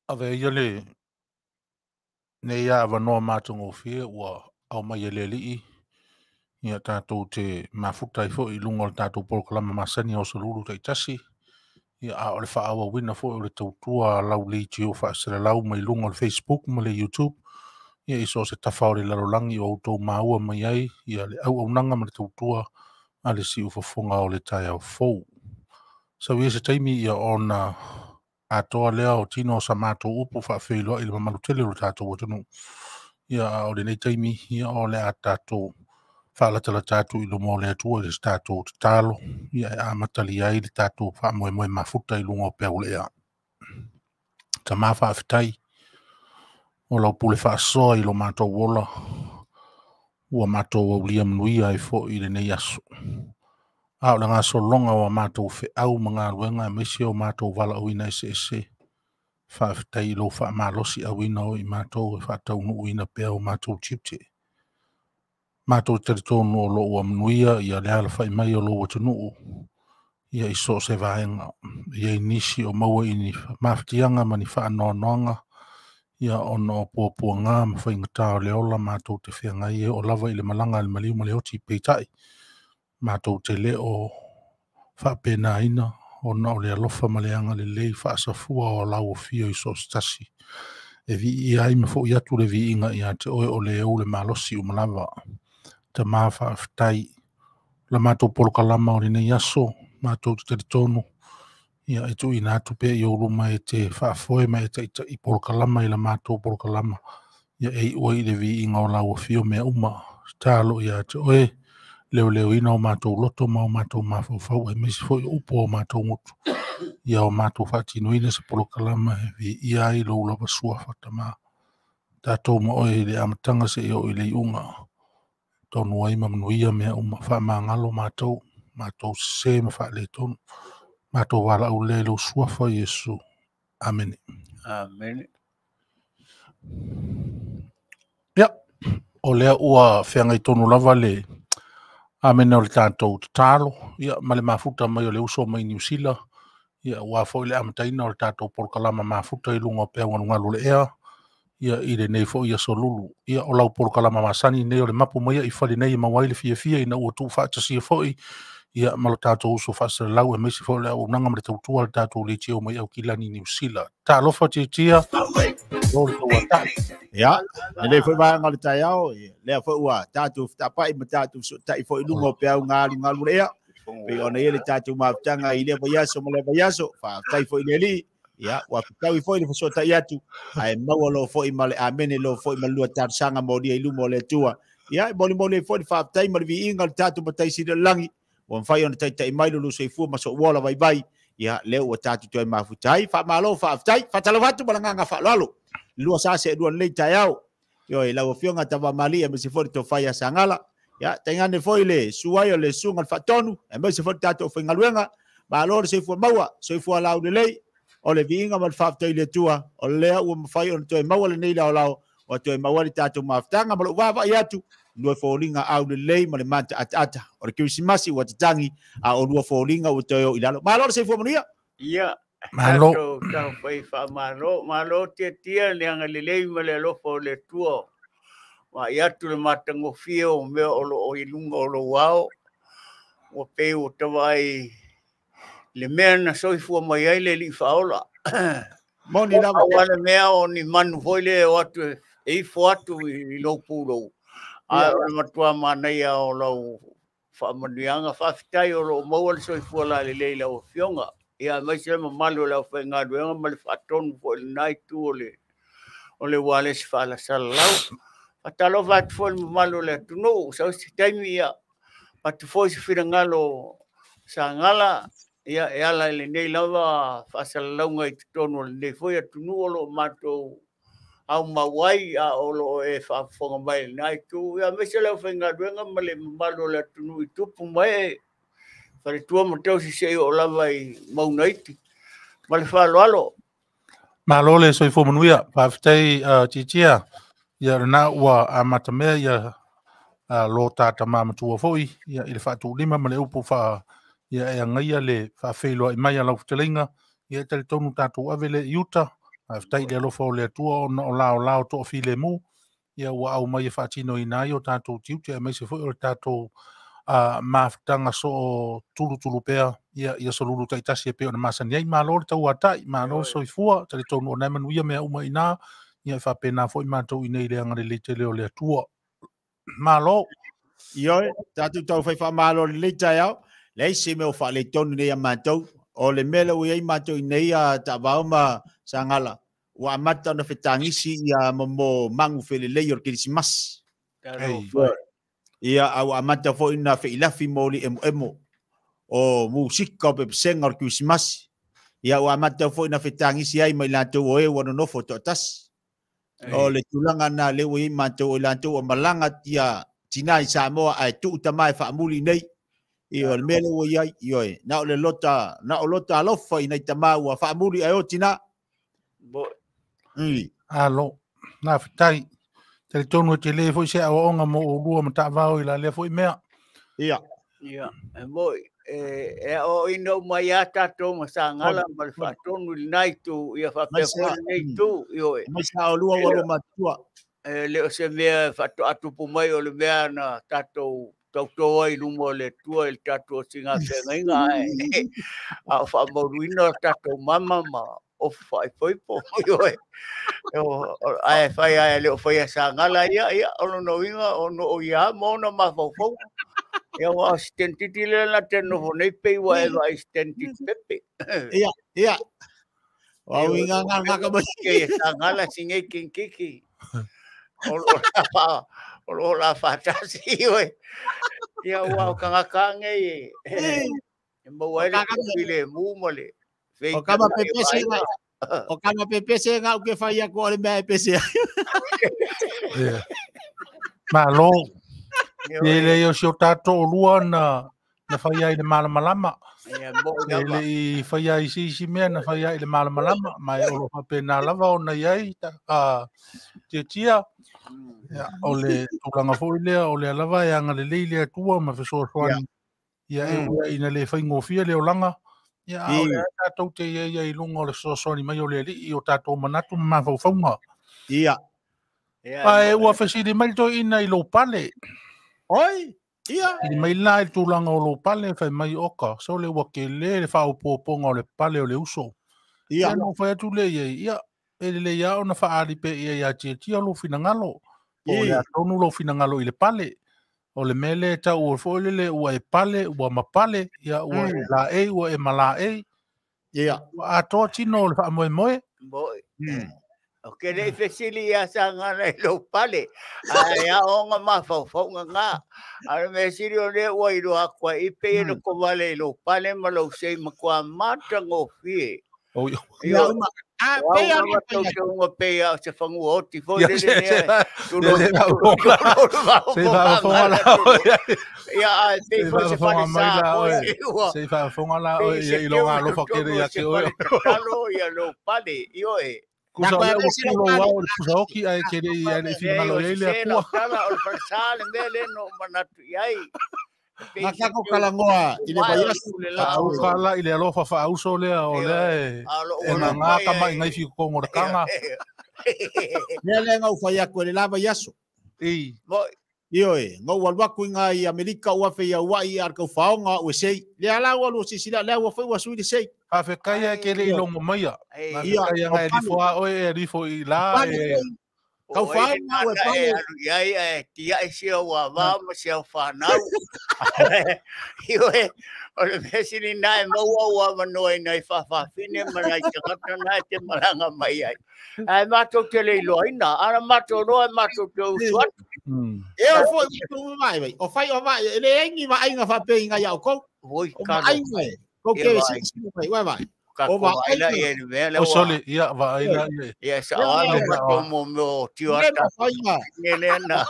Ave ia le nei avanoa matagofie ua aumai e le Alii ia tatou te mafuta ai foi i luga o le tatou polokalame masani o aso Lulu taitasi, ia a o le faaauauina foi o le tautua lau leitio faasalalau mai luga o le Facebook ma le YouTube, ia i so o se tafa o le lalolagi o outou maua mai ai ia le auaunaga ma le tautua a le siufofoga o le taeao fou. Sau ia se taimi ia ona atoa lea o tino o sa matou upu faafeiloai i le mamalu tele o le tatou atunuu. Ia a o lenei taimi, ia o le a tatou faalatalata atu i luma o le Atua i le tatou tatalo, ia e amatalia ai le tatou faamoemoe mafuta i luga o peau o le ea. Tama faafetai o lau pule faasoa i lo matou ola, ua matou aulia manuia ai foi i lenei aso. A o le gasologa o a matou feau ma galuega aemaise o matou valaauina eseese, faafetai i lou faamalosiauina o i matou e faataunuuina pea o matou tiute. Matou te talitonu o lo o ua manuia ia le alafai mai o lou atunuu ia i so o se vaega. E i ai nisi o maua i ni mafatiaga ma ni faanoanoaga ia ona o puapuaga ma faigata o le ola matou te feagai e oo lava i le malaga a le maliu ma le oti, peitai matou te le o faapenaina ona o le alofa ma le agalelei faasafua o lau afio i so o se tasi. E viia ai ma foi atu le viiga ia te oe o le ou le malosi uma lava. Tama faafetai. La matou polokalama o lenei aso, matou te talitonu, ia e tuuina atu pea i ou luma e te faafoe ma e taitai polokalama i la matou polokalama, ia e iu ai i le viiga o lau afio mea uma. Tatalo ia te oe, leoleoina o matou loto ma o matou mafaufau, aemaise foi o upu a o matou gutu, ia o matou faatinoina se polokalama e viia ai lou lava suafa Tama. Tatou ma oe i le amataga seia oo i le iuga, tonu ai ma manuia mea uma, faamagalo matou, matou sese ma faaletonu, matou valaau lea i lou suafa Iesu. Amene. Amene. Ia, o lea ua feagai tonu lava le amene o le tatou tatalo, ia ma le mafuta mai o le uso mai Niu Sila, Ia ua foi le amataina o le tatou polokalama mafuta i luga o peau galugalu o le ea. Ia i lenei foi aso Lulu. Ia o lau polokalama masani nei o le mapu mai i fale nei e maua ai le fiafia ina ua tuufaatasia foi. Ia ma lo tatou uso faasalalau aemaise foi o le auaunaga ma le tautua a le tatou leitio mai Aukilani Niu Sila. Talofa Tiatia, o le tauatai. Ia, lenei foi vaega o le taeao, lea foi ua tatou fetapai ma tatou fesootai foi i luga o peau galugalu le ea. Pei ona ia le tatou mafutaga i lea vaiaso ma lea vaiaso, faafetai foi i le Alii. Ia, ua fetaui foi le fesootai atu, ae maua lo foi ma le amene lo foi ma lua talosaga molia i luma o le Atua. Ia, e molimoli ai foi le faafetai ma le viiga o le tatou Matai Sili o le lagi, ua mafai ona taitai mai lo soifua ma sou ola vaivai. Ia, lea ua tatou toe mafuta ai. Faamalo, faafetai. Faatalofa atu ma le agaga faaaloalo. Lua sa se lua lelei taeao. Ioe, lau Afioga Tavamalie aemaise foi le tofa ia Sagala. Ia, taigane foi le suai o le susuga o le Faatonu, aemaise foi le tatou faigaluega. Malo le soifua maua, soifua laulelei. O le viiga ma le faafetai i le Atua, o lea ua mafai ona toe maua lenei laolao, ua toe maua le tatou mafutaga ma lou vaavaai atu, lua foliga aulelei ma le mata ataata. O le Kerisimasi ua tatagi, a o lua foliga ua toe o i lalo. Malo le soifua manuia. Ia, Malo. tatou taufai faamalo, malo Tiatia le agalelei ma le alofa o le Atua. Vaai atu le matagofie o mea o loo i luga o lou ao. Ua pei ua tavaai le mea na soifua mai ai le Alii Faaola. Moni lava. Aua le mea o ni manu foi le o atu e ifo atu i lou pulou. Ae o le matua manaia o lau faamanuiaga. Faafetai o loo maua le soifua lalelei i lau Afioga. Ia, aemaise le mamalu o le aufaigaluega ma le faatonu foi i lena itu o le ualesi faasalalau. Faatalofa atu foi i le mamalu o le atunuu. Sau se taimi ia atu foi se finagalo Sagala, ia e ala i lenei lava faasalalauga i totonu o lenei foi atunuu o loo matou aumau ai, a o loo e faafofoga mai i lena itu. Ia, aemaise le aufaigaluega ma le mamalu o le atunuu i tupu ma ee, faletua ma tausi seia oo lava i Maunaiti. Ma le faaaloalo. Malo le soifua manuia. Faafetai Tiatia. Ia lena ua amatamea ia lo ta tama matua foi ia i le faatulima ma le upu faa ia e agaia le faafeiloai mai a lau fetalaiga. Ia e talitonu tatou ave le i uta. Faafetai i le alofa o le Atua ona o laolao toafilemu. Ia ua aumai e faatinoina ai o tatou tiute aemaise foi o le tatou mafutaga soo tulutulu pea ia ia solulu taitasi e pei ona masani ai. Malo le tauatai, malo le soifua, talitonu o na e manuia mea uma i ina. Ia e faapena foi matou i nei le agalelei tele o le Atua. Malo. Ioe, tatou taufai faamalo lelei taeao. Leai se mea o faaletonu nei a matou. O le mea lea ua i ai matou i nei a Taavao ma Sagala, ua amata ona fetagisi ia mo magu felelei o le Kerisimasi. Talofa. Ia, a ua amata foi na feilafi moli emoemo o musika o pepesega o le Kerisimasi. Ia, ua amata foi na fetagisi ai mai latou o e ua nonofo toatasi. O le tulaga na lea ua i ai matou o i latou ua malaga ia tina i Samoa ae tuu tama e faamuli nei. Ia, o le mea lea ua i ai, ioe, na o le lota, na o lota alofa i nai tama ua faamuli ae o tina. Alo, na faafetai. Talitonu e tele foi se aoaoga mo oulua ma Taavao i la lea foi mea. Ia. Ia, e moi, e aoaoina uma ai lava tatou ma Sagala ma le faatonu i lena itu, ia faapea foi lenei itu, ioe. Mai sa o lua ua lua matutua. E le o se mea faatoa tupu mai, o le mea na tatou tauto ai i luma o le Atua i le tatou osigafeagaiga, ae a o faamauluina o tatou mama ma ofu faaipoipo, ioe. Ae fai ae le o faia Sagala ia, ia, o lona uiga o no o ia ma ona mafaufauga. Ia, ua o se tentiti lea na te nofo nei pei ua e vaai i se tentiti pepe. Ia, ia. O au inga ngā ngā ka mai. Ke Sagala singei kinkiki. O lo la whatasi, ioe. Ia ua o kangaka ngei e maua ai le tupile mu ma le O kama pepese nga. O kama pepese nga u ke whai ako o le mea e pese. Yeah. Malo. E le o si o tātou o lua na whai ai le malamalama. Ia, mo E le i whai ai si isi mea na whai ai le malamalama. Mai o lo whapena lava o na iai tia tia. Ia, o le tulaga foi lea, o le lava e agalelei le Atua ma fesoasoani. Ia e ua ina le whaingofia le olaga. Ia a o lea tatou te i ai i luga o le fesoasoani mai o le Alii o tatou manatu ma mafaufauga. Ia. Ae ua fesili mai le toeaina i lou pale. Oi, ia. Fesili mai la i le tulaga o lou pale, fai mai oka, sole ua tele le faaopoopoga o le pale o le uso. Ia. Ia na ou fai atu lea i ai, ia, e lelei lava ona faaali pea i ai ia Tiatia lou finagalo. Po o le a tonu lou finagalo i le pale. O le mea lea e tau foi lele ua e pale, ua mapale, ia ua e laei, ua e malaei. Ia. Ua atoa tino o le faamoemoe. Moi. O ke le fesili ia sangana i lou pale. Ae aoga mafaufauga ngā. A le mea sili o lea ua iloa atu ai i pei e loko vale i lou pale ma lou sei matua matagofie. Oh, Ia, uma. A, o pei au a lava fai atu. tautauga pei a o se fagua oti foi Ia, lele se lea e se se faafofoga la oe. Ia, ae pei Se foi se faafofoga mai falesa la foi oe. ua Se faafofoga la pei oe se ia i teu loga i alofa totonu kele o ia se te oe. fale tatalo ia lou pale, ioe. Kusa Na o koe lea ua vese lou kulo pale. wao le pusa oki ae ke le i ai le Leai, finagalo o i ai se le se lau Atua. tala o le falesa le mea lea na ou manatu i ai. E pei Na se kako teu kalangoa i le umae o le vaiaso. pule la o Faauka lou. la i le alofa faauso lea o Ioe, lea e a o lou e alo gagā mai tama i ai. ngai fikokogo o le kaga. Mea lea ngau fai atu e le la vaiaso. I. Moi. Ioe, ngau alu atu i ngā i Amerika ua fe ia ua i ar kau whaonga ua sei. Lea la ua lua sisila, lea ua fai ua sui le sei. Faafetai ae ke le i Ioe. logo maia. Ai, Ia, Faafetai o anga e pale. lifo a oe e lifo i la Pale e foi. Kau o ai le whaonga ua nana e pale. alu i ai ae tiai sia ua vā ma sia whanau. Ioe, o le mea sili nā e maua ua manoa i nai whawhawhine ma nai tangata nā e te malanga mai ai. Ae mātou te le iloaina, ara mātou roa e mātou te usu atu. E o foi ua mai mai. O whai o mai, e le engi ma ainga whapea i ngā iau kou. Oi, O ma kalo. ainga e. Kou Ia ke vai. sisi mai, wai vai. Ka O ko ma aila ainga. ia le mea le O ua. sole, ia vaai la ia. Ia sa Ia, oala ia. matou mo meo tio Le ata ma whainga. ne le na.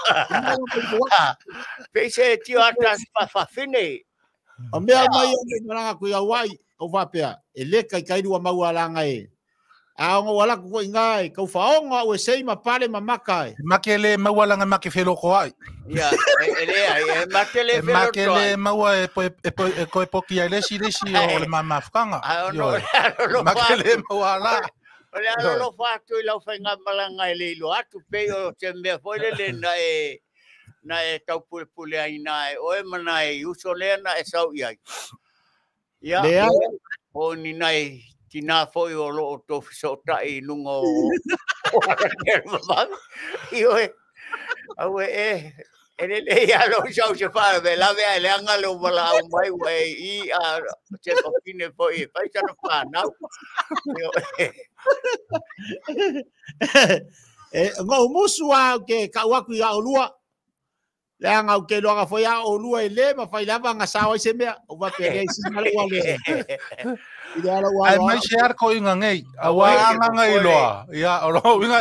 Pei se tio ata whawhawhine. O mea mai o le maranga kui au ai, o whapea, e le kai kai rua maua langa e. A ongo walaku ko inga e, kau whaonga ue sei ma pale ma maka e. Make le maua langa make wheloko ai. Ia, e le ai, e mate le E make wheloto le ai. maua e po e po e koe poki ai lesi lesi o le mamafukanga. Ai ono Ioe. le alolofa Make le atu. maua la. O le alolofa atu i lau whainga malanga e le ilo atu pei o te mea foi le le na e na e taupulepule ai na e oe ma na e uso lea na e sau i ai. Ia, Lea, o ni nai tina foi o loo tō whisotai i lunga o o arakere mamawi. Ioe, aue e, e le le ia lo sau se whae, me lawe ai le anga le umala au mai ua e i a se papine foi e whai sana whanau. Ioe. e ngau musu a ke kau aku i au lua. Le anga au ke loanga foi a o lua e le ma whai lava nga sao ai se mea. O wapea le isi ngalo ua le. I le ala ua Ai aloa. mai se ar ko inga ngei. Awa Oi, ke anga ngai popole. loa. Ia, o lo inga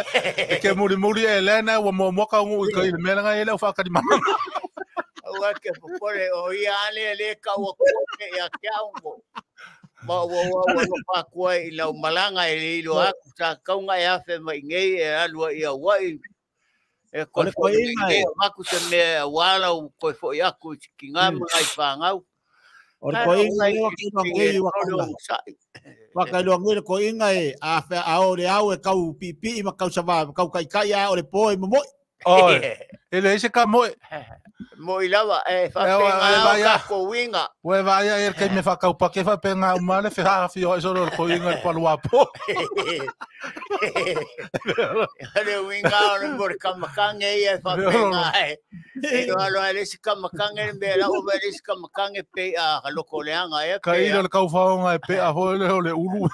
e ke muri muri e le na ua mua mua ka ngu i ka i le mea ngai e le o whakari mama. Aua ke popole o ia ale le ka ua kua ke ia ke au mo. Ma ua ua ua lopa kua i lau malanga e le ilo aku sa kaunga e afe mai ngei e alua ia wai. E O koe le foi koe inga mai e. ngei maku se mea wala u koe foi aku i ki ngā mga i whangau. O le Kai koe rau inga ngai e waka iloa ngei waka ole ula. o sai. Waka iloa ngei le koe inga e. A whea a o le au e kau pipi ma kau sawa, ma kau kai kai a o le po e momoi. Oi, e le ese ka moe. Mo i lava e E whapenga wa- e au vai ka a. ko winga. Ue vai a e kei me whakaupa ke whapenga umale fe hafi o esoro le ko inga le palua po. Le winga o le mo le kamakange ia e whapenga e. E loa loa le si kamakange me la o le si kamakange pe a ka loko leanga e Ka pe ilo le kauwhaonga e pea hoi le o le ulu.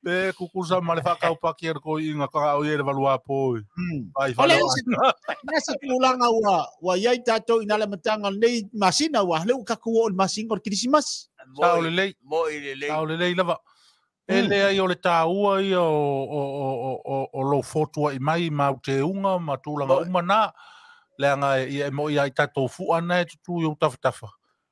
Pe kukusa ma le whakaupa ki e ko inga ka au e le valua po. Ai O le whale isi, le isi tulaga ua i ai tatou i nā le amataga o lenei masina ua lea ua tatou oo i le masina o le kerisimasi. Sa o le lei. Mo i le lei. Sa o le lei lava. E le ai o le tāua ia o lou fotua i mai ma uteuga ma tulaga uma na. Leaga e ia e moi ai tatou fua na e tutu i ou tafatafa.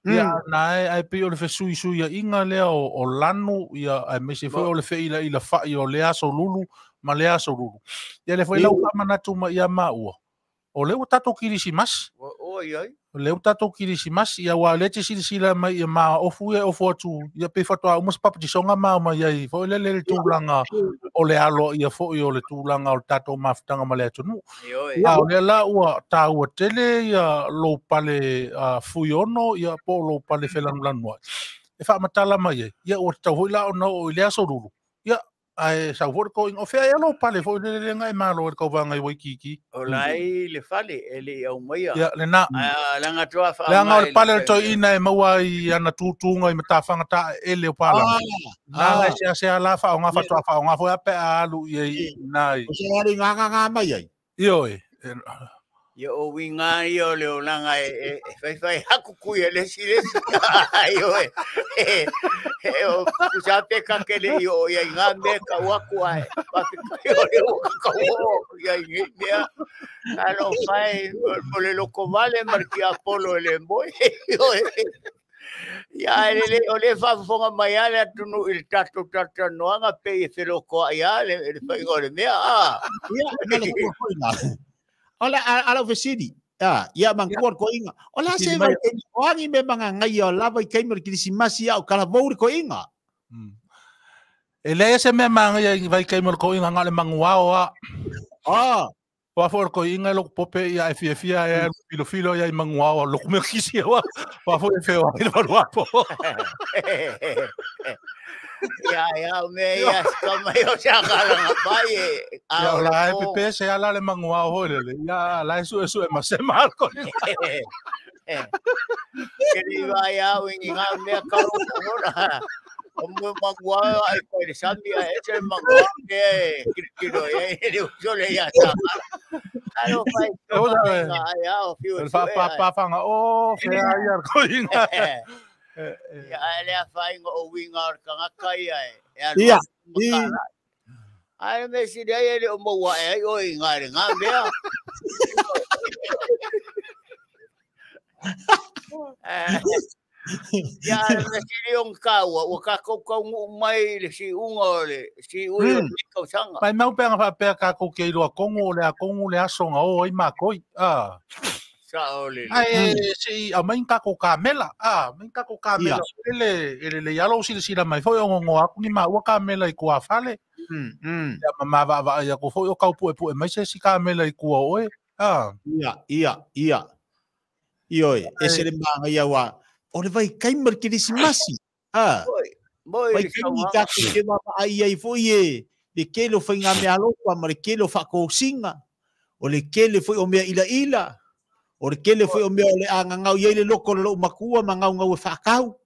Ia na e ai pei o le fesuisuiaiga lea o lanu ia aemaise foi o le feilaila fa'i o le aso lulu ma le aso lulu. Ia le foi lau faamanatu ma ia maua. O lea ua tatou kerisimasi. Oi ai. Le ua tatou kilisimasi ia ua le te silasila mai ia ma ofu ia ofu atu ia pe faatoa uma se papatisoga ma mai ai foi lele le tulaga o le alo ia foi o le tulaga o le tatou mafutaga ma le atunuu. A o lea la ua taua tele ia lou pale fuiono ia po o lou pale felanulanu ai e faamatala mai ai ia ua tatau foi la ona oo i le aso lulu ia ae sau foi le toeaina o fea ea lou pale foi lele lenga e malo i le tauvaga i Waikiki. O la e i le fale e le i aumaia. Ia lena. Ae leaga toa faaaoga. Leaga o le pale o le toeaina e maua ai ana tutuga i matafaga taeele o palagi. Na e seasea la faaaoga faatoa faaaoga foi a pe a alu i ai i ina i. O se alu i ngāngāngā mai ai. Ioe. Ia o uiga ia o le olaga e faifai hakuku ia le isi le isi. Ioe. O tusa pe ka ke le i o ia i ngā mea kau aku ae. Faafetai o le ua kau o ia i nei mea. Talofa e mo le loko vale ma le tiapolo e le moe. Ioe. Ia ae le o le faafofoga mai lava le atunuu i le tatou talatalanoaga pei e felokoai lava le faiga o le mea. Ia, ma le tua foi la. O le a lau fesili, ia manatua le toeaina, o le a se vaitaimi, o a ni mea magagaia o la vaitaimi o le Kerisimasi a o talavou le toeaina? E leai se mea magaia i vaitaimi o le toeaina na o le manuao lava. O a foi o le toeaina e lotu pope ia e fiafia e alu filofilo ia i manuao lotu mea kisi o a foi e feoai le valuapo. Ia, ia, o mea ia, ka mai o se akalanga pai e. Ia, o la e pepe se ala le manuao hoi lele. Ia, la e sue sue ma se marko. Ke li vai au i ngā mea karo kona. O mua manuao ai koe le sami a e se manuao ke e kirikiro e e le usole ia sa. Alo fai ngā ai au fiu e sue. Whaapapawhanga o, whea ia koinga. Ia ae le afainga o uiga o le tagata ia e alu atu ma talai. Ae le mea sili ai e le o maua ae ai oe i ngā le ngā mea. Ia ae le mea sili o na tāua, ua tātou taunuu mai i le siuga o le siui o lenei tausaga. Maimau pe ana faapea tātou ke iloa tonu o le a tonu le aso na o ai mātou. Sao lelei. Ae se i aumai ni tatou kamela, aumai ni tatou kamela lele e lelei lava lou silasila mai foi o gogoa atu ni maua kamela i tuafale. Ia ma mavaavaai atu foi o tau puepue mai se isi kamela i tua o oe. Ia, ia, ia. Ioe, ese le manaia aua o le vaitaimi o le Kerisimasi. Moi, Vaitaimi i tatou te vaavaai ai foi e le tele o faigameaalofa ma le tele o faatosina, o le tele foi o mea ilaila, o le tele foi o mea o le a gagau i ai le loko o le lou matua ma gaugau e faatau.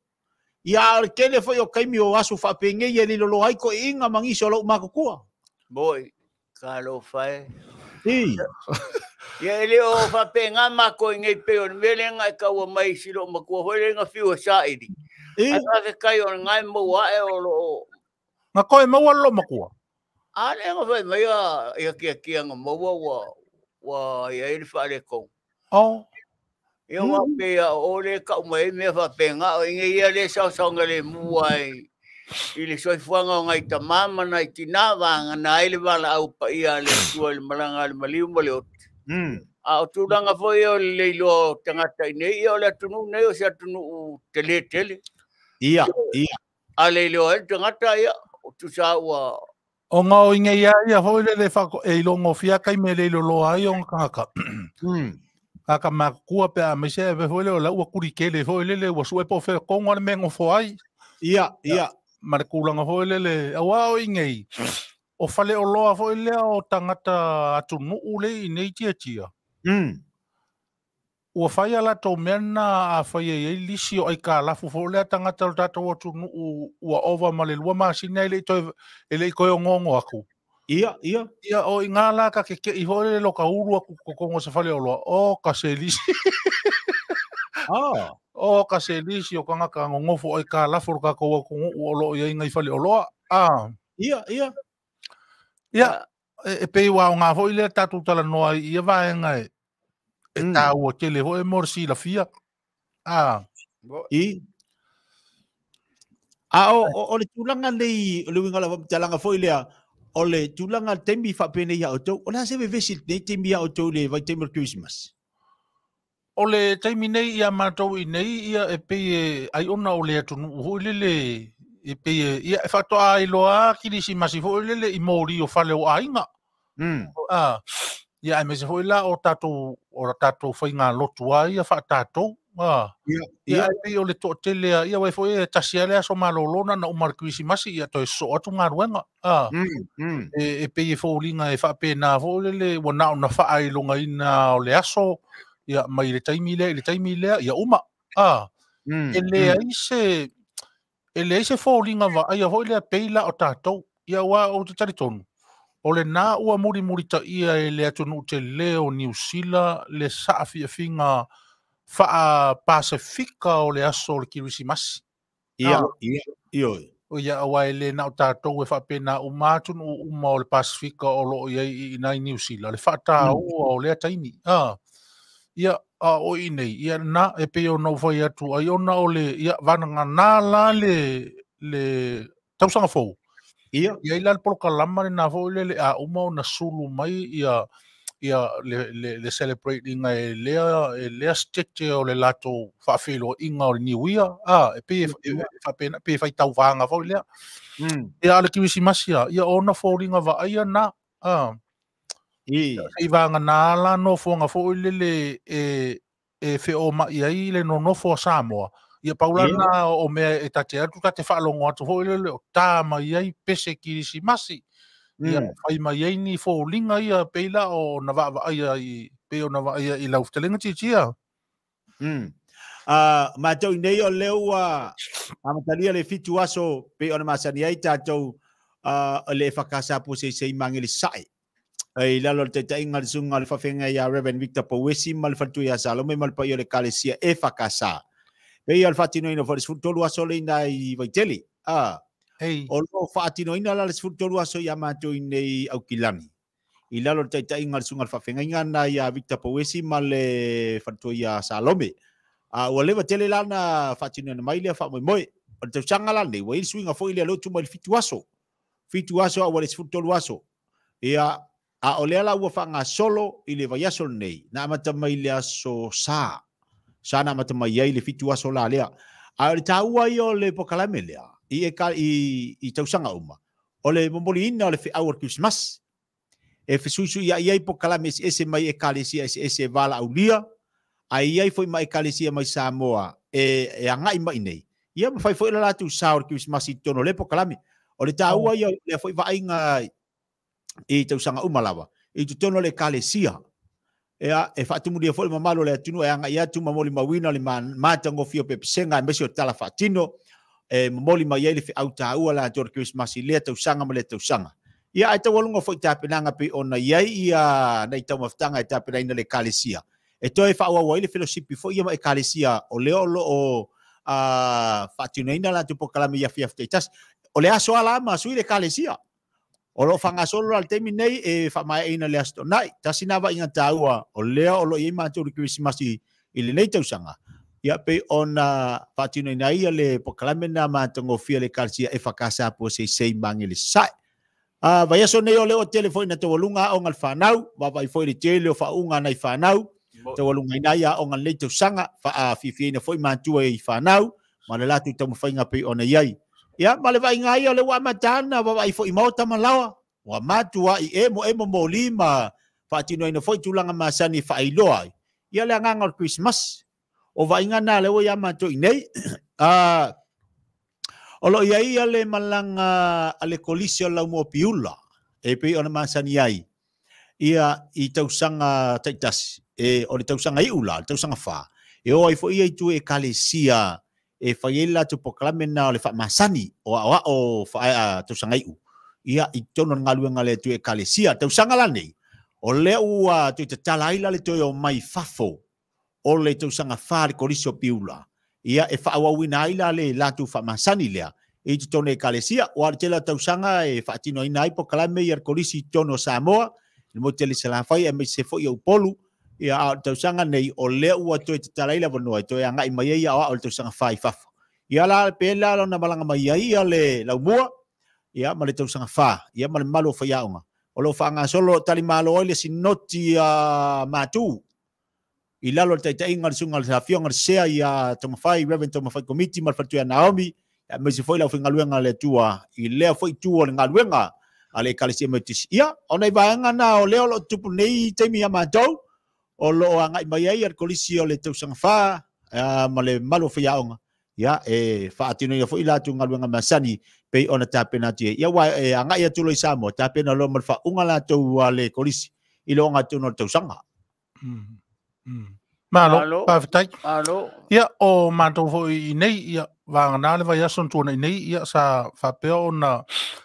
Ia, a o le tele foi o taimi o aso faapenei e liloloa ai toeaiina ma nisi o lou matutua. Moi, talofa e. I. Ia e le o faapena matou i nei pei o le mea lea na e taua mai i si lou matua foi lea na fiu e saili. I. Ae faafetai o lena e maua ae o lo o. Na toe maua le lou matua. A lea na fai mai ia tiatia na maua ua ua i ai le faaletonu. Oh. Ia ua pei a o le kau mai ai mea faapena o inge ia le saosaoga lemu ai i le soifuaga o nai tamā ma nai tinā vagana ai le valaau paia a le Atua i le malaga a le maliu ma le oti. A o tulaga foi o le leiloa o tagata i nei, ia o le atunuu nei o se atunuu tele tele. Ia, ia. A leiloa ai le tagata, ia, o tusa ua Ona o inei a ia foi lele e ilogofia taimi e le iloloa ai ona tagata. Tagata matutua pe a aemaise ave foi lele o la ua kuli tele foi lele ua sue po o fea tonu a le mea e nofo ai. Ia, ia. Ma le tulaga foi lele, aua o inei, o faleoloa foi lea o tagata atunuu le i inei tiatia. Ua fai a latou mea lena a fai e i ai lisi o aikalafu foi lea tagata o le tatou atunuu ua ova ma le 2 masina e le i toe, e le i toe onoono atu. Ia, ia. Ia, o i ina la ta keke'i foi lele lo ka ulu atu totonu o se faleoloa, o ka se lisi. O ka se lisi o tagata nonofo aikalafu o le tatou atunuu o lo o i ai nai faleoloa. Ia, ia. Ia, e pei ua aoga foi lea tatou talanoa ai i ia vaega e e taua tele foi mo le silafia. I. A o le tulaga nei, o le uiga o le faamatalaga foi lea, o le tulaga le taimi faapenei ia outou, o le a se vevesi i lenei taimi ia outou i le vaitaimi o le Kerisimasi? O le taimi nei ia matou i nei ia e pei e ai ona o le atunuu foi lele e pei e ia e faatoa iloa kilisimasi foi lele i moli o fale o aiga. Ia aemaise foi la o tatou faigalotu a ia faatatou. Ia e pei o le toatele ia uai foi e tasi lava le aso malolo na uma le kerisimasi ia toe sosoo atu galuega. E pei e foliga e faapena foi lele ua na ona faailogaina o le aso ia mai le taimi lea i le taimi lea ia uma. E leai se foliga vaaia foi lea pei la o tatou. Ia ua ou te talitonu o lena ua mulimulitaia e le atunuu tele o Niu Sila le saafiafiga faa-Pasefika o le aso o le kerisimasi. Ia, ia, ioe. Ia aua e le na o tatou e faapena uma atunuu uma o le Pasefika o loo i ai i nai Niu Sila le faataua o lea taimi. Ia a o i nei ia na e pei ona ou fai atu ai ona o le ia vanagana la le tausaga fou. Ia ia i la le polokalama lena foi lele a uma ona sulu mai ia le celebrate inga e lea stete o le latou faafeiloaiga o le New Year. E pei e faapena pe faitauvaga foi lea. Ia le kerisimasi ia ona foliga vaaia na. I vagana la nofoaga foi lele e feomai ai le nonofo a Samoa. Ia paulana o mea e tate atu tate faalogo atu foi lele o tā mai ai pese kerisimasi. Ia fai mai ai ni foliga ia pei la o na vaavaaia i pei ona vaaia i lau fetalaiga Tiatia. Matou nei o lea ua amatalia le 7 aso pei ona masani ai tatou o le whakasapo se se mangeli sae. Ai lalo le taitaiga le susuga le faafeagai ia Reverend Victor Pouesi ma le faletua ia Salome ma le paia o le Ekalesia e whakasa. Pei o le faatinoina foi le 13 aso le ina i Vaitele. O lo faatinoina la le 13 aso ia matou i nei Aukilani. I lalo le taitaiga le susuga le faafeagaiga na ia Victor Pouesi ma le faletua ia Salome. Ua leva tele la na faatinoina mai lea faamoemoe. O le tausaga la nei, ua i le suiga foi lea lea ua tuu mai le 7 aso. 7 aso a ua le 13 aso. Ia, a o lea la ua faagasolo i le vaiaso lenei, na amata mai le aso sa. Sa na amata mai ai le 7 aso la lea. A o le taua ia o le pokalame lea, i tausaga uma. O le momoliina o le feau o le Christmas. E fesuisui ai ai pokalame eseese mai ekalesia eseese valaaulia, ai ai foi ma ekalesia mai Samoa e agai mai nei. Ia ma fai foi le latou sao o le Christmas i totonu o le pokalame. O le taua ia lea foi vaaiga i tausaga uma lava i totonu o le ekalesia. Ea, e faatumulia foi le mamalu o le atunuu e agai atu ma molimauina le matagofie o pepesega aemaise o tala faatino e momoli mai ai le feau taua latou o le Christmas i lea tausaga ma lea tausaga. Ia ae taualuga foi tapenaga pei ona i ai ia nai taumafataga e tapenaina le ekalesia. E toe faaauau ai le fellowship foi ia ma ekalesia o lea o lo o faatinoina latou pokalame i afiafi taitasi. O le aso ala ma sui le ekalesia. O lo faagasolo la le taimi nei e faamaeaina le aso toonai. Tasi na vaaiga taua o lea o lo o i ai matou le Christmas i lenei tausaga. Ia pei ona faatinoina ai le pokalame na matagofie le ekalesia e whakasapo se sei mangele sae. Vaiaso nei o leo tele foi na taualuga aoga le whanau, vavai foi le tele o whaunga nei whanau, taualuga ina ia aoga lenei tausaga, whaafiafiaina foi matua i whanau, ma le latou taumafaiga pei ona i ai. Ia, ma le vaaiga ia o le ua amatana, vavai foi maota ma laoa, ua matua i emo emo moli ma faatinoina foi tulaga masani faailoa ai. Ia le agaga o le Christmas, o vaaiga na le ua ia matou i nei. O lo ia ia le malaga a le kolisi o Laumua Piula, e pei ona masani ai, ia i tausaga taitasi, e o le tausaga iu la, le tausaga whā. E o ai foi ia i tu ekalesia, e fai ai le latou pokalame na o le faamasani, o aoao tausaga iu. Ia i totonu o le galuega le tu ekalesia, tausaga la nei, o lea ua toe tatala ai la le toe o mai fafo, o le tausaga whā le kolisi o Piula. Ia e faaauauina ai la le latou faamasani lea i totonu o ekalesia. Ua le tele o tausaga e faatinoina ai pokalame ia le kolisi i totonu o Samoa, le motu tele Salafai aemaise foi o Upolu. Ia a o le tausaga nei o lea ua toe tatala ai le avanoa e toe agai mai ai aoao le tausaga whā i fafo. Ia la pe la lona malaga mai ai ia le laumua, ia ma le tausaga whā, ia ma le mamalu o faiaoga. O lo faagasolo talimalo ai le sinoti a Matu. I lalo o le taitaiga o le susuga le afioga le Sea ia Taumafai, Reverend Taumafai Komiti ma le faletua ia Naomi, aemaise foi le aufaigaluega a le Atua i lea foi itu o le galuega a le Ekalesia Metotisi. Ia, o nai vaega na o lea o lo o tutupu nei taimi ia matou, o lo o agai mai ai le kolisi o le tausaga 4 ma le mamalu o faiaoga, ia, e faatinoina foi latou galuega masani pei ona tapena atu ai. Ia, ua e agai atu loa i Samoa, tapena loa ma le faauga latou a le kolisi i le ogatotonu o le tausaga. Malo, faafetai. Malo. Ia, o matou foi i nei, ia, vagana le vaiaso na tuanai nei, ia, sa faapea ona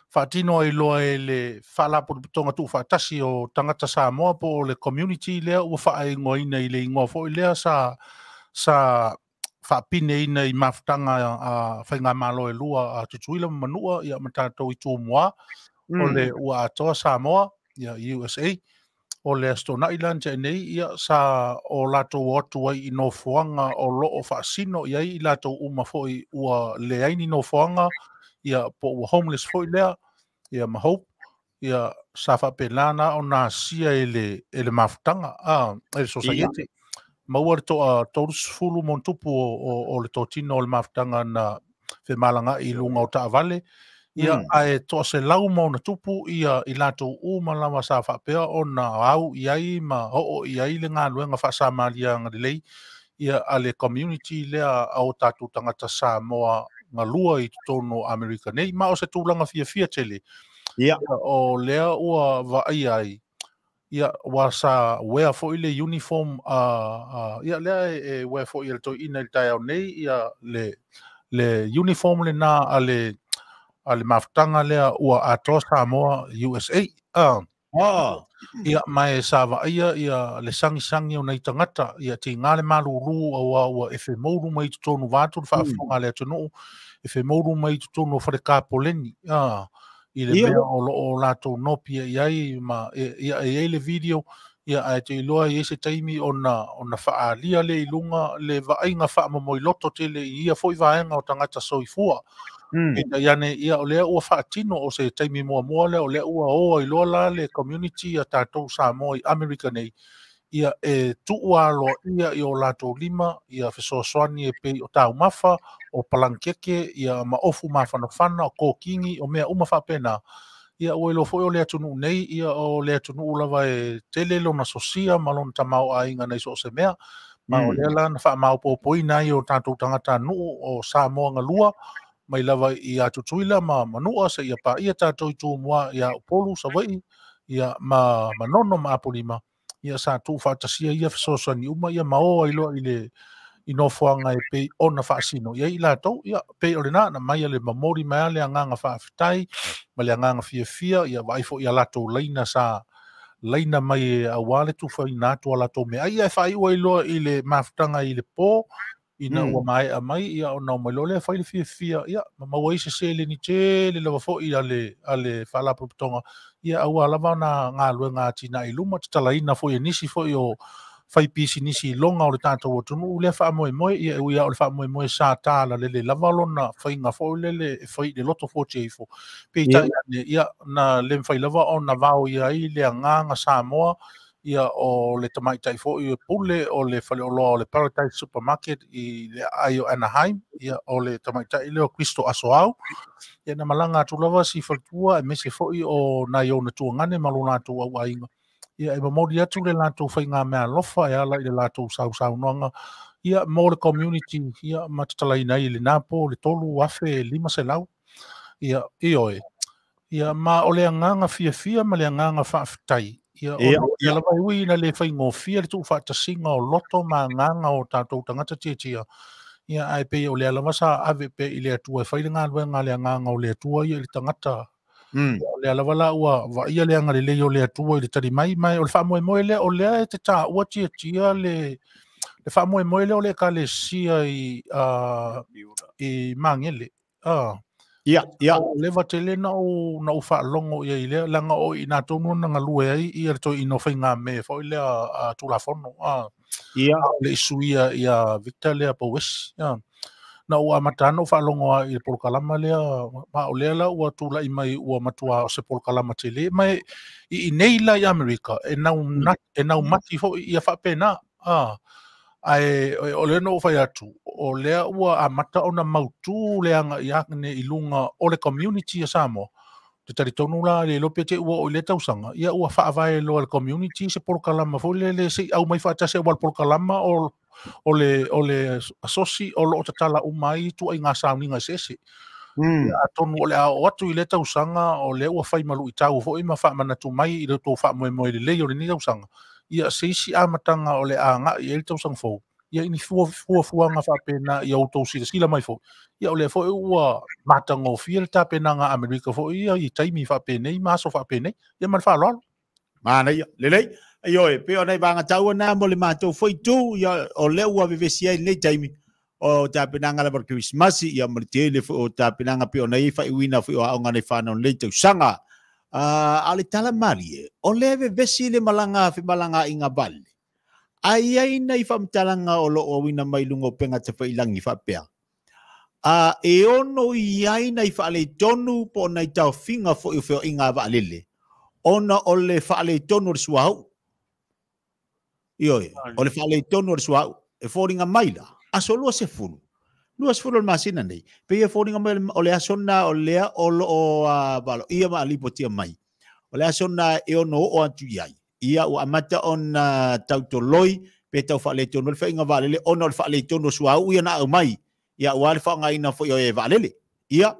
faatino ai loa e le Faalapotopotoga Tuufaatasi o Tagata Samoa po o le community lea ua faaigoaina i le igoa foi lea sa faapineina i mafutaga a faigamalo e lua a Tutuila ma Manua, ia, ma tatou i Tumua, o le ua atoa Samoa, ia, USA. O le Aso Toonai la na tea nei, ia, sa o latou o atu ai i nofoaga o loo faasino i ai i latou uma foi ua leai ni nofoaga, ia, po ua homeless foi lea, ia, ma hope, ia, sa faapena na ona asia e le mafutaga, e le society. Maua le toa 30 montupu o le totino o le mafutaga na femalagai i luga o taavale, ia, ae toa 100 ma ona tupu, ia, i latou uma lava sa faapea ona au i ai ma oo i ai le galuega faasamaliaga lelei, ia, a le community lea a o tatou tagata Samoa galua i totonu o Amerika nei. Ma o se tulaga fiafia tele. Ia. O lea ua vaaia ai, ia, ua sa uea foi le uniform, ia, lea e uea foi e le toeaina i le taeao nei, ia, le uniform lena a le mafutaga lea ua atoa Samoa USA. Ia, ma e sa vaaia, ia, le sagisangi o nei tagata, ia, tiga le malulu aua ua efe moulu mai totonu vaeatu le faafofoga a le atunuu, efe moulu mai totonu o fale kapoleni, i le mea o loo latou nopi i ai, ma ia, e i ai le video, ia, ae te iloa i ai se taimi ona faaalia le i luga le vaaiga faamomoiloto tele i ia foi vaega o tagata soifua. Peitai ane, ia, o lea ua faatino o se taimi muamua lea, o lea ua oa i loa la le community a tatou Samoa i Amerika nei, ia, e tuu aloaia i o latou lima, ia, fesoasoani e pei o taumafa, o palankeke, ia, ma ofu mafanafana, o kokigi, o mea uma faapena. Ia, ua iloa foi o le atunuu nei, ia, o le atunuu lava e tele lona sosia ma lona tamaoaiga nai so o se mea. Ma o lea la na faamaopoopoina ai o tatou tagata nuu o Samoa galua, mai lava i Tutuila ma Manua, seia paia tatou i Tumua, ia Upolu, Savaii, ia, ma Manono ma Apolima, ia, sa tuufaatasia ia fesoasoani uma, ia, ma o ai loa i le i nofoaga e pei ona faasino i ai i latou, ia, pei o lena na mai le momoli mai le agaga faafetai ma le agaga fiafia, ia, vaai foi ia latou laina sa laina mai aua le tufaina atu a latou meaai, ia, e faaiu ai loa i le mafutaga i le po, ina ua maea mai, ia, ona o mai loa lea fai le fiafia, ia, ma maua ai se seleni tele lava foi a le Faalapotopotoga, ia, aua lava na galuega atinae i luma, tatalaina foi e nisi foi o fai pisinisi i loga o le tatou atunuu lea faamoemoe, ia, e ui lava o le faamoemoe sa talalele lava lona faiga foi lele e fai i le loto fuatia ifo. Peitai ane, ia, na le mafai lava ona vao i ai le agaga Samoa, ia, o le tamaitai foi o pule o le faleoloa o le Paradise Supermarket i le aai o Anaheim, ia, o le tamaitai lea o Kristo Asoau, ia, na malaga atu lava si faletua aemaise foi o nai ona tuagane ma lo latou auaiga, ia, e momoli atu le latou faigameaalofa e ala i le latou sausaunoaga, ia, mo le community, ia, ma tatalaina ai i lena po le 3,500, ia, ioe, ia, ma o le agaga fiafia ma le agaga faafetai, ia, o le lava e ui ina le faigofie le tuufaatasiga o loto ma agaga o tatou tagata tiatia, ia, ae pei o lea lava sa ave pea i le Atua e fai le galuega a le agaga o le Atua, ia, i le tagata. O lea lava la ua vaaia le agalelei o le Atua i le tali mai, ma o le faamoemoe lea, o lea e te taua tiatia le faamoemoe lea o le ekalesia i Magele. Ia, ia. O leva tele na ou faalogo ia i lea, laga o i na tonu na galue ai, ia, le toeaina o faigamea foi lea Tulafono. Ia. Le isuia ia Victor lea Powesi. Na ua amata ana ou faalogo ai i le polokalama lea, ma o lea la ua tulai mai ua matua o se polokalama tele, ma i nei la i Amerika, e naumati foi ia faapena. Ae o le no fai atu, o lea ua amata ona mautu le aga i ane i luga o le community a Samoa. Te talitonu la le iloa pe te ua oo i lea tausaga, ia ua faavae loa e le community se polokalama foi lele se i au mai faatasi aua le polokalama o le asosi o lo o tatala uma ai ituaiga sauniga eseese. Atonu o le a oo atu i lea tausaga o lea ua fai ma luitau foi ma faamanatu mai i le tou faamoemoe lelei o lenei tausaga. Ia se isi amataga o le a agai ai le tausaga fou, ia i ni fuafuaga faapena ia outou silasila mai foi. Ia o lea foi ua matagofie le tapenaga a Amerika foi ia i taimi faapenei ma aso faapenei. Ia ma le faaaloalo. Manaia, lelei. Ioe, pei o nai vaega taua na mo le matou foi itu, ia o lea ua vevesi ai lenei taimi o tapenaga lava o le Kerisimasi, ia ma le tele foi o tapenaga pei ona i ai faaiuina foi o aoga nei fanau i lenei tausaga. A o le tala malie, o lea vevesi le malaga femalagaaiga vale. Ae i ai nai faamatalaga o lo o auina mai i luga o upega tafailagi faapea. E ono i ai nai faaletonu po o nai taofiga foi o feoaiga a vaalele, ona o le faaletonu o le suauu. Ioe, o le faaletonu o le suauu. E foliga mai la, aso 20, 20 o le masina nei, pei e foliga mai o le aso lena o lea o lo o valoia ma lipotia mai. O le aso lena e ono oo atu i ai. Ia ua amata ona tautoloi pe tau faaletonu le feoaiga vaalele ona o le faaletonu o suauu ia na aumai. Ia ua le faaaogaina foi o e vaalele. Ia,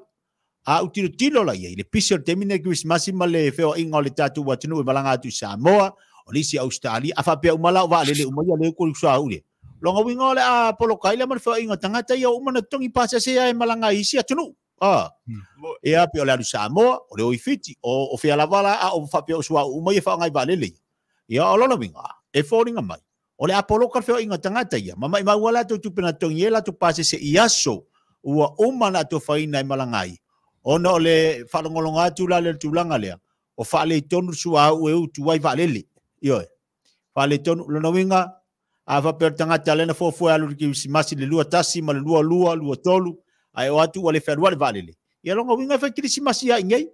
a ou tilotilo la i ai, le pisi o le taimi nei Kerisimasi ma le feoaiga o le tatou atunuu e malaga atu i Samoa, o le isi Ausetalia, a faapea uma la o vaalele uma ia lea ua suauu lea. Lona uiga o le a poloka ai lea ma le feoaiga o tagata ia ua uma ona totogi pasese ia e malaga i isi atunuu. Ia, pei o le alu Samoa, o le o i Fiti, o fea lava la a o faapea o suauu uma ia e faaaoga i vaalele ia. Ia, o lona uiga, e foliga mai, o le a poloka le feoaiga o tagata ia, ma maimau ai latou tupe na totogi ai latou pasese i aso ua uma ona atofaina e malaga ai, ona o le faalogologo atu la lea i le tulaga lea, o faaletonu le suauu e utu ai vaalele. Ioe, faaletonu, lona uiga, a faapea o le tagata lea na fuafua e alu i le Kerisimasi le 21 ma le 22, 23, ae o atu ua le fealuai le vaalele, ia lona uiga e fai Kerisimasi lava i inei.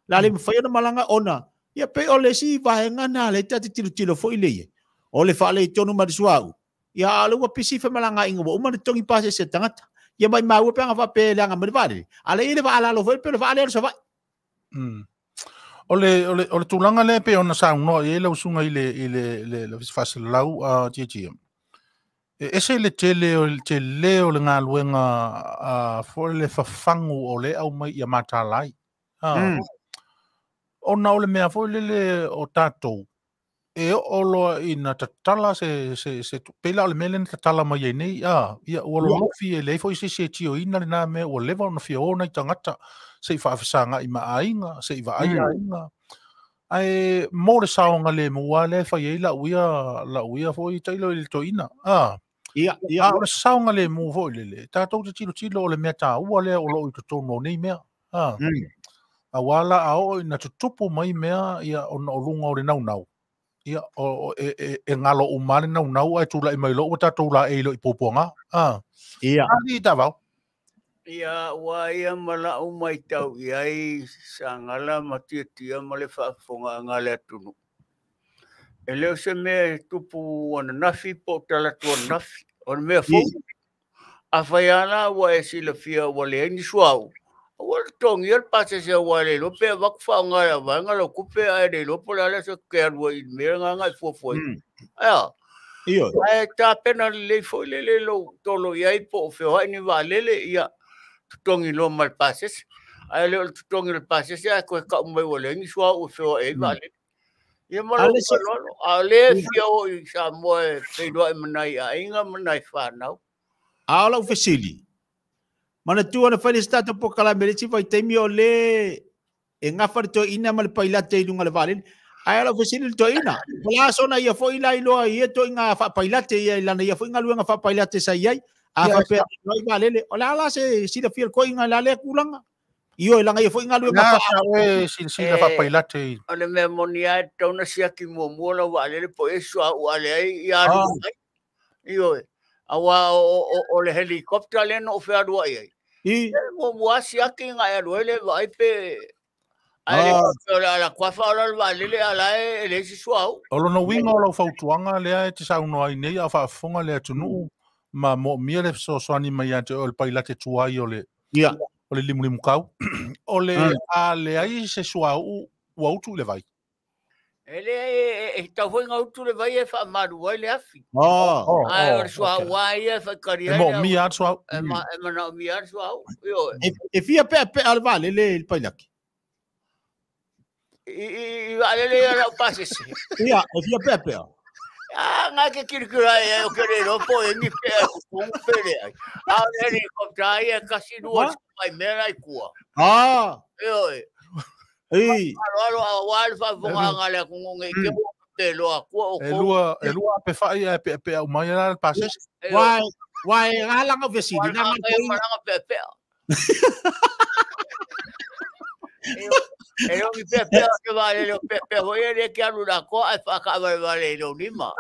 La le mafai ona malaga ona, ia pei o le isi vaega na lea ta te tilotilo foi le i ai, o le faaletonu ma le suauu, ia a o lea ua pisi femalagaaiga ua uma ona totogi pasese a tagata. Ia maimau e pe ana faapea e leaga mai le vaalele, a o lea e i ai le vaa lalo foi pei o le vaa lea o le Savaii. O le tulaga lea pei ona saunoa i ai lau susuga i le faasalalau a Tietie. E ese le tele o le tele o le galuega foi le fafagu o lea aumai ia matala ai. Ona o le mea foi lele o tatou, e oo loa ina tatala se pei la o le mea lea na tatala mai ai nei, ia ua lolofi e leai foi se isi e tioina lena mea ua leva ona fia o nai tagata se i faafesagai ma aiga, se i vaai aiga. Ae mo le saogalemu lava lea e fai ai lau ia foi tailo i le toeaina. Ia, ia. A o le saogalemu foi lele, tatou te tilotilo o le mea taua lea o lo o i totonu o nei mea. Aua la a oo ina tutupu mai mea ia ona o luga o le naunau, ia e galo uma le naunau ae tulai mai loa ua tatou laei loa i puapuaga. Ia. Ali Tavao. Ia, ua ia ma lau matau i ai Sagala ma Tiatia ma le faafofogaaga a le atunuu. E le o se mea e tupu ananafi po o talatu ananafi, o le mea fou. A fai lava la ua e silafia ua leai ni suauu, aua le totogia le pasese aua e le iloa pe avatu faaaoga e au vaega lau tupe ae le iloa po o le a le aso e te alu ai i le mea lena na e fuafua ai. Ae Ioe. Ae tapena lelei foi lele lou tolo i ai po o feoai ni vaalele, ia totogi loa ma le pasese. Ae le o le totogi o le pasese ae toe tau mai ua leai ni suauu e feoai ai vaalele. Ia ma lou faaaloalo. A o lea e fia oo i Samoa e feiloai ma nai aiga ma nai fanau. A o lau fesili, manatua na fai le isi tatou polokalame i le isi vaitaimi o le e gafa le toeaina ma le pailate i luga o le vaalele. Ae o lau fesili i le toeaina, o le a sona ia foi la iloa i ia toeaiga faapailate ia i lana ia foi galuega faapailate sa i ai. A faapea i vaalele, o le a la se silafia le toeaina i la lea tulaga? Ioe, lana ia foi galuega Na, sa oe silasila faapailate i. O le mea moni lava e tatau ona siaki muamua lau vaalele po o i ai se suauu a leai ia alu ai. Ioe, aua o le helicopter lea na ou fealuai ai. E muamua lava siaki ona e alu ai lea e vaai pe Ai le o la kwa fa o le vaalele ala e le si suau. O lona uiga o lau fautuaga lea e te saunoa ai nei a o faafofoga le atunuu ma moomia le fesoasoani mai ia te oe o le pailate tuai o le Ia. O le limulimukau. O le a leai se suauu ua utu i le vai. E le e tau foi ngautu le vai e faamalu ai le afi. Oh. Ai o le suau ai e whaikari E ai. moomia atu suauu. E ma e mana o mia le suau. Io E fia peapea le vaalele i le pailaki. I vaalele ia lau pasese. Ia, e fia peapea. Ah, ngā ke kirikira e o ke re ropo e ni pe e kukungu pere ai. A o le helikopta ai e kasi lua mai mera i kua. Ah. Io e. Ei. Alo alo a wale whawhonga ngā lea kungunge i ke mua te loa kua o E kou. lua e lua pe fai e pe pe au mai la le pasese. Wai, wai ngalanga vesili na Wale ngai whanga maranga pe pea. E rongi pe pea ke vale leo pe pea hoi e le ke alu la koa e whakawale vale i leo nima.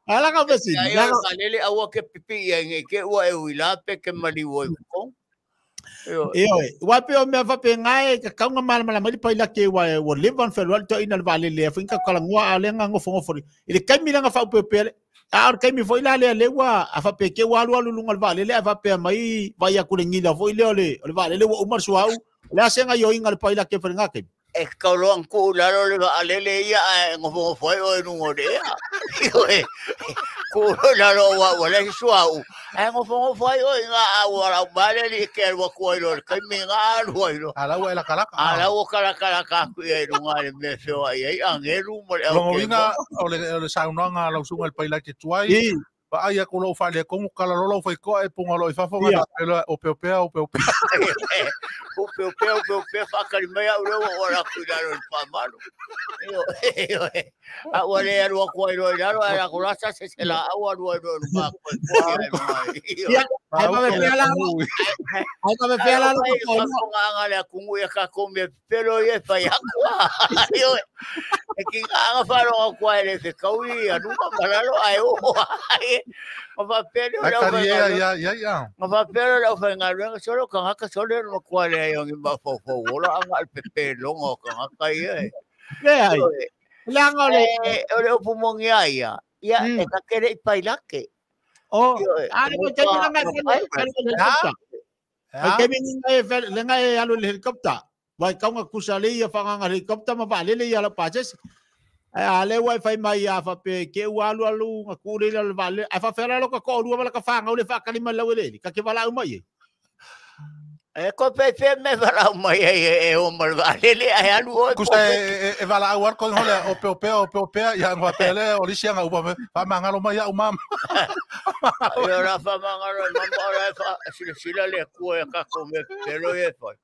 Alanga vesili. Ia ia vaalele aua ke pipi ia nge ke ua e ui pe ke maliu ai kong. Io, wa pe o mea fape ngai ka kaunga mala mala mai paila ke wa wa levan felwal to ina le vaalele fa inka kala ngua a lenga ngofo ngofo. I le kaimi langa fa pe pe a o kaimi foi la le le wa a fa pe ke wa alu alu lunga le vaalele a fa pe mai vai a kule ngila foi le o le o le vaalele wa umar suau. Le asenga yo inga le paila ke fa ngake. E kauloa ku lalo le vaalele ia a ngofo ngofo ai o nungo le ia. Io e ku lalo wa wa le suau. E ngofo ngofo ai o inga a wa la vale li ke wa ku ai lo kaimi nga alu ai lo. Ala ua e la kalaka. Ala ua kala kala ka ku ia lunga le me feo ai ai angelu mo le au. Longa uiga o le saunoaga a lau susuga i le pailate tuai. Pa ai aku lou faale kongu kala lolo fai koa e punga lo i fafo nga pelo o peo peo o peo peo. O peo peo peo peo whakari mai au leo o la kui lalo i pāmalu. Io e. A ua le alu aku ai loa i lalo ai la kulasa se se la au alu ai loa lunga koe koe ai mai. Ia, ai ma pea lalo. Ai ma pea lalo ko ko nga le akungu ia ka ko me pelo ia fai aku. Io e. E ki nga wharonga kua e le te kaui anunga malalo ai o. Ma pele o ia ia ia. Ma pele o whainga renga solo ka ngaka solo no kua le ai ongi ma fofo ola anga le pepe longa ka ngaka ia. Le ai. Le anga le o le opu mongi ai ia. Ia e ka kere i pailake. O a le te nga helicopter. Ai ke minga e lenga e alu le helicopter. Vai kaunga kusale ia whanganga helicopter ma vaalele ia la pases. A le wai fai mai a fa pe ke ua alu alu nga kule la le vale. A fa fera lo ka ko lua ka whanga le whakali mai lau ele. Ka ke wala mai e. E ko pe pe me wala mai e o mal vaalele ai alu o. Kusa e wala au ar ko hole o pe o pe o pe o pe ia ngwa pele o lisi nga upa me fa mangalo mai au mam. Ia ra fa mangalo mama ora fa sila sila le kua e ka ko me pelo e fa.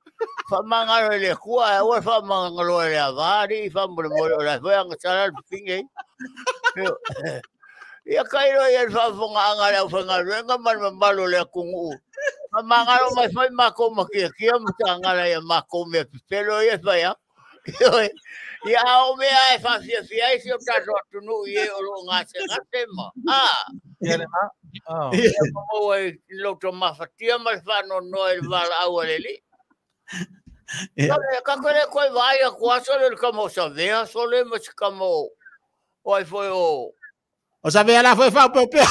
Fa mangalo le kua e o fa mangalo le avari fa mo mo ora fa nga sala pinge. Ia kairo ia fa fonga anga le fa ngarenga mal malo le kungu. Mangalo mai fai mako makia kia mtanga ia mako me pelo ia fa ia. Ia o me ai fa fia fia i o tato atunu i o lo ngase ngase ma. Ah. Ia le ma. Ah. Ia mo e lo to mafatia mal fa no no el vala au le li. Ka kore koi vai a kuaso le kamo sa vea sole ma se kamo o ai foi o. O sa vea la foi fa pe pe.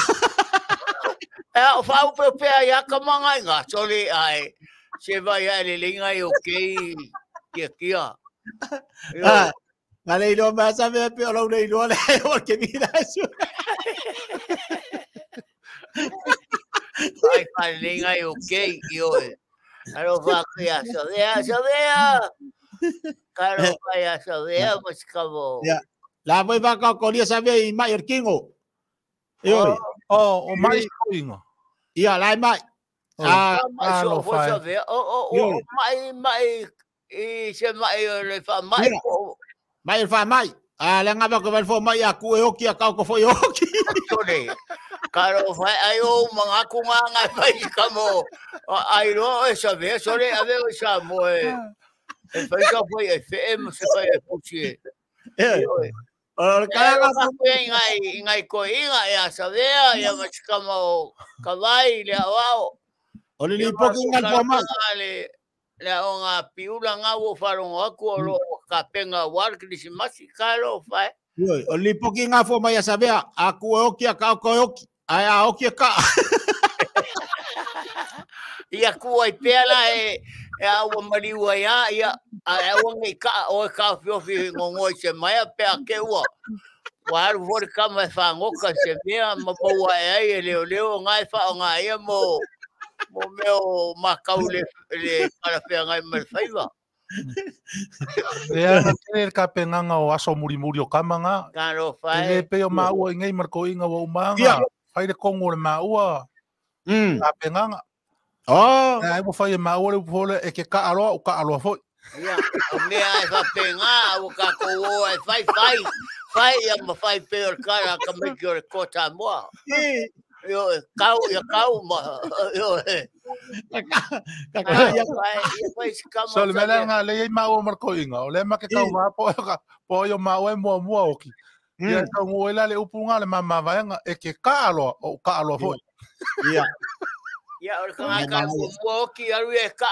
E o fa pe pe ia kamanga inga sole ai se vai ai le linga i o kei kia kia. Ah, ngale ilo ma sa vea pe o lo le ilo le o ke mira eso. Ai fa linga i o kei io e. Aro fa kia sa vea sa vea. Karo fa ia sa vea mas kamo. Ya. La voi va ka kolia sa vea i mai erkingo. Io. O mai ingo. Ia lai mai. Ah, so foi sa vea. O mai mai i se mai le fa mai ko. Mai fa mai. A le ngaba ko fo mai a ku e oki a ka ko foi oki. Tole. Karo fa ai o manga ku nga fai kamo. Ai ro e sa vea sole a vea sa mo e. E fai ka foi e fe mo se fai e puchi. Eh. O kala ka ingai ingai ko inga ia sa vea ia ma kamo ka vai le awao. O le lipoki ngal po mai. Le aoga piula ngā ua whalongo aku o loo ka penga wal Krisimasi ka lo whae. Ioe, o lipoki ngā fua mai a Savea, a ku e oki a ka o koe oki, ai a oki e ka. Ia ku ai pea la e a ua mariu ai a, ia, a e aua ngei ka o e ka fiofi ngongo i se maia pea ke ua. Ua aru fori kama e whangoka se mea ma paua e ai e leo leo ngai wha o ngā ia mo mo mea o makau le kalawhea ngai mai whaiwa. E ana tele ka penganga o aso muri muri o kamanga. Ka ro whae. E le pe o maua i ngei marko inga wa umanga. Whai le kongo le maua. Ka penganga. Oh. Ai mo whai e maua le upole e ke ka aloa o ka aloa foi. Ia, o mea e whapenga, o ka kou e whai whai. Whai ia ma whai pe o le kara ka meiki o le kota moa. Io e kau, ia kau ma, io e. Ka ka ia whai si kama. So le mea ngā le i maua marko inga, o le ma ke kau wā po o maua e mua mua oki. Ia kau ngō ela le upunga le mama vaenga e ke ka aloa o ka aloa foi. Ia. Ia, o le kanga ka mua oki aru e ka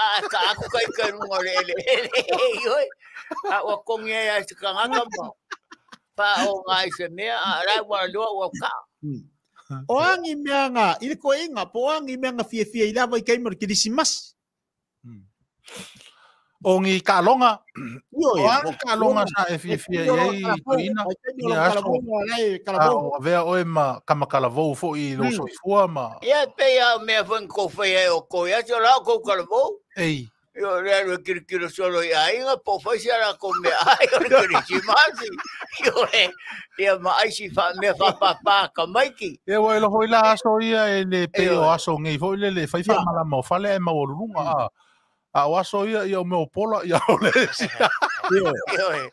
aku kai kai runga le ele ele. Ioi, a ua kongi ai ai se kangaka ma. Pa o ngai se mea, a rai wala loa ua ka. O angi mea ngā, i le koe inga, po angi mea ngā fia fia i lava i keima le Kirisimasi. O ngi kalonga, o angi kalonga sa e fia fia i ei tuina, i aso, o avea oe ma kamakalavou fo i lo soifua ma. Ia pe ia mea fo ko whai e o koe, aso lao kou kalavou. Ei. Io le alu e kirikiro solo i ainga, po whai si ara ko mea ai o le Kirisimasi. Io e, ia ma aisi wha mea whapapa ka maiki. Ia wa ilo hoi la aso ia e le pe o aso ngei fo le le whai wha malama o fale e mawalulunga a. A o aso ia ia o mea o pola ia o le sia. Io e.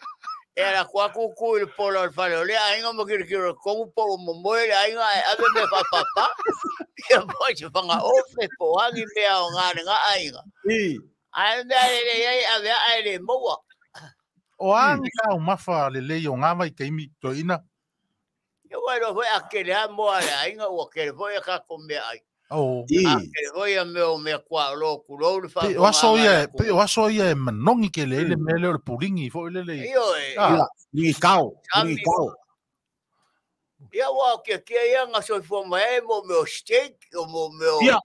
E ara kua kuku i le pola o le fale o le ainga ma kirikiro kongu po o momoe le ainga e ave mea whapapa. Ia po se whanga ofe po hangi mea o ngā ngā ainga. Ai mea le ai ave ai le moa. O angi ka o mafa le lei o ngā vai keimi toina. Ia wai ro foi a kele a moa le ainga ua kele foi a kako mea ai. Oh. A kele foi a mea o mea kua lo kulou le wha. Pe o aso ia, pe o aso ia e manongi ke le le mele o le puringi foi le le. Io e. Ni kau, ni kau. Ia wa ke kia ia ngā soifua mai mo meo steak o mo meo. Ia,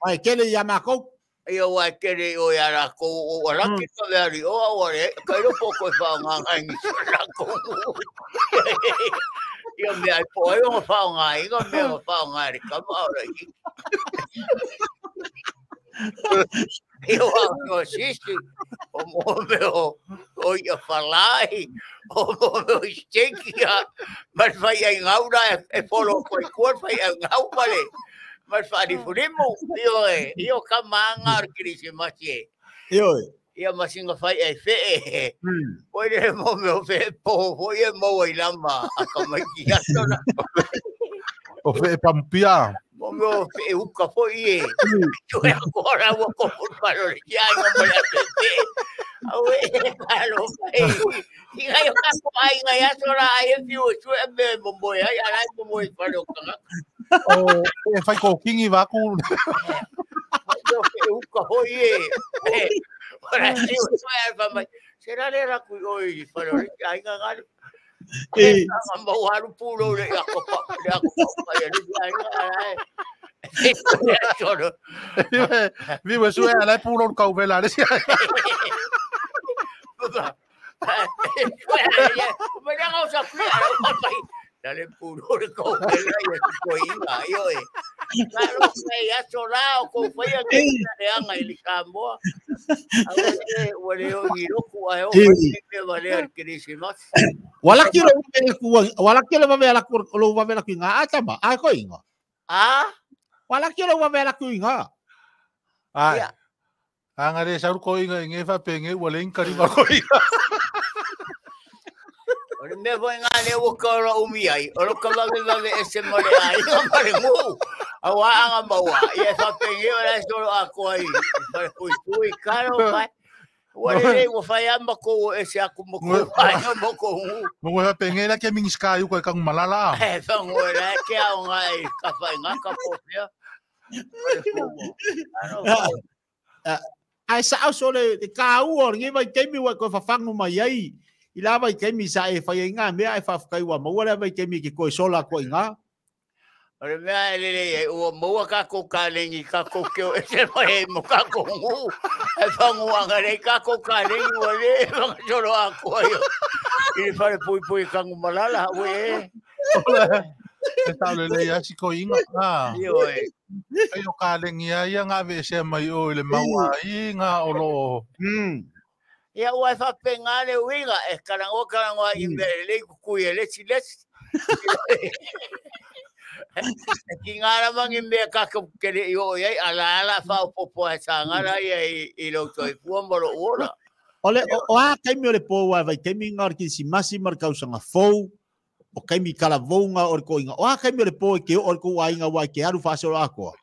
ai kele ia makou. Ia wa kere o ia ra ko o raki ka veri o o re kai ro poko fa ngā ngai ni ra ko. Ia mea po ai o fa ngai nga mea fa ngai ri ka ma ora i. Ia wa no sisi o mo meo o ia falai o mo meo steak ia mar fai ai ngaura e polo ko ko fai ai ngau pale. Mas fari furimu, io e, io ka manga o Kirisimasi e. Io e. Ia masinga fai e fe e. Poi le mo meo fe po, poi e mo i lama, a ka mai ki atona. O fe e pampia. Mo meo fe uka foi e. Tu e agora ua kopu paro le kia inga mo le ate te. Au e paro fai. Inga yo ka ko ai inga ia sora ai e fiu e sue me mo moe ai arai mo moe paro kanga. O e whai ko kingi waku. Yo fe uka hoi e. Ora si o sue ai fa mai. Sera le ra kui oi paro le kia inga ngaru. E nga mau haru pūrou le ako pa le ako pa le kia inga arai. Vive sue alai pūrou kau vela le sia. Le puro le ko vela ia ko inga io e. Claro que ya solao ko foi a que le anga i ka moa. A o le o i roku a o ke vale al Christmas. Wala ki lo ku wala ki lo vela ku lo vela ku inga atama a ko inga. Ah? Wala ki lo vela ku inga. Ai. Anga le saur ko inga nge fa penge wala inga ri ko inga. O le mea foi ngā leo o ka ora umi ai, o lo ka wawe wawe e se mare ai, ngā mare ngū, a wā anga maua, ia e whapenge o lai solo a koa i, whare kui tui, karo whai, ua le rei ua whai ama ko e se aku moko whai ngā moko ngū. Mo ua whapenge la kia mingi ska iu koe kangu malala. E whango e lai kia o ngā e ka whai ngā ka pōwhea. Ai sa au so le ka ua o lenei vaitaimi ua e toe fafagu mai ai i la vaitaimi sa e fai ai gā mea ae faafetai ua maua lea vaitaimi e te toe sola atu ai gā. O le mea e lelei ai, ua maua kākou kalegi, kākou ke o ese mai ai mo kākou nuu. E faguaga nei kākou kalegi, ua le fagasolo atoa i i le fale puipui Tanumalala, ue e. E sao lelei lava si toeaina. Ah. Ioe. Pei o kalegi lava ia na aveesea mai o i le mau aiga o lo o. Ia ua e faapena le uiga, e talanoa talanoa i mea lelei kukui e lesi lesi. E tiga lava ni mea tatou te le i oo i ai, a la la faaopoopo ae sagala ia i lou soifua ma lou ola. O le o a taimi o le po ua vaitaimi nga o le Kirisimasi ma le tausaga fou, o taimi talavouga o le toiga. O a taimi o le po e te oo i le tou aiga ua e te alu faasoloatoa?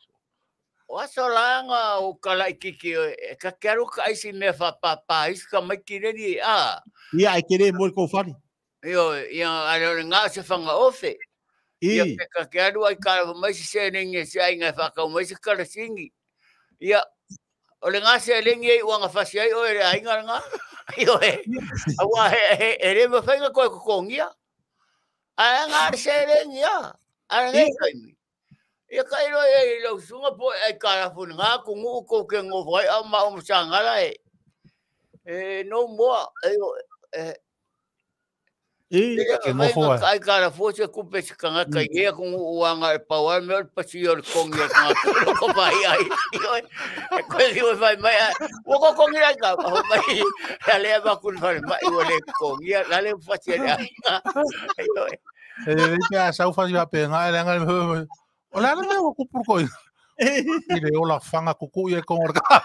O aso la nga o kalaititi e ta te alu ka aisi mea faapapa isi tamaiti leni a. Ia ai te le mo le tou fale. Ioe, ia ale o le nga o se fanga ofe. Ia pe ta te alu ai ka mai se seleni e se aiga e whakau mai se karasingi. Ia, o le nga seleni ei uanga fasi ai oe le aiga le nga. Ioe, aua he le mawhainga koe kokongia. Ae nga le seleni a, a le nei taimi. Ia ka ilo e i lau sunga po e ai karafu ni ngā kungu ko ke ngofo ai au ma o masangala e. E no moa, e, e, I. Ke ngofo ai. Ai karafu se kupe se kangaka i ea kungu uanga e pau ai me o le pasi o le kongi o kangaka o ko mai ai. Ioe, e koe ki ue whai mai ai. Ua ko kongi ai ka, ho mai, a lea makun whare mai ua le kongi, a le pasi le ai. Ioe. E le pe a sau fasi faapena e leaga le o le ala mea ua kupu le koina. I le ola fanga kuku ia kongo le ka.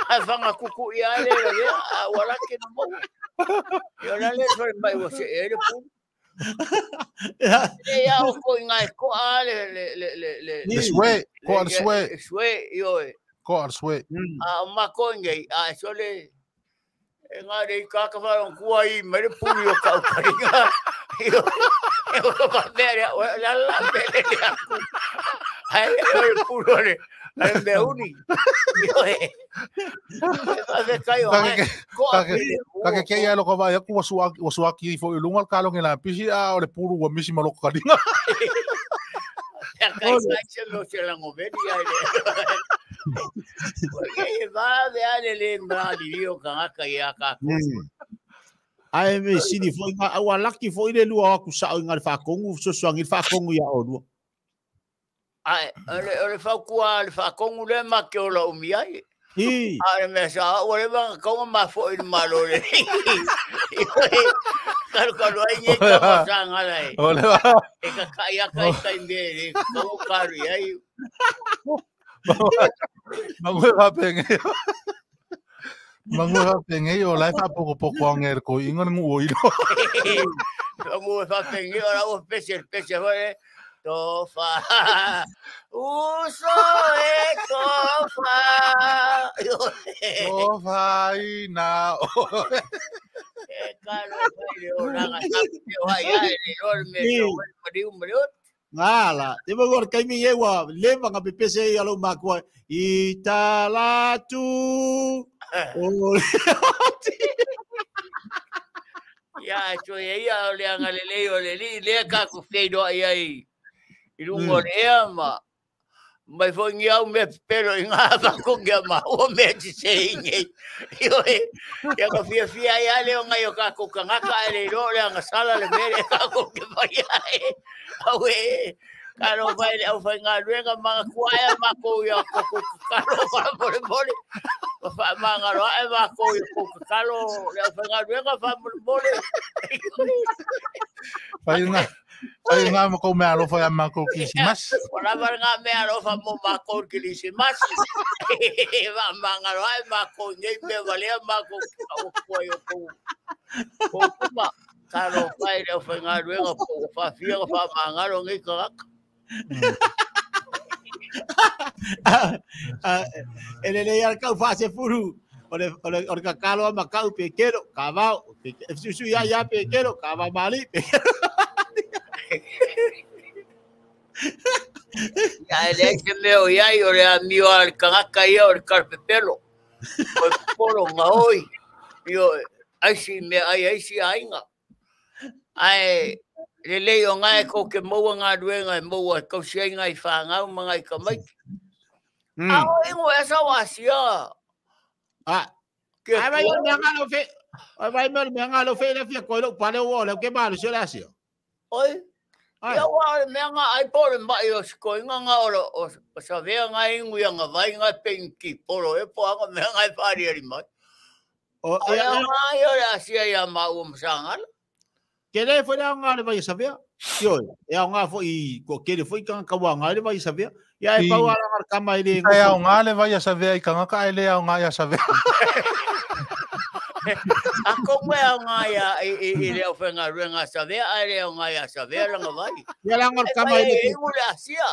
A fanga kuku ia le le lea, a ua lake na maua. Ia la le fare mai ua se e le pu. E ia o ko inga e ko a le le le le le Le sue, ko al sue, sue ioe. ko al sue. A o mako ingai a so le e ngā rei kaka wharon kua i mai le puri o kau karinga. Io e o pa mea o la la me le le aku. Ai o le puri o le le mea uni. Io e. E fa kai o ai. Ko a pele. Ka ke ia loko vai aku ua suaki ifo i lunga le kalogi la pisi a o le pulu ua misi ma loko kaliga. Ia kai kai se mea o se lango veni ai le. E va ve ale le mali o kangaka ia ka. Ai me sini foi nga au alaki foi le lua aku sa o nga le whakongu, sosoangi le whakongu ia o lua. Ai, o le whaukua le whakongu le ma ke ola umi ai. I. A le mea sa, ua le vanga kaunga ma foi le malo le. Kalu kalu ai nge ka mo sa ngala e. O le va. E ka kai aka i tai me le, kau karu i ai. Mangu e whapenge. Mangu e whapenge o lai whapoko poko ange le koi inga ngu o ilo. Mangu e whapenge o la ua pese, pese hore. Tofa, uso e tofa. Tofa ina. E kalo pai le oranga tapu te wai ai le rol me so mariu mariu. Ngala, te mo gor kaimi e ua leva nga pepese i alo makua i talatu. O Ia so e ia o le anga le lei o le li le ka ku feido ai ai. I lunga o le ea ma mai foi ngi au me pepelo i ngā whakongi a ma o me te se inge. Ioe, ia ka fia fia ai ale o ngai o kako kangaka e le ro le anga sala le mere kako ke mai ai. Au e, ka ro vai le au whai ngā ruenga mga kuaia ma kou ia koko kakalo wha mole mole. Wha mga roa e ma kou ia koko kakalo le au whai ngā ruenga wha mole mole. Whai ngā. Ai ngā mo kou mea alofa ia mākou Kirisimasi. O lava ngā mea alofa mo mākou Kirisimasi. Wa manga roa e mākou nei mea walea mākou ki ka okua i o kou. Kou kuma, ka ro whai reo whai ngā ruenga po o whawhia o wha mangaro ngei karaka. E le lei ala kau wha se furu. O le kakalo a makau pe kero, ka vao. Susu ia ia pe kero, ka vao mali pe kero. Ia e leai se mea o iai o le amio a le tagata ia o le talapepelo. O le popolo gaoi. Ioe, aisi meaai a isi aiga. Ae lelei o gae tou te maua galuega e maua e tausi ai nai fanau ma nai tamaiti. A o ingo e sa o asia. A Ke ai vai o mea ngalo fe. Ai vai me mea ngalo fe le fia koi lo pale o le ke malu se le asia. Oi. Ai. Ia ua o le mea nga ai po o le mai o sikoiga nga o le o savea nga ingu ia nga vai nga penki polo e po anga mea nga e whaariari mai. O O le ia nga ia o le asia ia maua masangala. ke le foi le nga le vai savea. Io e au ngā foi ko kere foi ka ka wa ngā le vai savea. Ia e pau ala ngā kama i le E au ngā le vai a savea i kangaka e le au ngā ia savea. A ko mea au ngā ia i le au whenga ruenga savea, a le au ngā ia savea langa vai. Ia la ngā E kama vai i le e ingu le asia.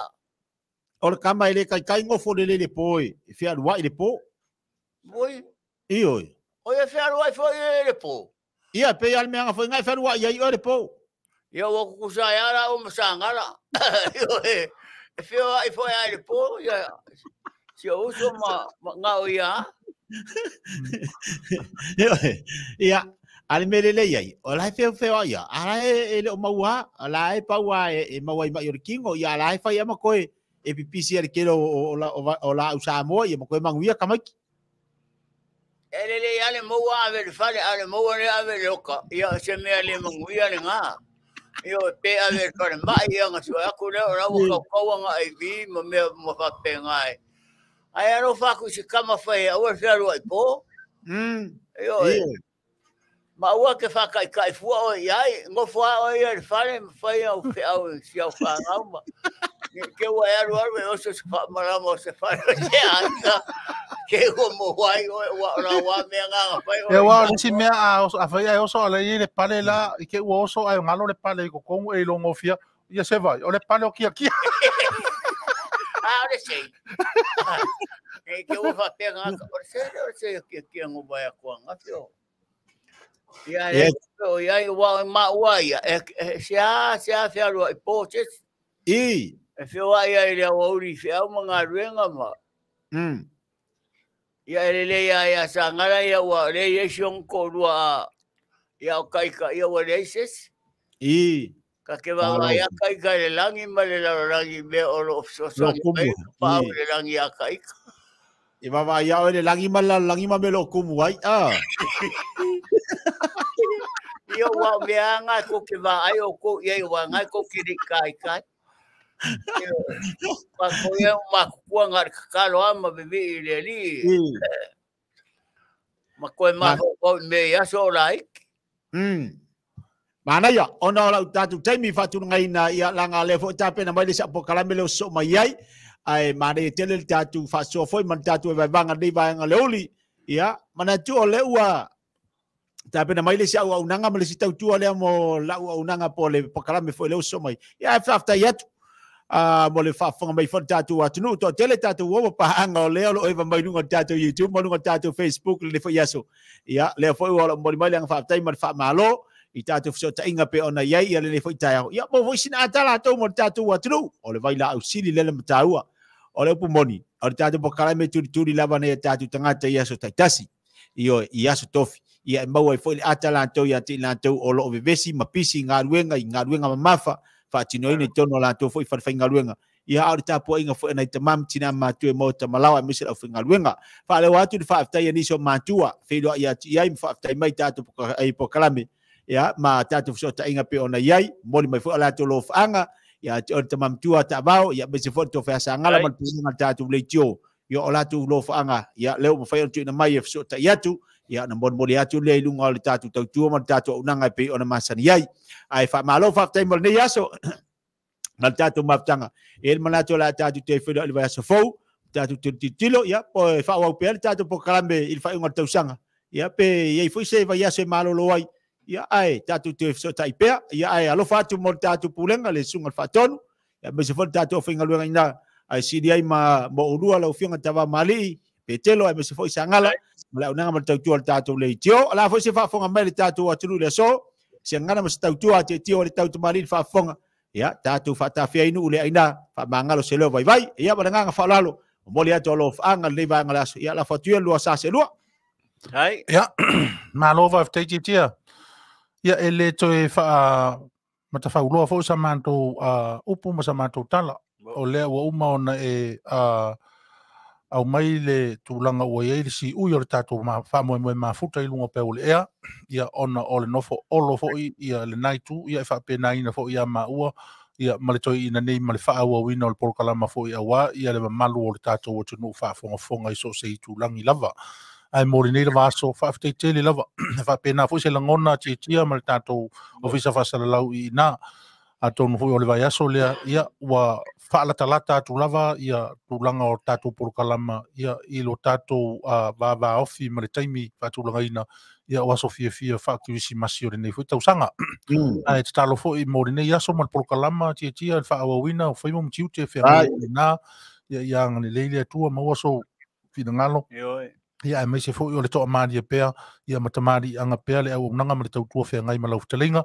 o le kama i le kai kai ngofo le le po e fia lua i le po. Oi, Io. o e whia rua i fo i le po. Ia pe al mea ngā foi ngai fia lua ia i o le po. Ia ua kukusa e ara o masangala. Io e whia i fo i le po, ia si o uso ma ngā o ia. Ia ale mele le iai o la feo feo ia ala e le o maua ala e paua e maua i mai o le kingo ia ala e fai ama koe e pipisi ale kelo o la o Samoa ia ma koe manguia kamaiki. E lele ia le maua ave le fale, ale maua le ave le oka. Ia se mea le manguia le ngā. Ia o pe ave le fale mai ia ngā sua aku leo rau kau kaua ngā IV ma mea ma whape ngā e. Ai aro whaku si kama whai aua whiaru ai po. Io e. Ma ua ke whakai kai fua o iai, ngofo a o ia le fale, ma whai au whiau si au whangau ma. Ke ua e aru aru e oso se whamarama o se whare o te anga. Ke ua mo wai o ua ora wā mea ngā ngā whai o. E ua o nisi mea a whai ai oso ala i le pale la, i ke ua oso ai ngalo le pale i kokongu e i longofia. Ia se vai, o le pale o kia kia. A o le sei. E ke ua whapea ngā ka, o le sei, o le sei o kia kia ngō vai a kua ngā whio. Ia e o ia i wā ma ua ia, e se a whiarua i pō tes. I. E whioa ia i lea wauri whiau ma ngā ruenga ma. Ia e lele ia ia sangara ia ua le ia siong ko rua a ia o kaika ia ua le ises. I. Ka ke wawa ia kaika le langi ma le lalolangi me o lo sosoangi mai pa o le langi a kaika. I wawa ia o le langi ma le langi ma me lo kumu ai. Ah. Ia ua mea ngā ko ke wā ai o ko ia i wā ngā ko ki ri kai kai. Ma ko ia ma kua ngā kakalo ama bibi i le li. Ma koe ma ko me ia so like. Mana ia ona o lau tātou taimi whātūngaina ia langa le fo tāpena mai le sa pokalame leo so mai ai. Ai mana ia tele le tātou whāsoa foi mana tātou e vaivanga nei vaenga le oli. Ia mana tu o le ua tāpena mai le sa ua unanga ma le si tautua lea mo lau ua unanga po le pokalame foi leo so mai. Ia e whaftai atu. Mo le whaafonga mai fo tātou atunu to tele tātou o paanga o leo lo eva mai lunga tātou YouTube mo lunga tātou Facebook le fo iaso ia le fo o mo mai le whaftai ma wha malo i tātou fo tainga pe ona iai ia le fo tai ia mo fo sina atala tou mo tātou atunu o le vai la au sili lele mataua o le upu moni o le tātou pokalame turi turi lava nei tātou tangata iaso taitasi io iaso tofi ia e maua i fo le atala tou ia te lantou o lo vevesi ma pisi ngā ruenga i ngā ruenga mamafa whaatinoina i tono la tō foi whalewhainga ruenga. Ia au le tāpua inga fo enai tamam tina mātua e mō tamalawa e mese lau whainga ruenga. Whaalewa atu le whaaftai ani so mātua, whaeloa ia atu iai, ma whaaftai mai tātou ai pokalame. Ia, ma tātou whasota inga pe ona iai, moli mai fo ala tō lo whaanga, ia te o tamam tua tāvao, ia mese fo tō whaasangala ma le pūnga tātou leitio. Ia o lātou lo whaanga, ia leo mawhai o tuina mai e whasota i atu, ia na moli atu le lunga o le tātou tautua ma le tātou unanga e pe ona masani ai. Ai wha malo whaftai mo nei aso, na le tātou mafutanga. E le manato la tātou te whiro i le vai aso fou, tātou te titilo, ia, po e whaawau pea le tātou po kalame i le whainga o le tausanga. Ia, pe iei fui se vai aso e malolo ai. Ia, ai, tātou te whiso tai pea, ia, ai, alofa atu mo le tātou pulenga, le sunga le whaatonu, ia, me se fo le tātou whainga luenga ina, ai siri ai ma mo urua lau fionga tawa mali, Petelo ai me se fo isangala, ma le unanga ma le tautua le tātou le itio, ala fo se whaafonga mai le tātou atunu le so, se ngana ma se tautua te tio le tautu mali le whaafonga, Ia tatou faatafea i nuu le aina faamagalo se leo vaivai. Ia ma le agaga faaaloalo momoli atu alofaaga lenei vaega o le aso. Ia lafo atu ia lua sa seelua. Ai. Ia, malo faafetai Tiatia. Ia e le toe faamatafauloa foi sa matou upu ma sa matou tala. O lea ua uma ona e aumai le tulaga ua i ai le siui o le tatou faamoemoe mafuta i luga o peu o le ea, ia ona o le nofo olo foi ia lena itu, ia e faapenaina foi ia maua, ia ma le toeaina nei ma le faaauauina o le polokalama foi aua ia le mamalu o le tatou atunuu faafogafoga i so o se itulagi lava. Ae mo lenei lava aso, faafetai tele lava. E faapena foi se lagona tiatia ma le tatou ofisa faasalalau i ina. Atonu foi o le vaiaso lea, ia ua faalatalata atu lava ia tulaga o tatou polokalama ia i lo tatou vavaofi ma le taimi faatulagaina ia o aso fiafia faakerisimasi o lenei foi tausaga. Ae tatalo foi mo lenei aso ma le polokalama tiatia le faaauauina o faiva ma tiute feagai lena, ia ia agalelei le Atua maua sou finagalo. Ia aemaise foi o le toamalie pea, ia ma tamaliiaga pea le auaunaga ma le tautua feagai ma lau fetalaiga.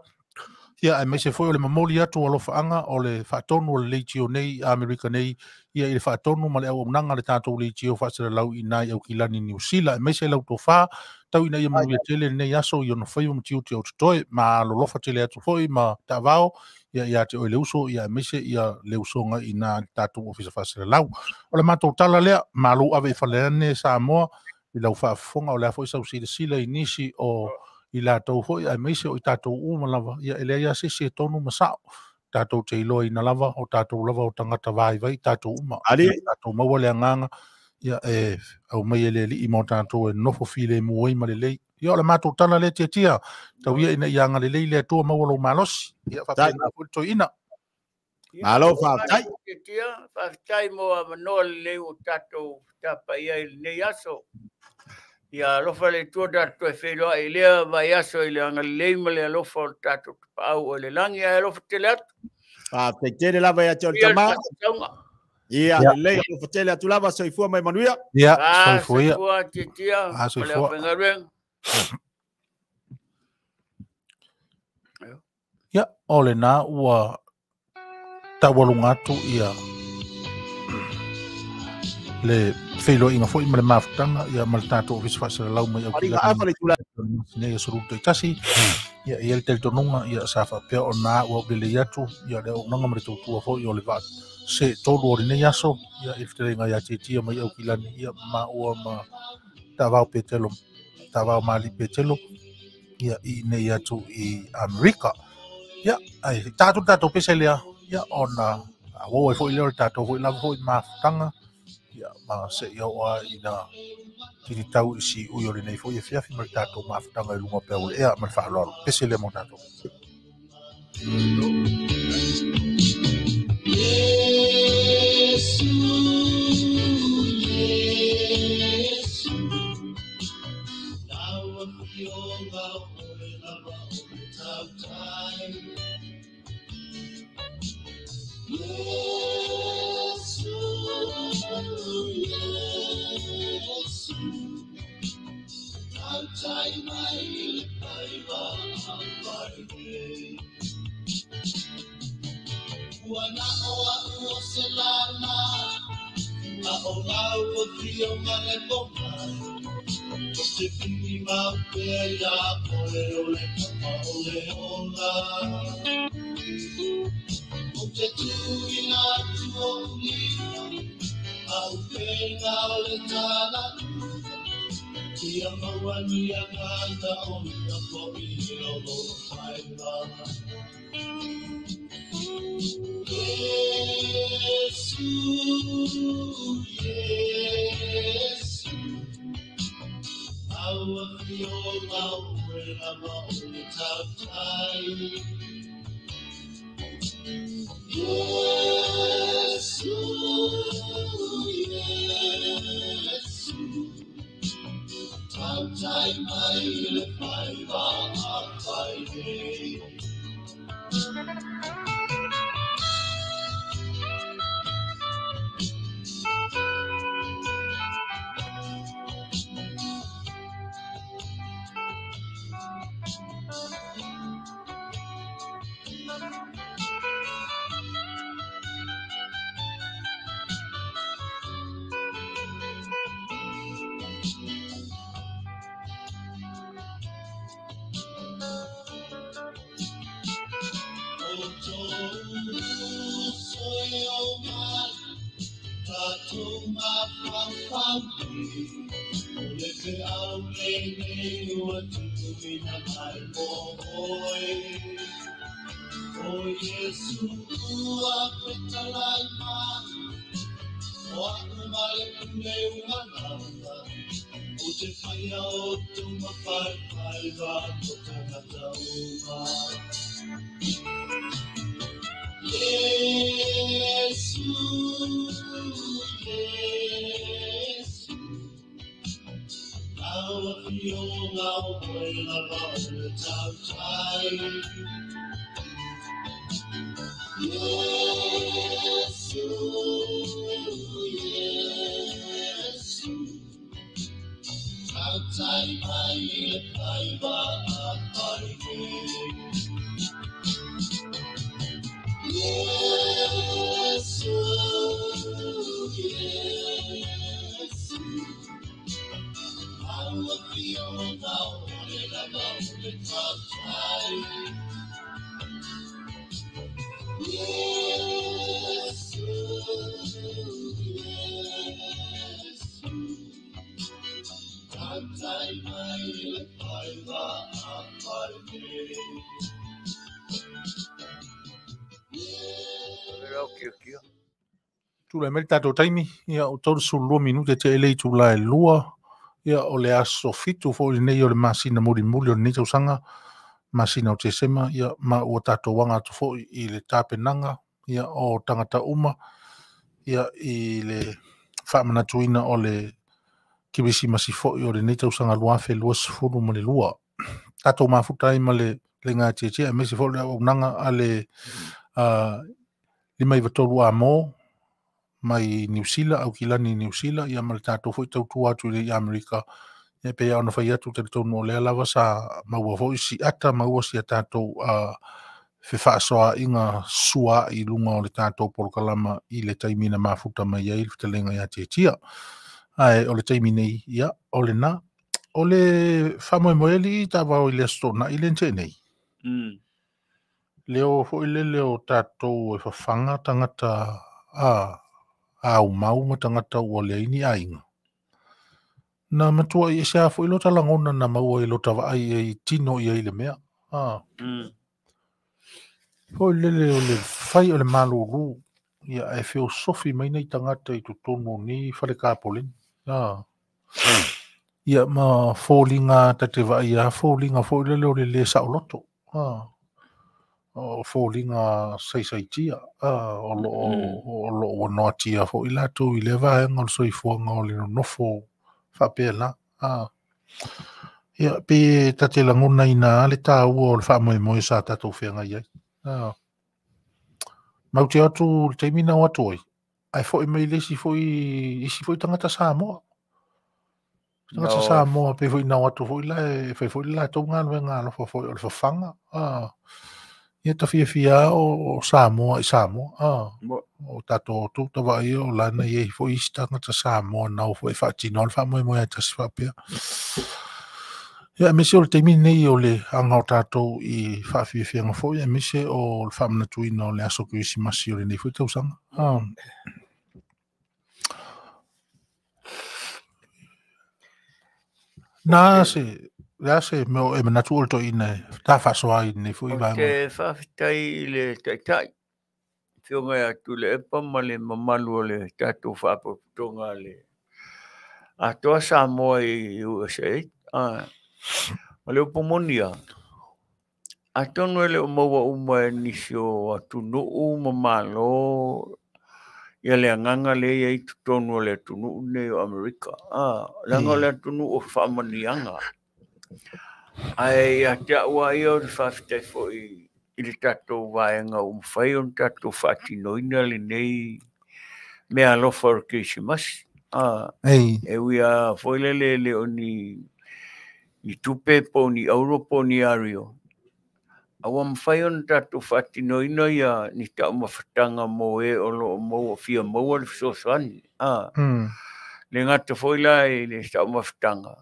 Ia aemaise foi o le momoli atu o alofaaga o le faatonu o le leitio nei Amerika nei, ia i le faatonu ma le auaunaga le tatou leitio faasalalau i nai Aukilani Niu Sila. Aemaise lau tofa, tau ina ia manuia tele lenei aso i ona faiva ma tiute o totoe, ma alolofa tele atu foi ma taavao, ia ia te oe le uso, ia aemaise ia le usoga i nā le tatou ofisa faasalalau. O le matou tala lea, malu ave i faleane Samoa, i lau faafofoga o le a foi sau silasila i nisi o i latou foi, aemaise o i tatou uma lava, ia e leai lava se isi e tonu ma sao. Tatou te iloaina lava, o tatou lava o tagata vaivai, tatou uma. Ali. Ia tatou maua le agaga, ia e aumai e le Alii mo tatou e nofo filemu ai ma lelei. Ia o le matou tala lea tiatia, tau ia ina ia agalelei le Atua maua lou malosi. Ia faapena foi le toeaina. Malo faafetai. Tiatia, faafetai mo avanoa lelei ua tatou tapai ai i lenei aso. Ia alofa le Atua tatou toe feiloai i lea vaiaso i le agalelei ma le alofa o le tatou tapaau o le lagi, ae alofa tele atu. Faafetai tele lava ia te oe le Ia le tama. tatou. Ia Ia. lelei alofa tele atu lava, soifua mai manuia. Ia, Ah, soifua ia. soifua tiatia, Ah, ma le soifua. aufaigaluega. Ia, o lena ua taualuga atu ia le feiloaiga foi ma le mafutaga ia ma le tatou ofisa faasalalau mai Fariga Aukilani afa le tula. nei aso 21. Ia i ai le talitonuga ia sa faapea ona au lelei atu ia le auaunaga ma le tautua foi o le vaa se tolu o lenei aso, ia i le fetalaiga ia Tiatia mai Aukilani, ia maua ma taavao Petelo, taavao Mali Petelo, ia i nei atu i Amerika. Ia, ai tatou tatou pese lea, ia ona auau ai foi lea o le tatou foi lava foi mafutaga, ia ma se i oo lava ina tilitau i siui o lenei foi afiafi ma le tatou mafutaga i luga o peu o le ea ma le faaaloalo. Pese lea mo tatou. au nei, o le pe au nei nei ua tuuina mai mo oe. O Iesu ua fetalai mai, o a'u ma le pule umalama, o te whaia o tuma whaiwhaiva mo tangata uma. Iesu, Iesu, lau afioga o oe lava o le tautai. Iesu, Iesu, tautai mai i le faiva a fai nei. Iesu, Iesu, lau afioga o oe lava o le tautai. Iesu, Iesu, tautai mai i le faiva a fai nei. Tulai mai le tatou taimi, ia o 32 minute te ele i tula e 2, ia o le aso 7 foi lenei o le masina mulimuli o lenei tausaga, masina o Tesema, ia ma ua tatou aga atu foi i le tapenaga, ia o tagata uma, ia i le faamanatuina o le kerisimasi foi o lenei tausaga 2022. Tatou mafuta ai ma le legatietie, aemaise foi le auaunaga a le 53 amo mai Niu Sila, Aukilani Niu Sila, ia ma le tatou foi tautua atu i Amerika. Ia pe ia ona fai atu talitonu o lea lava sa maua foi si ata, maua si a tatou fefaasoaaiga sua i luga o le tatou polokalama i le taimi na mafuta mai ai le fetalaiga ia Tietia. Ae o le taimi nei, ia, o lena. O le faamoemoe alii taavao i le aso Toonai le na tea nei. Leo foi lele o tatou e fafaga tagata aumau ma tagata ua leai ni aiga. Na matua i ese a foi lota lagona na maua i lota vaai e i tino i ai le mea. Foi lele o le fai o le malulu, ia e feosofi mai nei tagata i totonu o ni fale kapoleni. Ia ma foliga ta te vaai a foliga foi lele o le le saoloto. O foliga saisaitia, o loo ua noatia foi latou i lea vaega o le soifuaga o le nonofo faapea la. Ia pe ta te lagona ina le taua o le faamoemoe sa tatou feagai ai. Mau te atu le taimi na o atu ai, ae foi mai le isi foi tagata Samoa. Tagata Samoa pe foi na o atu foi la e fai foi le latou galuega alofa foi o le fafaga. Ia ta fiafia o Samoa i Samoa. O tatou tu tavaai o lana i foi isi tagata Samoa na o foi faatino le faamoemoe ai tasi faapea. Ia aemaise o le taimi nei o le aga o tatou i faafiafiaga foi, aemaise o le faamanatuina o le aso kerisimasi o lenei foi tausaga. Na se le ase mea e manatu o le toeaina e ta faasoa ai lenei foi O vaega. te faafetai i le taitai, afioga ia Tuilaepa ma le mamalu o le tatou faapotopotoga le Atoa Samoa i USA. O le upu moni lava, atonu e le o maua uma e nisi o atunuu ma malo ia le agaga lea e i ai totonu o le atunuu lenei o Amerika. Leaga o le atunuu o faamanuiaga. Ae ia te au lava ia o le faafetai foi i le tatou vaega ua mafai ona tatou faatinoina lenei mea alofa o le kerisimasi. E ui lava foi lele e le o ni tupe po o ni euro po o ni ario, a ua mafai ona tatou faatinoina ia ni taumafataga mo e o loo maua fia maua le fesoasoani. Le gata foi la i le taumafataga,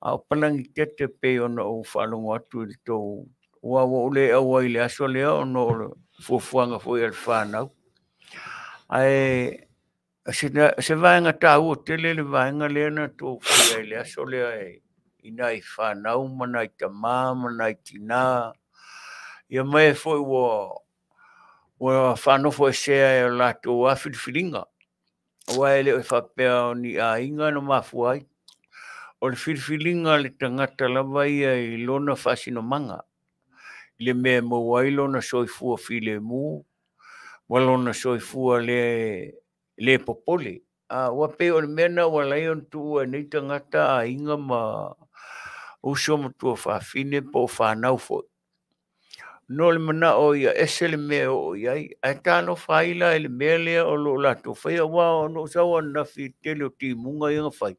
a o palagi tete pei ona ou faalogo atu i le tou ua ua ou le auai i le aso lea ona o le fuafuaga foi a le whanau. Ae Se vaega taua tele le vaega lea na tou faia i le aso lea e i nai fanau ma nai tamā ma nai tinā. Ia ma e foi ua faanofoesea e o latou lava filifiliga. Aua e le o faapea o ni aiga na mafua ai. O le filifiliga a le tagata lava ia i lona faasinomaga, i le mea e maua ai lona soifua filemu ma lona soifua le popole. Ua pei o le mea lena ua ala ai ona tuua e nei tagata aiga ma uso ma tuafafine po o fanau foi. No le manao ia ese le mea e oo i ai, ae talofa ai la i le mea lea o lo o latou faia, aua na ou sau ananafi i le tele o timuga ia na fai.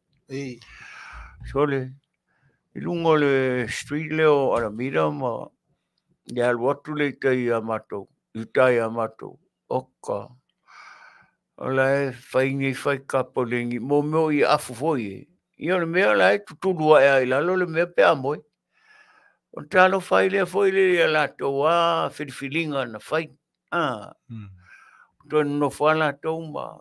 Sole, i luga o le street lea o Alameda ma le alu atu lea i tai ia matou, i uta ia matou, oka, o la e fai nei fai kapoleni, mo mea o afu foi e. Ia o le mea o la e tutulu ae lava i lalo le mea pe a moe. O le talofa ai lea foi lea ia latou lava filifiliga na fai. Toe nonofo lava latou ma...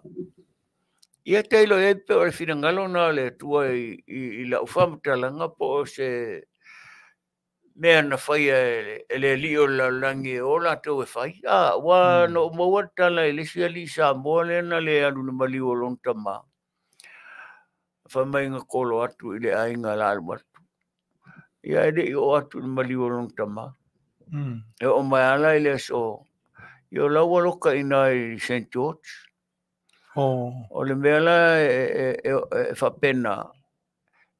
Ia tailo i ai pe o le finagalo na o le Atua i lau faamatalaga po o se mea na faia e le alii o le lalolagi e o latou e fai. Ua na ou maua le tala i le isi alii Samoa lea na le alu i le maliu o lona tamā. Fai mai na kolo atu i le aiga la alu atu. Ia e le i oo atu i le maliu o lona tamā. E oo mai ala i le aso, ia o la ua loka i ina i St. George. O le mea la e faapena,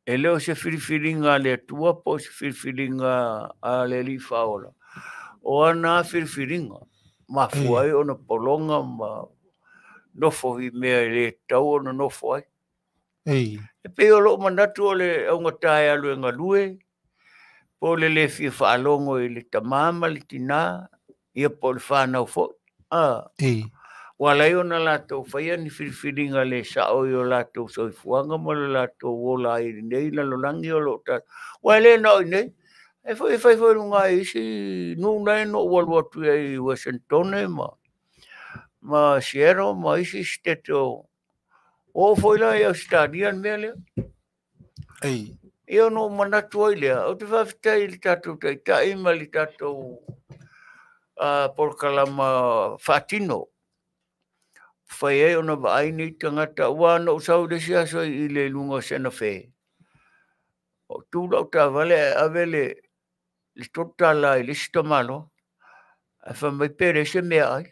e le o se filifiliga a le Atua po o se filifiliga a le Alii Faaola. O ana filifiliga, mafua ai ona pologa ma nofo i mea e le tatau ona nofo ai. E pei o lou manatu o le augata e alu e galue, po o le le fia faalogo i le tamā ma le tinā, ia po o le whanau foi. Ua ala ai ona latou faia ni filifiliga le sao i o latou soifuaga ma le latou ola ai i lenei lalolagi o lo o tatou. Ua e le na o i nei, e foi e fai foi i luga i isi nuu na e na ou alu atu ai i Washington ma Seattle ma isi state o oo foi la i Ausetalia le mea lea. Ia ona ou manatu ai lea, ou te faafetai i le tatou taitai ma le tatou polokalama faatino. Fai ai ona vaai nei tagata, ua na ou sau i le isi aso i le luga o Santa Fe. O tu lau taavale ae ave le $3 i le isi tamaloa. Ae fai mai pe leai se meaai.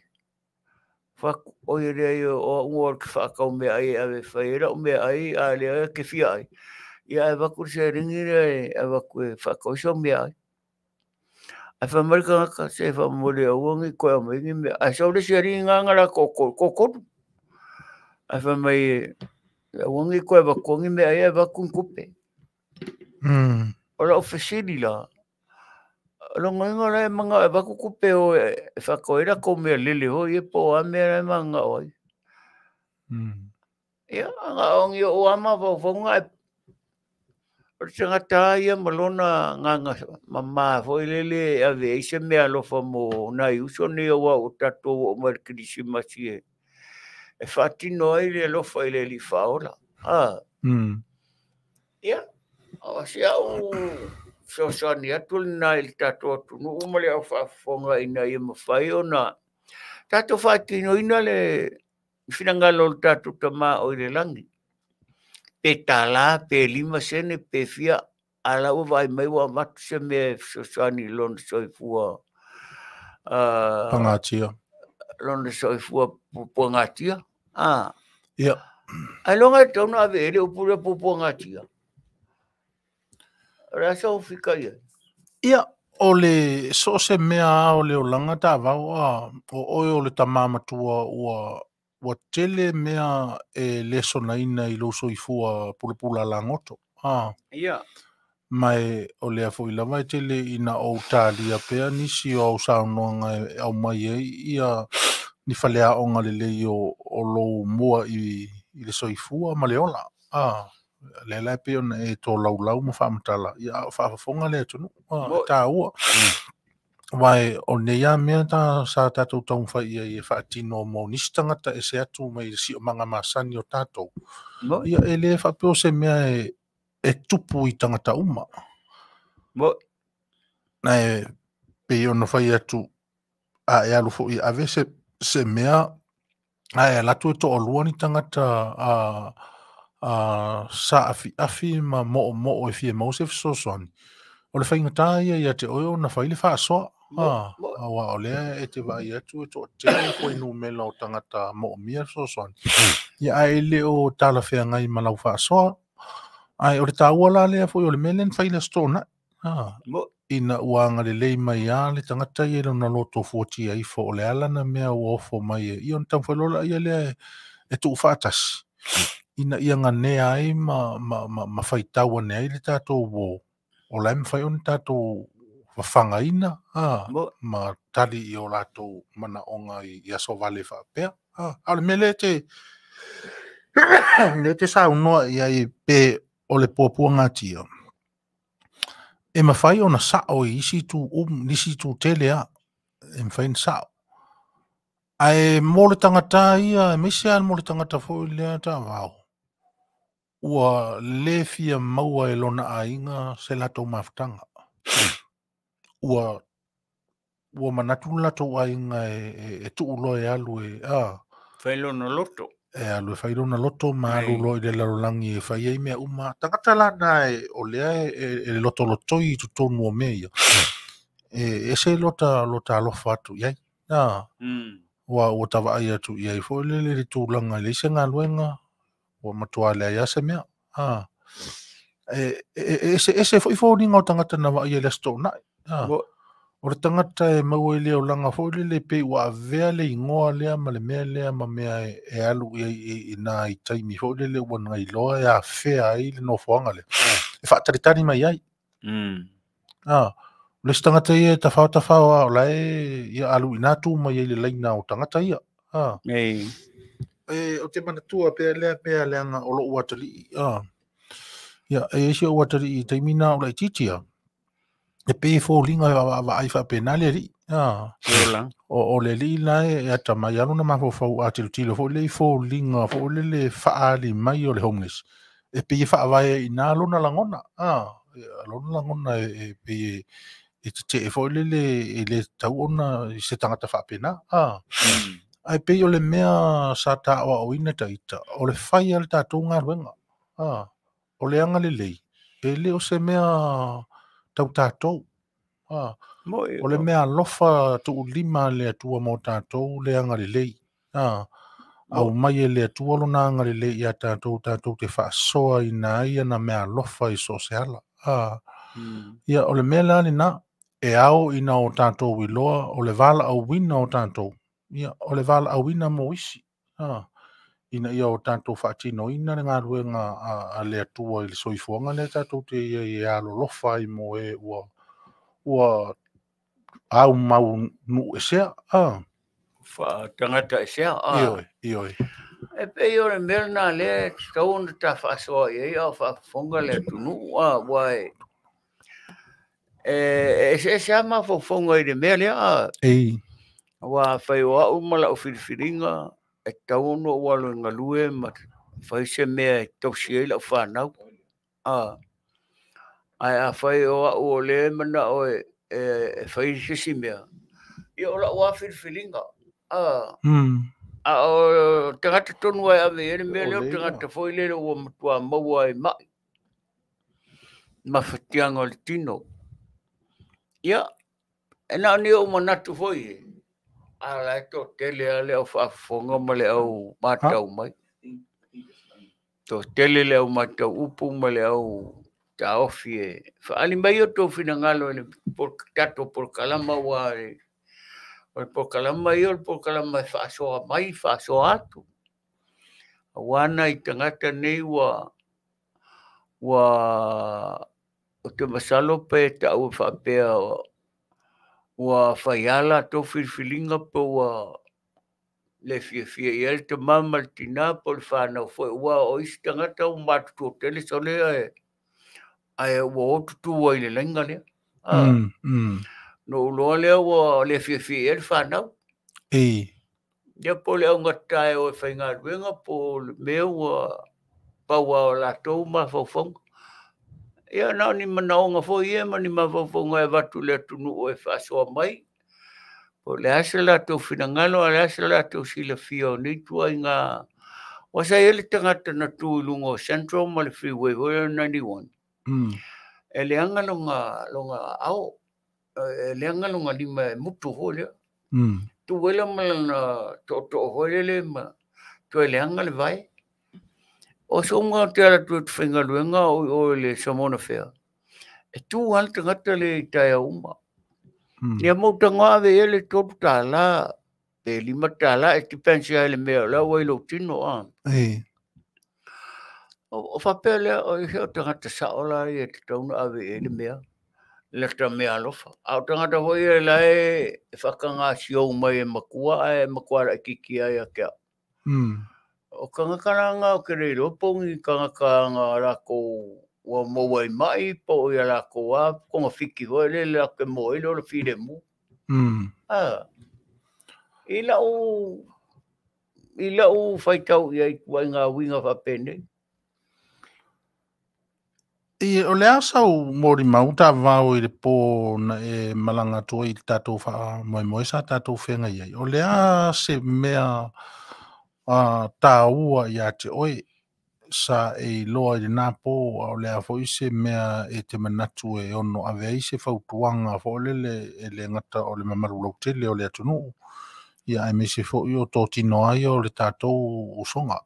Fai atu, oi e leai o au o ke whaakau mea ai e ave fai e lau mea ai a lea ke fia ai. Ia ae avatu le seleni lea e avatu e whaakau ai sau mea ai. Ae fai mai le tagata se faamolemole aua ne i toe aumai ni mea. Ae sau le isi alii gagana la tokolu. Ae fai mai aua ne i toe avatua ni mea ai ae avatu ni tupe. O lau fesili la, logoina la e manao e avatu tupe o e whaakau ai latou mea lele hoi e po o a mea la e manao ai. Ia, na o ni o ama faufauga e o le tagata ia ma lona gaga mamā foi lele e ave ai se mea alofa mo nai uso nei aua ua tatou oo mai i le Kerisimasi e faatino ai le alofa i le Alii Faaola. Ia, o si au fesoasoani atu lena i le tatou atunuu ma le au faafofoga ina ia mafai ona tatou faatinoina le finagalo o le tatou Tama o i le lagi. Pe $1, pe 5 sene, pe fia, a la ua vaai mai ua avatu se mea e fesoasoani i lona soifua Pagatia. Lona soifua puapuagatia. Ia. Ai loga e tatau ona ave i ai le upu lea puapuagatia. O le a sau fika i ai? Ia, o le so o se mea lava o le olaga taavao a o oe o le tamā matua ua tele mea e lesonaina i lou soifua pulapula lagoto. Ia. Ma e o lea foi lava e tele ina ou talia pea nisi o au saunoaga e aumai ai ia ni faleaoga lelei o lou mua i le soifua ma le ola. Lea la e pei ona e tolaulau ma faamatala, ia a o faafofoga le atunuu, e taua. Aua o lenei lava mea ta, sa tatou taumafai i ai e faatino mo nisi tagata ese atu mai le siomaga masani o tatou. Moi. Ia, e le faapea o se mea e tupu i tagata uma. Moi. Ae pei ona fai atu, a e alu foi e ave se mea, ae alu atu e toalua ni tagata saafiafi ma moomoo e fia maua se fesoasoani, o le faigata ia ia te oe ona fai le faasoa. Aua o lea e te vaai atu e toatele fuainumera o tagata moomia fesoasoani. Ia, ae le o talafeagai ma lau faasoa. Ae o le taua la lea foi o le mea lea na fai i le Aso Toonai. Ina ua agalelei mai lava le tagata ia i lona loto fuatia ifo o le ala na mea ua ofo mai e. Ia ona taumafai loa laia lea e tuufaatasi ina ia ganea ai ma faitau ane ai le tatou uo. O la e mafai ona tatou fafagaina ma tali i o latou manaoga i aso vale faapea. A o le mea lea te saunoa i ai pe o le puapuagatia, e mafai ona sao i isi itu nisi itu tele a, e mafai ona sao. Ae mo le tagata ia, aemaise lava mo le tagata foi lea taavao, ua le fia maua e lona aiga se latou mafutaga. Ua manatu le latou aiga e tuu loa e alu e fai lona loto. E alu e fai lona loto ma alu loa i le lalolagi e fai ai mea uma. Tagata la na o lea e lotolotoi i totonu o mea ia. E ese lota alofa atu i ai. Ua tavaai atu i ai foi lele le tulaga i le isi galuega, ua matua leai lava se mea. E ese foi foliga o tagata na vaai i le Aso Toonai. O le tagata e maua i le olaga foi lele pei ua avea le igoa lea ma le mea lea ma mea e alu i nai taimi foi lele ua nailoa e afea ai le nofoaga lea. E faatalitali mai ai. O le isi tagata ia e tafao tafao a o la e ia alu ina tu mai ai le laina o tagata ia. O te manatua pea lea mea leaga o lou atalii. Ia, e isi ou atalii i taimi na o laitiiti. E pei foliga e vaavaai faapena le alii. O le alii la e atamai alu na mafaufau a tilotilo foi le i foliga foi lele faaali mai o le homeless. E pei e faavae i na lona lagona. Lona lagona e pei e tetee foi lele e le tatau ona i se tagata faapena. Ae pei o le mea sa taoaoina taita, o le fai a le tatou galuega. O le agalelei, e le o se mea tau tatou. O le mea alofa tuulima le Atua mo tatou le agalelei. Au mai e le Atua lona agalelei ia tatou, tatou te faasoa ina ai ana mea alofa i so o se ala. Ia, o le mea la lena, e ao ina o tatou iloa, o le valaauina o tatou, ia, o le valaauina mo isi. Ina ia o tatou faatinoina le galuega a le Atua i le soifuaga lea tatou te ia i e alolofa ai mo e ua aumau nuu esea. Faatagata esea. Ioe. E pei o le mea lena lea e tatau ona ta faasoa i ai a o faafofoga le atunuu. Ua e eseese lava mafaufauga i le mea lea. Ua afai o au ma lau filifiliga, e tatau ona ou alu e galue ma fai se mea e tausi ai lau fanau. Ae afai o au o lea e manao e fai se isi mea, ia o lau lava filifiliga. A o tagata tonu e ave i ai le mea lea, o tagata foi lele ua matua maua ai mai mafatiaga o le tino. Ia, e na o ni ou manatu foi e. A la e toatele lava le au faafofoga ma le au matau mai. Toatele le au matau upu ma le au taofi e faaali mai o tou finagalo i le tatou polokalama ua o le polokalama ia o le polokalama e faasoa mai, faasoa atu. Aua nai tagata nei ua o te masalo pe taua faapea ua fai lava latou filifiliga pe ua le fiafia i ai le tama ma le tina po o le fanau foi. Ua o isi tagata ua matutua tele sole ae ua o tutu ai i le laina lea. Na ou iloa lea ua le fiafia i ai le fanau. Ei. Ia po o le augata e o e faigaluega po o le mea ua pau lava o latou mafaufauga. Ia na o ni manaoga foi ia ma ni mafaufauga e avatu i le atunuu e faasoa mai. Po o le a se latou finagalo a o le a se latou silafia o nei ituaiga. Aua sa i ai le tagata na tu i luga o Central ma le Freeway foi lea o le 91, e leaga lona ao, e leaga lona lima e mutu foi lea. Tu ai la ma lana tootoo foi lele ma toe leaga le vae. O soga ou te alu atu ou te faigaluega o i o i le Samona Fair, e tu lava le tagata lea i taeao uma. Ia ma ou tago ave i ai le $3 pe $5, it depends lava i le mea o la ua i lou tino. O faapea lea, o se o tagata sao la ia e tatau ona ave i ai le mea, lata mea alofa. A o tagata foi ia la e faatagasiou mai e matua ae matua laitiiti lava ia te au. O tagata la na ou te le iloa po o ni tagata na latou ua maua i mai po o ia latou lava togafiti foi lele latou te maua ai le ola filemu. I lau faitau i ai i ituaiga uiga faapenei. O le a sau molimau tavavao i le pō na e malaga atu ai i le tatou faamoemoe sa tatou feagai ai. O le a se mea taua ia te oe sa e iloa i lena pō, a o le a foi se mea e te manatu e ono ave ai se fautuaga foi lele e le gata o le mamalu lautele o le atunuu, ia aemaise foi o totino ai o le tatou usoga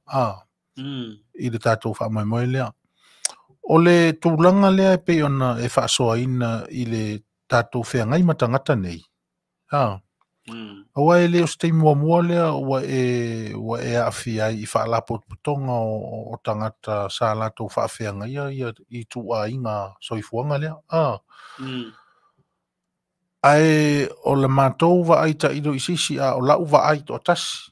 i le tatou faamoemoe lea. O le tulaga lea e pei ona e faasoaina i le tatou feagai ma tagata nei. Aua e le o se taimi muamua lea ua e aafia ai i faalapotopotoga o tagata sa latou faafeagaia ia ituaiga soifuaga lea. Ae o le matou vaai tailo i se isi, a o lau vaai toatasi.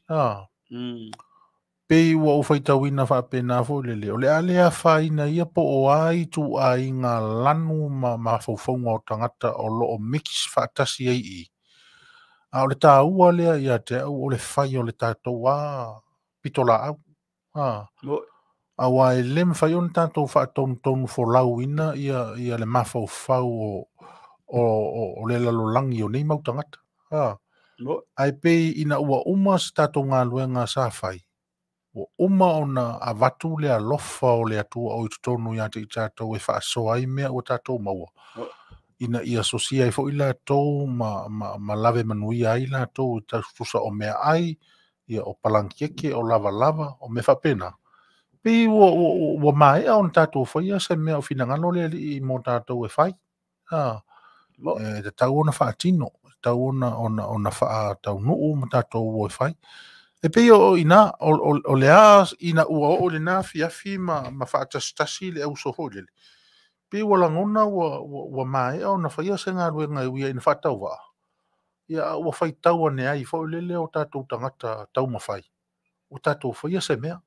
Pei ua ou faitauina faapena foi lele, o le a le afaina ia po o a ituaiga lanu ma mafaufauga o tagata o loo mix faatasi ai i. A o le taua lea ia te au o le fai o le tatou pitolaau. Aua e le mafai ona tatou faatonutonu folauina ia le mafaufau o le lalolagi o nei mau tagata. Ae pei ina ua uma se tatou galuega sa fai, ua uma ona avatu le alofa o le Atua o i totonu ia te i tatou e faasoa ai mea ua tatou maua. Ina ia sosia ai foi latou ma lave manuia ai latou i tusa o mea ai, ia o palankieke, o lavalava, o mea faapena. Pei ua maea ona tatou faia se mea o finagalo le alii mo tatou e fai. E tatau ona faatino, tatau ona faataunuu ma tatou o e fai. E pei o ina, o le a ina ua oo le na afiafi ma faatasitasi le auso foi lele. Pei ua lagona ua maea ona faia se galuega e uia ina faatauvaa. Ia ua faitau ane ai foi lele o tatou tagata taumafai. Ua tatou faia se mea.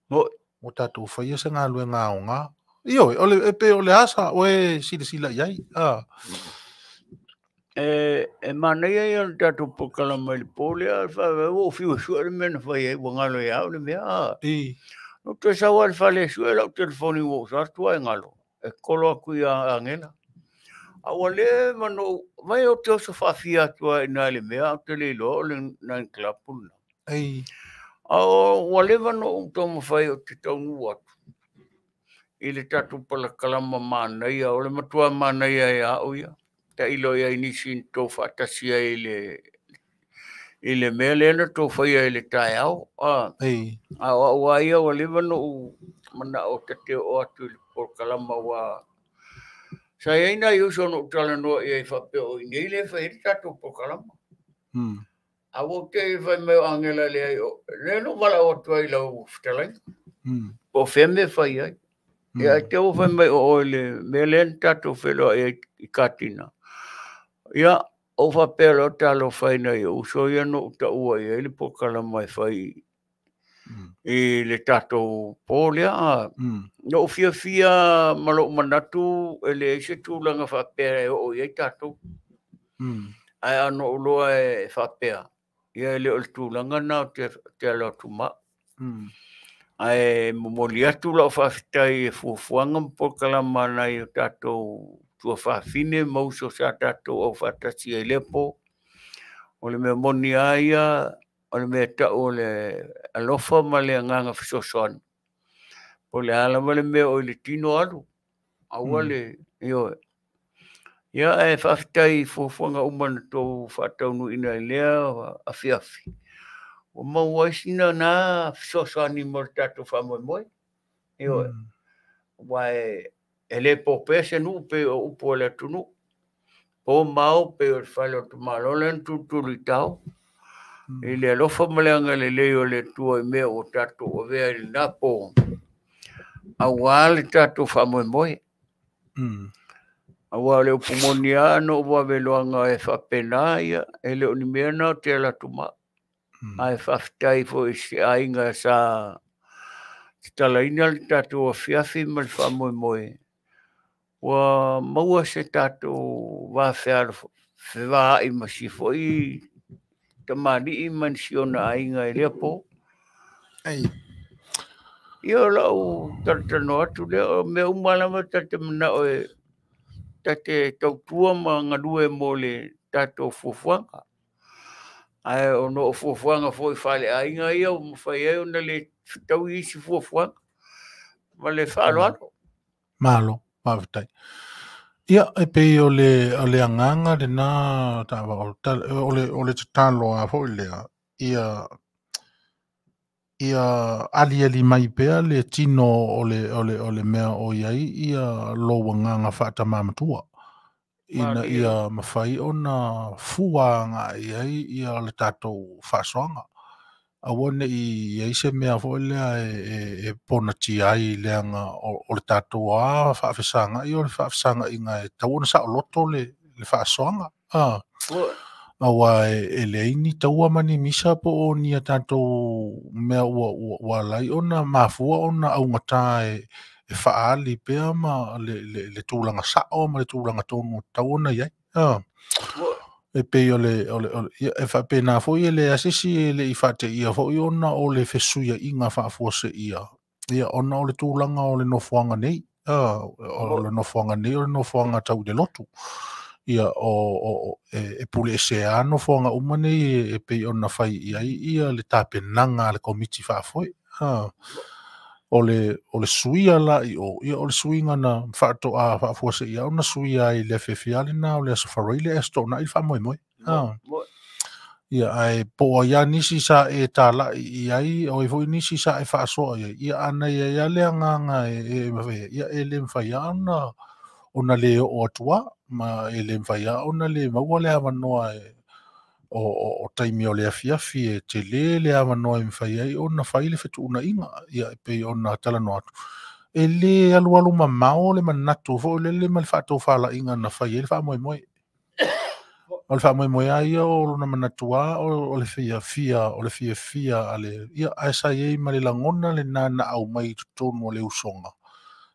Ua tatou faia se galuega aoga. Ioe, e pei o le asa oe silasila i ai. E manaia ia le tatou polokalame i le pō lea, ua ou fiu e sue le mea na fai ai, ua galo ia au le mea. No toe sau lava i le fale e sue lau telefoni ua ou atu ae galo, e kolo atu ia Agela. A ua leva na ou, vai ou te oso faafia atu ai i le mea, ou te le iloa o le 9 club lena. A ua leva na ou taumafai ou te taunuu atu i le tatou polokalame manaia, o le matua manaia ia au ia. Tailo ia i nisi na tou faatasi ai i le mea lea na tou faia i le taeao. A o au lava ia ua leva na ou manao ta te oo atu i le polokalame ua sa i ai nai uso na ou talanoa i ai faapea o i nei le fai ai le tatou polokalame. A ua te fai mai o Agela leai o lea na ou valaau atu ai i lau fetalaiga. Po o fea mea fai ai. Ia ai te ua fai mai o oe le mea lea na tatou feiloai ai i Katina. Ia, ou faapea loa talofa i nai uso ia na ou taua i ai le polokalame e fai i le tatou pō lea. Na ou fiafia ma lou manatu e leai se tulaga faapea e oo i ai tatou. Ae ana ou iloa e faapea, ia e le o le tulaga lena ou te alo atu ma au. Ae momoli atu lau faafetai i fuafuaga ma polokalama a nai o tatou tuafafine ma uso sa tatou aufaatasi ai i lea po. O le mea moni lava ia, o le mea e tau o le alofa ma le agaga fesoasoani, po o le a lava le mea o i le tino alu, aua le, ioe. Ia, ae faafetai i fuafuaga uma na outou faataunuuina i lea afiafi, ua maua ai sina na fesoasoani mo le tatou faamoemoe. Ioe, aua e le po pea se nuu pei o upu a le atunuu. Po ma ao pei o le fale o le tamaloa lea na tulutulu i tao. I le alofa ma le agalelei o le Atua i mea ua tatou avea i lena po, aua le tatou faamoemoe. Aua o le upu moni lava na ou vave iloaga e faapena, ia, e le o ni mea na ou te alu atu ma au. Ae faafetai foi i se aiga sa tatalaina le tatou afiafi ma le faamoemoe, ua maua se tatou va fevaai ma si foi tamalii ma si ona aiga i lea po. Ia o lau talatalanoa atu lea, o mea uma lava ta te manao e ta te tautua ma galue mo le tatou fuafuaga. Ae ona o fuafuaga foi faaleaiga ia ua mafai ai ona le fetaui isi fuafuaga ma le faaaloalo. Malo, faafetai. Ia, e pei o le agaga lena, o le tatalo lava foi lea, ia aliali mai pea le tino o le mea o i ai ia lou agaga faatamā matua. Ina ia mafai ona fua agai ai ia le tatou faasoaga. Aua ne i ai se mea foi lea e ponatia ai leaga o le tatou faafesagai o le faafesagaiga e tatau ona saoloto le faasoaga. Aua e leai ni taua ma ni misa po o ni a tatou mea ua alai ona mafua ona augata e faaali pea ma le tulaga sao ma le tulaga tonu tatau ona i ai. E pei o le e faapena foi e le asisi e le i faateia foi ona o le fesuiaiga faafuaseia, ia ona o le tulaga o le nofoaga nei. O le nofoaga nei o le nofoaga tau i le lotu. Ia o e pule ese a nofoaga uma nei e pei ona fai i ai ia le tapenaga a le komiti faafoe. O le suia la i o, ia o le suiga na faatoa faafuaseia ona suia ai le afiafi lena o le Aso Faraile ae toonai le faamoemoe. Ia ae po o ai nisi sa e talai i ai, o ai foi nisi sa e faasoa i ai, ia ana ia ia le agaga ia e le mafai ona le oo atua, ma e le mafai ona le maua le avanoa o taimi o le afiafi e tele le avanoa e mafai ai ona fai le fetuunaiga, ia e pei ona talanoa atu. E le alualu mamao le manatu foi lele ma le faatofalaiga na fai ai le faamoemoe. O le faamoemoe lava ia o lona manatu lava o le fiafia a le, ia ae sa i ai ma le lagona lena na aumai i totonu o le usoga.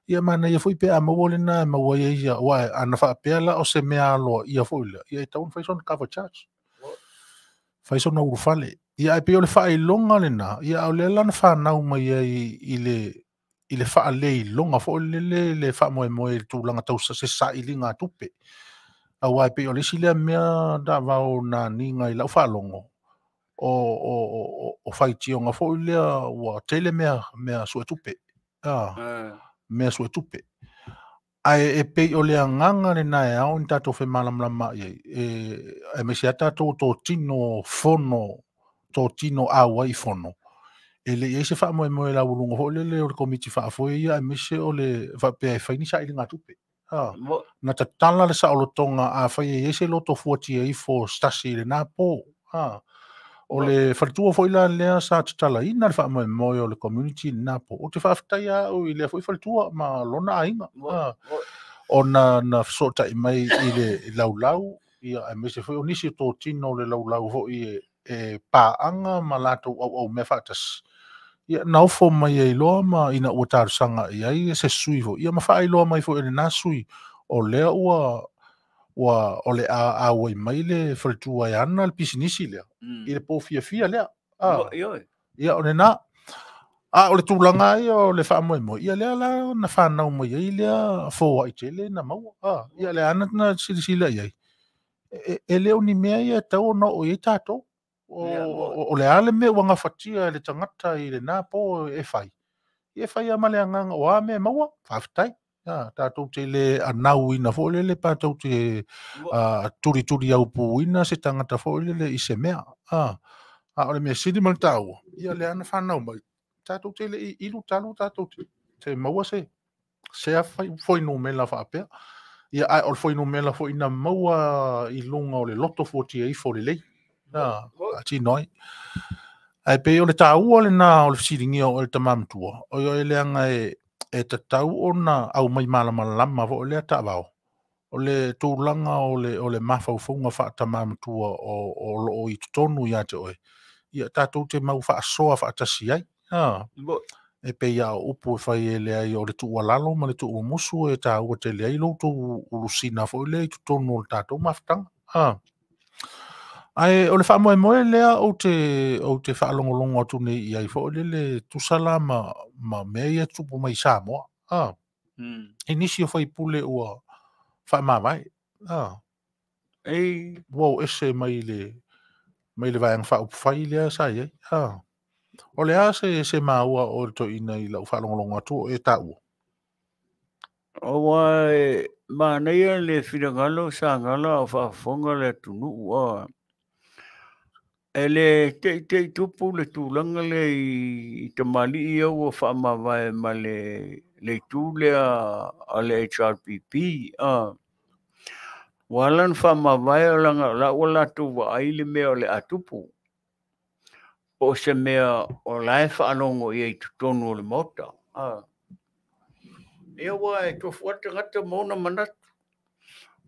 Ia manaia foi pe a maua lena e maua ai ia, aua ana faapea la o se mea aloaia ia foi lea, ia e tatau ona fai sona cover charge. Fai sona ulufale. Ia ae pei o le faailoga lena, ia a o lea la na fanau mai ai i le faaleiloga foi lele le faamoemoe i le tulaga tau se sailiga tupe. Aua e pei o le isi lea mea taavao na aniga i lau faalogo, o faitioga foi lea ua tele mea suetupe. Mea suetupe. Ae e pei o le agaga lena e ao ona tatou femalamalama i ai. E aemaise lava tatou totino fono, totino auai i fono. E le i ai se faamoemoe laualuga foi lele o le komiti faafoe ia aemaise o le faapea e fai ni sailiga tupe. Na tatala le saolotoga a fai e i ai se loto fuatia ifo se tasi i lena po. O le faletua foi la lea sa tatalaina le faamoemoe o le community lena po. Ou te faafetai au i lea foi faletua ma lona aiga. Ona na fesootai mai i le laulau, ia aemaise foi o nisi o totino o le laulau foi e paaga ma latou auau mea faatasi. Ia na ofo mai ai loa ma ina ua talosaga i ai se sui foi. Ia ma faailoa mai foi e lena sui o lea ua Ua o le a auai mai le faletua e ana le pisinisi lea i le po fiafia lea. Ia o lena. A o le tulaga ia o le faamoemoe, ia lea la na whanau mai ai lea foai tele na maua. Ia le ana na silasila i ai. E leo ni mea ia tau ona o i tātou. O le ale mea ua gafatia e le tagata i lena po e fai. Ia fai a ma le agaga o a mea e maua, faafetai. Tātou te le anau ina foi lele pa tātou te tuli au puina se tagata foi lele i se mea. A o le mea sili ma le tāua, ia le ana whanau mai. Tātou te le ilu talu tātou te maua se a foi numela whaapea. Ia ai o le foi numela foi ina maua i lunga o le loto fuatia ifo le lei. A tinoi. Ai pe o le tāua le nā o le fisilingia o le tamamatua. O i o leanga e tatau ona au mai malamalama fo lea taavao. O le tulaga o le mafaufaunga faatamamatua o loo i totonu ia te oe. Ia tātou te mau faasoa faatasi ai. E pe ia o upu e fai e lea i o le tuualalo ma le tuumumusu e tāua tele ai lo tou ulusina fo lea i totonu o le tātou mafutaga. Ai o le faamoemoe lea ou te faalogologo atu nei i ai fo lele tusala ma mea ia tupu mai Samoa. I nisi o faipule ua faamavae. Ua o ese mai le vaega faaupufai lea sa i ai. O le a se maua o le toeaina i lau faalogologo atu o e taua? Aua e manaia le finagalo sa gala o faafofoga le atunuu. E le teitei tupu le tulaga le i tamalii ia ua faamavae ma le itu lea a le HRPP. Ua ala ona faamavae o laga o la ua latou vaai le mea o le a tupu. Po o se mea o la e faalogo i ai i totonu o le maota. Ia ua e tofu atu tagata ma ona manatu.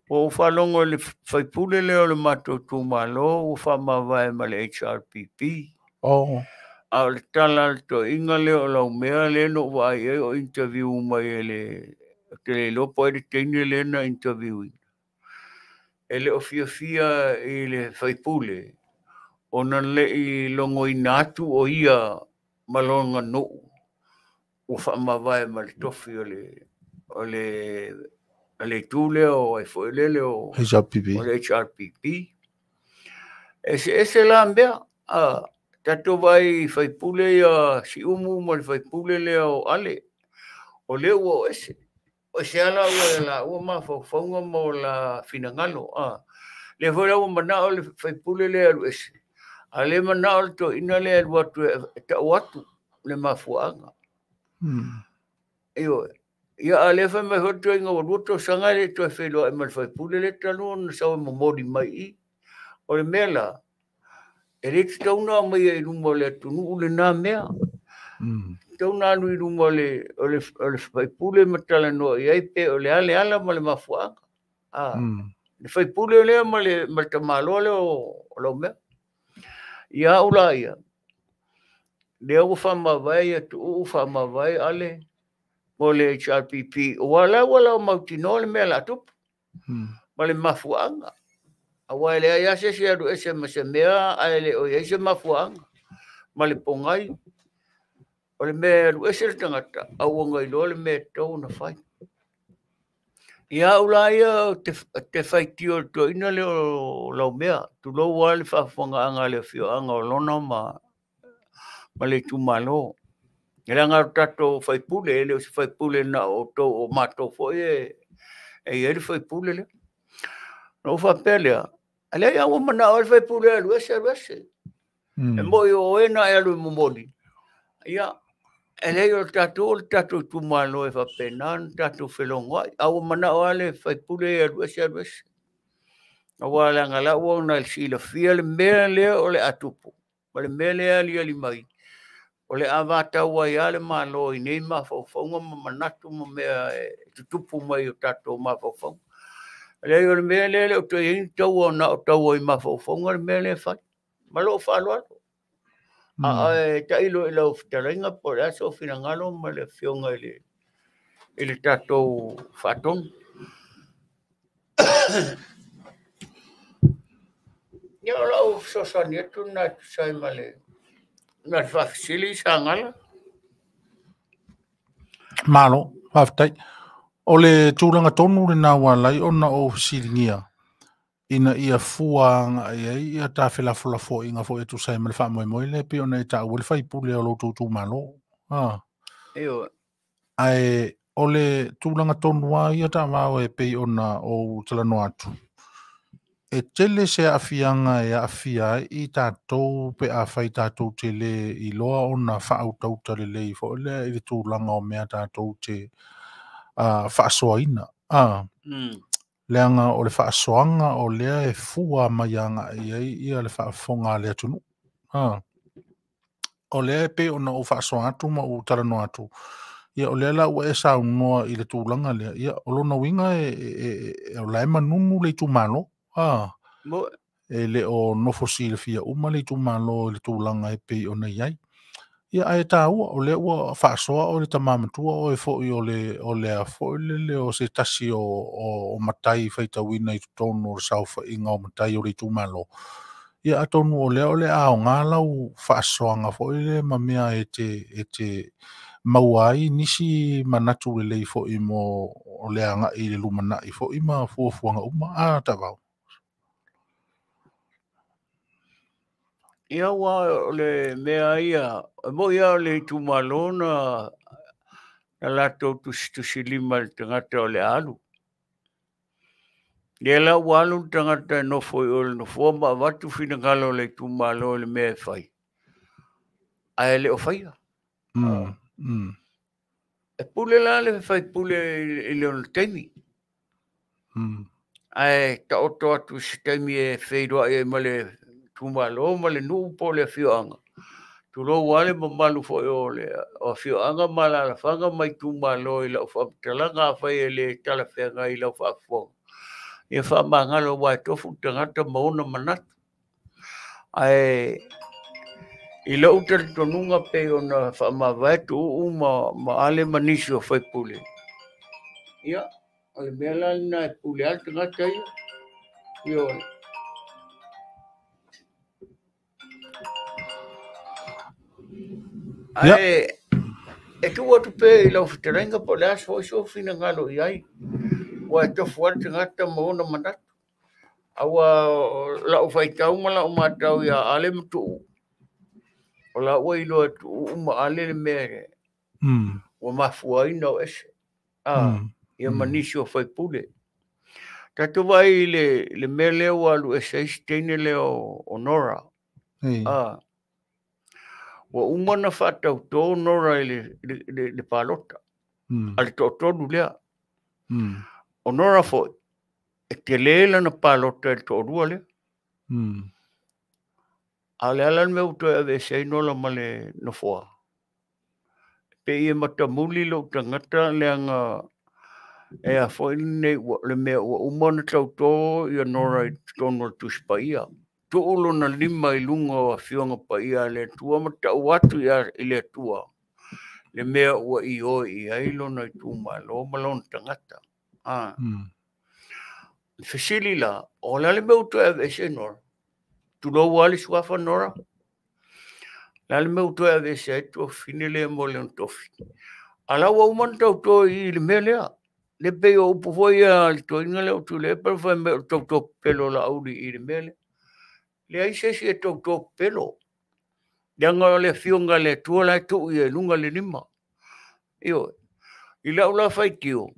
Ua ou faalogo i le faipule lea o le matou itumalo ua faamavae ma le HRPP. A o le tala a le toeaina lea o Laumea lea na ou vaai ai o interview mai e le te le iloa po o ai le teine lea na interview ina. E le o fiafia i le faipule ona le i logoina atu o ia ma lona nuu ua faamavae ma le tofi o le itu lea o ai foi lele o HRPP. O le HRPP. E se la mea, tatou vai faipule ia Siumu ma le faipule lea o Ale, o lea ua o ese. O ese ala ua la ua mafaufauga ma o la finagalo. Lea foi la ua manao le faipule lea alu ese. A le manao le toeaina lea alu atu e tau atu le mafuaaga. Ioe. Ia a le fai mai foi le toeaina ua 2 tausaga e le toe feiloai ma le faipule lea talu ona sau e momoli mai i. O le mea la, e le tatau ona aumaia i luma o le atunuu lena mea. Tatau ona alu i luma o le faipule ma talanoa i ai pe o le a le ala ma le mafuaaga. Le faipule lea ma le tamaloa lea o Laumea. Ia au la ia, lea ua faamavae ia Tuuu, faamavae Ale mo le HRPP. Ua la ua lau mautinoa le mea la tupu ma le mafuaaga. Aua e leai lava se isi e alu ese ma se mea ae le o i ai se mafuaaga ma le pogai. O le mea e alu ese le tagata, a ua gailoa le mea e tatau ona fai. Ia au la ia te faitio i le toeaina lea o Laumea, tulou lava le faafofogaaga a le afioaga o Lona ma le itumalo. E leaga o tatou faipule, e le o se faipule na o outou o matou foi e i ai le faipule lea. Na ou faapea lea, leai a ua manao ai le faipule e alu ese, alu ese. E moi o oe na e alu e momoli. Ia, e leai o le tatou itumalo e faapena ona tatou felogoai. A ua manao lava le faipule e alu ese, alu ese. Aua leaga la ua ona silafia le mea lea o le a tupu, ma le mea lea e aliali mai. O le a vatau ai lava le Malo i nei mafaufauga ma manatu ma mea e tutupu mai o tatou mafaufauga. Leai o le mea lea le o toe i ai ni taua na o taua i mafaufauga le mea lea e fai. Ma lou faaaloalo. A e tailo i lau fetalaiga po o le a sou finagalo ma le afioga i le tatou faatonu. Ia o lau fesoasoani atu lena e tusa ai ma le faafesili Sagala. Malo, faafetai. O le tulaga tonu lena ua ala ai ona ou fesiligia ina ia fua agai ai ia ta felafolafoaiga foi e tusa ai ma le faamoemoe lea pei ona e taua le faipule o lo outou itumalo. Ioe. Ae o le tulaga tonu lava ia taavao e pei ona ou talanoa atu, e tele se aafiaga e aafia ai i tatou pe afai tatou te le iloa ona faautauta lelei foi lea i le tulaga o mea tatou te faasoaina. Leaga o le faasoaga o lea e fua mai agai ai ia le faafofoga a le atunuu. O lea e pei ona ou faasoa atu ma ou talanoa atu, ia o lea la ua e saunoa i le tulaga lea, ia o lona uiga e o la e manunu le itumalo. E le o nofo silafia uma le itumalo i le tulaga e pei ona i ai. Ia ae taua, o lea ua faasoa oe le tama matua oe foi o le foi lele o se tasi o matai faitauina i totonu o le saofaiga o matai o le itumalo. Ia atonu o lea o le a aoga lau faasoaga foi lea ma mea e te maua ai nisi manatu lelei foi mo le agai i le lumanai foi ma fuafuaga uma. Taavao. Ia ua o le mea ia, e moi lava o le itumalo na latou tusitusilima i le tagata o le alu. Lea la ua alu le tagata e nofo i o le nofoa ma avatu finagalo o le itumalo i le mea e fai, ae le o faia. E pule la le faipule i lona taimi. Ae taoto atu i se taimi e feiloai ai ma le itumalo ma le nuu po o le afioaga. Tulou lava le mamalu foi o le afioaga ma alaalafaga ma itumalo i lau faamatalaga afai e le talafeagai i lau faafofoga. Ia faamagalo aua e tofu le tagata ma ona manatu. Ae i lou talitonuga pei ona faamavae Tuuu ma Ale ma nisi o faipule. Ia, o le mea la lena e pule lava le tagata ia. Ioe. Ae e tuu atu pea i lau fetalaiga po o le a foi sou finagalo i ai. Ua e tofu lava le tagata ma ona manatu. Aua lau faitau ma lau matau ia Ale ma Tuuu, o la ua iloa e Tuuu ma Ale le mea ua mafua ai ona o ese. Ia ma nisi o faipule. Tatou vaai i le mea lea ua alu ese ai si teine lea o Nora. Ua uma na faatautō Nora i le palota, a le toatolu lea. O Nora foi, e tele lana palota i le toalua lea. A o le ala le mea ua toe aveese ai Nora ma le nofoa. Pei e matamuli lou tagata leaga e a foi lenei le mea ua uma ona tautō ia Nora i totonu o le Tusi Paia. Tuu lona lima i luga o afioga paia a le Atua ma tau atu i le Atua le mea ua ioe i ai lona itumalo ma lona tagata. Fesili la, o le a le mea ua toe aveese ai Nora? Tulou lava le suafa Nora. Le a le mea ua toe aveese ai tuafafine lea mo le tofi. A la ua uma ona tautō i le mea lea. Le pei o upu foi ia le toeaina lea o Tuilaepa fai mai o le tautō pepelo o Laauli i le mea lea. Leai se isi e tautō pepelo. Leaga o le afioga a le Atua la e tuu ia i luga le lima. Ioe. I lau la faitio,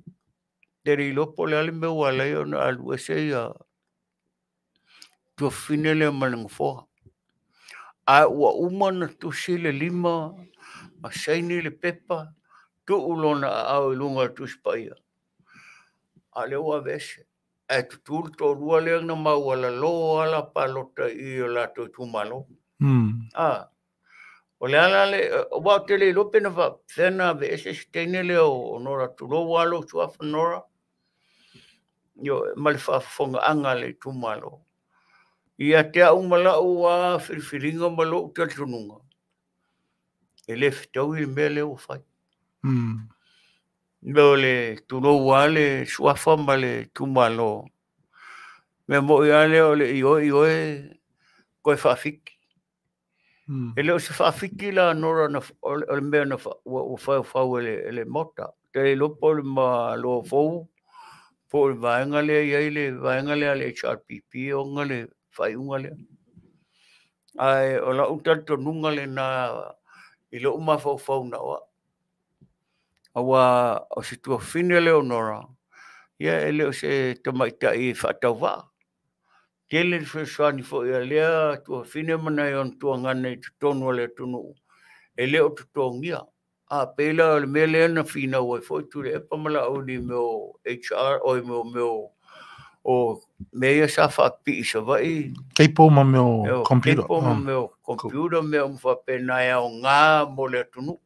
te le iloa po o le a le mea ua ala ai ona alu ese ia tuafafine lea ma le nofoa. Ae ua uma ona tusi le lima, ma saini le pepa, tuu lona aao i luga o le Tusi Paia. A o lea ua aveese. Ae tutu le toalua lea na maualalō lava la palota i o latou itumalo. O le ala le, aua ou te le iloa pe na faapefea na aveese se teine lea o Nora, tulou lava lou suafa Nora, ma le faafofogaaga a le itumalo. Ia te au ma lau lava filifiliga ma lou talitonuga, e le fetaui le mea lea ua fai. Mea o le tulou lava le suafa ma le itumalo. Mea moi lava lea o le ioe ioe, Toe faafiki. E le o se faafiki la Nora na o le mea na ua faufau e le Maota. Ou te le iloa po o le Malo fou po o le vaega lea e i ai le vaega lea a le HRPP e ona le faaiuga lea. Ae o lau talitonuga lena i lou mafaufau na o au. Aua o se tuafafine lea o Nora, ia e le o se tamaitai e faatauvaa. Tele le fesoasoani foi a lea tuafafine ma nai ona tuagana i totonu o le atunuu e le o totogia. A pei la o le mea lea na finau ai foi Tuilaepa ma Laauli i mea o HR oi mea o mea ia sa faapipii i Savaii. Cable ma mea o computer. Cable ma mea o computer, mea uma faapena e aoga mo le atunuu.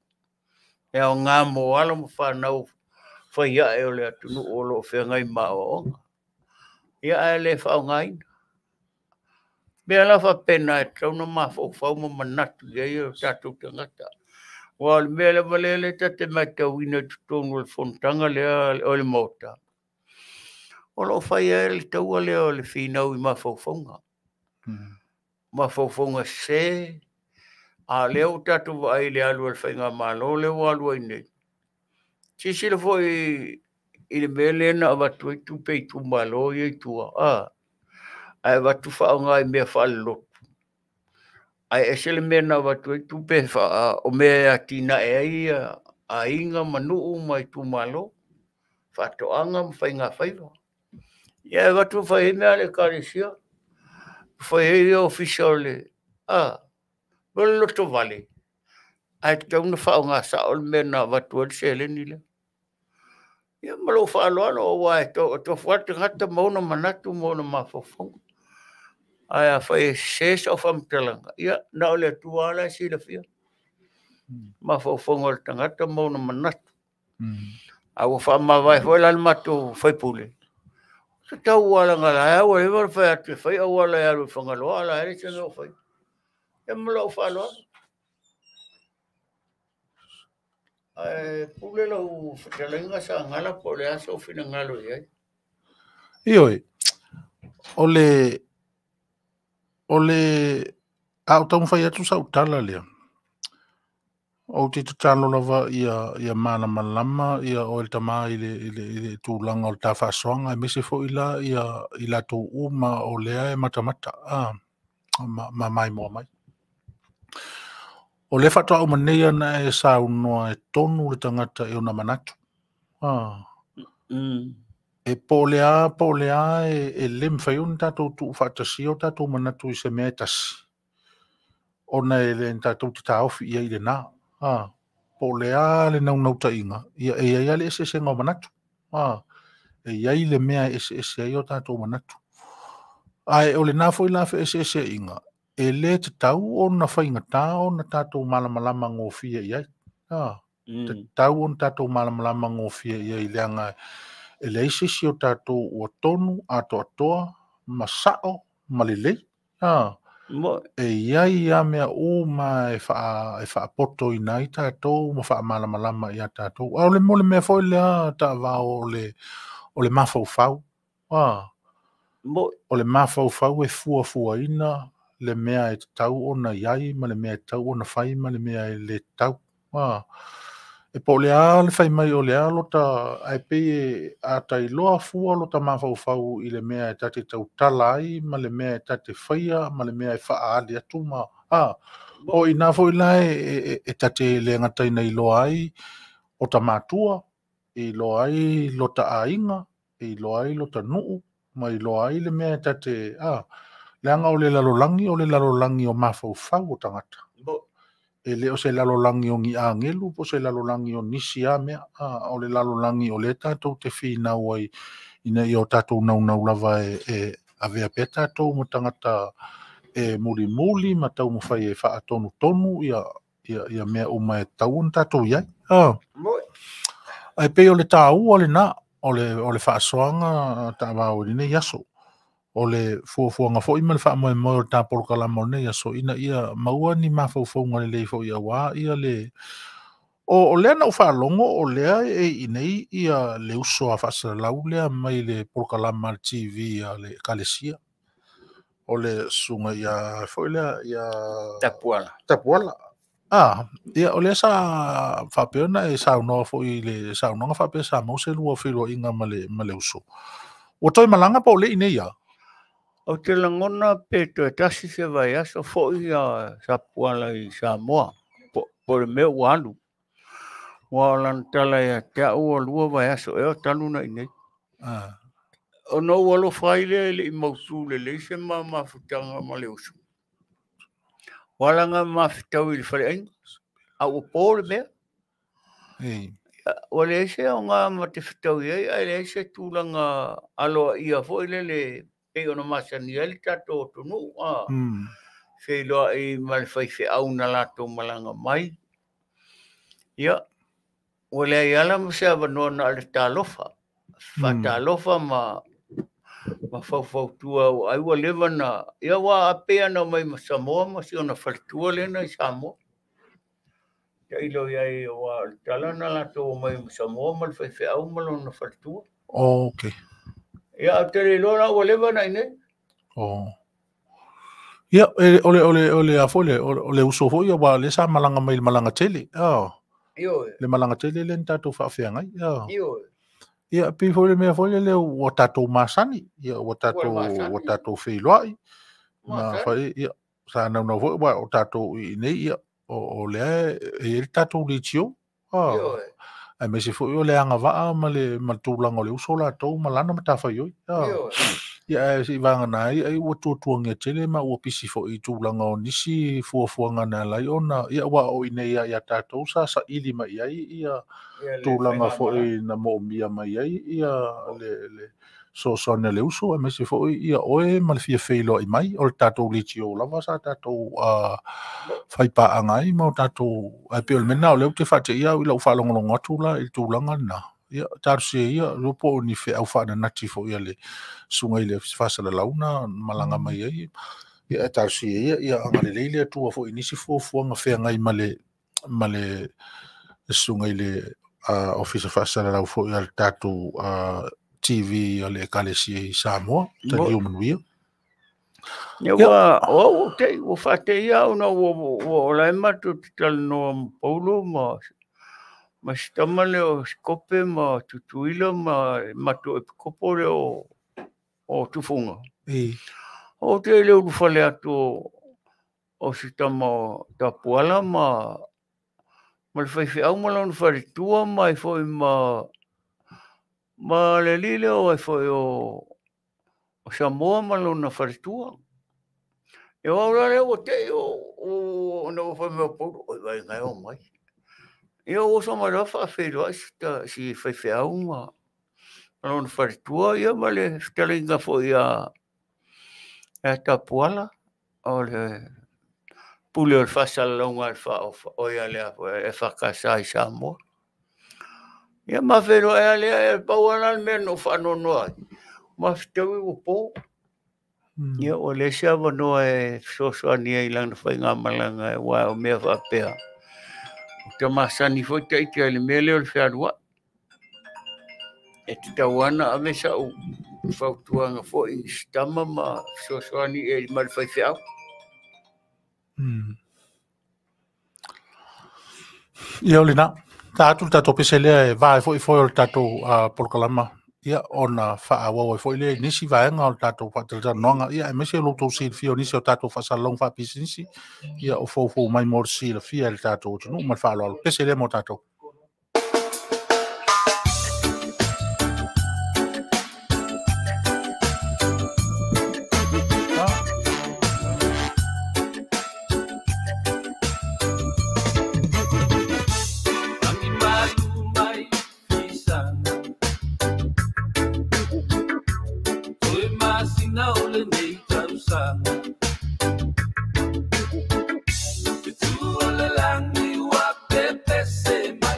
E aoga mo alo ma fanau fai ae o le atunuu o lo o feagai ma aoaoga. Ia ae le faaaogaina. Mea la faapena e tatau ona mafaufau ma manatu i ai o tatou tagata. Aua o le mea lava lea lea ta te matauina i totonu o le fonotaga lea o le Maota, o lo o fai ai le taua lea o le finau i mafaufauga. Mafaufauga sese, a o lea ua tatou vaai i le alu a le Faigamalo lea ua alu ai nei. Silasila foi i le mea lea na avatu ai tupe i itumalo ia i tua, ae avatu faaaoga i mea faalelotu. Ae ese le mea na avatu ai tupe o mea e atinae ai aiga ma nuu ma itumalo, faatoaga ma faigafaiva. Ia e avatu fai ai mea a le Ekalesia, fai ai ofisa o le, o le lotovale, ae tatau ona faaaoga sao le mea na avatu ai le seleni lea. Ia ma lou faaaloalo, aua e tofu lava le tagata ma ona manatu ma ona mafaufauga. Ae afai e sese sau faamatalaga, ia na o le Atua lava la e silafia. Mafaufauga o le tagata ma ona manatu. A ua faamavae foi la le matou faipule, se tau ala la ua leva ona fai atu e fai auala e alu i Fagaloa, a la e leai se mea o fai. Ia ma lou faaaloalo. Ae pule lau fetalaiga Sagala po o le a sou finagalo i ai. Ioe, o le a ou taumafai atu sau tala lea, ou te tatalo lava ia malamalama ia oe le tama i le tulaga o le ta faasoaga, aemaise foi la ia i latou uma o lea e matamata ma maimoa mai. O le faatoa uma nei ana e saunoa e tonu le tagata e ona manatu. E po o le a e le mafai ona tatou tuufaatasia o tatou manatu i se mea e tasi, ona e le tatou te taofi i ai i lena. Po o le a le naunautaiga, ia e i ai lava le eseesega o manatu. E i ai le mea e eseese ai o tatou manatu. Ae o lena foi la feeseeseaiga, e le tatau ona faigata ona tatou malamalama gofie i ai. Tatau ona tatou malamalama gofie i ai, leaga e leai se isi o tatou ua tonu, atoatoa, ma sao, ma lelei. E i ai lava mea uma e faapotoina ai tatou ma faamalamalama ia tatou. A o le mo le mea foi lea taavao o le mafaufau. O le mafaufau e fuafuaina le mea e tatau ona i ai ma le mea e tatau ona fai ma le mea e le tatau. E po o le a le fai mai o le a lota, ae pei e a tailoa fua lota mafaufau i le mea e tate tautala ai ma le mea e tate faia ma le mea e faaali atu ma o ina foi la e tate le gataina iloa ai o ta matua, e iloa ai lota aiga, e iloa ai lota nuu, ma iloa ai le mea e tate leaga o le lalolagi o mafaufau o tagata. E le o se lalolagi o ni agelu, po se lalolagi o nisi a mea, o le lalolagi o le tatou te finau ai, ina ia o tatou naunau lava e avea pea tatou ma tagata e mulimuli ma taumafai e faatonutonu ia mea uma e tatau ona tatou i ai. Ae pei o le taua lena, o le faasoaga taavao i lenei aso. O le fuafuaga foi ma le faamoemoe o le ta polokalama o lenei aso, ina ia maua ni mafaufauga lelei foi aua ia le o lea na ou faalogo o lea e i nei ia le uso a faasalalau lea mai le polokalama a le TV a le Ekalesia. o le susuga ia foi lea ia Tapuala. Tapuala. Ah, ia o lea sa faapea ona e saunoa foi i le saunoaga faapea sa maua se lua feiloaiga ma le uso. Ua toe malaga po o le i nei ia? Ou te lagona pe toe tasi se vaiaso foi ia Sapuala i Samoa, po o le mea ua alu. Ua o lana tala ia te au ua lua vaiaso ea o talu na i nei. Ona ou alofa ai lea e le i mautu lelei se mafutaga ma le uso. Ua alaga mafetau i le faleaiga, a ua po le mea. Ua leai se aoga ma te fetau i ai, ae leai se tulaga aloaia foi lele pei ona masani ai le tatou atunuu. Feiloai ma le faifeau na latou malaga mai. Ia, ua leai ala ma se avanoa na o le talofa. Faatalofa ma faufautua ai ua leva na ia ua apea na mai ma Samoa ma si ona faletua lena i Samoa. Ia ilo iai ua le tala na latou mai ma Samoa ma le faifeau ma lona faletua. Okay. Ia au te le iloa la ua leva na i nei. Oh. Ia o le a foi le o le uso foi ua le sa malaga mai le malaga tele. Oh. Io. Le malaga tele le tatou faafeagai. Oh. Io. Ia pei foi le mea foi lele ua tatou masani, ia ua tatou feiloai ma fai ia sa naunau foi ua o tatou i nei ia o lea e i ai le tatou leitio. Aemaise foi o le agavaa ma le tulaga o le uso latou ma lana matafaioi. Ia ae se i vagana ai ai ua tuatuagia tele ma ua pisi foi i tulaga o nisi fuafuaga na alai ona ia ua o i nei ia tatou sa saili mai ai ia tulaga foi na moomia mai ai ia le soasoani a le uso aemaise foi ia oe ma le fia feiloai mai o le tatou leitio lava sa tatou faipaaga ai ma o tatou ae pei o le mea lena o lea ou te faateia au i lau faalogologo atu la i le tulaga lena. Ia talosia ia lo po o ni feau faananati foi a le susuga i le faasalalau na malaga mai ai. Ia talosia ia ia agalelei le Atua foi i nisi fuafuaga feagai ma le susuga i le Ofisa Faasalalau foi a le tatou TV a le Ekalesia i Samoa, taliu manuia. Ia ua o te ua faateia au na ua o lae matou te talanoa ma Paulo ma si tama lea o Sikope ma Tutuila ma matou epikopo lea o Tufuga. O te le ulufale atu o si tama o Tapuala ma le faifeau ma lona faletua ma ai foi ma le alii lea o ai foi o Samoa ma lona faletua. E o au la lea ua tei o na ua fai mai o Paulo, oi vai ngai o mai. Ia ua oso mai loa faafeiloai si faifeau ma lona faletua ia ma le fetalaiga foi ia Tapuala o le pule o le faasalalauga o ia lea e FKS i Samoa. Ia ma feiloai a lea e pau lava le mea na ou faanoanoa ai. Ma fetaui ua po. Ia ua leai se avanoa e fesoasoani ai i lana faigamalaga aua o mea faapea. O te masani foi taita i le mea lea o le fealuai. E tatau lava na ave sau fautuaga foi i si tama ma fesoasoani i ma le faifeau. Ia o lena, ta atu le tatou pese lea e vae foi foi o le tatou polokalama. Ia ona faaauau ai foi lea i nisi vaega o le tatou faatalatalanoaga. Ia aemaise o lo outou silafia o nisi o tatou faasalalauga faapisinisi. Ia o foufou mai mo le silafia e le tatou atunuu ma le faaaloalo. Pese lea mo tatou. Langi wa pepe se mai.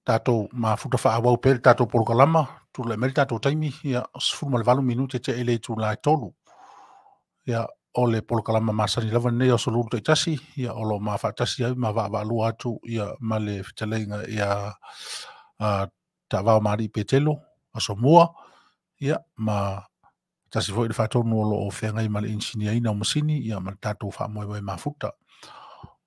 Tatou mafuta whaawau pere tatou polokalama, tula mele tatou taimi, ia 18 minute te ele tula 3. Ia o le polokalama masani lava nei o solulu taitasi, ia o lo mafaatasi ai ma vaavaalua atu ia ma le fetalaiga ia Taavao Maali'i Petelo Asomua, ia ma tasi foi le faatonu o lo o feagai ma le inisinia o masini, ia ma le tatou faamoemoe mafuta.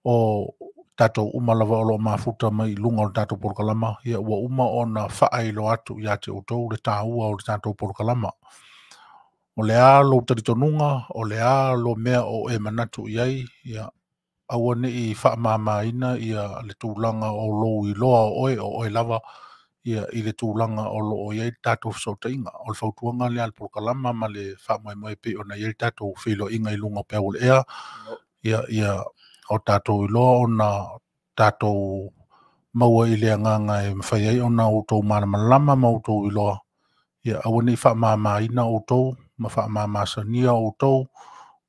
O tatou uma lava o lo mafuta mai lunga o le tatou polokalama, ia ua uma ona faailoa atu ia te outou le tāua o le tatou polokalama. O le a lo talitonuga, o le a lo mea o e manatu i ai, ia aua nei faamamaina ia le tulaga o lou iloa o oe, o oe lava ia i le tulaga o lo o i ai le tatou fesootaiga. O le fautuaga lea a le polokalama ma le faamoemoe pei ona i ai le tatou feiloaiga i luga o peau o le ea, ia o tatou iloa ona tatou maua i le agaga e mafai ai ona outou malamalama ma outou iloa, ia aua nei faamamaina outou ma faamamasania outou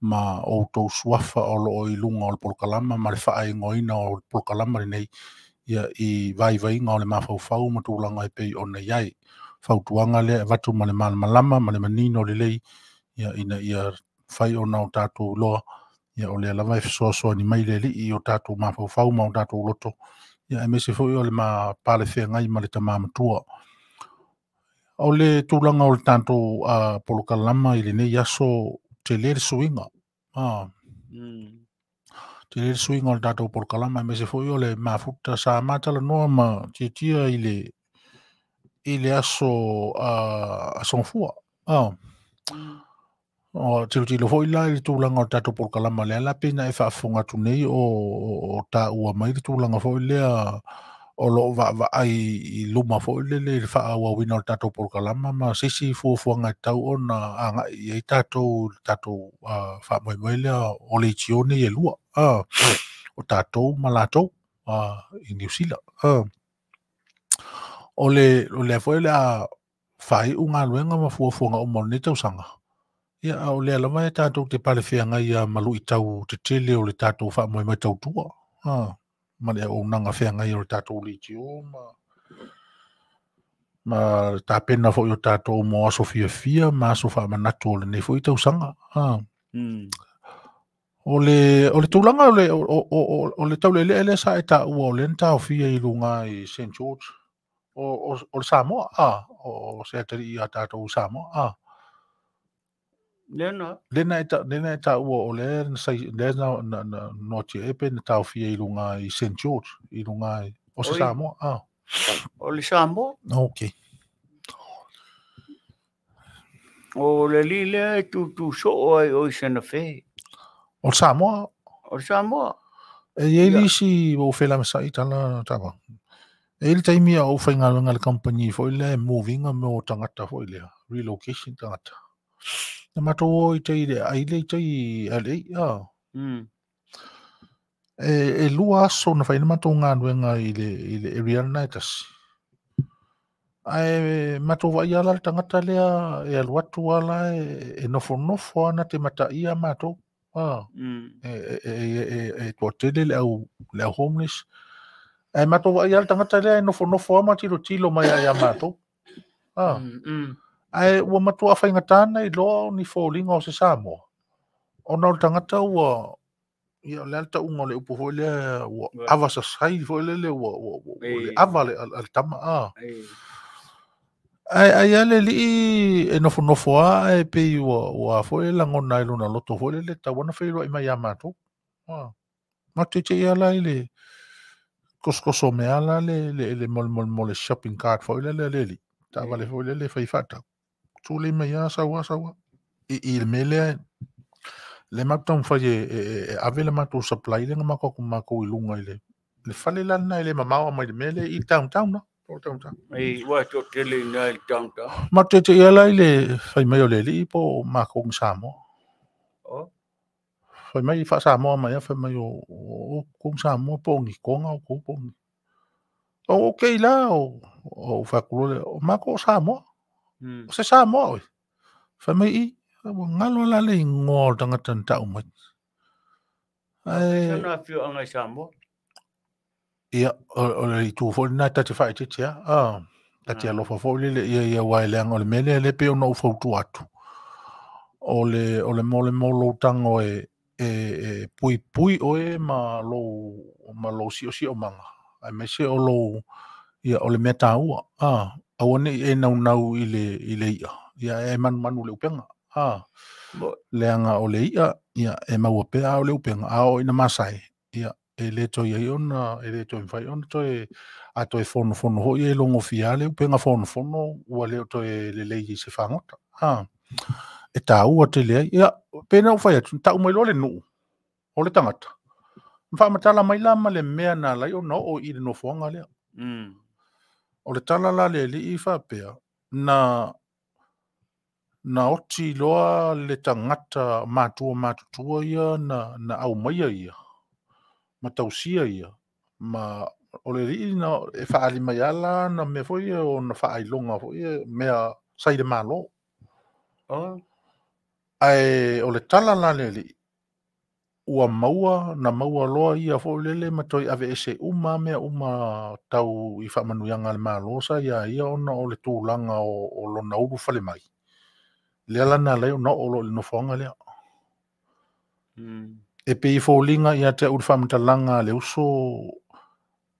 ma outou suafa o lo o i luga o le polokalama ma le faaigoaina o le polokalama lenei, ia i vaivaiga o le mafaufau ma tulaga e pei ona i ai. Fautuaga lea e avatu ma le malamalama ma le manino lelei, ia ina ia fai ona o tatou iloa, ia o lea lava e fesoasoani mai le alii i o tatou mafaufau ma o tatou loto, ia aemaise foi o le palefeagai ma le tamā matua. O le tulaga o le tatou polokalama i lenei aso, tele le suiga. Tele le suiga o le tatou polokalama, aemaise foi o le mafuta sa matalanoa ma tiatia i le aso asogafua. O tilotilo foi la i le tulaga o le tatou polokalama lea la pei na e faafofoga atu nei o taua mai le tulaga foi lea o lo o vaavaai i luma foi lele i le faaauauina o le tatou polokalama ma se isi fuafuaga e tau ona agai i ai tatou le tatou faamoemoe lea o leitio nei e lua, o tatou ma latou i Niu Sila. O lea foi o le a faaiu galuega ma fuafuaga uma o lenei tausaga. Ia, a o lea lava e tatou te palefeagai ia ma luitau tetele o le tatou faamoemoe tautua, ma le auaunaga feagai o le tatou leitio ma tapena foi o tatou mo aso fiafia ma aso faamanatu o lenei foi tausaga. O le tulaga o le taulealea lea sa e taua o lea na taofia i luga i St. George, o le Samoa, o se atalii ia tatou Samoa. Lena e taua o lea na noatia e pe na taofia i luga i St. George, i luga i o se Samoa. O le Samoa. Ok. O le li lea e tutu soo ai o i Sena Fe. O le Samoa? O le Samoa. E iai nisi o fela masai tala tava. E le taimi a o whaingaluega le company foi lea e movinga mo tangata foi lea, relocation tangata. Na matou o i tai le ai le i tai LA. Ah. E 2 aso na whaina matou galuega i le area lena e tasi. Ae matou vaai ala le tagata lea e alu atu ala e nofonofo ana te mataia matou. Ah. E toatele le au homeless. Ae matou vaai ala le tagata lea e nofonofo ama tilotilo mai ai a matou. Ah. Ae ua matua faigata i loa o ni foliga o se Samoa. Ona o le tagata ua ia le alta unga le upu foi lea ua ava sasai foi lele ua le ava le le tama a. Ai ai ale li e nofonofo a e pei ua foi langona i lona loto foi lele tauana feilo i mai a matou. Ah. Ma te te ala i le koskoso me ala le mole shopping cart foi lele le li. Ta vale foi lele fai fata. Tule mai a sawa sawa. I le mele le matou fai e ave le matou supply le mako i lunga i le fale lana i le mamao mai le mele i downtown no downtown. Ei ua to tele na i downtown. Ma te te ala i le fai mai o le li po mako ni Samoa. Oh. Fai mai fa Samoa mai fai mai o ko Samoa po ni konga o ko po ni. O okay la o fa kulo le o mako Samoa. O se Samoa oi. Fai mai i ngalo la le ngoa tangata ntau mai. Ai na fio anga Samoa. Ia o le tu fo na ta te fa te tia. Ah, ta te alofa fo le ia ia wai le ngo le mele le pe ona u fautu atu. O le mole molo tango e pui pui oe ma lo si o si o manga. Ai me se o lo ia o le mea taua. Ah, awane e nau nau i le ia. Ia e manu le upenga. Ah, leanga o le ia, ia e maua pea o le upenga, a o ina masai, ia e le toi ai ona, e le toi mwhai ona, toi, a toi fono fono hoi e longo fia le upenga fono fono, ua leo toi le lei i se whangota. Ah, e tā ua te lea, ia, pēnā u whai atu, tā umai loa le nuu, o le tangata. Mwha matala mai la ma le mea nā lai o na o i le nofoanga lea. O le tala la le li i whapea, na oti loa le tangata mātua mātutua ia na au maia ia, ma tausia ia, ma o le lii na e whaali mai ala na mea foi ia o na whaailonga foi ia mea sai le malo. Oh. Ae o le tala la le lii, ua maua na maua loa ia foi lele ma toi ave ese uma mea uma tau i whaamanuianga le malo sa ia ia ona o le tūlanga o lona uru whale mai. Lea lana leo na o lo le nofoanga lea. E pe i fōlinga ia te uru whaamatalanga le uso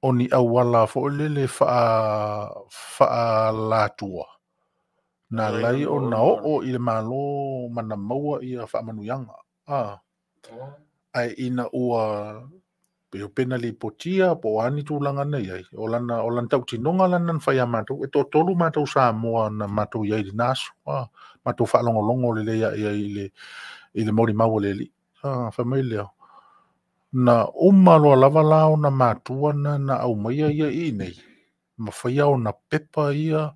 o ni awala fo lele wha latua. Nā lai o na o i le malo mana maua ia whaamanuianga. Ah. Ai ina ua pe pena li potia po ani tūlanga nei ai. O lana tautinonga lana whai a mātou. E tō tolu mātou Samoa na mātou iai le naso. Ah. Mātou whaalongolongo le lea ia i le mauri maua le li. Ah, whai mai lea. Na uma loa lava lao na mātua na au maia ia i nei. Ma whaia o na pepa ia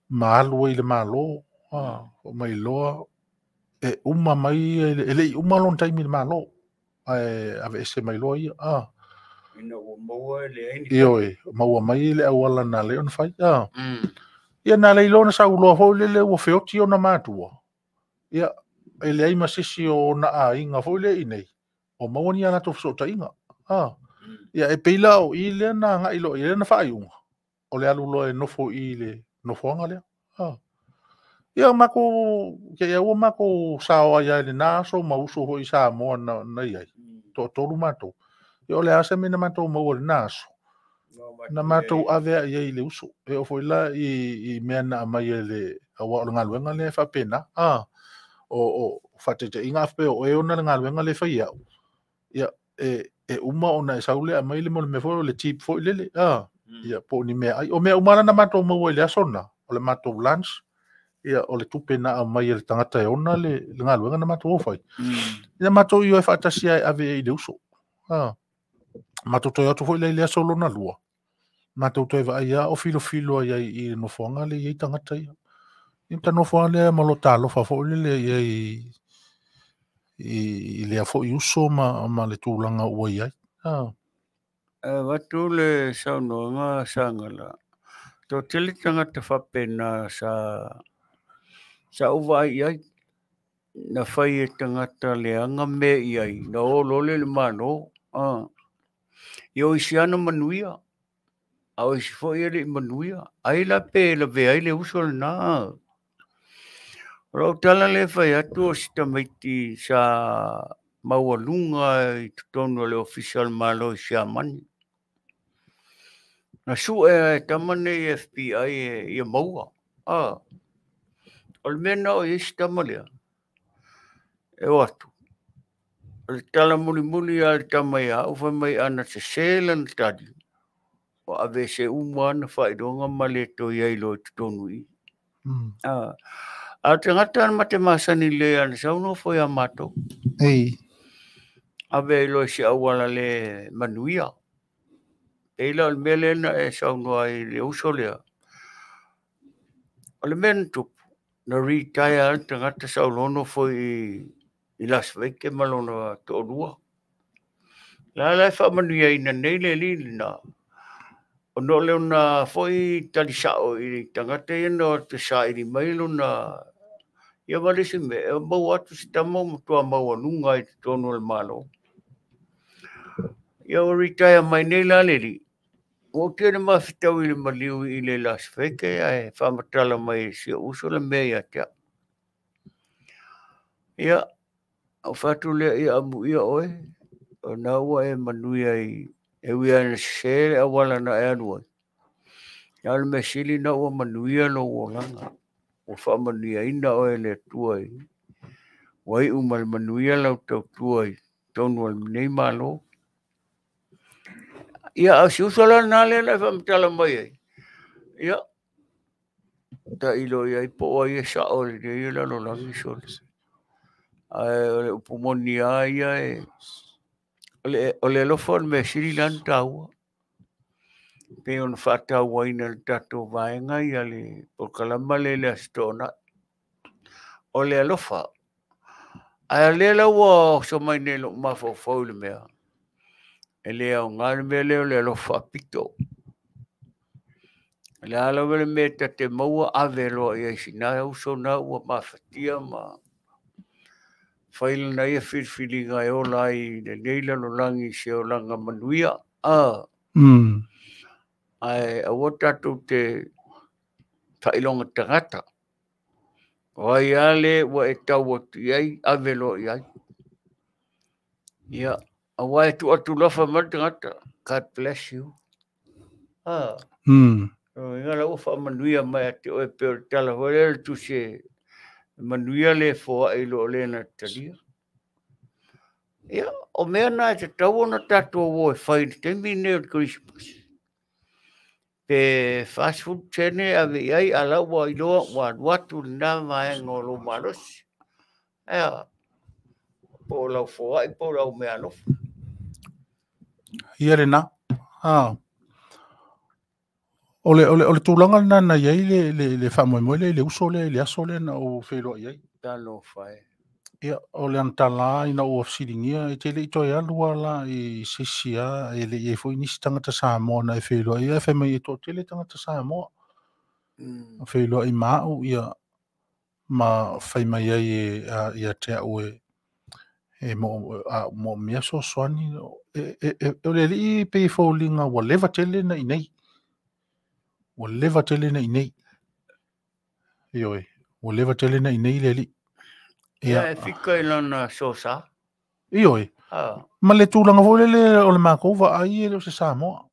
ma alua i le malo. Ah, o mai loa e uma mai e le i uma lon taimi le malo. Ae ave ese mai loa ia. Ah. Ina ua maua le aini. Ioe, maua mai le awala na le ona whai. Ah. Ia nā lei lona sa uloa fo lele ua feoti o na mātua. Ia, e leai masisi o na a inga fo le i nei. O maua ni ala tō ta inga. Ah. Ia, e peila o i lea na ngai lo i lea na whaaiunga. O le alu loa e nofo i le nofoanga lea. Ah. Ia, mako, kia ia ua mako sao ai ai le nāso ma uso hoi Samoa na iai. Tō tolu mātou. Ia, o le asa mena mātou maua le nāso. Na mātou avea ia i le uso. E o foi la i mea na amai e le awa o le ngaluenga le whapena. Ah, o whatete inga awpe o e ona le ngaluenga le whai au. Ia, e uma ona e saule a mai le mo le mea foi o le tip foi lele. Ah, ia, po ni mea ai. O mea umara na mātou maua i le asona. O le mātou lunch. Ia, o le tupe na amai e le tangata e ona le ngaluenga na mātou o whai. Ia mātou i o e whaatasia e ave i le uso. Ah, mātou toi atu foi le i le aso lona lua. Mātou toi vaai ia o filo filo ai i nofoanga le iei tangata ia. Ia ta nofo lava lea ma lo talofa foi lele i ai i lea foi uso ma le tulaga ua i ai. E avatu le saunoaga Sagala, toatele tagata faapena sa ou vaai i ai, na fai e tagata leaga mea i ai, na o loa lea i le Malo. Ia o isi lava na manuia, a o isi foi e le i manuia. Ai la pe lavea ai le uso lena. O lau tala lea e fai atu o si tamaiti sa maualuga i totonu o le Ofisa o le Malo i Siamani. Na sue e tama nei FBI ia maua. O le mea na o i ai si tama lea, e o atu. O le tala mulimuli a le tama ia au fai mai ana sese lana tali, o aveese uma ana faailoga ma le toe ai loa i totonu i. A o tagata na mate masani lelei ana sau nofo ia matou. Ei. Ave ai loa i se auala le manuia. E pei la o le mea lea na e saunoa ai i le uso lea. O le mea na tupu, na retire le tagata sa ou loa nofo i Las Vegas ma lona toalua. La la e faamanuiaina nei le alii lena. Ona o lona foi talisao i tagata ia na o atu e saili mai lona. Ia ma le isi mea, e maua atu si tama ua matua maualuga i totonu o le Malo. Ia ua retire mai nei la le alii. Ua ou tele mafetau i le maliu i le Las Vegas ae faamatala mai e si ou uso le mea ia te au. Ia, ou fai atu lea, ia amuia oe, o na ua e manuia i e ui lava ina sese le auala na e alu ai. A o le mea sili na ua manuia lou olaga. Ua faamanuiaina oe e le Atua i ua iu ma le manuia lau tautua i totonu o lenei Malo. Ia, a o si uso la lena lea na e faamatala mai ai, ia, tailo i ai po o ai e sao i lenei lalolagi sole. Ae o le upu moni lava ia e, o le alofa o le mea sili la ona taua. Pei ona faatauaina e le tatou vaega ia le polokalama lea i le Aso Toonai. O le alofa. Ae o lea la ua oso mai nei i lou mafaufau i le mea, e le aoga le mea lea o le alofa faapito. O le a lava le mea ta te maua, ave loa i ai sina uso na ua mafatia ma fai lana ia filifiliga e ola ai i lenei lalolagi i se olaga manuia. Ae aua tatou te faailoga tagata. O ai lava le ua e tau atu i ai, ave loa i ai. Ia, aua e tuu atu loa fai mai le tagata, God bless you. Ia la ua faamanuia mai ia te oe pei o le tala foi lea o le tusi e manuia le foai i lo le na talia. Ia, o mea na e tatau ona tatou o e fai i le taimi lenei o le Kerisimasi. Pe 40 sene ave i ai, a la ua iloa ua alu atu lena vaega o lou malosi. Ea, po o lau foai po o lau mea alofa. Ia lena. O le tulaga lena na i ai le faamoemoe lea i le uso lea i le aso lea na ou feiloai ai. Talofa e. Ia, o le anatala ina ua fesiligia, e te le i toe alu la i se isi lava, e le i ai foi nisi tagata Samoa na e feiloai ai, fai mai e toatele tagata Samoa. Feiloai ma au, ia, ma fai mai ai ia te au e moomia fesoasoani. O le alii pei e foliga ua leva tele na i nei. Ua leva tele na i nei. Ioe, ua leva tele na i nei le alii. Ia, e fika i lana sosa. Ioe. Ma le tulaga foi lele o le matou vaai e le o se Samoa.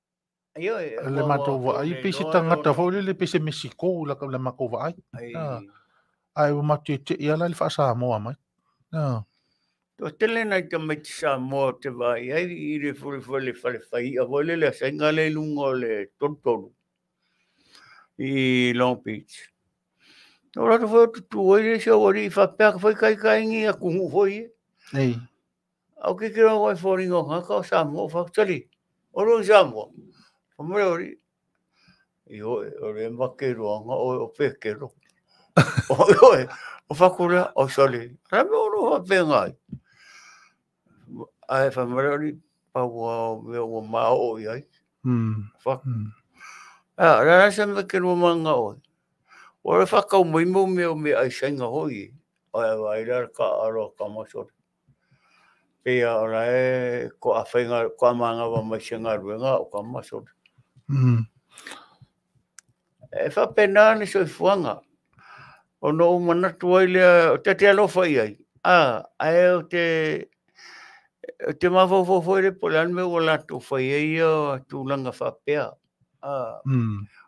Ioe. Le matou vaai pei se tagata foi lele pei se Mexico le matou vaai. Ae ua matou te i ala le faa-Samoa mai. Toatele nai tamaiti Samoa o te vaai ai i le fale fale foi lele a sainga le i luga o le tolutolu i Long Beach. O latou foi o tutu ai le isi au alii faapea ka fai kaikaingi atunuu foi e. Ei. Au ke ke o foliga o ngaka o Samoa fakatali. O lo Samoa. O mo le ori. Io o le make roanga o pekelo. Oi, o fakula o sole. Rame o roha pengai. Ai whamare pa ua mea ua mao i ai. Whak. A, rara se me ke rua manga oi. O re whakau mai mo mea o mea ai sainga hoi. Ai ai rara ka aro ka masore. Pea ora e ko a whainga, ko a manga wa mai se ngā ruenga o ka masore. E whapena le soifuanga. O no manatu ai lea, o te te alofa i ai. A, ai o te mawhawhau foi le po le anme o lātou whai ai o tūlanga whapea. A,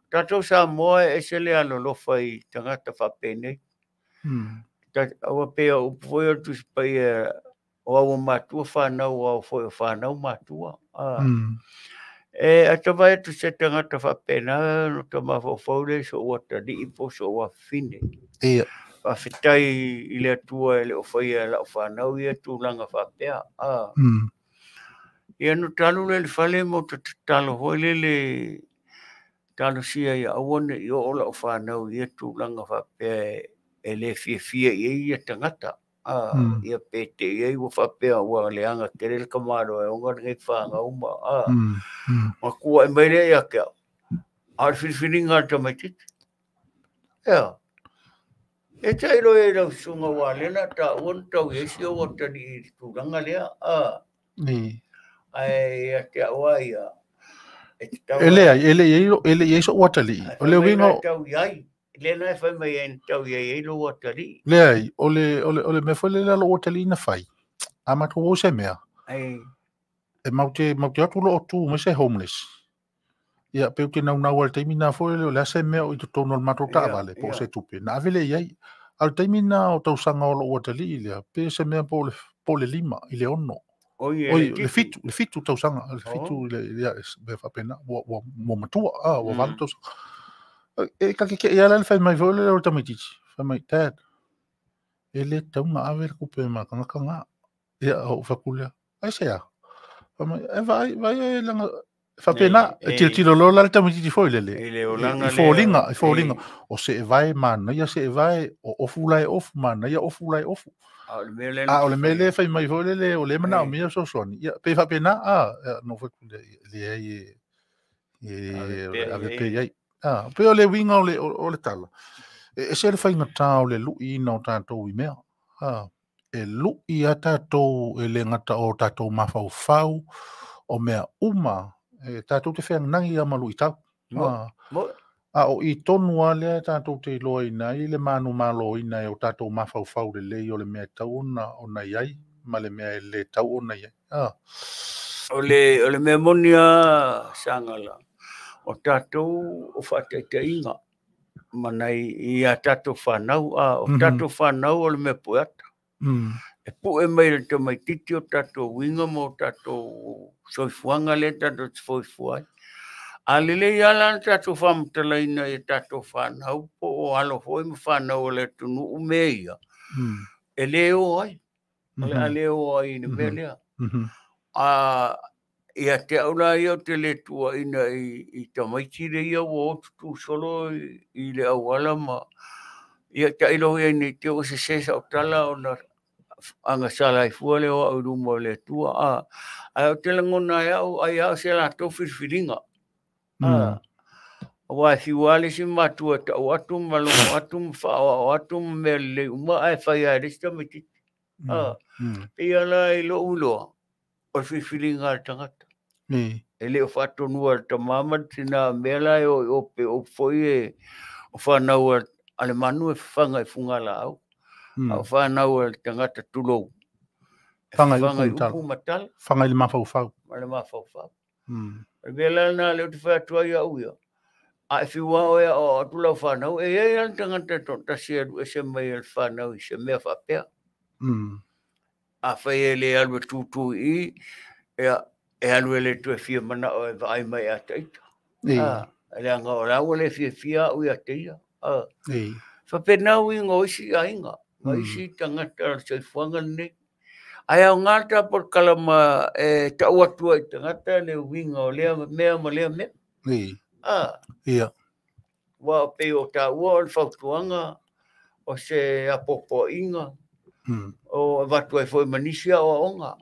tātou Samoa e ese le alolofa i tangata whapene. Awa pea upu foi o tusipai o awa matua whanau o awa foi o whanau matua. A, e atawai atu se tangata whapena no ta mawhawhau le so ua tali po so ua whine. Ia. Whawhitai i le atua e le o whaia lau whanau ia tūlanga whapea. A. Ia no talu le whale mo te talo hoi le le talo sia ia awane i o lau whanau ia tūlanga whapea e le fia fia i ia tangata. A, ia pete ia ua whapea ua leanga tere le kamaro e onga ngai whanga uma. A, ma kua e mai le ia kia. A le whiriwhiringa tamaititi. Ea. E tairo e rau sunga wā lena ta uan tau e si o tani i tūranga lea. A. Ni. Ai a te awa ia. E te tau. E lea, e le i so watali. O le wingo. Tau iai. Lena e whai mai e tau iai e lo watali. Lea, o le mea foi le lo watali na whai. A matu o se mea. Ai. E maute atu lo o tū me se homeless. Ia, peu te nau nau al taimi nā foi le o le ase mea o i te tōno al mato taavale, po se tupe. Na avele iai. Al taimi nā o tausanga o lo watali i lea, pe se mea po le 5, i le 6. Oi, le fitu tausanga, le fitu le ia me whapena, ua matua, ua valu tausanga. E kake ia le whai mai foi le o tamaitiiti. Whai mai, Dad, e le taunga ave le kupe ma kangaka ngā. Ia, o whakulea. Ai se a. Whai mai, e vai e langa... Whapena, e tiro lola le tamaitiiti foi lele. I fōlinga, O se e vai mana, ia se e vai, o ofu lai ofu mana, ia ofu lai ofu. A o le mele whai mai foi lele, o le mana o mea sosoani. Ia, pe whapena, a, no whakulea, le ai e, ave pe iai. A, pe o le winga o le tala. E se le whainga tā o le lui ina o tātou i mea. A, e lui a tātou e le ngata o tātou mawhauwhau, o mea uma, e tātou te wheang nangi a malu i tau. A o i tonu a lea tātou te iloa ina i le manu malo ina e o tātou mawhauwhau le lei o le mea tau ona iai, ma le mea e le tau ona iai. A. O le mea moni a sangala, o tātou o whaataitainga, manai i a tātou whanau, a o tātou whanau o le mea pueata. E pue mai le tamaititi o tātou winga mo tātou soifuanga le tātou te foifuai. A lele i ala na tātou whamutalaina i tātou whanau, po o alo foi ma whanau o le tunu ume ia. E leo ai, a leo ai i ne mea lea. A ia te aula ia o te le tua ina i tamaiti le ia ua o tutu solo i le awala ma ia ta ilo ia ni te o se sesa o tala o na anga sala i fua le o au rumo le tua a ai o te langona ai au ai au se latou filifiliga a aua e fiu lava le isi matua e ta'u atu ma logo atu ma fa'aoa'o atu ma mea lelei uma ae fai a e le isi tamaititi a pei la i lo'u iloa o le filifiliga a le tagata e lē o fa'atonua le tamā ma le tinā mea la e o i ope opu fo'i e o fanau a le manu e fafaga i fugalāau a o fanau a le tagata tulou e fafaga i upu ma tala faga i le mafaufau ma le mafaufau o le mea la lena lea ou te fai atu ai a'u ia a e fiuā oe a'oa'o atu lau fanau e iai a le tagata e to'atasi e alu ese mai e le fanau i se mea fa'apea a fai e lē alu e tūtū i ia e alu e le toe fia mana'o e va'ai mai a ta'ita a leaga o la ua lē fiafia a'u ia te ia a fa'apena uiga o isi aiga ma isi tagata o le soifuaga lenei ae aogā le tapo le kalama e ta'u atu ai tagata le uiga o lea mea ma lea mea a ia ua pei o tāua o le fautuaga O se apoapoaiga o avatu ai foi ma nisi aoaoga.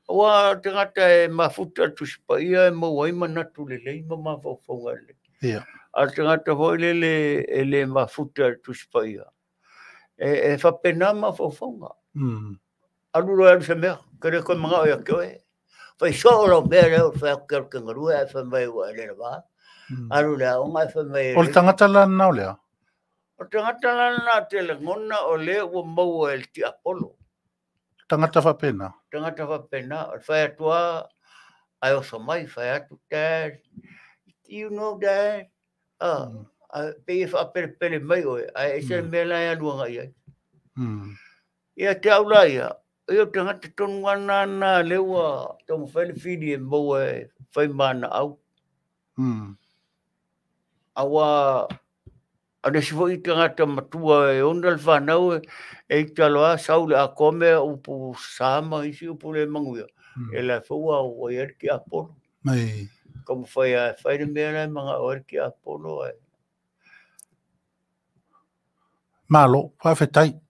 Aua o tagata e mafuta i le Tusi Paia e maua ai manatu lelei ma mafaufauga lelei. A o le tagata foi lele e le mafuta i le Tusi Paia, e faapena mafaufauga. Alu loa e alu se mea, ke le koe manao ia te oe. Fai soo lau mea lea o fai atu ke alu ke galue ae fai mai ua e le lava. Alu le aoga ae fai mai e O le tagata la lena o le a? O le tagata la lena te lagona o lea ua maua e le tiapolo. Tagata faapena? Tagata faapena. O le fai atu lava ae oso mai, fai atu, Dad, you know Dad? Pei e faapelepele mai oe, ae ese le mea la e alu agai ai. Ia te au la ia, ia o tagata tonu lava lena lea ua taumafai le fili e maua e fai ma ana au. Aua o le isi foi tagata matua e ona le fanau e ita loa sau le atoa mea upu sa ma isi upu le manuia, e la foi ua i ai le tiapolo. Taumafai lava e fai le mea la e manao ai le tiapolo. Ae Malo, faafetai.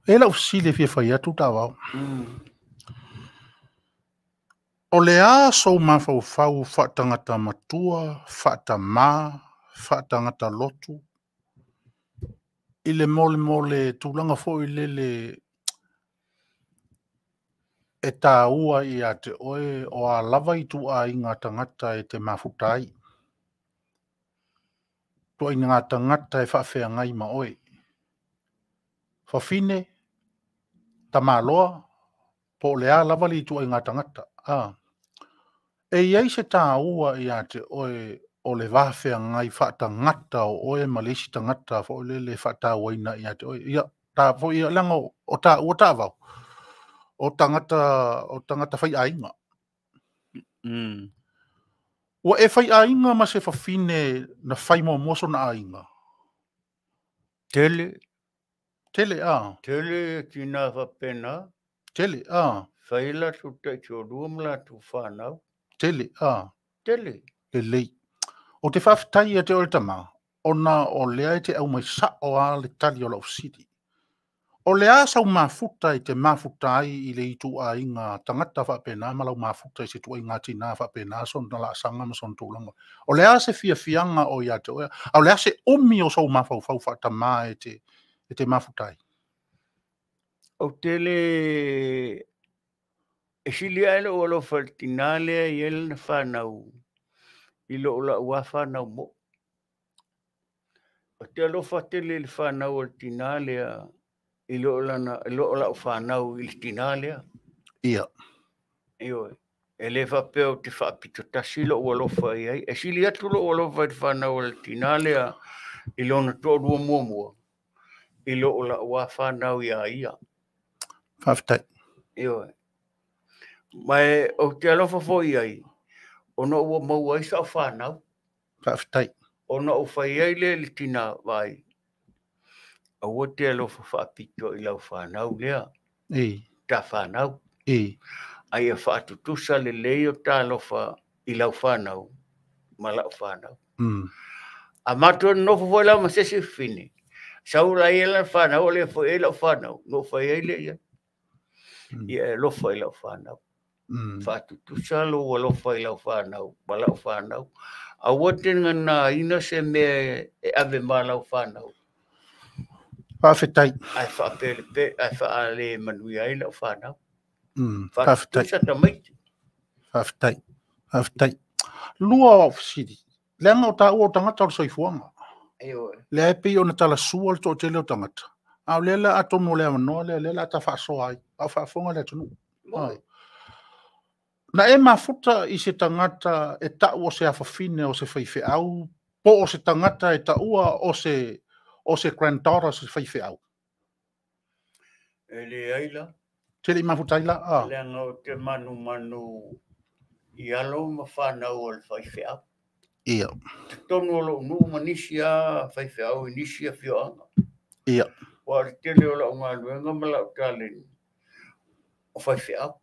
E lau fesili e fia fai atu Taavao. O le a sou mafaufau faatagata matua, faatamā, faatagata lotu, i le molemole tulaga foi lele e tāua ia te oe o a lava ituaiga tagata e te mafuta ai. Ituaiga tagata e faafeagai ma oe. Fafine, tamaloa, po o le a lava le ituaiga tagata. E i ai se tāua ia te oe o le vafeagai faatagata o oe ma le isi tagata foi lele faatauaina ia te oe. Ia, ta foi ia leaga o taua Taavao, o tagata faiaiga. Ua e faiaiga ma se fafine na fai muamua sona aiga? Tele. Tele, a. Tele tina faapena. Tele, a. Fai latou taitoalua ma latou fanau. Tele, a. Tele. Lelei. O te faafetai ia te oe le tamā, ona o lea e te aumai sao lava le tali o lau fesili. O le a sau mafuta i te mafuta ai i le ituaiga tagata faapena ma lau mafuta i se ituaiga tina faapena sona laasaga ma sona tulaga. O le a se fiafiaga o ia te oe, a o le a se umi o sou mafaufau faatamā e te mafuta ai? O te le e sili ae lou alofa i le tina lea e i ai lana fanau i loo lau lava fanau mo'i. O te alofa tele i le fanau o le tina lea i loo lau fanau i le tina lea. Ia. Ioe. E le faapea ou te faapito tasi lou alofa i ai. E sili atu lou alofa i le fanau o le tina lea i lona toalua muamua i loo lau lava fanau ia ia. Faafetai. Ioe. Ma ou te alofa foi i ai, ona ua maua ai sau fanau. Faafetai. Ona ou fai ai lea i le tina vaai, aua te alofa faapito i lau fanau lea. Ta fanau. Ai ia faatutusa lelei o ta alofa i lau fanau ma lau fanau. A matou nofo foi la ma se isi fafine, sau la ia lana fanau, o lea foi ai lau fanau, na ou fai ai lea i ai. Ia e alofa i lau fanau. Faatutusa lou alofa i lau fanau ma lau fanau. Aua te ganaina se mea e ave ma lau fanau. Faafetai. Ae faapelepe, ae faale manuia ai lau fanau. Faafetai. Faatutusa tamaiti. Faafetai. Faafetai. Lua o au fesili. Leaga o taua o tagata o le soifuaga. Lea e pei ona talasua le toatele o tagata. A o lea la atonu o le avanoa lea, lea la ta faasoa ai. A o faafofoga le atunuu. Na e mafuta i se tagata e tau o se afafine o se faifeau, po o se tagata e taua o se granddaughter se faifeau? E leai la. Te le i mafuta ai la? Leaga o te manumanu i alo ma fanau o le faifeau. Ia. Totonu o lou nuu ma nisi a faifeau i nisi afioaga. Ia. Ua o le tele o lau galuega ma lau taleni o faifeau.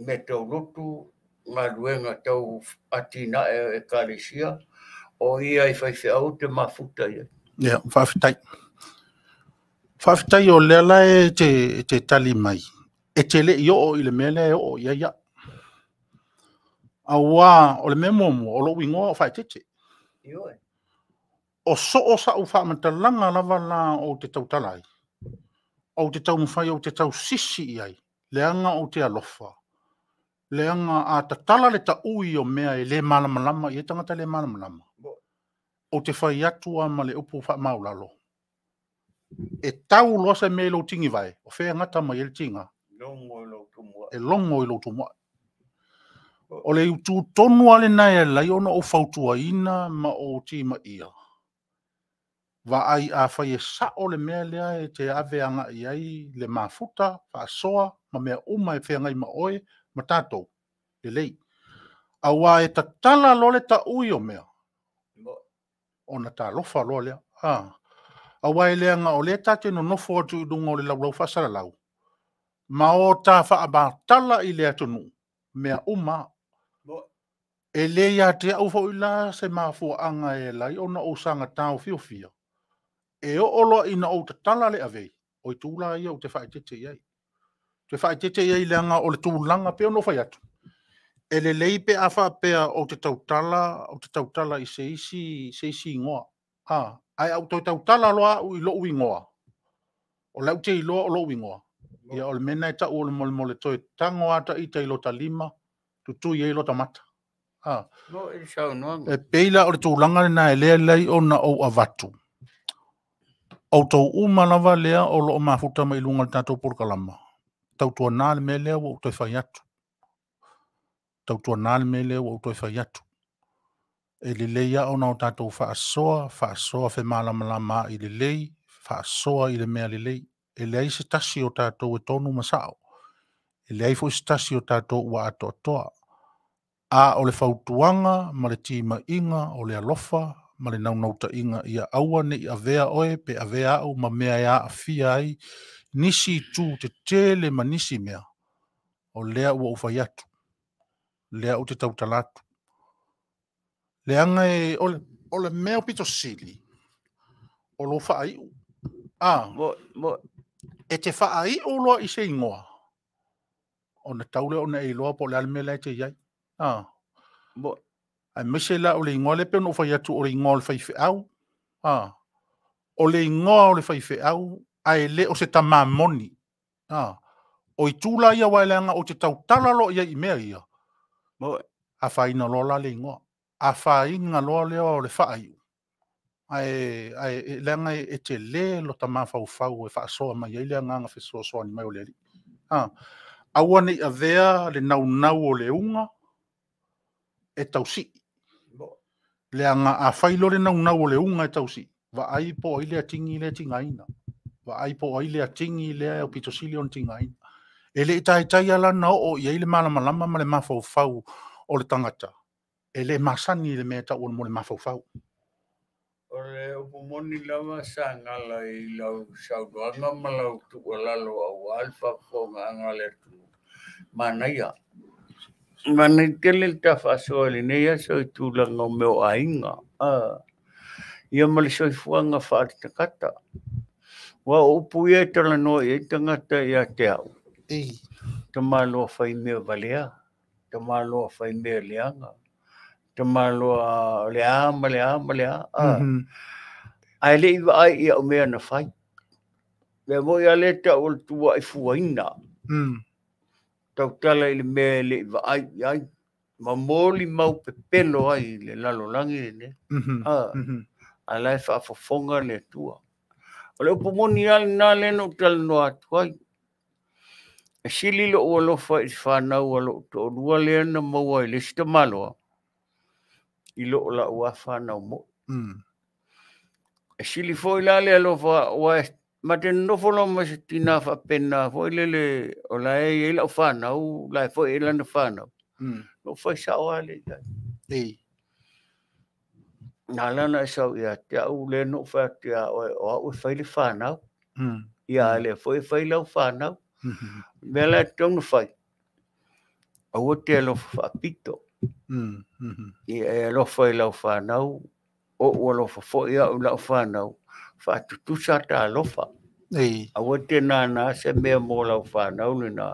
Mea tau lotu, galuega tau atinae e ekalesia, o ia i faifeau te mafuta ia. Ia, faafetai. Faafetai o lea la e te tali mai, e te le i oo i le mea lea e oo i ai au. Aua o le mea muamua, o lou igoa o Faaeteete. O soo sau faamatalaga lava la ou te tautala ai, ou te taumafai ou te tausisi i ai, leaga ou te alofa, leaga a tatala le taui o mea e le malamalama i ai tagata le malamalama, ou te fai atu lava ma le upu faamaualalo, e tau loa se mea i lou tigivae, o fea e gata mai ai le tiga? E logo i lou tumuai. O le itu tonu lava lena e ala ai ona ou fautuaina ma ou timaia, vaai afai e sao le mea lea e te ave agai i ai le mafuta, faasoa ma mea uma e feagai ma oe ma tatou, lelei. Aua e tatala loa le taui o mea, ona talofa loa lea. Aua e leaga o lea ta te nonofo atu i luga o le laulau faasalalau, ma o ta faamatala i le atunuu mea uma lava. E le ia te au foi la se mafuaaga e ala ai ona ou saga taofiofia, e oo loa ina ou tatala le avei, o itu la ia ou te faaeteete i ai. Ou te faaeteete i ai leaga o le tulaga e pei ona ou fai atu, e lelei pe a faapea ou te tautala i se isi igoa, ae a ou toe tautala loa au i lou igoa, o la ou te iloa o lou igoa, ia o le mea lena e tau o le toe tago lava ita i lota lima tutui ai lota mata. E pei la o le tulaga lena e ala ai ona ou avatu, outou uma lava lea o lo o mafuta mai luga o le tatou polokalama, tautuana le mea lea ua ou toe fai atu. Tautuana le mea lea ua ou toe fai atu. E lelei lava ona o tatou faasoa, faasoa femalamalamaai lelei, faasoa i le mea lelei. E leai se tasi o tatou e tonu ma sao. E leai foi se tasi o tatou ua atoatoa. A o le fautuaga ma le timaiga, o le alofa ma le naunautaiga ia aua ne i avea oe pe avea au ma mea e aafia ai nisi itu tetele ma nisi mea, o lea ua ou fai atu, lea ou te tautala atu. Leaga o le mea pito sili, o lou faaiu. E te faaiu loa i se igoa, ona tau lea ona e iloa po o le a le mea la e te i ai. Aemaise la o le igoa lea e pei ona ou fai atu o le igoa o le faifeau. O le igoa o le faifeau ae le o se tama moni. O itu la ia, aua leaga ou te tautala loa i ai i mea ia, afaina loa la le igoa. Afaina loa lea o le faaiu, ae leaga e tele lota mafaufau e faasoa mai ai le agaga fesoasoani mai o le Alii. Aua ne i avea le naunau o le uga e tausii. Leaga a fai loa le naunau o le uga e tausii, vaai po o ai le atigi lea e tigaina. Vaai po o ai le atigi lea e aupito sili ona tigaina. E le i taitai lava la ona oo i ai le malamalama ma le mafaufau o le tagata, e le masani i le mea e tau o le mafaufau. O le upu moni lava sa gala i lau saunoaga ma lau tuualalo aua le faafofogaaga a le atunuu. Manaia. Manaia tele le ta faasoa i lenei aso i tulaga o mea o aiga. Ia ma le soifuaga faale-tagata. Aua o upu ia e talanoa i ai tagata ia te au. Tamaloa faimea valea, tamaloa faimea leaga, tamaloa le a ma le a ma le a. Ae le i vaai i au mea na fai. Lea foi a le tau o le tuai fuaina. Tautala i le mea e le i vaai i ai. Ma moli mau pepelo ai i le lalolagi lenei. A la e faafofoga le Atua. O le upu moni lava lena lea na ou talanoa atu ai. E sili lou alofa i le fanau a lou toalua lea na maua i le isi tamaloa, i loo lau a fanau moi. E sili foi la le alofa, ua ma te nonofo loa ma se tina faapena foi lele, o la e i ai lau fanau, la e foi e lana fanau. Lou fai sao lava le i ai. Nā lana e sau ia te au le no fai atu ia oe, o au e fai le fanau. Ia le foi e fai lau fanau. Mea la e tatau ona fai, aua te alofa faapito. Ia e alofa i lau fanau, O ua lofa foi au lau whanau, whaatutusa ta alofa. Aua te nānā se mea mō lau whanau le nā.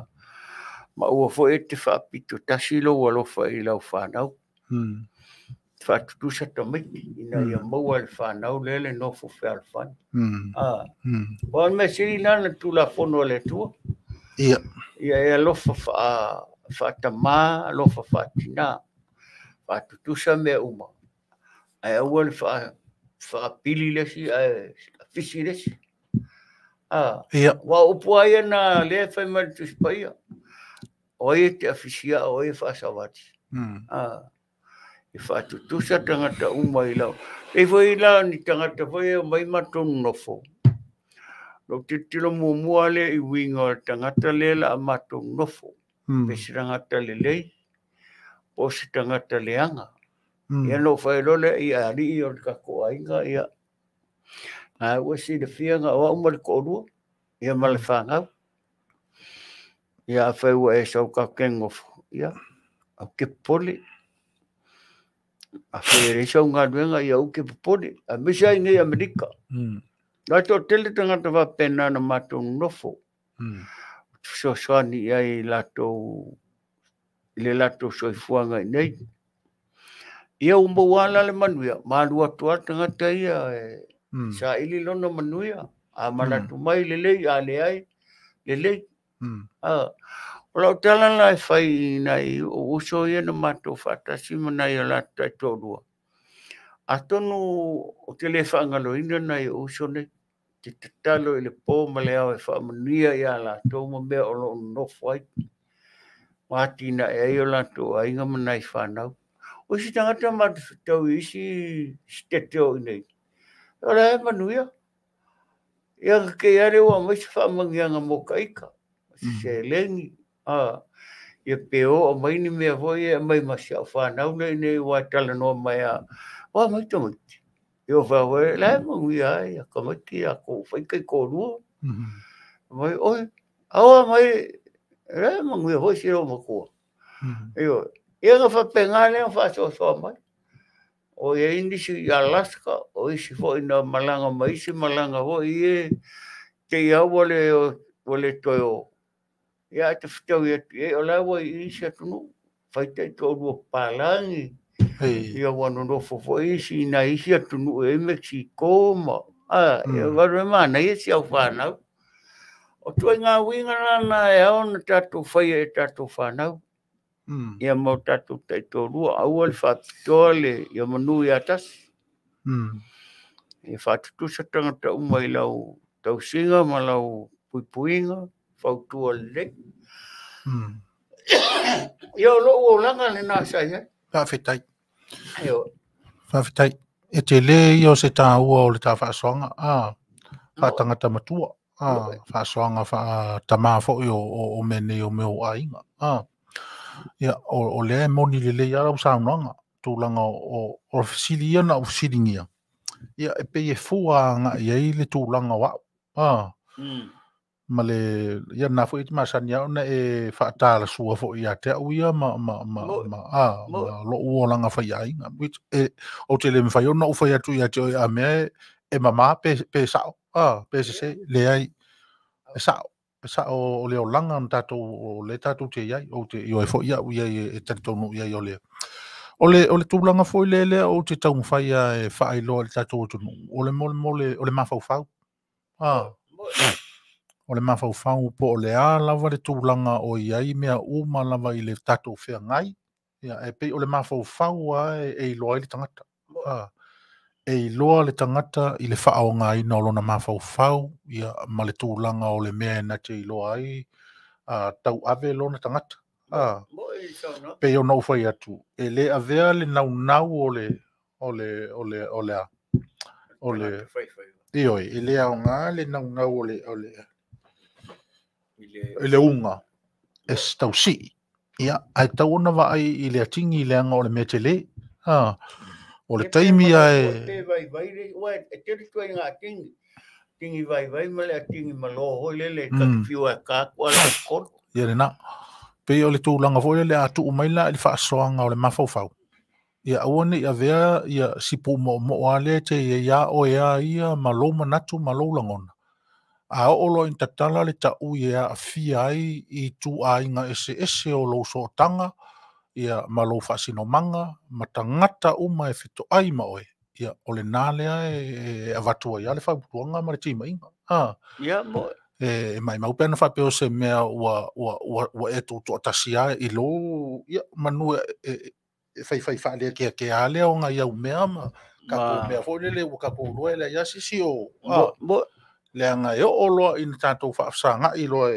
Ma ua foi e te whaapito tasi lo alofa i lau whanau. Whaatutusa tamaiti, ina ia maua le whanau le le nofo fealofani. O le mea sili lana tulafono a le Atua. Ia. Ia e alofa whaatamā, alofa whaatinā. Whaatutusa mea uma. Ai aua le whaapili lesi, ai fisi lesi. Wa upu ai na le whai mai le tusipaia. O ia te afisia, o ia whaasawati. I whaatutusa tangata uma i lau. E foi la ni tangata foi e mai matonu nofo. Lo te tilo muamua le i winga o tangata le la a matou nofo. Pe se tangata lelei, po se tangata leaga. Ia no whai lole i alii o le kako ainga ia. Ngā ua silafia ngā o au ma le ko'olua, ia ma le whangau. Ia a whai ua e sau ka kengofo, ia, au ke pole. A whai e sau ngā nuenga ia au ke popole. A misa ai nei Amerika. Nā tō tele tangata wapena na mātou nofo. Fesoasoani i ai latou, i le latou soifuaga i nei. Ia ua maua la le manuia, malu atu lava tagata ia e saili lona manuia. A manatu mai lelei, a leai, lelei. O lau tala la e fai i nai uso ia na matou faatasi ma nai o latou taitoalua. Atonu o te le faagaloina nai uso nei, te tatalo i le pō ma le ao e faamanuia iā latou ma mea o loo nonofo ai. Ma atinae ai o latou aiga ma nai whanau. O isi tagata matou fetau i isi sitete o i nei. O la e manuia. Ia ka kei ale ua mai se faamanuiaga mo ka ika. Se lengi. Ia pe o mai ni mea foi e mai ma si au whanau nei nei ua talanoa mai a. Wa mai tamaiti. Ia o wha la e manuia ai a tamaiti a ko whai kai kōrua. Mai oi. Awa mai la e manuia foi si rau makua. Ia ia nga whapenga lea whaasoasoa mai. O ia inisi i Alaska, o isi foi na malanga mai isi malanga foi e te ia wale wale toe o. Ia te whitau ia e o la wa i isi atunu. Whaita i tō palangi. Ia wano nofo foi isi na isi atunu e Mexico ma. Ia waru e mana ia si au whanau. O tua ngā winga nana e au na tātou whaia e tātou whanau. Ia mau tātou taitoalua, aua le whaapitoa le ia manu ia tasi. Ia whaatutusa tangata uma i lau tausinga ma lau puipuinga, fautua lelei. Ia o lou olaga lenā sa i ai. Faafetai. Ioe. Faafetai. E te le ia o se tāua o le tā whaasoanga, whaatangata matua, whaasoanga whaatamā foi o mea nei o mea o aiga. Ia, o lea e moni lelei a lau saunoaga, tulaga o fesili ia na ou fesiligia. Ia, e pei e fua agai ai le tulaga o au. Ma le, ia na foi te masani au na e faatalasua foi ia te au ia ma ma lou olaga faiaiga. Which e o te le mawhai ona u whai atu ia te oi a mea e mama pe sao, pe sese, leai, e sao. Sa o le olaga na tātou o le tātou te iai, o te ioi foi au iai e talitonu iai o le. O le tulaga foi le lea o te taumafai e faailoa i le tātou atunuu, o le molemole, o le mafaufau. O le mafaufau po o le a lava le tulaga o iai mea uma lava i le tātou feagai. Ia, e pei o le mafaufau a e iloa ai le tagata. E iloa le tagata i le faaogaina o lona mafaufau, ia, ma le tulaga o le mea e na te iloa ai, tau ave lona tagata. Pei ona ou fai atu, e le avea le naunau o le o le ioi, e le aoga le naunau o le i le unga e tausii. Ia, ai tau ona vaai i le atigi leaga o le mea tele. O le taimi ae pe vaivai le ua e tele tuai ngā tingi. Tingi vaivai ma le tingi malo hoi lele ka te whiu e ka kua le kolo. Ia lena. Pei o le tulaga foi le a tuu mai la i le faasoaga o le mafaufau. Ia aua nei avea ia si pumo'omo'o a lea te ia ia oe a ia ma lou manatu ma lou lagona. A oo loa ina tatala le taui e aafia ai i ituaiga eseese o lou sootaga, ia ma lou faasinomaga, ma tagata uma e fetoai ma oe, ia o lena lea e avatu ai lava le fautuaga ma le timaiga. Ia mo E maumau pe ana faapea o se mea ua e tutoatasi lava i lou, ia manu e faifai faalekeakea lea o nai au mea ma tatou mea foi lele ua tatou iloa e leai lava se isi o leaga e oo loa ina tatou faafesagai loa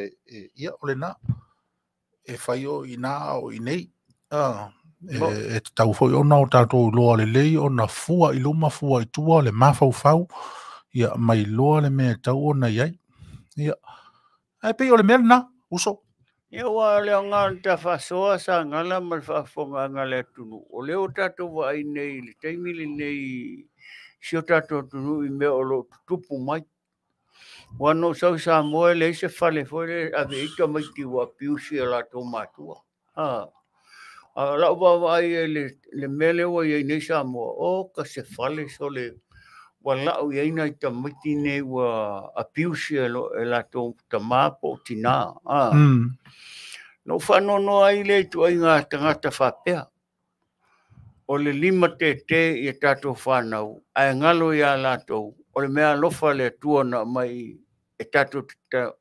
ia o lena e fai o i ina a o i inei. E tatau foi ona o tatou iloa lelei ona fua i luma fua i tua le mafaufau, ia mai iloa le mea e tatau ona i ai. Ia ae pei o le mea lena, uso. Ia ua le aoga o le ta faasoa sa gala ma le faafofogaaga a le atunuu. O lea ua tatou vaai nei i le taimi lenei si o tatou atunuu i mea o lo o tutupu mai. Ua na ou sau i Samoa e leai se fale foi lea e ave i ai tamaiti ua abuse e latou matua. A lau vaavaai i le mea lea ua i ai nei Samoa, o ka se fale sole ua lau i ai nai tamaiti nei ua abuse e latou tama po o tina. Na ou faanoanoa ai lea i ituaiga tagata faapea. O le lima tete i a tatou whanau, ae ngalo ia latou, o le mea alofa le Atua na aumai e tatou te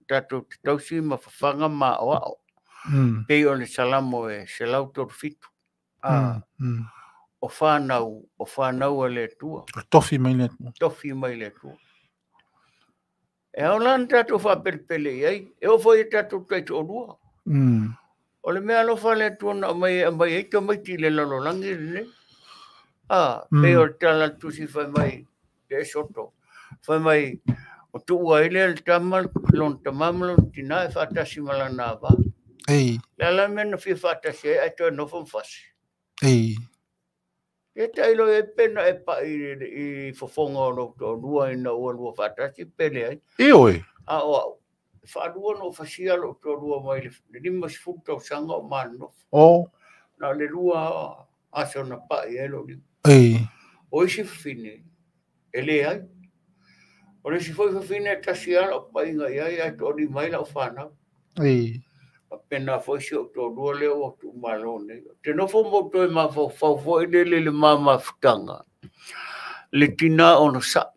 tausi ma fafaga ma aoao. Pei o le Salamo e 137. O whanau a le Atua. Tofi mai le Atua. Tofi mai le Atua. E ao la na tatou faapelepele i ai, e oo foi i tatou taitoalua. O le mea alofa le Atua na aumai ai tamaiti i le lalolagi lenei. Pei o le tala le tusi fai mai le Esoto. Fai mai, o tuua ai lea le tama, lona tama ma lona tina e faatasi ma lana ava. Le ala mea na fia faatasi ai, ai toe nofo ma fasi. E tailo e pena e pai i fofoga o lou toalua ina ua lua faatasi pe leai. E oe. A o au, whaalua no fasia lo toalua mai le 50 tausaga o manonofo. Na le lua aso na pai e lo lima. O isi fafine, e le ai. O le isi foi fafine e tasi ala o painga i ai, ai toali mai lau whanau. A pena foi si o toalua lea o tu malo nei. Te nofo mo toe mafaufau foi le le mamafutaga. Le tina ona sa.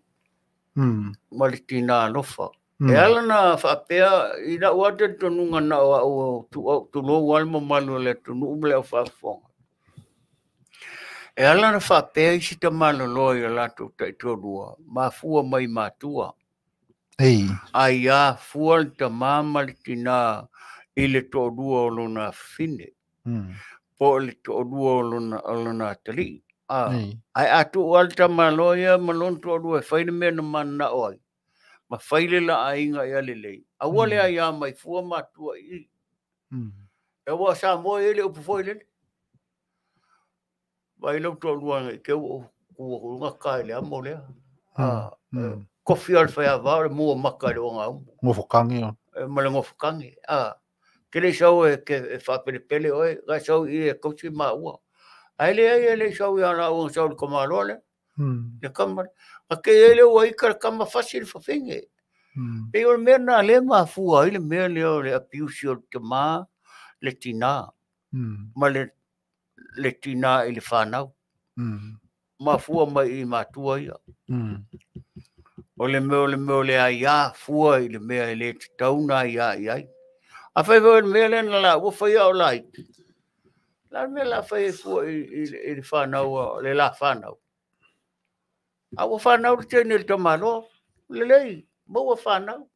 Ma le tina alofa. E ala na faapea i lau ate tonuga na o au tulou ale mamalu o le atunuu ma le aufaafofoga. E ala na faapea isi tamaloloa i o latou taitoalua, mafua mai matua. Ai a fua le tamā ma le tinā i le toalua o lona afafine. Po o le toalua o lona atalii. Ae a tuu lava le tamaloa ia ma lona toalua e fai le mea na mananao ai. Ma fai le laaiga ia lelei. Aua le aia mai fua matua i i. E ua Samoa i le upu foi lele. Vai lau toalua ngai ke ua ua ka i le amo lea. Kofi o le whai o le mua maka i le onga umu. Ngofokangi o. Ma le ngofokangi. Ke le sau e whapelepele oe, gai sau i e kausi maua. Ai le ai le sau i ana ua sau le kamaloa le. Le kama. A ke ele ua ika le kama fasi le whawhinge. Pei o le mea nā le mafua ai le mea lea o le abuse o le tamā le tina. Ma le tina i le whanau. Mafua mai i matua ia. O le mea o le mea o le aia fua i le mea e le tatau na aia i ai. A fai foi le mea lea na la ua faia o laiti. La mea la fai e fua i le whanau, le la whanau. A ua whanau le tene le tamaloa. Lelei, maua whanau.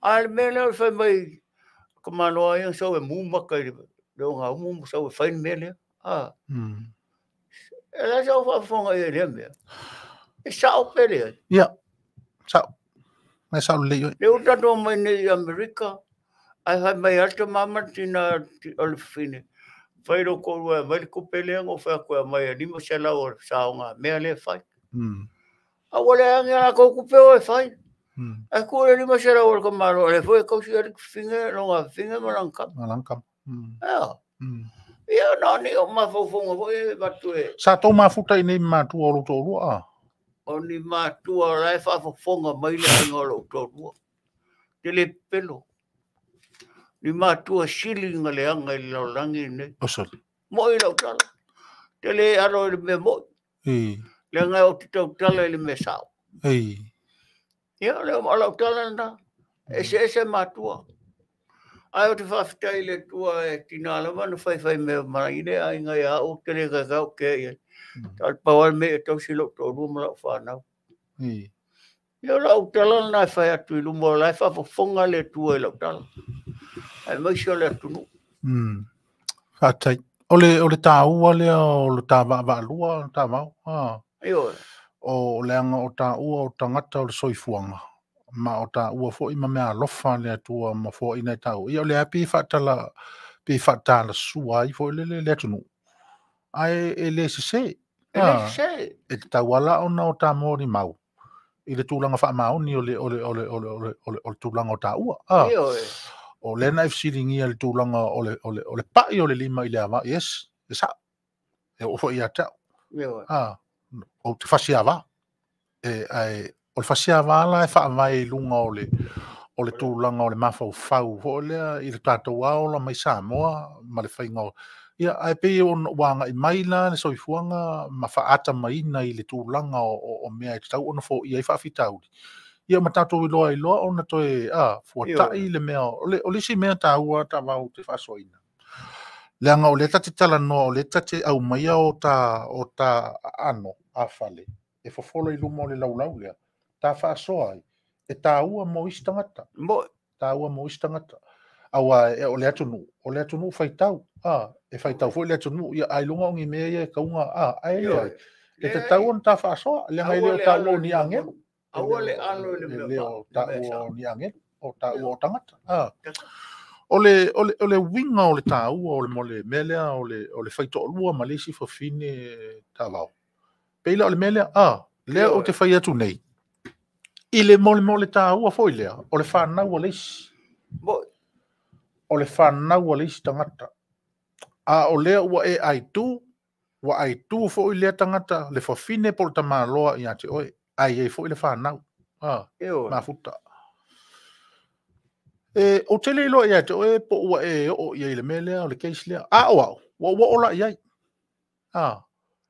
A le mea lea o le fai mai kamaloa ia sau e mumaka i le onga umu sau e fai le mea lea. E la sau whaafonga i lea mea. E sao pele ai. Ia, sao. Mai sao lelei oi. Le utato mai nei i Amerika, ai fai mai alta mama tina o le fafine. Fai lo korua mai le kupe lea ngo fai koe mai e 500 o saonga mea lea fai. A ua le angi ala kou kupe o e fai. Ai ku le 500 o le kamalo, le foi kausi ale finge longa finge ma langkam. Ma langkam. Ia na ni o mafaufauga foi e avatu e Sa tou mafuta i nei matua o lou toalua a? O ni matua o la e faafofoga mai le aiga o lou toalua. Te le pepelo. Ni matua sili na leaga i le lalolagi lenei. Osoli. Moi lau tala. Te le alo i le mea moi. Ei. Leaga ou te tautala i le mea sao. Ei. Ia, o lau tala lena. Eseese matua. Ae ou te faafetai i le Atua e tina lava na faifai mea mai le aiga ia au te le kaikai ke ia. Ta le pau le mea e tausi lou toalua ma lau fanau. Ei. Ia o lau tala lena e fai atu i luma o la e faafofoga le Atua i lau tala. Aemaise o le atunuu. Faafetai. O le taua lea o le ta vaavaalua, ta vao. Ioe. O leaga o taua o tagata o le soifuaga, ma o taua foi ma mea alofa le Atua ma foaiina e taua. Ia o le api faatala, pe faatalasua ai foi lele le atunuu. Ae e le sese. E le sese. E tatau ala ona o ta molimau i le tulaga faamaoni o le tulaga o taua. Ioe. O lea na e fesiligia le tulaga o le pai o le lima i le ava. Yes, e sao. E oo foi ia te au. Ioe. O te fasi ava. E, o le fasi ava la e faavae i luga o le tulaga o le mafaufau foi lea i le tatou aola mai Samoa ma le faiga o... Ia, ae pei ua agai mai la le soifuaga ma faaatamaina i le tulaga o mea e tatau ona foia ai faafitauli. Ia ma tatou iloa iloa ona toe fuatai le mea. O le isi mea taua tavau te faasoaina. Leaga o lea tate talanoa, o lea tate aumaia o ta aano a fale, e fofola i luma o le laulau lea, ta faasoa ai, e taua mo isi tagata. Taua mo isi tagata. Aua o le atunuu faitau. E faitau foi le atunuu, ia ai luga o ni mea ia e kauga, ae le, e tatau ona ta faasoa, leaga e le o taua o ni agelu. Aua le alo i le mea. Le o taua o ni agelu, o taua o tagata. O le uiga o le taua o le mea lea o le faitoalua ma le isi fafine tavao. Pei la o le mea lea, lea o te fai atu nei, i le mole taua foi lea, o le whanau a le isi. O le whanau a le isi tagata. A o lea ua e aitu, ua aitu foi lea tagata, le fafine po le tamaloa ia te oe, ai ai foi le whanau. Mafuta. E, o te le iloa ia te oe po ua e o ia i le mea lea o le case lea. A o au, ua ua ola i ai.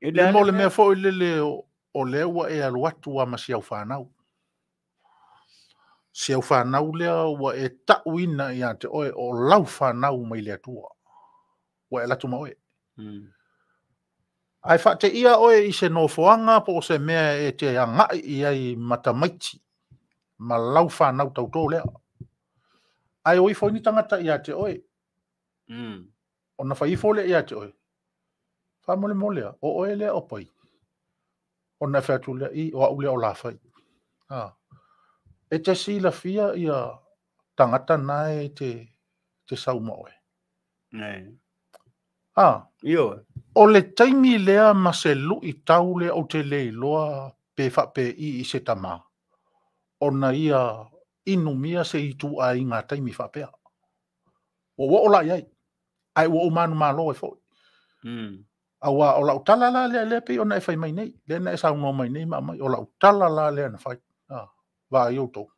Le mo le mea foi lele o lea ua e alu atu a ma si au whanau. Si au whanau lea ua e tauina ia te oe o lau whanau mai le Atua. Ua e latu ma oe. Ai whaate ia oe i se nofoanga po o se mea e te angai i ai matamaiti ma lau whanau tauto lea. Ai o ifo ni tangata ia te oe. O na whaifo lea ia te oe. Whamole molea, o oe lea o pai. O na whatu lea i o au lea o la whai. E te sila fia ia tangata nae te sauma oe. Ioe. O le taimi lea ma se lui tau lea o te leiloa pe whape i se tama. Ona ia inumia se itu ai ngā taimi whapea. O ua o la iai. Ai ua o manu malo e foi. Aua o lau tala la lea lea pe ona e whai mai nei. Lea na e saunoa mai nei ma mai. O lau tala la lea na whai. Vā i outou.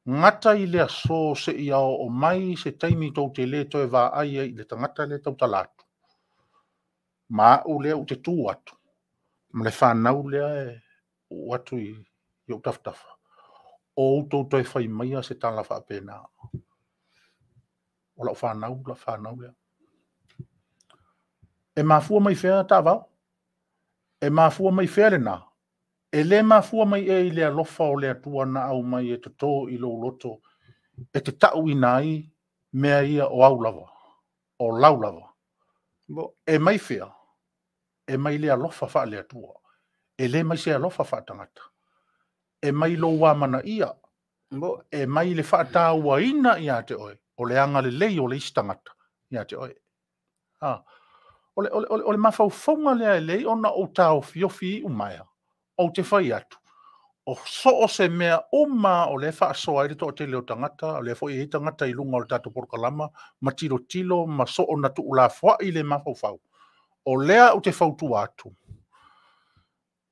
Ngata i lea so se ia o mai se taimi tau te le toe vā ai ai le tangata le tau talatu. Ma au lea u te tū atu. Ma le whanau lea e u atu i o tafatafa. O outou toe whai maia se tala whaapena. O lau whanau, la whanau lea. E mafua mai whea tā vau. E mafua mai whea le nā. E le mafua mai e i le alofa o le atua na au mai e toto i lou loto. E te tau ina ai mea ia o au lava. O lau lava. E mai whea. E mai le alofa wha le atua. E le mai se alofa wha tangata. E mai lo wamana ia. E mai le whaataua ina ia te oe. O le anga le lei o le isi tangata ia te oe. O le mafaufonga lea e lei ona o tāo fiofi i umaea. O te whai atu. O so o se mea uma o le faasoa ai le toatele o tagata, o lea foi e i ai tagata i luga o le tatou polokalama, ma tilotilo ma soo na tuulafoai le mafaufau. O lea ou te fautua atu,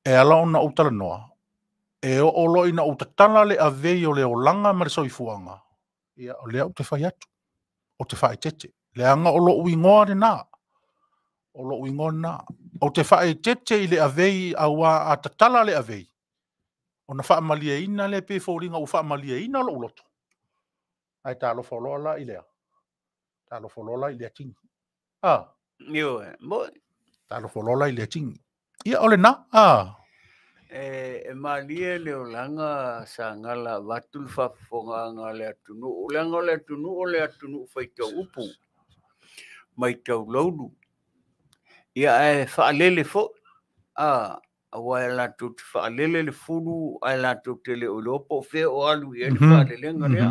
e ala ona ou talanoa, e oo loa ina ou tatala le avei o le olaga ma le soifuaga, ia o lea ou te fai atu, ou te faaeteete, leaga o lou igoa lena. O lou igoa lena. Ou te faaeteete i le avei auā a tatala le avei, ona faamalieina lea pei e foliga ua faamalieina lou loto. Ae talofa loa la i lea. Talofa loa la i lea tini. Ah. Ioe, mo. Talofa loa la i lea tini. Ia o lena. Ah. E malie le olaga sagala avatu le faafofogaaga a le atunuu, leaga o le atunuu o le atunuu faitau upu, maitau laulu, ia ae faalele foi, aua e latou te faalele le fulu ae latou te le o iloa po o fea o alu i ai le faalelega lea.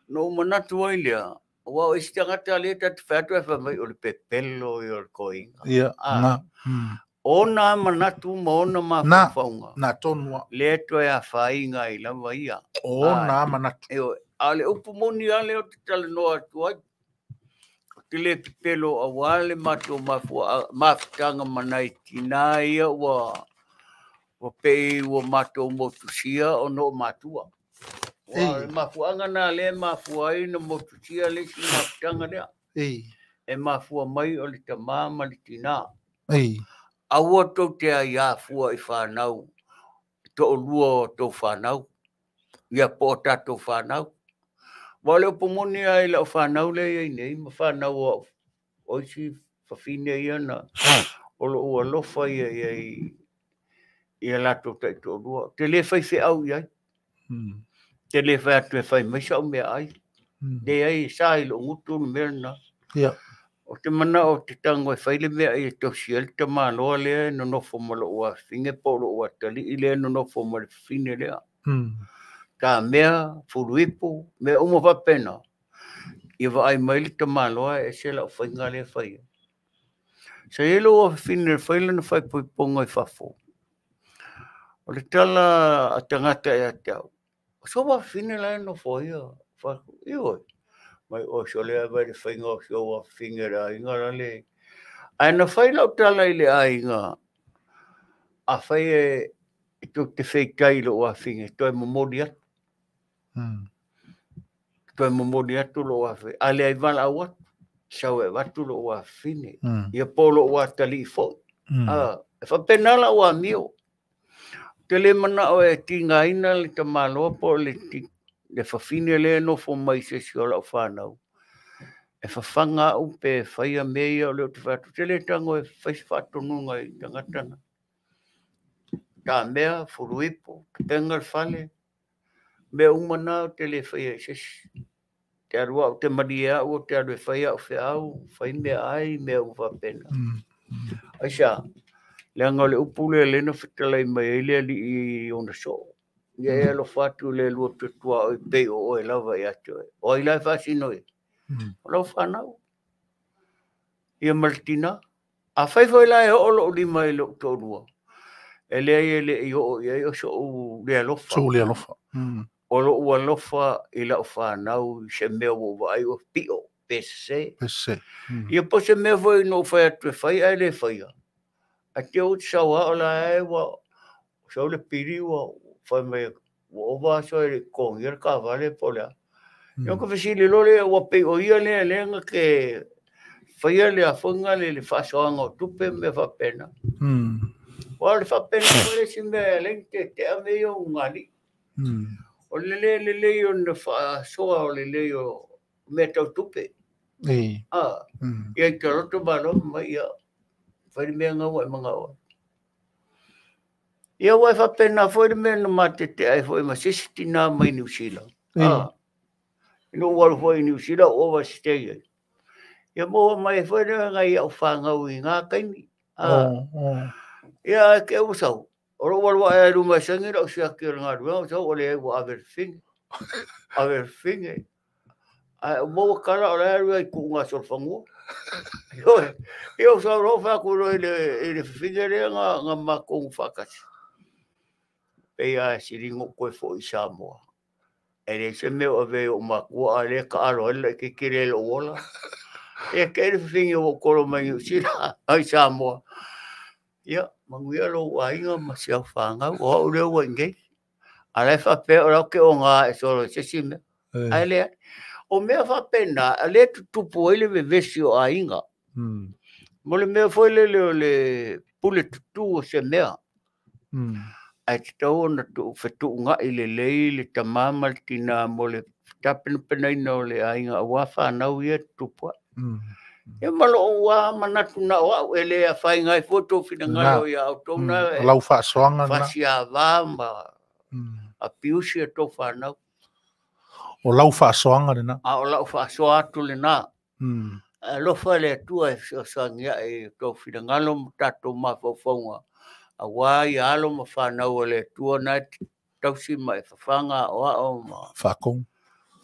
Na ou manatu ai lea, aua o isi tagata lea ta te fai atu ae fai mai o le pepelo ia o le toeaina. Ia, na. Ona manatu ma ona mafaufauga. Na tonu lava. Lea toe afaina ai lava ia. Ona manatu. Ioe. A o le upu moni lava lea ou te talanoa atu ai, ou te le pepelo aua le matou mafutaga ma nai tinā ia ua pei ua matou motusia ona o matua. Aua o le mafuaaga lena lea e mafua ai ona motusia le isi mafutaga lea. E mafua mai o le tamā ma le tinā. Aua tou te aiā fua i fanau, toalua o tou fanau, ia po o tatou fanau. Aua o le upu moni lava i lau fanau lea e i ai nei ma fanau o au, o isi fafine ia na, o lou alofa ia i ai i a latou taitoalua. Ou te le fai feau i ai. Te le fai atu e fai mai sau meaai. Leai, e sa i lou gutu le mea lena. Ou te manao ou te tago e fai le mea e tausi ai le tamaloa lea e nonofo ma lou afafine po o lou atalii lea e nonofo ma le fafine lea. Ta mea, fuluipu, mea uma faapena. Ia vaai mai le tamaloa e ese lau faiga lea e fai ai. Sa i ai lou afafine e fai lana faaipoipoga i fafo. O le tala a tagata ia te au, o sou afafine la e nofo ai ia fatu. Ioe. Mai o sole a vai le faiga o si ou afafine le aiga la le. Ae na fai lau tala i le aiga, a fai e tou te feitai i lou afafine, toe momoli atu. Toe momoli atu lou afafine. A leai valaau atu, sau e avatu lou afafine. Ia po o lou atalii foi. E faapena lau amio. Te le manao e tigaina le tamaloa po o le fafine lea e nofo mai se isi o lau fanau. E fafaga au pe faia mea ia o lea ou te fai atu. Te le tago e fai se faatonuga i tagata na. Ta mea, fuluipu, tapenga le fale, mea uma na ou te le faia i se isi. Te alu au, te malie au, te alu e fai au feau, fai mea ai, mea uma faapena. Aisa, leaga o le upu lea lea na fetalai mai ai le alii i ona soo. Ia e alofa atu le lua tuatua o i pei o oe lava ia te oe. O ai la e faasino ia? O lau fanau. Ia ma le tinā. A fai foi la e oo lou lima i lou toalua, e leai e le i oo i ai o so'u le alofa. So'u le alofa. O lou alofa i lau fanau i se mea ua ou vaai ua pio, pe sese. Pe sese. Ia po se mea foi na ou fai atu e fai ae le faia. Ae te ou te sau lava o la e ua sau le pili ua fai mai ua ova aso e le i totogia le taavale po o le a. Ia ka fesili loa lea ua pei o ia lea lea na te faia le afoga le faasoaga o tupe ma mea faapena. Aua o le faapena foi le isi mea e ala ai ona tetea mea ia o ugalii. O le le lelei ona faasoa o le lelei o mea tau tupe. Ia i taloto malo mai ia fai le mea na ua e manao ai. Ia ua e faapena foi le mea na matetea ai foi ma se isi tinā mai Niu Sila. Ina ua alu foi i Niu Sila o overstay ai. Ia maua mai foi lea nai au fanau i ngā taimi. Ia ke ua sau. O lou alu ae ai luma e saini lau siaki o le galuega, ua sau o leai ua ave le fine. Ave le fine. Ae o maua tala o la e alu ai i kuuga solofanua. Ioe, ia ua sau loa fai atu loa i le fafine lea na matou faatasi. Pei a siliga ou toe foʻi i Samoa. E leai se mea o avea i oʻu makua a lea taʻalo ai le laʻitiiti lea i loʻu ola. Ia te le fafine ua ou tolo mai Niu Sila ai Samoa. Ia, manuia lou aiga ma si au fanau, o au lea ua i inei. A la e faapea o la ou te oga ae solo i se isi mea. Ae leai. O mea faapena, o lea e tutupu ai le vevesi o aiga. Mo le mea foi lele o le pule tutū o se mea. Ae tatau ona fetuunai lelei le tamā ma le tinā mo le tapenapenaina o le aiga aua fanau ia e tutupu ae. Ia ma lou lava manatu na o au, e le afaina ai fua tou finagalo ia outou na O lau faasoaga lena. Fasiava ma apiusi a tou fanau. O lau faasoaga lena. A o lau faasoa atu lena. Ae alofa le Atua e fesoasoani ae i tou finagalo ma tatou mafaufauga, aua ia alo ma fanau a le Atua na e tausi ma e fafaga aoao ma faatonu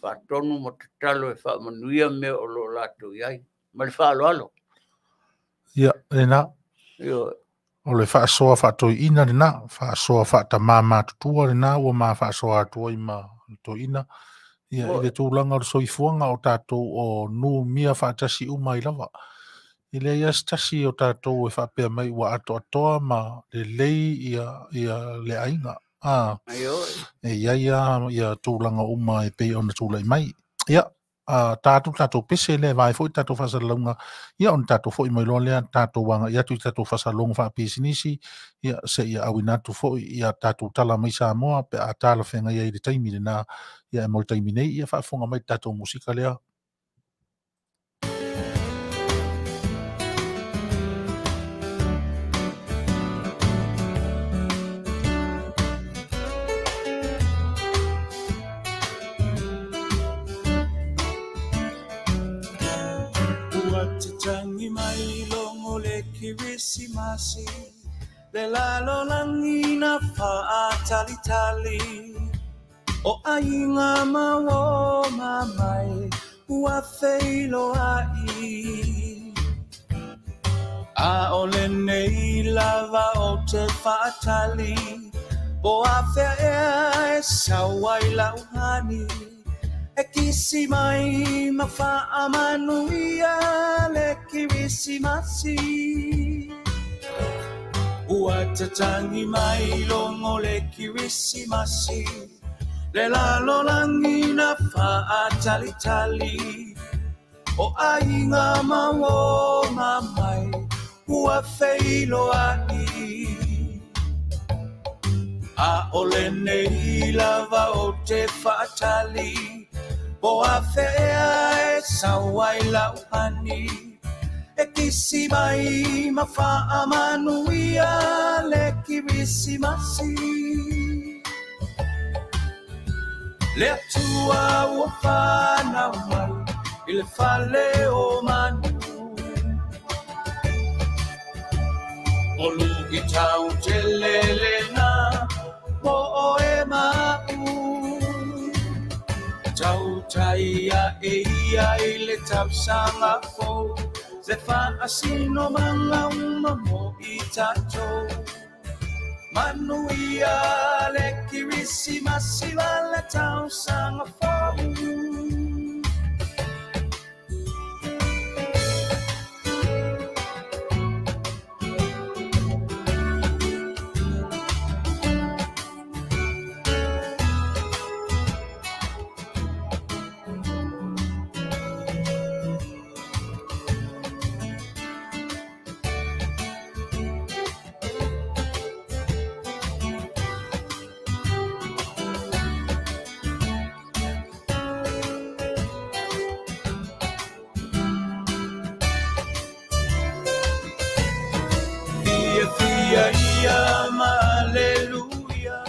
faatonu ma tatalo e faamanuia mea o lo o latou i ai. Ma le faaaloalo. Ia, lena. Ioe. O le faasoa faatoeaina lena, faasoa faatamā matutua lena ua ma faasoa atu ai ma le toeaina. Ia, i le tulaga o le soifuaga o tatou o numia faatasi uma ai lava. E leai lava se tasi o tatou e faapea mai ua atoatoa ma lelei ia le aiga. E i ai lava ia tulaga uma e pei ona tulai mai. Ia, ta atu le tatou pese lea e vae foi le tatou faasalalauga, ia ona tatou foi mai loa lea tatou agai atu i tatou faasalalauga faapisinisi, ia seia auina atu foi ia tatou tala mai Samoa pe a talafeagai ai i le taimi lena. Ia e mo le taimi nei, ia faafofoga mai i le tatou musika lea. Ua tatangi mai logo le Kirisimasi, le lalolagi na faatalitali. O aiga ma uō ma mai ua feiloai. A o lenei lava o te faatali, po afea ea e sau ai lau hani. E kisi mai ma faamanuia le Kirisimasi. Ua tatangi mai logo le Kirisimasi, le lalolagi na faatalitali. O aiga ma uō ma mai ua feiloai. A o lenei lava o te faatali, po afea ea e sau ai lau hani. E kisi mai ma faamanuia le Kirisimasi. Le Atua ua fanau mai i le fale o manu. O luitau tele lena mo oe ma a'u. Tautai ae ia i le tausaga fou, se faasinomaga uma mo i tatou. Manuia le Kirisimasi ma le tausaga fou. Fia fia ia ma aleluia,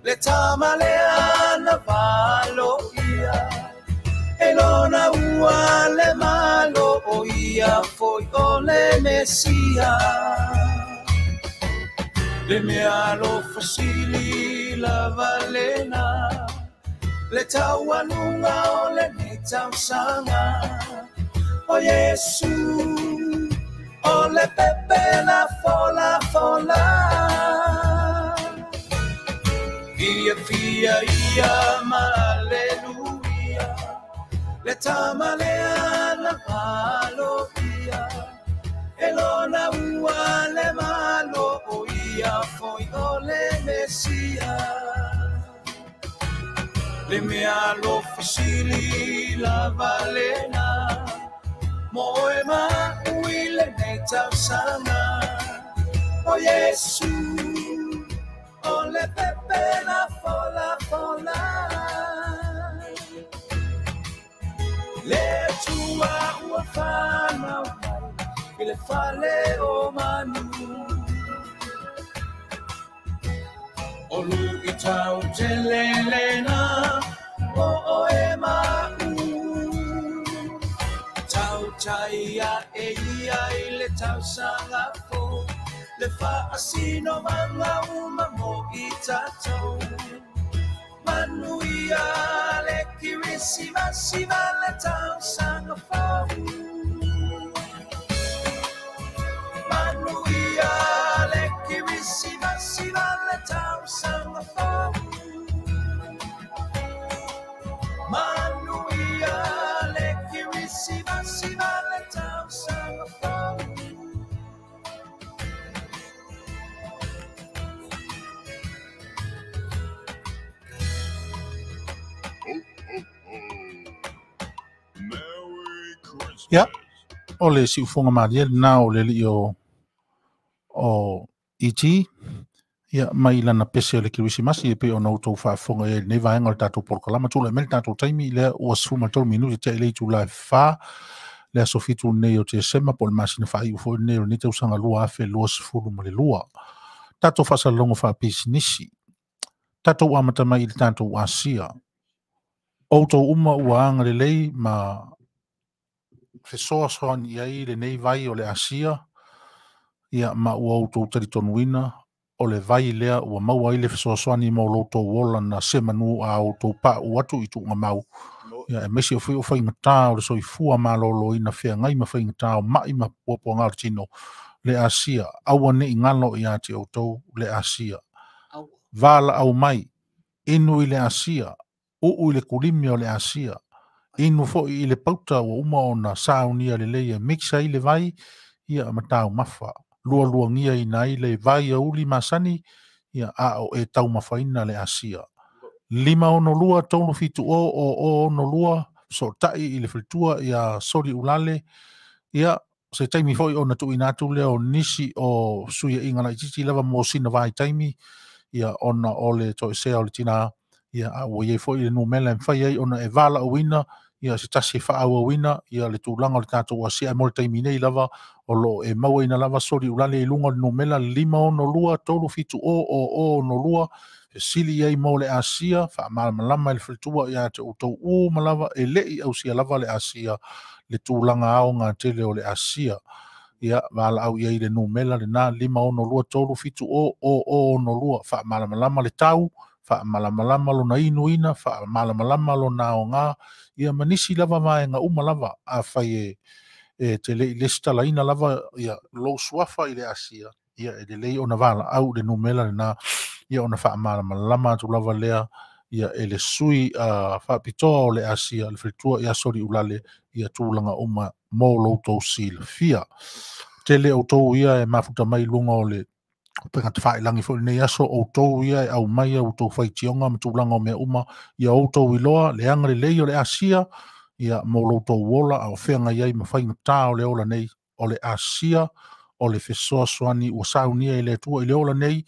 le tama lea na valoia. E lona ua le malo o ia foi o le Mesia. Le mea alofa sili lava lena, le taualuga o lenei tausaga. O Iesu, o le pepe na fola fola. ia ia ma aleluia le tamalea na aloia elona ua le malo o ia foi o le Mesia le mea alofasili lava lena moe ma uile nei tausaga o Yesu o le pepe na fola fola le tua ua whanau mai i le fale o manu o lui tau te lelena o oe ma'u tau taia e ia i le tausaga fou le faasino manga uma mo i tatou manuia le kirisimasi ma le tausaga fou manuia le kirisimasi ma le tausaga fou manuia le kirisimasi ma le tausaga fou. Ia, o le siufoga malie lena o le alii o E.T. Ia, mai lana pese o le kerisimasi e pei ona outou faafofoga i ai lenei vaega o le tatou polokalama. Tulai mai le tatou taimi lea ua 13 minute tea i le itula e 4 le aso 7 lenei o Tesema po o le masina faaiu foi lenei o lenei tausaga 2022. Tatou faasalalogo faapisinisi. Tatou amata mai i le tatou Asia. Outou uma ua agalelei ma fesoasoani i ai lenei vai o le Asia, ia ma ua outou talitonuina o le vai lea ua maua ai le fesoasoani mo lo outou ola na se manu a outou pa'u atu i tuugamau. Ia, aemaise o foi o faigata o le soifua malōlōina feagai ma faigata o ma'i ma puapuaga o le tino le Asia. Aua ne'i galo ia te outou le Asia. Valaau mai, inu i le Asia, uu i le kulimi o le Asia, inu foi i le pauta ua uma ona saunia lelei e mix ai le vai, ia ma taumafa. Lualuagia ina ai le vai auli masani, ia a o e taumafaina le Asia. 562 370 0062 sotai i le faletua ia Soli Ulale. Ia, se taimi foi ona tuuina atu lea o nisi o suiaiga laitiiti lava mo sina vai taimi, ia ona o le toesea o le tina, ia a ua iai foi le numera e mafai ai ona e valaauina, ia se tasi e faaauauina, ia le tulaga o le tatou Asia. Ae mo le taimi nei lava o loo e mauaina lava Soli Ulale i luga o le numera 562 370 0062 fesili ai mo le Asia, faamalamalama i le faletua ia te outou uma lava e le'i ausia lava le Asia, le tulaga aoga tele o le Asia. Ia, valaau i ai le numera lena 562 370 0062 faamalamalama le tau, faamalamalama lona inuina, faamalamalama lona aoga, ia ma nisi lava vaega uma lava afai e te le'i lesitalaina lava ia lou suafa i le Asia, ia e lelei ona valaau le numera lena, ia ona faamalamalama atu lava lea, ia e le sui faapitoa o le Asia, le faletua ia Soli Ulale, ia tulaga uma mo loutou silafia. Tele outou ia e mafuta mai i luga o le upega tafailagi foi lenei aso, outou ia e aumai outou faitioga ma tulaga o mea uma, ia outou iloa le agalelei o le Asia, ia mo loutou ola a o feagai ai ma faigata o le ola nei, o le Asia, o le fesoasoani ua saunia i le Atua i le ola nei,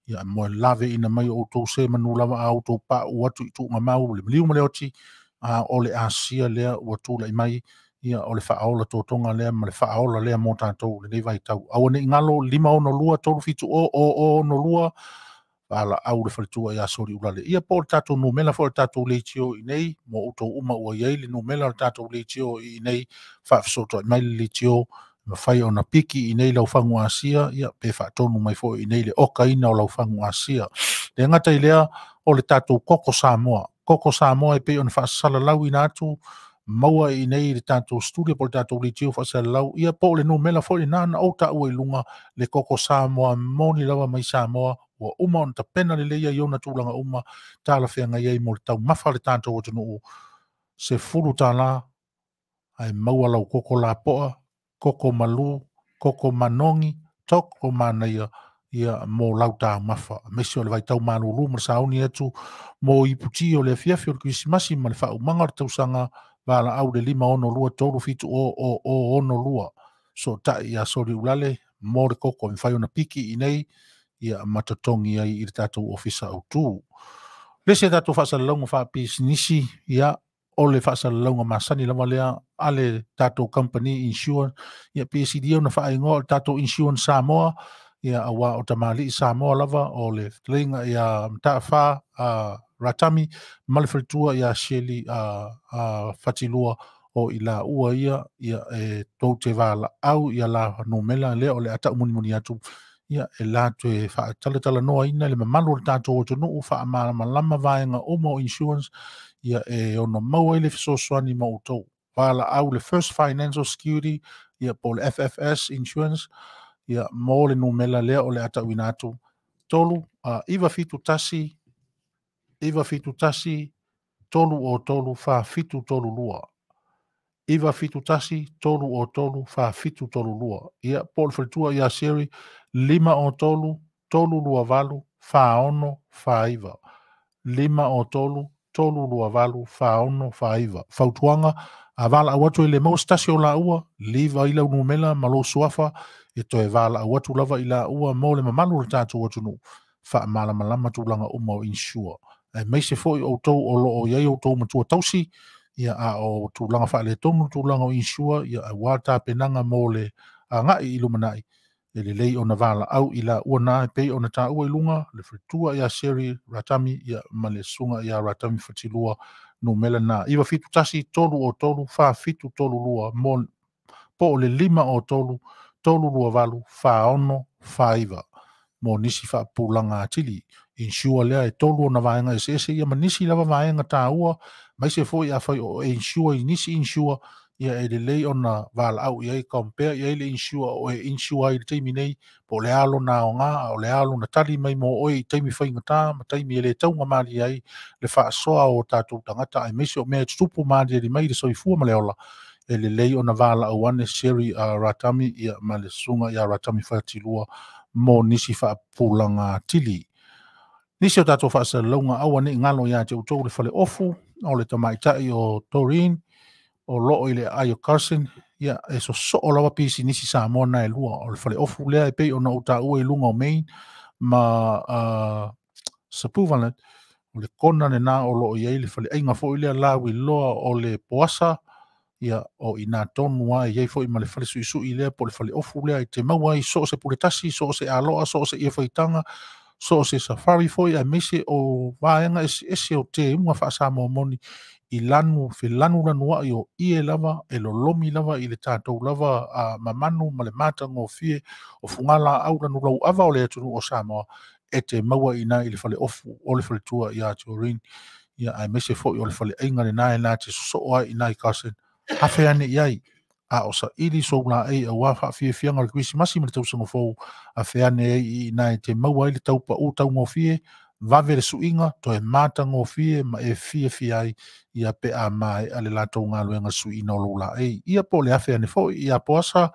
ia mo e laveina mai o outou se manu lava a outou pa'u atu i tuugamau le maliu ma le oti, a o le Asia lea ua tulai mai, ia o le faaola totoga lea ma le faaola lea mo tatou lenei vaitau. Aua ne'i galo 562 370 0062 valaau le faletua ia Soli Ulale. Ia po o le tatou numera foi o le tatou leitio i nei, mo outou uma ua i ai le numera o le tatou leitio i nei, faafesootoi mai le leitio, mafai ona piki i nei laufagu Asia, ia pe faatonu mai foi i nei le okaina o laufagu Asia. Le gata i lea o le tatou koko Samoa. Koko Samoa e pei ona faasalalauina atu, maua i nei le tatou studio po o le tatou leitio faasalalau, ia po o le numera foi lena na ou taua i luga le koko Samoa moni lava mai Samoa Ua uma ona tapena lelei ai ona tulaga uma talafeagai ai mo le taumafa a le tatou atunuu. $10 ae maua lau koko lapoa, koko malu, koko manogi, toko manaia ia mo lau taumafa. Aemaise o le vaitau malulu ma le sauni atu mo iputi o le afiafi o le Kerisimasi ma le faaumaga o le tausaga valaau le 562 37 00 62. Sootai ia Soliulale mo le koko e mafai ona piki i nei ia ma totogi ai i le tatou ofisa autu. Le isi a tatou faasalalauga faapisinisi, ia o le faasalalauga masani lava lea a le tatou company insurance, ia pe sili ona faaigoa o le tatou Insurance Samoa, ia aua o tamalii Samoa lava o le fetalaiga ia Mataafa Ratami ma le faletua ia Shirley Fatilua o i laua ia, ia e tou te valaau ia la numera lea o le a taumunimuni atu, ia e latou te faatalatalanoaina le mamalu o le tatou atunuu, faamalamalama vaega uma o insurance, ia e ono maua ai le fesoasoani ma outou. Valaau le First Financial Security, ia po o le FFS Insurance, ia mo le numera lea o le a tauina atu 3 971 971 303 4732. 971 303 4732. Ia po o le faletua ia Siri 503 328 4649. 503 328 4649. Fautuaga a valaau atu e le maua se tasi o laua, liva ai lau numera ma lou suafa, e toe valaau atu lava i laua mo le mamalu o le tatou atunuu, faamalamalama tulaga uma o insure. Aemaise foi outou o loo i ai outou matua tausi, ia a o tulaga faaletonu tulaga o insure, ia aua tapenaga mo le agai i lumanai, e lelei ona valaau i laua na e pei ona taua i luga, le faletua ia Sherry Ratami ia ma le susuga ia Ratami Fatilua, numera na 971 303 4732 mo po o le 503 328 4649 mo nisi faapupulaga atili. Insure lea e tolu ona vaega eseese ia ma nisi lava vaega taua, maise foi afai o e insure i nisi insure, ia e lelei ona valaau i ai, compare i ai le insure o e insure ai i le taimi nei, po o le a lona aoga, a o le a lona tali mai mo oe i taimi faigata ma taimi e le taugamalie ai le faasoa o tatou tagata, aemaise o mea e tutupu malieli mai le soifua ma le ola, e lelei ona valaau ane Sherry Ratami ia ma le susuga ia Ratami Fatilua mo nisi faapupulaga atili. Nisi o tatou faasalalauga aua nei galo ia te outou le fale ofu o le tamaitai o Doreen o loo i le aai o Carson, ia e sosoo lava pisinisi Samoa na e lua. O le fale ofu lea e pei ona ou taua i luga o Main ma Sapuvalet, o le kona lena o loo i ai le faleaiga foi lea lauiloa o le Poasa, ia o ina tonu ai i ai foi ma le fale suisui lea po o le fale ofu lea e te maua ai so o se puletasi, so o se aloa, so o se iafaitaga, so o se safari foi, aemaise o vaega eseese o teuga faasamoa moni i lanu felanulanuai o ie lava e lolomi lava i le tatou lava mamanu ma le matagofie o fugalaau lanulauava o le atunuu o Samoa e te maua ina i le fale ofu o le faletua ia Doreen, ia aemaise foi o le faleaiga lena e na te sosoo ai ina i Carson. Afe ane i ai, a o saili sou laei aua faafiafiaga o le Kerisimasi ma le tausaga fou, afe ane ai i ina e te maua ai le taupau taugofie, vave le suiga, toe matagofie ma e fiafia ai, ia pe a maea le latou galuega suiina o lou laei. Ia po o le afe ane foi ia Poasa,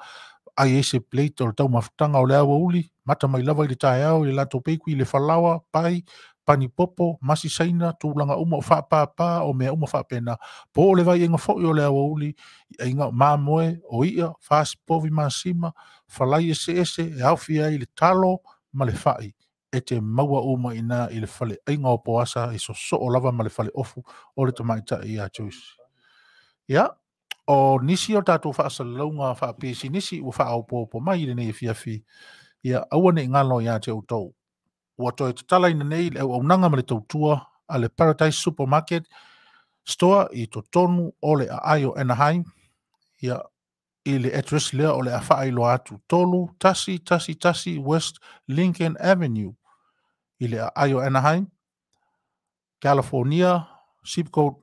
ai ai se plate o le taumafataga o le aoauli, mata mai lava i le taeao i le latou peikui, le falaoa, pai, panipopo, masi saina, tulaga uma o faapapa, o mea uma faapena. Po o le vaiaiga foi o le aoauli, i aiga o mamoe, o ia, fasipovi masima, falai eseese, e aofia ai le talo ma le fai, e te maua uma ina i le faleaiga o Poasa, e sosoo lava ma le fale ofu o le tamaitai ia Joyce. Ia, o nisi o tatou faasalalauga faapisinisi ua faaopoopo mai i lenei afiafi, ia aua nei galo ia te outou. Ua toe tatalaina nei le auaunaga ma le tautua a le Paradise Supermarket Store i totonu o le aai o Anaheim, ia i le address lea o le a faailoa atu 3111 West Lincoln Avenue i le aai o Anaheim, California, zip code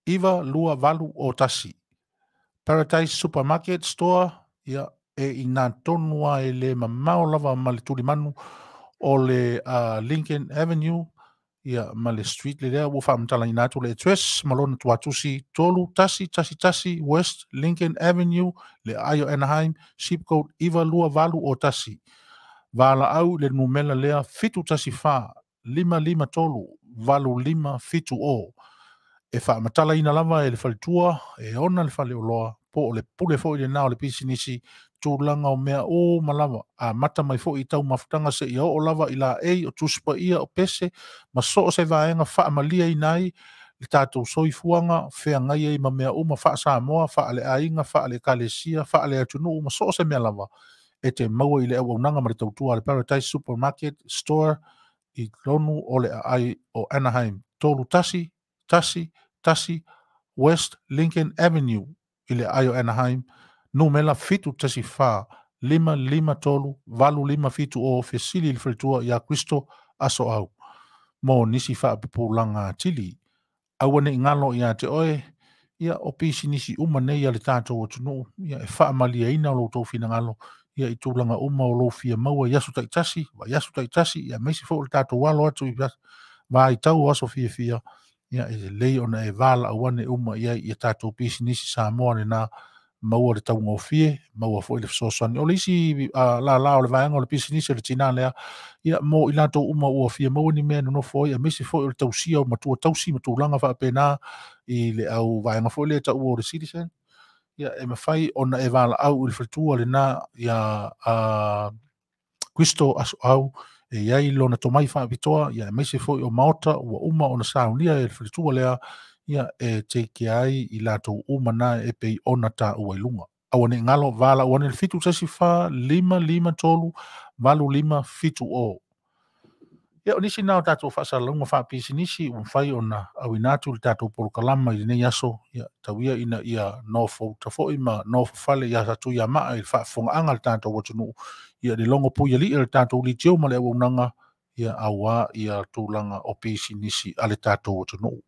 92801. Paradise Supermarket Store, ia e ina tonu a e le mamao lava ma le tulimanu o le Lincoln Avenue ia ma le street le lea ua faamatalaina atu le address ma lona tuatusi 3111 West Lincoln Avenue le aai o Anaheim, zip code 92801. Valaau le numera lea 714 553 8570. E faamatalaina lava e le faletua e ona le faleoloa po o le pule foi lena o le pisinisi tulaga o mea uma lava amata mai foi i taumafataga seia oo lava i laei o tusipaia o pese ma so o se vaega faamaliaina ai le tatou soifuaga feagai ai ma mea uma faa-Samoa, faale-aiga, faale-ekalesia, faale-atunuu ma so o se mea lava e te maua i le auaunaga ma le tautua a le Paradise Supermarket Store i totonu o le aai o Anaheim 3111 West Lincoln Avenue i le aai o Anaheim, numera 714 553 8570. Fesili i le faletua ia Kristo Asoau mo nisi faapupulaga atili. Aua nei galo ia te oe, ia o pisinisi uma nei a le tatou atunuu, ia e faamaliaina o lo outou finagalo ia i tulaga uma o lou fia maua i aso taitasi, vaiaso taitasi, ia aemaise foi o le tatou alo atu i vaitau o aso fiafia, ia e lelei ona e valaau ane uma i ai ia tatou pisinisi Samoa lena maua le taugofie, maua foi le fesoasoani. O le isi lala o le vaega o le pisinisi o le tinā lea, ia mo i latou uma ua fia maua ni mea nonofo ai, aemaise foi o le tausia o matua tausi ma tulaga faapena i le au vaega foi lea taua o le citizen, ia e mafai ona e valaau i le faletua lena ia Kristo Asoau e iai lona tomai faapitoa, ia aemaise foi o maota ua uma ona saunia e le faletua lea, ia e take ai i latou uma na e pei ona taua i luga. Aua nei galo, valaau ane le 714 553 8570. Ia o nisi na o tatou faasalalauga faapisinisi ua mafai ona auina atu le tatou polokalama i lenei aso, ia tau ia ina ia nofouta foi ma nofofale ia Satuiamaa i le faafofogaaga a le tatou atunuu, ia le logo puialii o le tatou leitio ma le auaunaga, ia auā ia tulaga o pisinisi a le tatou atunuu.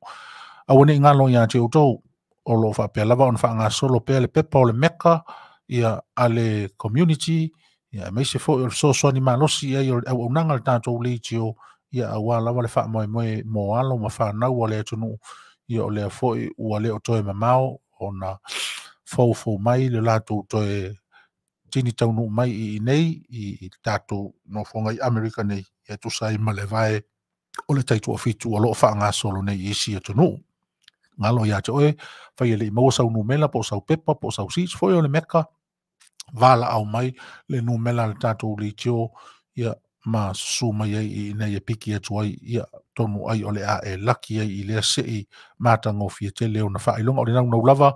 Aua nei galo ia te outou, o lo o faapea lava ona faagasolo pea le pepa o le Meka ia a le community, ia aemaise foi o le fesoasoani malosi i ai o le auaunaga a le tatou leitio, ia auā lava le faamoemoe mo alo ma fanau a le atunuu, ia o lea foi ua le o toe mamao ona foufou mai le latou toe tini taunuu mai i inei i tatou nofoaga i Amerika nei, e tusa ai ma le vae o le taituafitu o lo o faagasolo nei i isi atunuu. Galo ia te oe, fai e le i maua sau numera po o sau pepa po o sau seats foi o le Meka, valaau mai le numera a le tatou leitio, ia ma susu mai ai i inei e piki atu ai, ia tonu ai o le a e laki ai i lea sei matagofie tele ona faailoga. O le naunau lava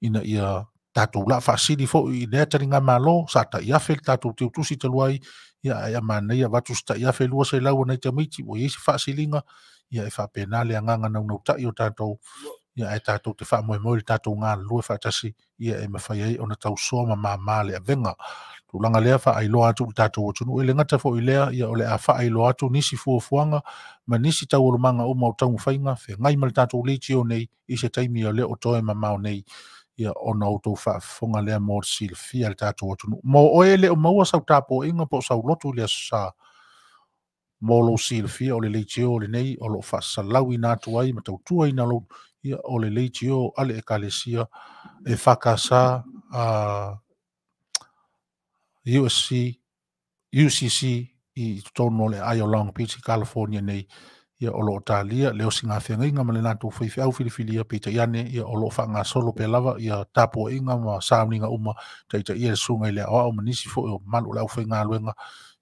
ina ia tatou la faasili foi i lea taliga malo, sa taiafe le tatou teutusi talu ai, ia ai amanaia avatu se taiafe 200 nai tamaiti ua i ai se faasiliga, ia e faapena le agaga naunautai o tatou, ia ae tatou te faamoemoe i le tatou galulue faatasi, ia e mafai ai ona tausoa ma māmā le avega. Tulaga lea faailoa atu i le tatou atunuu, e le gata foi i lea, ia o le a faailoa atu nisi fuafuaga ma nisi taualumaga uma o taumafaiga feagai ma le tatou leitio nei i se taimi o lea o toe mamao nei, ia ona outou faafofoga lea mo le silafia le tatou atunuu. Mo oe le o maua sau tapuaiga po o sau lotu i le aso Sa, mo lou silafia o le leitio lenei o lo o faasalalauina atu ai ma tautuaina lou, ia o le leitio a le ekalesia e FKS USC, UCC i totonu o le aai o Long Beach i California nei, ia o lo o talia le osigafeagaiga ma le latou faifeau filifilia, peitai ane ia o lo o faagasolo pea lava ia tapuaiga ma sauniga uma taitaia le susuga i le aoao ma nisi foi o mamalu o le aufaigaluega,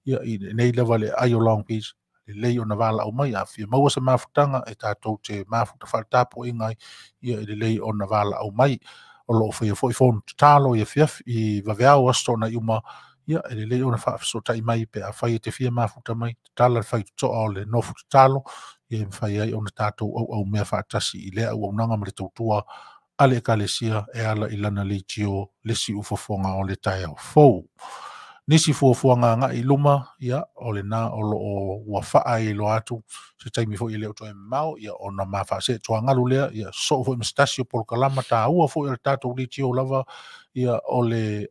ia i nei lava le aai o Long Beach, lelei ona valaau mai a fia maua se mafutaga e tatou te mafuta faatapuaiga ai, ia e lelei ona valaau mai. O lo o faia foi fono tatalo i afiafi i vaveao aso toonai uma, ia e lelei ona faafesootai mai pe afai e te fia mafuta mai, tatala le faitotoa o le nofo tatalo, ia e mafai ai ona tatou auaumea faatasi i lea auaunaga ma le tautua a le ekalesia e ala i lana leitio le siufofoga o le taeao fou. Nisi fuafuaga agai i luma, ia o lena o lo o ua faailoa atu se taimi foi e le o toe mamao, ia ona ma faaseetoagalu lea, ia sosoo foi ma se tasi o polokalama taua foi o le tatou leitio lava, ia o le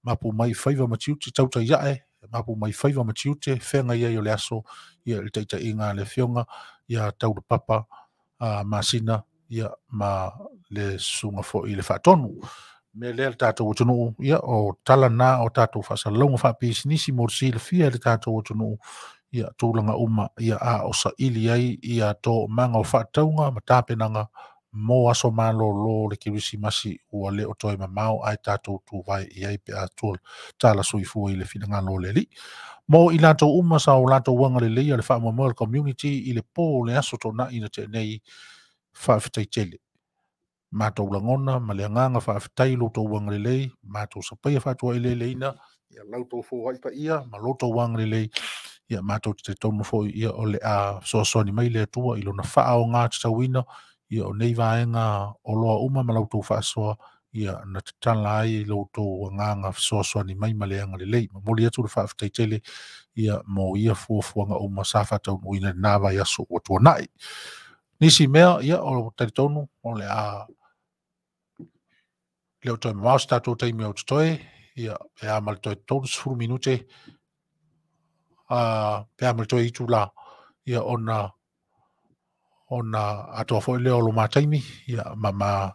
mapu mai faiva ma tiute tautai ae Mapu mai faiva ma tiute feagai ai o le aso ia le taitaiga a le afioga ia Taulapapa Masina ia ma le susuga foi i le faatonu. Mea lea le tatou atunuu ia o tala na o tatou faasalalauga faapisinisi mo le silafia e le tatou atunuu ia tulaga uma ia a o saili ai ia toomaga o faatauga ma tapenaga mo aso malōlō le Kerisimasi ua le o toe mamao ae tatou tuvae i ai pe a tua tala soifua i le finagalo o le Alii. Mo i latou uma sa o latou agalelei a le faamoemoe o le community i le pō o le aso Toonai na tea nei faafetai tele. Matou lagona ma le agaga faafetai lo outou agalelei, matou sapaia faatuaeleeleina ia lau tou foai paia ma lo outou agalelei. Ia matou te talitonu foi ia o le a fesoasoani mai le Atua i lona faaoga tatauina ia o nei vaega o loa uma ma lau tou faasoa ia na tatala ai lo outou agaga fesoasoani mai ma le agalelei. Momoli atu le faafetai tele ia mo ia fuafuaga uma sa faataunuuina i lena vaiaso ua tuanai. Nisi mea ia o talitonu o le a le o toe mamao se tatou taimi o totoe ia pe a ma le toe 30 minute pe a ma le toe itula ia ona atoa foi lea o lo mataimi ia ma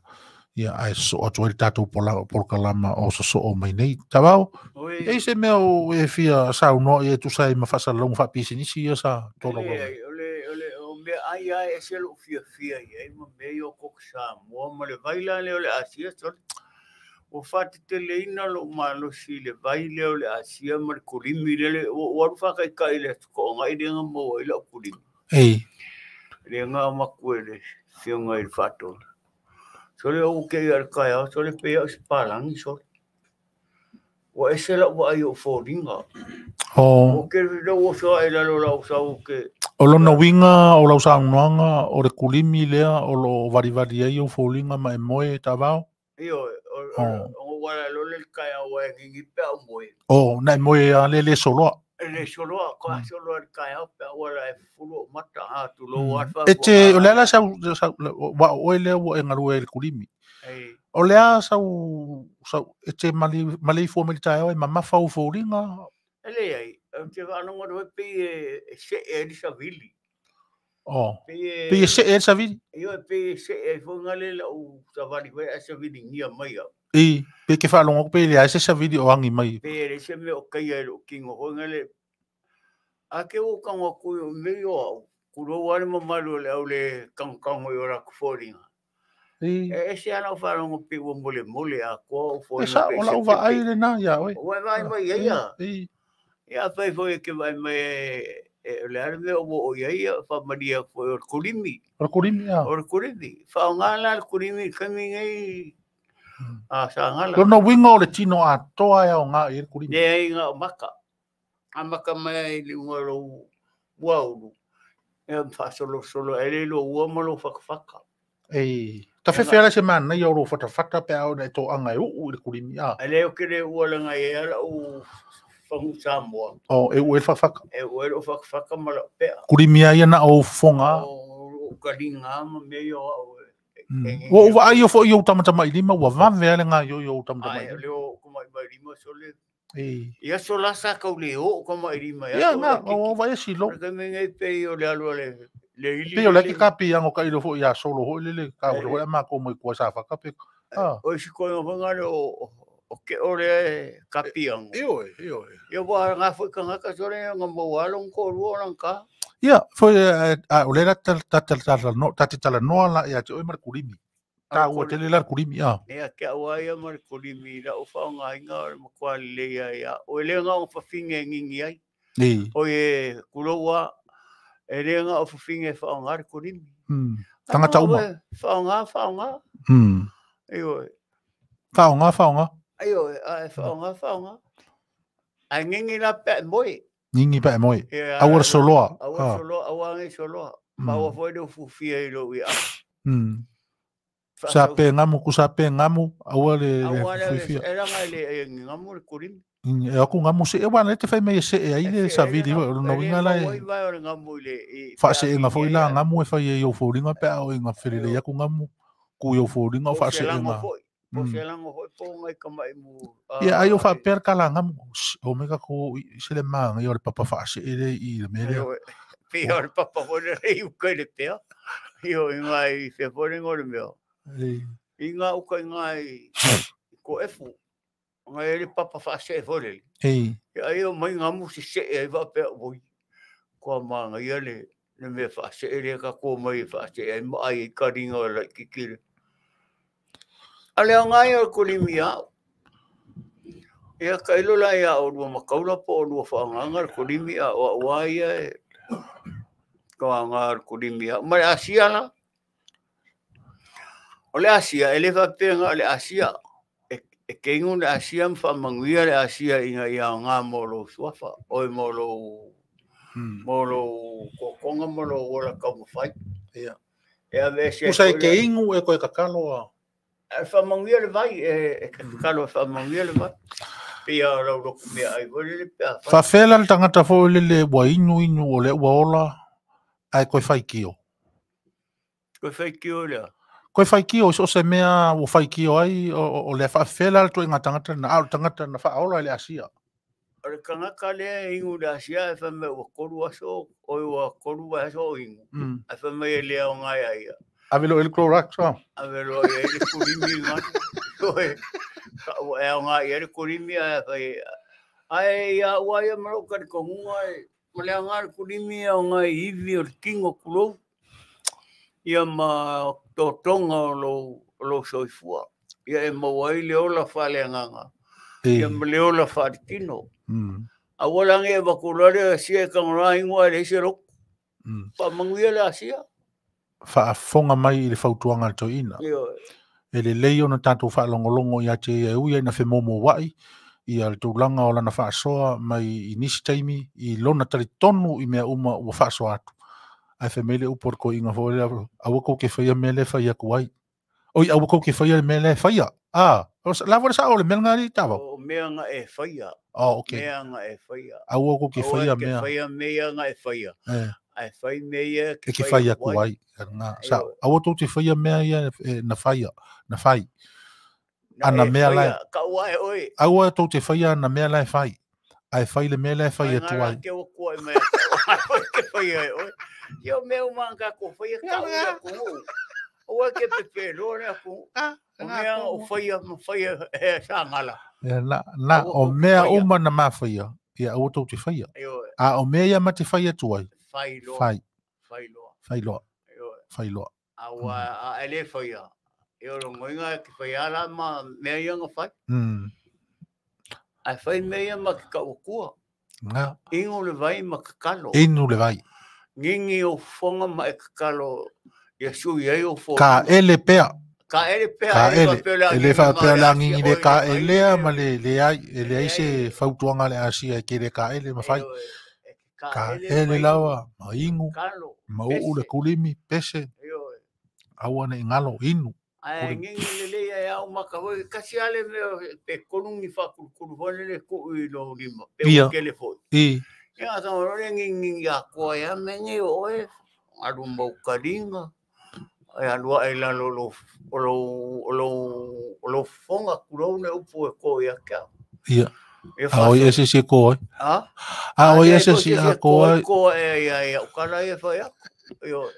ia ae sosoo atu ai le tatou polokalama o sosoo mai nei. Tavao, e se mea o e fia saunoa i e tusa ai ma faasalalauga faapisinisi ia sa tolo Leai, o le o mea ai a e ese lou fiafia i ai ma mea ia o koko Samoa ma le vai la lea o le Asia sole. Ua faateteleina lou malosi i le vai lea o le Asia ma le kulimi lea ua alu faataitai i le Aso Toonai lea na maua ai lau kulimi. Ei. Lea na avatu e le afioga i le faatonu. Sole ou te ia le taeao, sole pei au se palagi sole. Ua ese lau vaai o foliga. O O ke lau oso ai lalo lau sau ke. O lona uiga o lau saunoaga o le kulimi lea o loo valivali ai ou foliga ma e moe Tavao. Io, o wala lo le taeao e ngingi pe au moe. O na e moe a le le soloa. E le soloa, ka soloa le taeao pe au wala e fulu o mata ha tu lo alfa. E te, o le ala sau, wa oe lea ua e galue ai le kulimi. Ei. O le a sau, e te maleifua mai le taeao e mamafa ou foliga. E le ai, o te waalonga roe pe e se e li savili. O. Pe e Pe e se e le savili. Io e pe e se e fonga le lau savali koe a savili ngia mai au. I, pe ke whaalongo pe le ai se savili o angi mai. Pe e le se me o kai ai lo kingo fonga le. A ke o kango kui o me o au. Kuro wale mamalu le au le kango i o raku foliga. I. E se ana o whaalongo pe ua mole mole a koa o E foliga sa pe o se lau va ai pepe. le nā ia oe. Ua vai mai ia ia. I. Ia fai foi ke vai mai e le ara mea o o ia ia whamaria foi o le kulimi. O le kulimi a. O le kulimi. Whaonga la le kulimi kami ngai a sangala. Lona uiga o le tino atoa e ao ngā i le kulimi. Ne ai ngā o maka. A maka mai le unga lo waulu. E whasolo solo e le lo ua ma lo whakawhaka. Ei. Ta whewhea la se mana ia o lo whatawhata pe au na e tō anga e uu i le kulimi a. E leo ke le ua langa e ala u whangu Samoa. O, e uu e le whakawhaka. E ua e lo whakawhaka ma lau pea. Kulimi a ia na o fonga. O kalinga ma me o au e. Ua ua ai o fo i o tamatama i lima, ua vave ale ngā i o tamatama Ai, i lima. leo kuma i mai lima sole. Ei. Ia so la sa kau le o kuma i lima. Ia ngā, o vai e silo. Ka me ngai pe i o le alu le le ili. Pe o le ki ka pi ango ka ilo fo ia solo ho lele ka o ho ma ko mo kua sa whaka pe. Ah. O si koe o whanga le o ke o le ka pi ango. Io e, io e. Ia wa ngā fo ka ngaka sole ngā mau alo ngko rua nang ka. Ia, foi a o le ta ta ta ta no ta te tala noa la ia te oi mar kulimi. Ta ua tele la kulimi a. Nea ke aua ia mar kulimi la o whaonga inga o le makua le ia ia. O le ngā o whawhinge ngingi ai. Nei. O e kuroua e le ngā o whawhinge whaonga le kulimi. Tangata uma. Whaonga, whaonga. Aio. Whaonga, whaonga. Aio, ai whaonga, whaonga. Ai ngingi la pe moe. Ngingi pe moe. Aua soloa. Aua soloa, aua ngai soloa. Maua foi le fufia i lou ia. Sa pe ngamu, ku sa pe ngamu, aua le fufia. Aua le, era ngai le ngamu le kulimi. E aku ngamu se e wana le te whai mei se e ai le savili o lona uiga la e. Whaase e ngā foi la ngamu e whai e iau fōringa pe au e ngā whirere aku ngamu. Ku iau fōringa o whaase e ngā. Po se lango hoi po ngai ka mai mu. Ia ai o faapea le kalagamu o me ka ko se le maga o le papa faasee i le mea lea. Pei o le papa foi le i uka i le pea. Io i ngai fea foi le ngole mea. I ngā uka i ngai ko efu. Ngai e le papa faasee foi le. Ia ai o mai ngā musi se e ai pea oi. Kua maga ia le mea faasee le ka ko mai e faasee ai ma ai i karinga o lai kikire. A le ngai o kulimi au. Ia ka ilo la ia o lua makaula po o lua whaanganga le kulimi a o aua ia e ka ngā le kulimi au. Ma le Asia la. O le Asia, e le whapenga o le Asia. E keingu le Asia mwhamanguia le Asia inga ia ngā mō lou suafa. Oi mō lou mō lou kokonga mō lou ola kaumawhai. Ia. E ave se Usa e keingu e koe kakalo a. E whamanguia le vai, e kakalo e whamanguia le vai. Pia lau loku mea ai voi le pea. Whawhela le tangata fo le le ua inu inu o le ua ola ai koe whaikio. Koe whaikio lea. Koe whaikio, so se mea ua whaikio ai o le whawhela le tui ngā tangata na au tangata na whaola i le Asia. O le kangaka lea ingu le Asia e whamea ua koru aso, o ua koru aso o ingu. A whamea e lea o ngai aia. Avelo ele Clorox, oh. Avelo ele kulimi ngai. Oe. Ka ua e ngai ele kulimi ai whai. Ai ia ua ia malo ka kongunga e ma lea ngai kulimi o ngai iwi o le kingo kulou. Ia ma totonga o lo soifua. Ia e maua ai le ola whale nganga. Ia ma le ola whale tino. A wala nge wakulare asia e kangora ingoa le ise roku. Pa manguia le asia. Whaafonga mai i le fautuanga le toina. E le lei ona tātou whaalongolongo i ate ia uia ina whemomo wai i a le tūlanga o lana whaasoa mai i nisi taimi i lona tari tonu i mea uma ua whaasoa atu. Ai whemele upo ko inga fo le aua kou ke whaia mea le whaia kuai. Oi aua kou ke whaia mea le whaia. Ah, la vore sa o le mea ngari tāwau. O mea nga e whaia. Oh, okay. Mea nga e whaia. Aua kou ke whaia mea. Aua ke whaia mea nga e whaia. Ai whai mea ke whaia kuai. Sa aua tou te whaia mea ia na whaia, na whai. Ana mea lai. Ka ua e oi. Aua tou te whaia na mea lai whai. Ai whai le mea lai whai atu ai. Ai ngā ke o kua mea ke whaia e oi. Ia mea uma ka ko whaia ka ua ko. Aua ke pepe loa le ko. O mea o whaia ma whaia e sangala. Na o mea uma na ma whaia. Ia aua tou te whaia. A o mea ia ma te whaia atu ai. Whai loa. Whai. Whai loa. Whai loa. Whai loa. Aua a ele whaia. E oro ngoinga ke whaia la ma mea ia nga whai. Ai whai mea ia ma ke kauakua. Nga. Ingo le vai ma kakalo. Inu le vai. Ngingi o whanga ma e kakalo. Ia sui ai o whanga. Ka ele pea. Ka ele pea. Ka ele. Ele whapea la ngingi le ka elea ma le ai. Ele ai se fautuanga le asia ke le ka ele ma whai. Ka ele lawa, ma ingu, ma uu le kulimi, pese, aua ne ngalo, inu. Ai ngingi le lea e au maka hoi, kasi ale mea pe kolungi whakulukulu hoi le ku i lo lima, pe ukele foi. Ia tanga rore ngingi a koa ia menge oe, alu mau karinga, ai alua e lalo o lo fonga kulou ne upu e ko ia kia. Ia. A oi ese si ko ai. A oi ese si a ko ai. Ko e ia ia ukala ia whai ako. Io.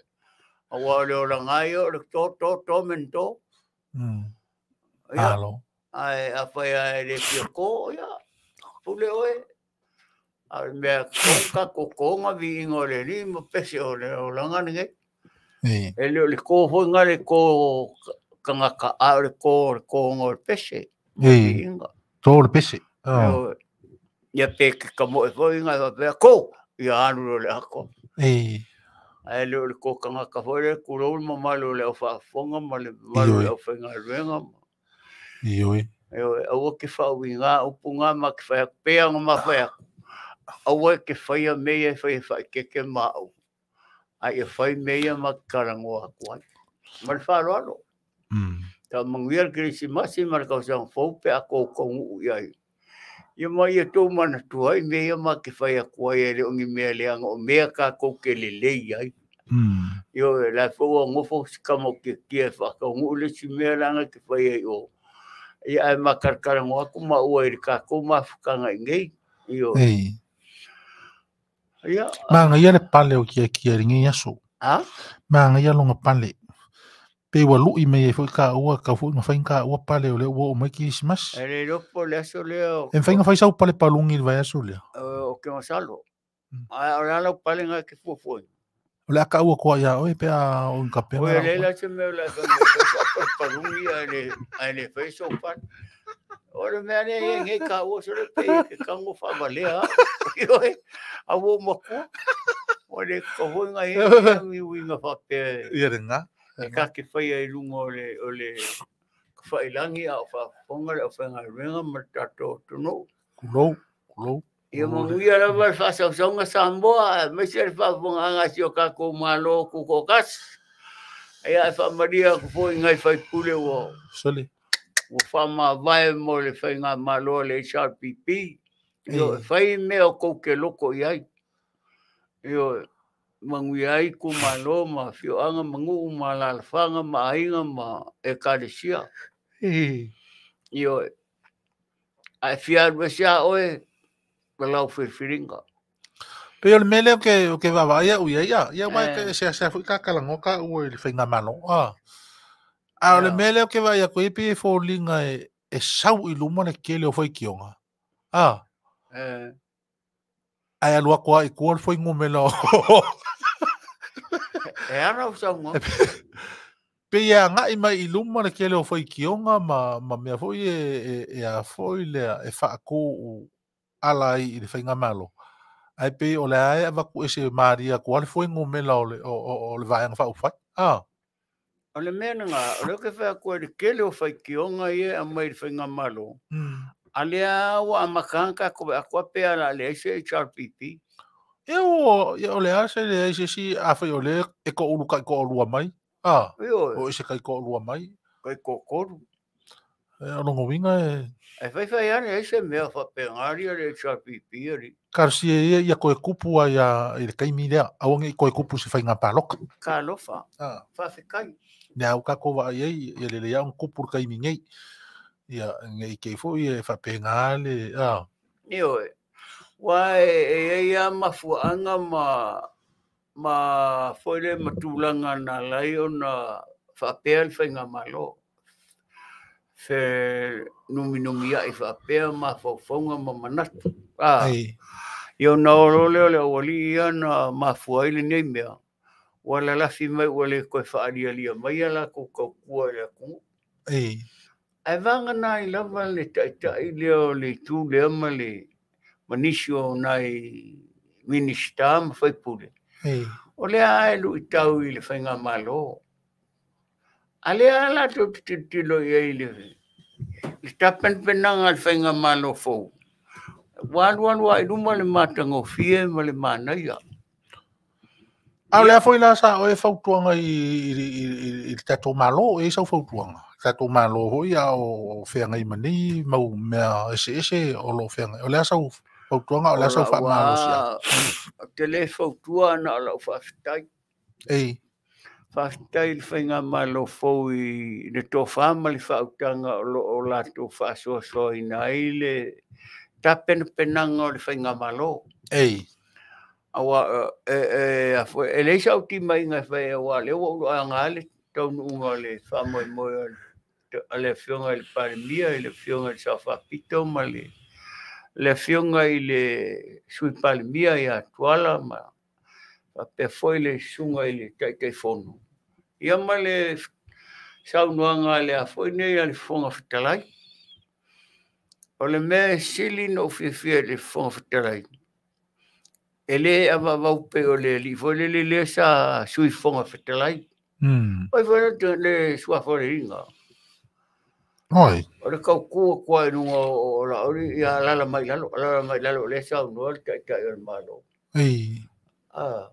Aua le ola ngai o le to to to men to. Alo. Ai a whai ai le pia ko ia. Pule oe. A mea ka kokonga vi ingo le ni ma pese o le ola ngani ngai. E le o le ko hoi ngā le ko kangaka a o le ko ngo le pese. E. To le pese. Ia pe ke ka moe foi ngā whapea ko ia anu le ako. Ai le o le ko kangaka foi le kurou mamalo le au whaafonga ma le mamalo le au whainga. Ioi. Aua ke whaui ngā upu ngā ma ke whai pea ngā ma whai ako. Aua ke whaia mea e whai whai keke ma au. Ai e whai mea ma karangoa aku ai. Ma le whaaloalo. Ta manguia le kerisimasi ma le kausanga fou pe ako kongu iai. Ia mai e tō mana tuai mea ma ke whai aku ai e le ongi mea leanga o mea ka kou ke le lei ai. Io e la fō ngofo sikamo ke kia whakaungu le si mea langa ke whai ai o. Ia ae makalakalago atu maua i le tatou mafutaga i nei. Ioe. Ei. Ia, Manaia le pale o Kiakia i lenei aso. a? Manaia lona pale. Pe ua lui mai ai foi taua, tau foi na fai taua pale o lea ua oo mai Kerisimasi. E le iloa po o le aso lea o E mafai ona fai sau pale paluni i le vaiaso lea. o Kemasalo. Ae o le a lau pale na e te fuafuaina? O le a taua atu ia oe pe a o ni kapena Oi, lau le pale. la se mea o le a fai mai fai sau pale paluni ae le fai sou pale. O le mea lea e nei taua sole pe e ke tago faavalea au. Ioe, a ua ou matua. O le tofoga e ni uiga faapea Ia lena. e ta te faia i luga o le o le failagi a o faafofoga le aufaigaluega ma le tatou atunuu. Kulou, kulou. Ia manuia lava le faasausauga Samoa, aemaise le faafofogaaga a si o tatou Malo tutoatasi. Ia e faamalia atu foi i nai faipule ua Sole. ua faamavae mo le faigamalo a le HRPP. Ioe, Ei. fai mea o tou te loko i ai. Ioe, manuia ai itumalo ma afioaga ma nuu ma alalafaga ma aiga ma ekalesia. Ei. Ioe, ae fia alu ese a oe ma lau filifiliga. Pe o le mea lea o ke vaavaai au i ai, a. Ia uae Eh. ke seasea foi takalanoa taua i le faigamalo. A. A o le Ia. mea lea o ke vaai atu ai pei e foliga e sau i luma le tele o faitioga. A. Eh, Ae alu atu lava i tua le fuainumera o e ala o saunoaga. Pei e agai mai i luma le tele o faitioga ma mea foi e a foi lea e faatuu ala ai i le faigamalo. Ae pei o le a e avatu ese malie atu lava le fuainumera o le o le vaega faaupufai. A. O le mea lena, o lea ou te fai atu ai le tele o faitioga ia e aumai i le faigamalo, a lea ua amata ona tatou vaai atu pe a o le a leai se HRPP. Ia ua ia o le a se leai se isi afai o lea e toaulu taitoalua mai. A. Ioe, O ese taitoalua mai. taitoatolu. E, o lona uiga e Ae faifai lava leai se mea faapena ia le HRPP alii. talosia ia ia toe tupu ai i le taimi lea. Aua ne i toe tupu i se faiga paloka. Talofa, A. faafetai. Lea ua tatou vaai ai, ia lelei lava ona tupu le taimi nei. Ia ne i te i foi e faapena le a. Ioe, ua e e i ai lava mafuaaga ma foi le ma tulaga na ala ai ona faapea le faigamalo. Fe numinumiai faapea mafaufauga ma manatu. A, Ei. ia ona oo loa lea o le aualii ia na mafua ai lenei mea, ua lalafi mai ua le toe faalialia mai a latou tautua i le atunuu. Ei. Ae vagana ai lava le taitai lea o le itu lea ma le ma nisi o nai Minisita ma faipule. Ei. O lea e luitau i le faigamalo. A lea latou te tilotilo i ai i le tapenapenaga a le faigamalo fou. Ua alualu lava i luma le matagofie ma le manaia. A o Ia, lea foi la sa oe fautuaga i le tatou Malo, e i ai sau fautuaga. Le tatou Malo foi a o feagai ma nei mau mea eseese o lo o feagai. O le a sau fautuaga, o le o a sau lau faamalosiau. lava, ou te le fautua na o lau faafetai. Ei. Faafetai i le faigamalo fou i le tofa ma le faautaga o lo o latou faasoasoaina ai le tapenapenaga o le faigamalo. Ei. Aua e leai sau timaiga e fai aua o lea ua ou loaga le taunuuga o le faamoemoe a le afioga i le Palemia, i le afioga i le Sao Faapito ma le afioga i le Sui Palemia ia Tuala ma faapea foi le susuga i le Taitaifono. Ia ma le saunoaga a le a foi nei a le Fofoga Fetalai. O le mea e sili ona ou fiafia i le Fofoga Fetalai, e le avavau pei o le alii foi lele lea sa Sui Fofoga Fetalai. Oi foi le suafa o le iga. Oi. O le tautu atu lava i luga o Laoli, ia alaala mai i lalo, alaala mai i lalo, o lea e saunoa le Taitai o le Malo. Ei. Ah.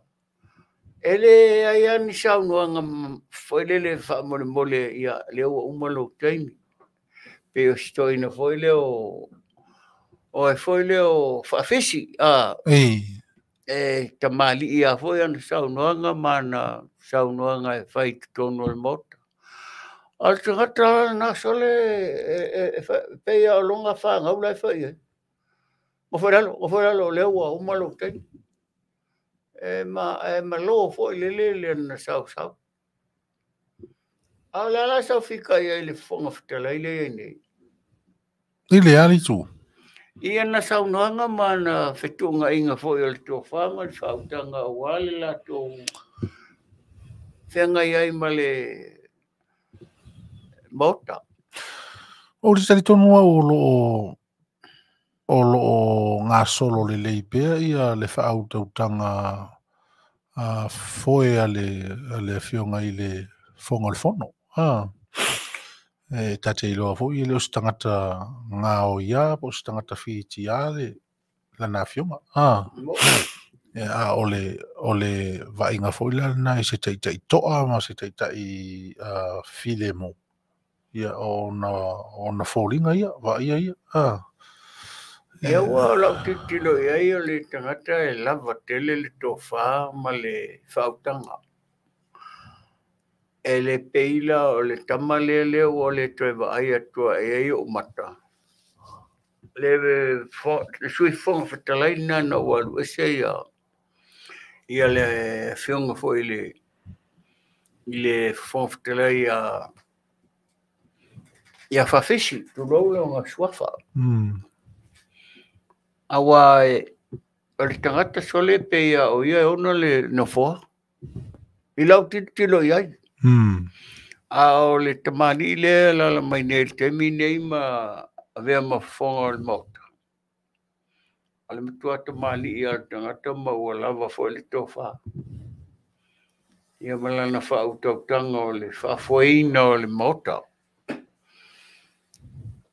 E leai lava ni saunoaga foi lele faamolemole ia lea ua uma lou taimi. Pei o si toeaina foi lea o o foi lea o Faafisi. Ah, Ei. e tamalii lava foi ana saunoaga ma ana saunoaga e fai i totonu o le Maota. A o le tagata la lena sole e pei lava o lona fanau la e fai i ai. Gofo i lalo, gofo i lalo, o lea ua uma lou taimi. E malo foi lele le na sausau. A o le a la sau fika i ai le Fofoga Fetalai lea e i ai nei? I le a le itu? Ia na saunoaga ma na fetuunaiga foi o le tofa ma le faautaga aua le latou feagai ai ma le Maota. Ou te talitonu au o loo gasolo lelei pea ia le faautautaga foe a le afioga i le Fofoga o le Fono. E ta te iloa foi e le o se tagata gaoia po o se tagata fitia le lana afioga. A o le vaaiga foi la lena i se taitai toa ma se taitai filemu. Ia ona foliga ia, vaaia ia. Ia ua lau tilotilo i ai o le tagata e lava tele le tofa ma le faautaga. E le peila o le tama lea lea ua le toe vaai atua e ai ou mata. Le Sui Fofoga Fetalai lena na ua alu ese ia le afioga foi i le Fofoga Fetalai ia Fafisi, tulou lona suafa. Aua o le tagata sole pe ia o ia e ona le nofoa. I lau tilotilo i ai. A o le tamalii lea lala mai nei le taimi nei ma avea ma fofoga o le Maota. O le matua tamalii a le tagata ma ua lava foi le tofa. Ia ma lana faautautaga o le faafoeina o le Maota.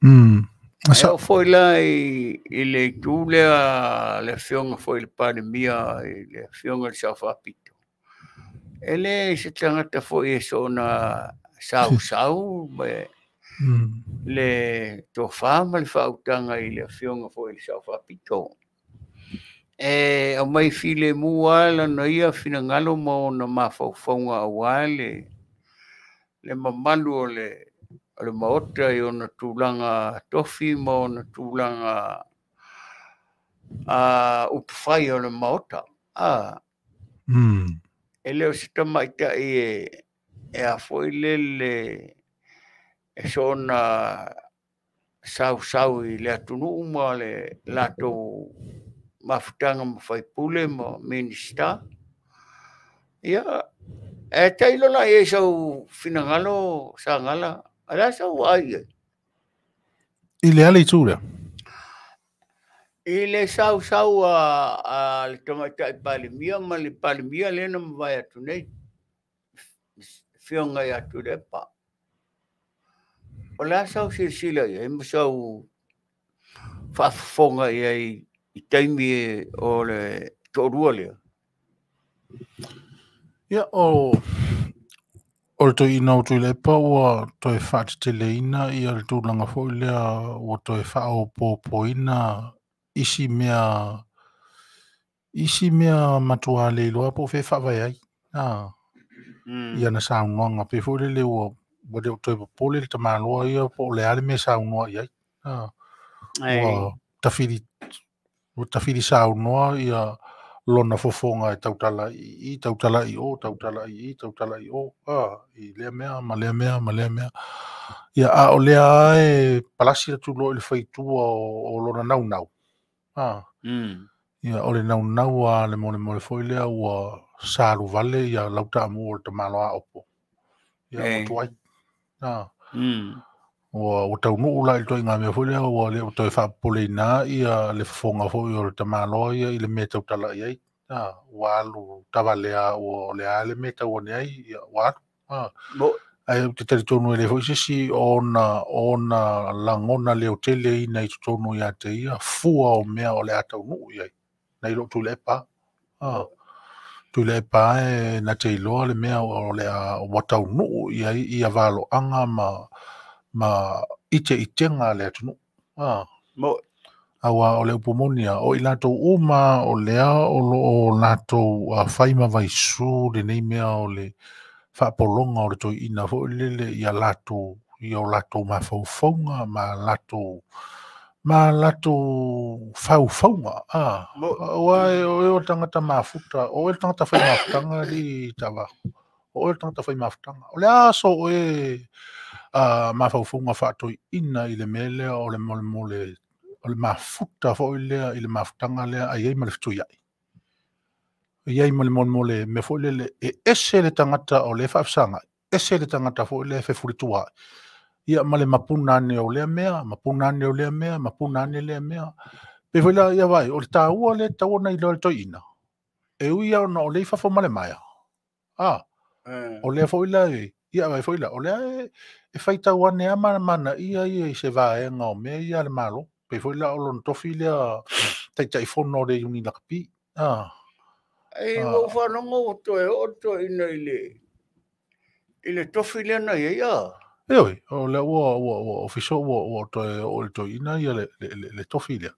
E oo foi la i le itu lea le afioga foi i le Palemia, i le afioga i le Sao Faapito. E le se tagata foi e soona sausau le tofa ma le faautaga i le afioga foi i le Sao Faapito. E aumai filemu lava lana ia finagalo ma ona mafaufauga aua le mamalu o le Maota i ona tulaga tofi ma ona tulaga upufai o le Maota. E le o se tamaitai e a foi lele e soona sausau i le atunuu ma le latou mafutaga ma faipule ma Minista. Ia, e tailo la i ai sau finagalo Sagala, a le a sau vaai i ai? I le a le itu lea? I le sausau a le tamaitai Palemia ma le Palemia lea na mavae atu nei, afioga ia Tuilaepa. O le a sau silasila i ai ma sau faafofoga i ai i taimi o le toalua lea? Ia, o le toeaina o Tuilaepa ua toe faateteleina ia le tulaga foi lea ua toe faaopoopoina isi mea matua le iloa po o fea faavae ai. Ia na saunoaga pe foi lele ua le o toe popole le tamaloa ia po o le a le mea saunoa i ai. Ua tafili saunoa ia lona fofoga e tautala i tautala i o, tautala i tautala i o, i lea mea ma lea mea ma lea mea. Ia, a o lea e palasi atu loa i le faitua o lona naunau. Ia, o le naunau a le molemole foi lea ua salu vale ia lautaamu o le tamaloa opo. Ia, ua tuai. Ua taunuu la i le toaiga mea foi lea ua le o toe faapopoleina ia le fofoga foi o le tamaloa ia i le mea tautala i ai. Ua alu tavalea ua o le a le mea tau ane ai, ia, ua alu. Ae ou te talitonu e le foi se isi ona lagona leo tele ina i totonu ia te ia, fua o mea o le a taunuu i ai. Nai loo Tuilaepa. Tuilaepa e na te iloa le mea o le a ua taunuu i ai ia valoaga ma ite itenga le atunuu. Aua o le upu moni a, o i latou uma o lea o loo latou fai ma vaisu lenei mea o le Faapologa o le toeaina foi lele ia latou ia o latou mafaufauga ma latou faufauga. Aua o e o le tagata mafuta, o oe le tagata fai mafutaga alii Ta'avao. O oe le tagata fai mafutaga. O le a aso o oe mafaufauga faatoeaina i le mea lea o le molemole o le mafuta foi lea i le mafutaga lea ai ai ma le fetuiai. Iai ma le molemole mea foi lele e ese le tagata o le faafesagai, ese le tagata foi lea e fefuletuai. Ia ma le mapuna ane o lea mea, mapuna ane o lea mea, mapuna ane lea mea. Pe foi la ia vai, o le tāua le taua na iloa le toeaina. E ui ona o le i fafo ma le maea. O lea foi la ia vai foi la, o lea e faitau ane a mana ia ia i se vaega o mea ia le malo. Pe foi la o lona tofi lea Taitaifono o le Iuni Lakapi. Ai ua faalogo ua toe oo le toeaina i le tofi lea na i ai a. Ioe, o lea ua official ua toe oo i le toeaina ia le tofi lea.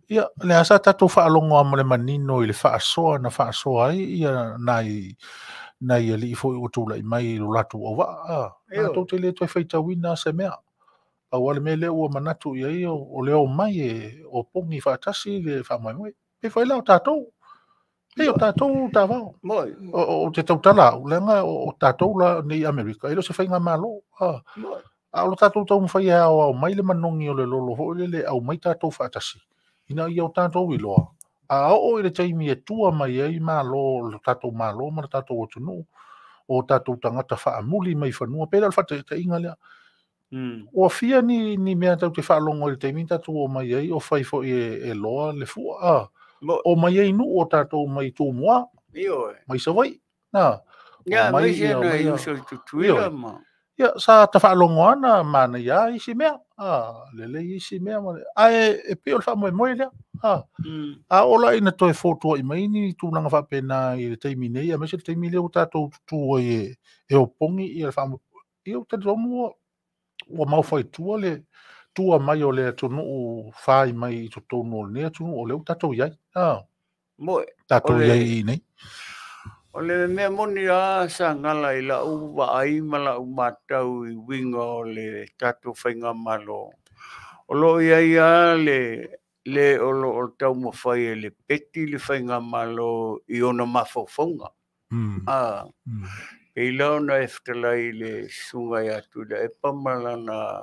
Ia, lea sa tatou faalogo ma le manino i le faasoa na faasoa ai ia nai alii foi ua tulai mai i lo latou auvaa. Tatou te le toe faitauina se mea. Aua le mea lea ua manatu i ai o le omai e opogi faatasi le faamoemoe. Pe foi la o tatou. Pei o tatou Ta'avao. O te tautala au, leaga o tatou la nei Amerika, e le o se faiga malo. A o lo tatou taumafai e aoao mai le manogi o le lolo foi lele au mai tatou faatasi. Ina ia o tatou iloa. A oo i le taimi e tua mai ai malo, lo tatou malo ma lo tatou atunuu, o tatou tagata faamuli mai fanua. Pe le o le faataitaiga lea. Ua fia ni mea tau te faalogo i le taimi tatou o mai ai o fai foi e loa le fua. O mai ai nuu o tatou mai Tumua, mai Savaii. Ia, mai se na i uso i Tutuila ma. Ia, sa ta faalogo ana manaia isi mea. Lelei isi mea. Ae e pei o le faamoemoe lea. A oo la ina toe fotuai mai ni tulaga faapena i le taimi nei, aemaise le taimi lea ua tatou tutu ai e opogi ia le faamoemoe. Ia, ou te talitonu ua maufaitua le tua mai o le atunuu fai mai i totonu o lenei atunuu o lea ua tatou i ai. Tatou i ai i nei. O le mea moni a sa gala i lau vaai ma lau matau i uiga o le tatou faigamalo. O loo i ai a le o loo taumafai e le peti le faigamalo i ona mafaufauga. Pei la ona e fetalai i le susuga ia Tuilaepa ma lana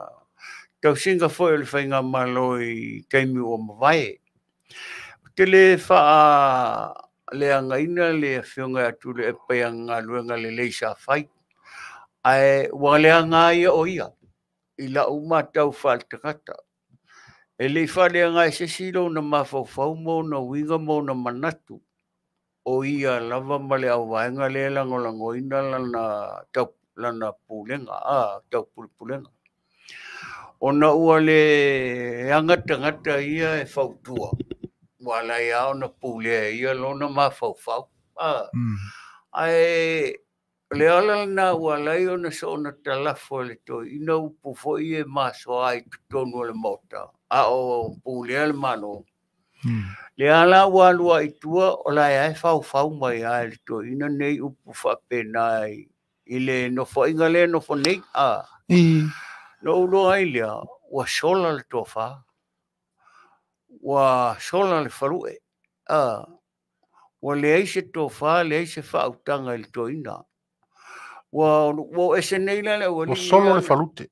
tausiga foi o le faigamalo i taimi ua mavae. Ou te le faaleagaina le afioga ia Tuilaepa i ana galuega lelei sa fai. Ae ua leaga ia o ia i lau matau faaletagata. E le i faaleaga e se isi lona mafaufau ma ona uiga ma ona manatu. O ia lava ma le auvaega lea e lagolagoina lana pulega, taupulepulega. Ona ua le aga tagata ia e fautua, ua alai a ona pulea ia lona mafaufau. Ae le ala lena ua alai ona soona talafo e le toeaina upu foi e masoa ai totonu o le maota, a o pulea le Malo. Le ala ua alua i tua, o la e faufau mai a e le toeaina nei upu faapena i le nofoaiga lea nofo nei. No uloa ai lea, ua sola le tofa, ua sola le falue, ua leai se tofa, leai se faautaga i le toeaina. Ua ese nei la le aualii. Ua solo le falute.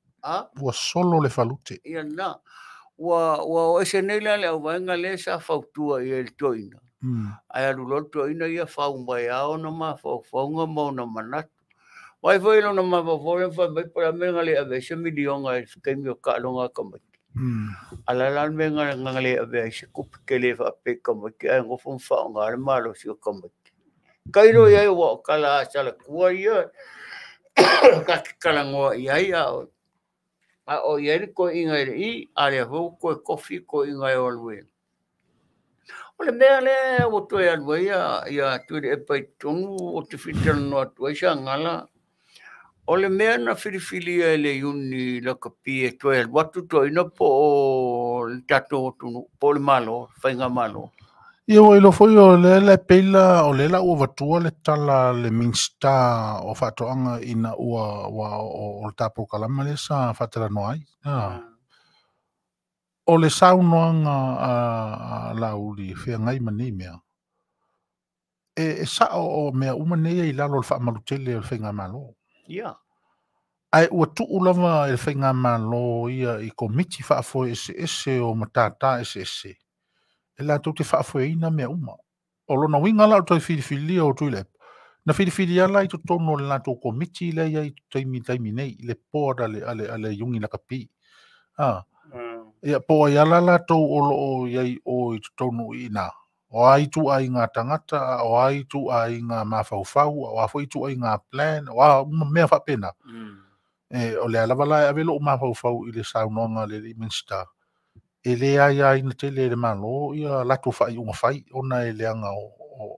Ua solo le falute. Ia na. Ua ese nei la le auvaega lea sa fautua i le toeaina. Ae alu loa le toeaina ia fau mai a ona mafaufauga ma ona manatu. Vai foi lona mafaufau lea fai mai po o le a mea na le ave ai se miliona i le taimi o taaloga a tamaiti. A o le a la le mea na le ave ai se tupe tele faapea i tamaiti ae nofo ma faaaoga le malosi o tamaiti. Tailo i ai ua o tala a salatua ia ta te talanoa i ai a o i ai le toeaina i le i, a lea foi ua toe tofi toeaina e o alu e. O le mea lea ua toe alu ai ia Tuilaepa i totonu o te fitalanoa atu ai sa gala. O le mea na filifilia e le Iuni Lakapi e toe alu atu toeaina po o le tatou atunuu, po o le Malo, faigamalo. Ia ua iloa foi o lea la e pei la o lea la ua avatua le tala a le Minisita o Faatoaga ina ua o le ta polokalama lea sa faatalanoa ai. O le saunoaga a Laauli e feagai ma nei mea, e sao o mea uma nei e i lalo o le faamalutele o le Faigamalo. Ia. Ae ua tuu lava e le Faigamalo ia i komiti faafoe eseese o matata eseese, e latou te faafoeina mea uma. O lona uiga la o le toe filifilia o Tuilaepa, na filifilia la i totonu o le latou komiti lea e i ai i taimi nei, le board a le Iuni Lakapi. Ia po o ai lava latou o lo o i ai o i totonu i ina, o a ituaiga tagata, o a ituaiga mafaufau, o a foi ituaiga plan, o a uma mea faapena. O lea lava la e ave lou mafaufau i le saunoaga a le Minisita, e le aiaina tele e le Malo ia latou faaiuga fai, ona e leaga o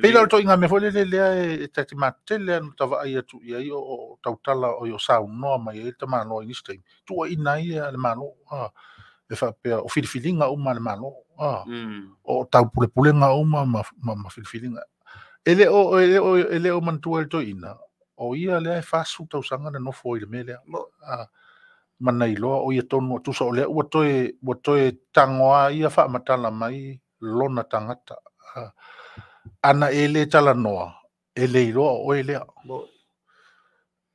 pei la o le ituaiga mea foi lele lea e ta te matele lava ona vaai atu i ai o tautala o saunoa mai ai le tamaloa i nisi taimi, tuuaina ai le Malo, e faapea o filifiliga uma a le Malo, o taupulepulega uma ma filifiliga. E le o manatua e le toeaina, o ia lea e 40 tausaga na nofo i le mea lea. Ma na iloa o ia tonu, tusa o lea ua toe tagoa ia faamatala mai lona tagata. Ana e le talanoa, e le iloa o oe lea.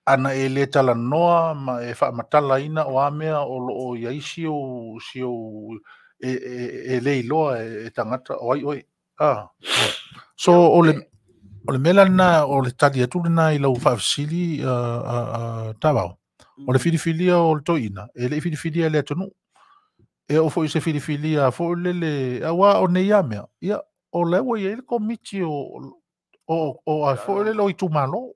Ana e le talanoa ma e faamatalaina o a mea o loo i ai si ou e le iloa e tagata o ai oe. So o le mea lena o le tali atu lena i lau faafesili Tavao. O le filifilia o le toeaina, e le i filifilia e le atunuu. E oo foi i se filifilia foi lele, aua o nei lava mea, ia, o lea ua i ai le komiti o a foi lele o itumalo.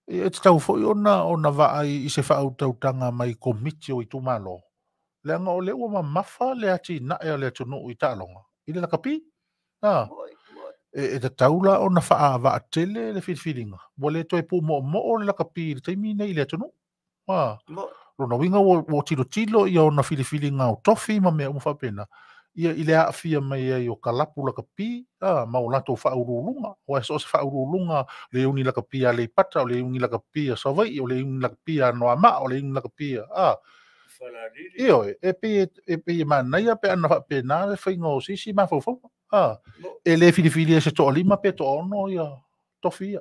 E tatau foi ona vaai i se faautautaga mai komiti o itumalo, leaga o lea ua mamafa le atinae o le atunuu i taaloga, i le lakapi. E tatau la ona faavaatele le filifiliga, ua le toe pumoomoo le lakapi i le taimi nei i le atunuu. Lona uiga ua tilotilo ia ona filifiliga o tofi ma mea uma faapena, ia i le aafia mai ai o kalapu lakapi, ma o latou faauluuluga. Ua so o se faauluuluga, le iuni lakapi a Aleipata, o le iuni lakapi a Savaii, o le iuni lakapi a Anoamaa, o le iuni lakapi a Ioe, e pei e manaia pe ana faapena le faiga o sisi mafaufauga. E le filifilia se toalima pe toaono ia tofi ia.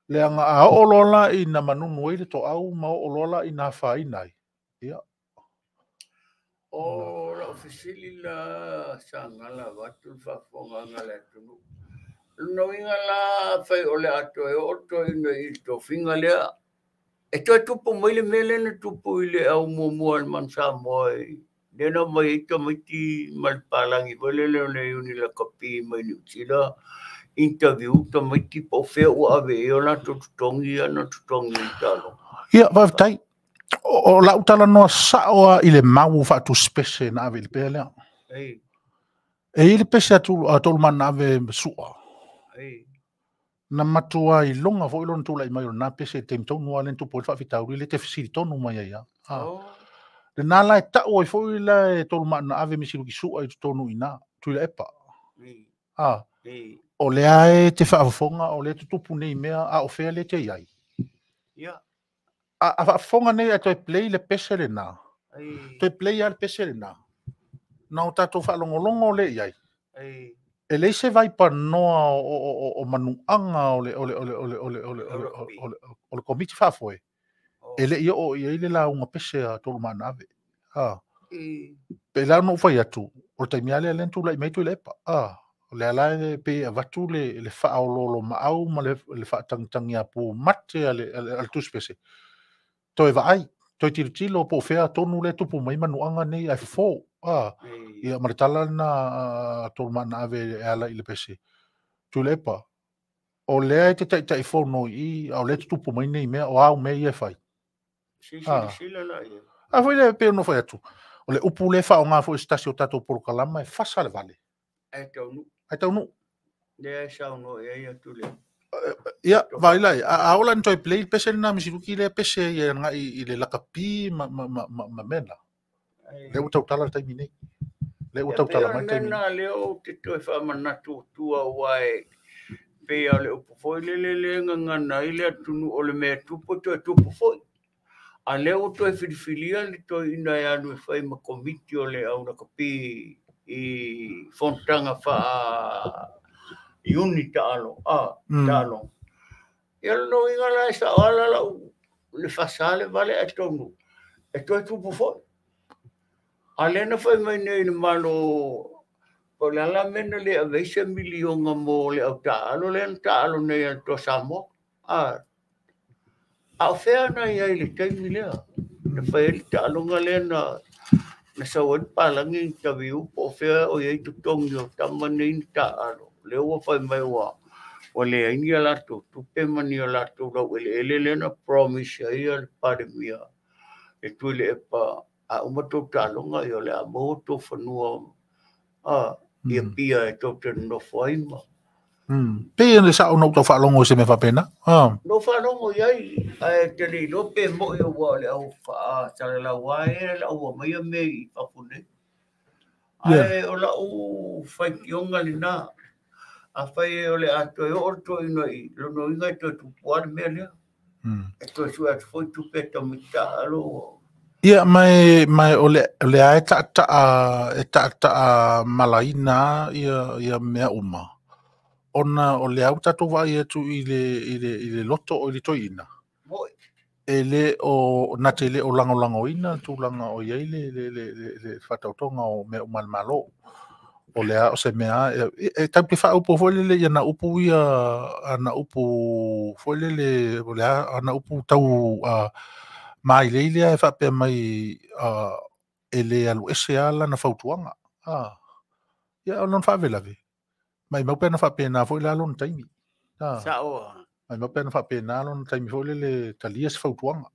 Leaga a oo loa la ina manunu ai le toau ma oo loa la ina afaina ai. Ia. O lau fesili la sagala avatu le faafofogaaga a le atunuu. Lona uiga la fai o le a toe oo toeaina i le tofiga lea, e toe tupu mai le mea lea na tupu i le au muamua a le Manu Samoa i lea na omai ai tamaiti ma le palagi foi lele o le Iuni Lakapi mai Niu Sila, interview tamaiti po o fea ua ave i ai o latou totogi ia na totogi i taaloga. Ia, faafetai. O lau talanoa sao lava i le mau faatusipese na ave i le pea lea. E i ai le pese a Tolumaana ave sua. Na matua iloga foi lona tulai mai o lena pese i le taimi tonu lava lea na tupu ai le faafitauli lea te fesili tonu mai ai lava. Lena la e tau ai foi la e Tolumaana ave Misiluki sua i totonu i ina, Tuilaepa. O lea e te faafofoga, o lea e tutupu nei mea, a o fea lea te i ai. A faafofoga nei a toe play le pese lena. Toe play lava le pese lena. Na o tatou faalogologo lea i ai. E leai se vaipanoa o manuaga o le komiti faafoe. E le i oo i ai le lauga pese a Tolumaana ave. Pe la ona ou fai atu, o le taimi lava lea na tulai mai Tuilaepa. O lea la e pei e avatu le faaoloolomaau ma le faatagitagiapu mate a le tusipese. Toe vaai, toe tilotilo po o fea tonu lea tupu mai manuaga nei ae fofo. Ia ma le tala lena a Tolumaana ave e ala i le pese. Tuilaepa, o lea e te taitaifono i i, a o lea e tutupu mai nei mea, o au mea ia e fai. A foi lea pei ona fai atu, o le upu lea e faaaoga foi se tasi o tatou polokalama e fasa le vale. Ae taunuu. Lea e saunoa i ai atu le. Ia, vai lai, a ola ni toe play le pese lena Misiluki lea pese ia ngai i le lakapi ma mena. Lea ua tautala le taimi nei. Lea ua Ia tautala pei o mai le le mea taimi lena lea ou te toe faamanatu atua aua e pei lava o le upu foi lele lea e gagana ai le atunuu o le mea e tupu e toe tupu foi. A lea ua toe filifilia le toeaina e alu e fai ma komiti o le au lakapi i fonotaga faa Iuni taalo, taaloga. Ia o lona uiga la e sao lava la lau le fasa le vale ae tonu e toe tupu foi. A lea na fai mai nei i le Malo po o le a la le mea na le ave ai se miliona mo le au taaalo lea na taaalo nei a le Toa Samoa. A o fea na i ai i le taimi lea na fai ai le taaloga lea na sau ai le palagi na taviu po o fea o i ai totogi o tama nei na taaalo. Lea ua fai mai ua leai ni a latou tupe ma ni a latou laueleele lea na promise ai le Palemia e Tuilaepa a uma tou taaloga ia o le a maua tou fanua ia pia e tou te nonofo ai ma. Pei e sao na ou tau faalogo i se mea faapena. No faalogo i ai, ae te le iloa pe moi aua o le au faasalalau lava ia le au aumaia mea i fafo nei. Ae o lau faitioga lena, afai o le a toe oo le toeaina i lona uiga e toe tupu lava le mea lea. E toe sue atu foi tupe e tamaiti taaalo. Ia, mai o le a e taataa malaina ia mea uma. Ona o le au tatou vaai atu i le loto o i le toeaina. E le o na te le o lagolagoina tulaga o i ai le faatautoga o mea uma a le Malo. O le a o se mea e tau te faaupu foi lele ia na upu ia ana upu foi lele o le a ana upu tau mailei lea e faapea mai e le alu ese lava lana fautuaga. Ia o lona faalavelave. Mai mau pe na faapena foi la lona taimi. Sao. Mai mau pe na faapena lona taimi foi lele talia se fautuaga.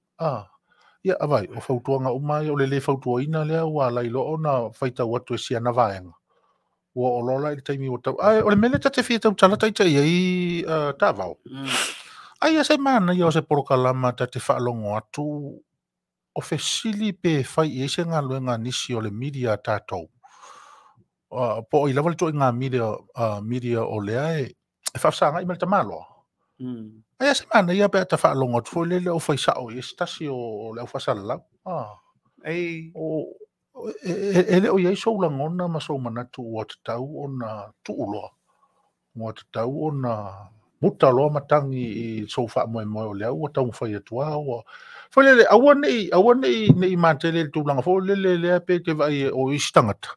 Ia avai, o fautuaga uma ia o le le fautuaina lea ua lai loa ona faitau atu e siana vaega. Ua o loa la i le taimi ua tau. Ai, o le mea lea ta te fia tautala taitai ai taavao. Ai ia se manaia o se polokalama ta te faalogo atu o fesili pe fai i ai se galuega a nisi o le media tatou. Po o i lava le toaiga media o lea e faafesagai ma le tamaloa. Ai se manaia pe a ta faalogo atu foi lele o fai sao i ai se tasi o le au faasalalau. E le o i ai sou lagona ma sou manatu ua tatau ona tuuloa. Ua tatau ona muta loa matagi i sou faamoemoe o lea ua taumafai atu lava. Foi lele, aua nei matele i le tulaga foi lele lea pe te vaai o isi tagata.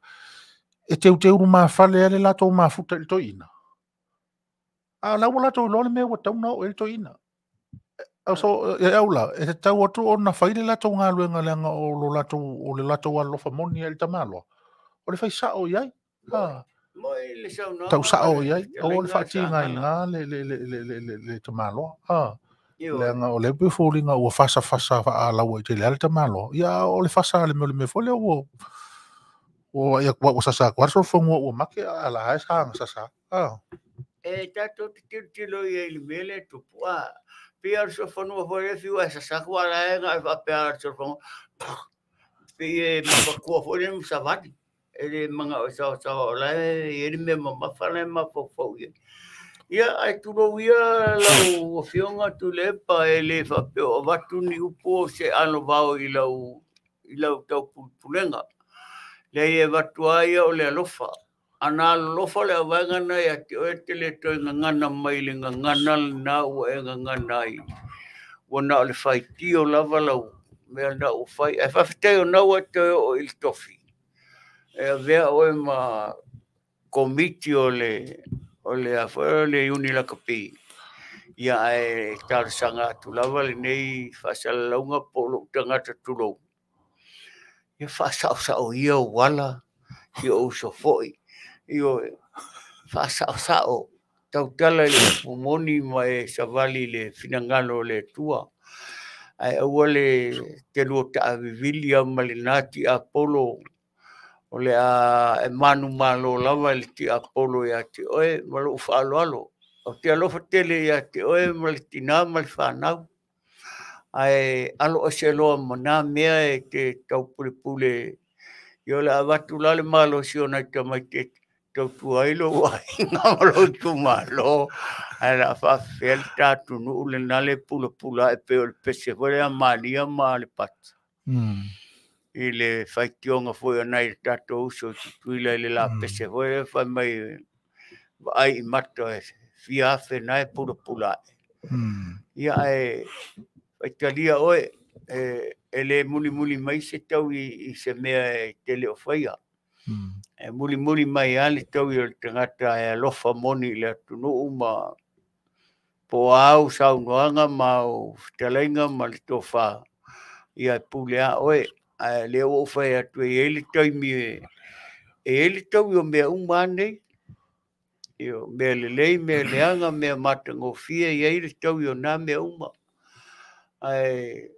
E teuteulu mafale ale latou mafuta i le toeaina. A la ua latou iloa le mea ua tatau ona oo i ai le toeaina. So, e au la, e tatau atu ona fai le latou galuega leaga o le latou alolofa moni ai i le tamaloa. O le fai sao i ai. Tau sao i ai. Aua le faatigaina le tamaloa. Leaga o le pe foliga ua fasafasa faalaua i tele ale tamaloa. Ia o le fasa le mea o le mea foi lea ua ua sasa atu solofanua ua make a la e sa sasa. E tatou te tilotilo i ai i le mea lea e tupu. Pei o le solofanua foi lea fiu e sasa atu a la e na e faapea le solofanua. Pei e mafatua foi lea ma savali. E le mangao e saosaoa o la e i ai le mea mamafa la e mafaufau i ai. Ia, ae tulou ia lau afioga Tuilaepa e le faapea o avatu ni upu o se alovao i lau taupulepulega. Leai e avatu lava ia o le alofa. Ana alolofa le auvaega na ia te oe te le toe gagana mai le gagana lena ua e gagana ai. Ua na o le faitio lava lau mea na ua fai. Ae faafetai ona ua toe oo i le tofi. E avea oe ma komiti o le Iuni Lakapi. Ia ae talosaga atu lava lenei faasalalauga po o lou tagata tulou. Ia faasaosao ia uala si o uso foi. Ioe, faasaosao tautala i le upu moni ma e savali i le finagalo o le Atua. Ae aua le te lua taavivili ma lena tiapolo o le a e manumalo lava i le tiapolo ia te oe ma lou faaaloalo. O te alofa tele ia te oe ma le tina ma le fanau. Ae alo ese loa ma nā mea e te taupulepule Ia o le a avatu la le malosi o nai tamaiti e tautua ai lou aiga ma lou itumalo, ae o le a faafefea le ta atunuu lena le pulapula ae pei o le pese foi lea a Malia ma Lepati i le faitioga foi a nai o tatou uso i Tutuila i le lapese foi lea fai mai vaai i mata e fia afe na e pulapula ae. Ia ae faitalia oe, e le mulimuli mai se taui i se mea e te le o faia. E mulimuli mai lava le taui o le tagata e alofa moni i le atunuu ma po o a au saunoaga ma au fetalaiga ma le tofa, ia e pule lava oe. Ae lea ua ou fai atu e i ai le taimi e i ai le taui o mea uma lava nei. Ioe, mea lelei, mea leaga, mea matagofie, e i ai le taui o na mea uma. Ae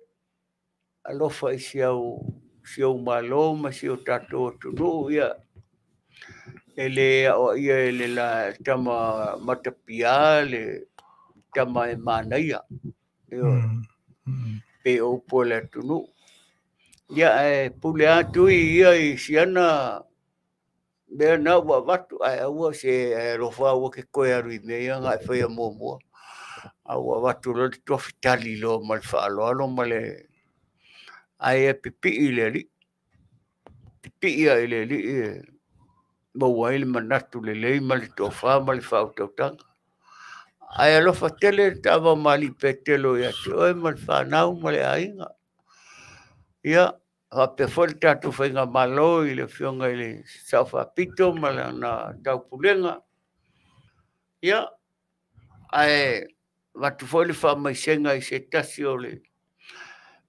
alofa i si ou Malo ma si o tatou atunuu, ia e le aoaia e le tama matapia le tama e manaia. Ioe, pei o upu a le atunuu. Ia ae pule lava Tui ia i siana mea na ua avatu, ae aua se alofa aua ke toe alu i mea ia na e faia muamua. A ua avatu loa le tofi tali loa ma le faaaloalo ma le ae pipii i le alii. Pipii lava i le alii e maua ai le manatu lelei ma le tofa ma le faautautaga. Ae alofa tele le taavao ma Alii Petelo ia te oe ma le fanau ma le aiga. Ia, faapea foi le tatou faigamalo i le Afioga i le Sao Faapito ma lana taupulega. Ia, ae avatu foi le faamaisega i se tasi o le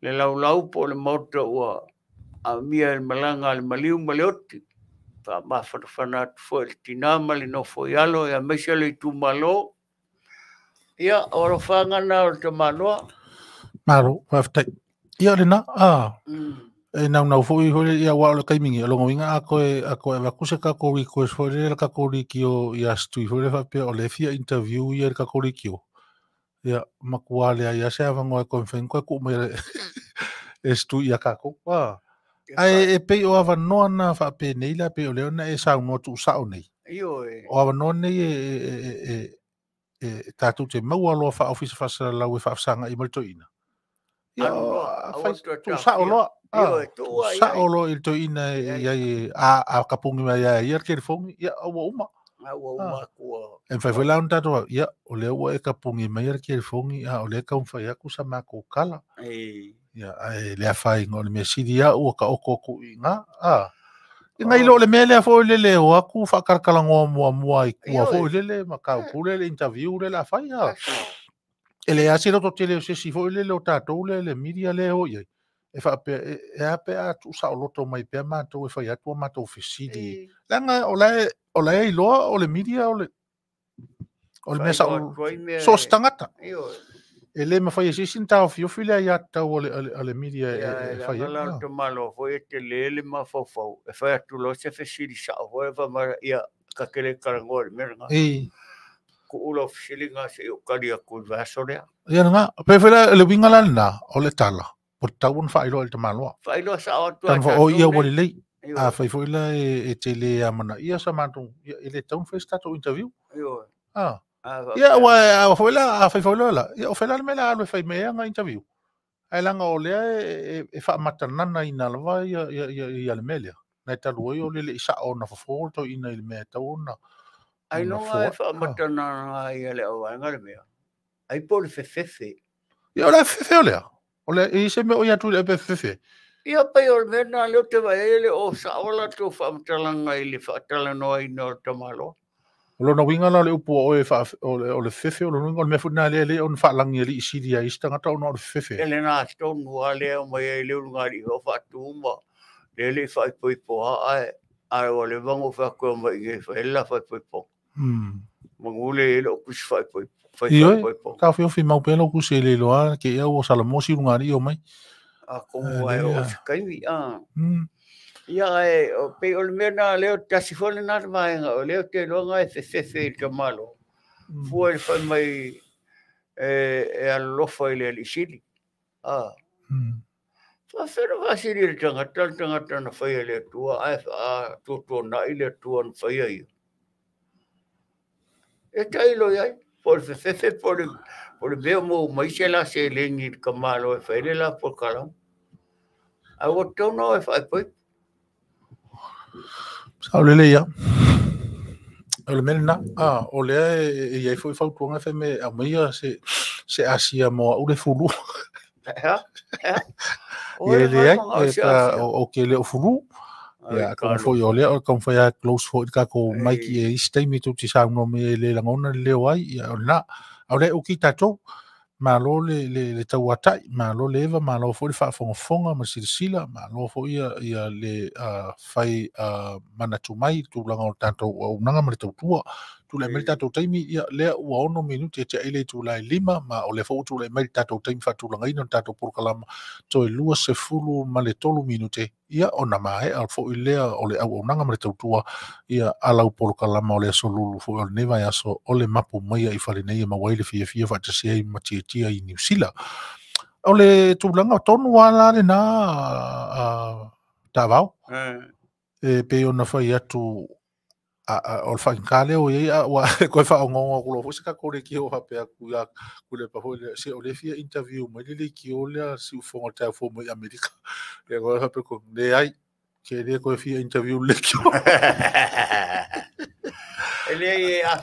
laulau po o le maota ua amia e le malaga a le maliu ma le oti. Faamafanafana atu foi i le tina ma le nofo i alo, aemaise le itumalo. Ia, o alofaga na o le tamaloa. Malo, faafetai. Ia lena, e naunau foi foi ia aua o le taimi nei, o lona uiga a toe avatu se tatou request foi lele le tatou leitio ia Stui foi lea faapea o lea e fia interview ia i le tatou leitio. Ia, matua leai lava se avanoa e toe mafai ona toe tuu mai e Stui ia tatou. Ae e pei o avanoa na faapenei la pei o lea na e saunoa tuusao nei. O avanoa nei e tatou te maua loa faa-ofisa faasalalau e faafesagai ma le toeaina. Ia, tuusao loa. Tuusao loa i le toeaina e i ai a tapuni mai ia ia le telefoni, ia ua uma. E mafai foi la ona tatou, ia, o lea ua e tapuni mai le telefoni, a o lea e taumafai atu sa matou tala. Ia, ae le afaina o le mea sili lava ua taoto atu i ina. Ina i lo le mea lea foi lele o atu faakalakalanoa muamua i tua foi lele ma taupule le interview le la fai. E leai lava se loto tele o se isi foi lele o tatou le le media lea o i ai. E faapea, e a pe a tuusaoloto mai pea matou e fai atu a matou fesili. Leaga o la e iloa o le media o le mea sao so se tagata. E le mafai e se isi ona taofiofi le aiatatau o le media e fai ai. Ia, le malo foi e tele le mafaufau. E fai atu loa se fesili sao foi e fai mai, ia, ta te le talanoa i le mea lena. Tuu lau fesiliga se i ou tali atu i le vaiaso lea. Ia lena, pe foi la le uiga la lena, o le tala, o le tatau ona faailoa i le tamaloa. Faailoa sao atu a tatou. O ia ua lelei. A fai foi la e te le amanaia sa matou, e le tatau ona fai se tatou interview. Ia, ua foi la, a fai foi la, ia, o fai la le mea la alu e fai mai ai ana interview. Ae leaga o lea e faamatanana ina lava ia le mea lea. Na e talu ai o le le i sao ona fofo le toeaina i le mea e tatau ona. Ai loga e faamatanana ia le auvaega le mea. Ai po o le fefefe. Ia, o le fefefe o lea. O le i se mea o ia atu i le fefefe. Ia, pei o le mea na leo te vai ai le o sao la tou faamatalaga i le faatalanoaina o le tamaloa. O lona uiga la o le upu o oe o le fefe, o lona uiga o le mea foi lena lea le ona faalagi e alii sili ai isi tagata ona o le fefe. E le na tonu lava lea o mai ai le ulugalii o faatu ma le le faaipoipo lava ae ua leva ona ou fai atu e mai i fai la faaipoipo. Manu le le o kusi faaipoipo. Ioe, taofiofi mau pea lau kusi e le iloa ke ia ua salamo si ulugalii o mai. A komu ai o se kaimi, a. Ia, e, pei o le mea na leo tasi foi lena vaega, o leo te iloaga e fefefe i le tamalo. Fua i le fai mai e alolofa i le alii sili. Faafena faasili e le tagata le tagata na faia e le Atua ae faatuatuanai le Atua na faia ia. E tailo i ai, po o le fefefe po o le mea o maua mai se la seleni i le tamaloa e fai ai le la polokalame. Ae ua tatau ona o e faaipoipo. Sao lelei lava. O le mea lena, o lea e i ai foi fautuaga e fai mai e aumaia se Asia mo au le fulu. Ia e leai, ou te le o fulu. Ia, atonu foi o lea, o le taumafai lava e close foi le tatou mic i isi taimi tou te saunoa mai ai e le lagona le leo ai, ia o lena. A o lea e uki tatou, malo le tauatai, malo le eva, malo foi le faafogafoga ma le silasila, malo foi ia le fai manatu mai i le tulaga o le tatou auaunaga ma le tautua. Tulai mai le tatou taimi, ia lea ua 6 minute e tiai le itula e 5, ma o lea foi ua tulai mai le tatou taimi faatulagaina o le tatou polokalama, toe 23 minute, ia ona maea foi lea o le auaunaga ma le tautua, ia a lau polokalama o le Aso Lulu foi o lenei vaiaso o le mapu maia i fale nei e maua ai le fiafia faatasi ai ma Tiatia i Niu Sila. O le tulaga tonu lava la lena Taavao, e pei ona fai atu o le faigata lea o i ai, a ua toe faaongaonga atu loa foi se tatou leitio faapea atu ia Tuilaepa foi lea, se o lea e fia interview mai le leitio lea siufofoga o le taeao fou mai Amerika. Ia koe faapea atu, leai, ke le toe fia interview le leitio.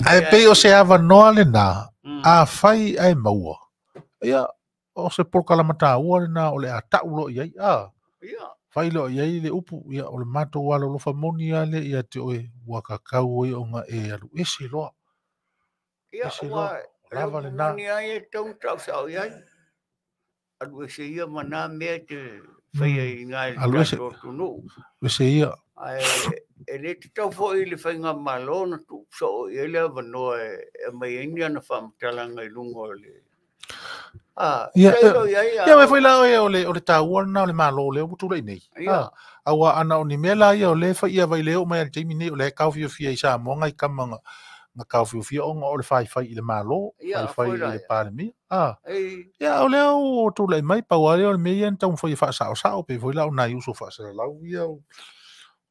Ae pei o se avanoa lena, afai ae maua, ia, o se polokalama taua lena o le a tau loa i ai, a. Fai loa i ai le upu, ia, o le matou alolofa moni lava lea ia te oe, ua tatau ai ona e alu ese loa. Ia, Ese loa, ua o lava le upu lena. moni lava ia e tatau ona tau sao i ai. Alu ese ia ma na mea e te faia i ina i le Alu ese. tatou atunuu. Ese ia. Ae e le tatau foi i le faigamalo ona tuu soo i ai le avanoa e aumai ai ni ana faamatalaga i luga o le Ia, tailo i ai ia mai foi la oe o le taua lena o le Malo lea ua tulai nei. Ia. Aua ana o ni mea la ia o lea e fai ia vai le oo mai lava i le taimi nei o lea e taofiofia i Samoa nai tama na taofiofia ona o le faifai i le Malo, Ia, faifai foi i la le ia. Palemia. Ei. Ia, o lea ua tulai mai, pau lava lea o le mea ia na taumafai e faasaosao, pei foi la o nai uso faasalalau ia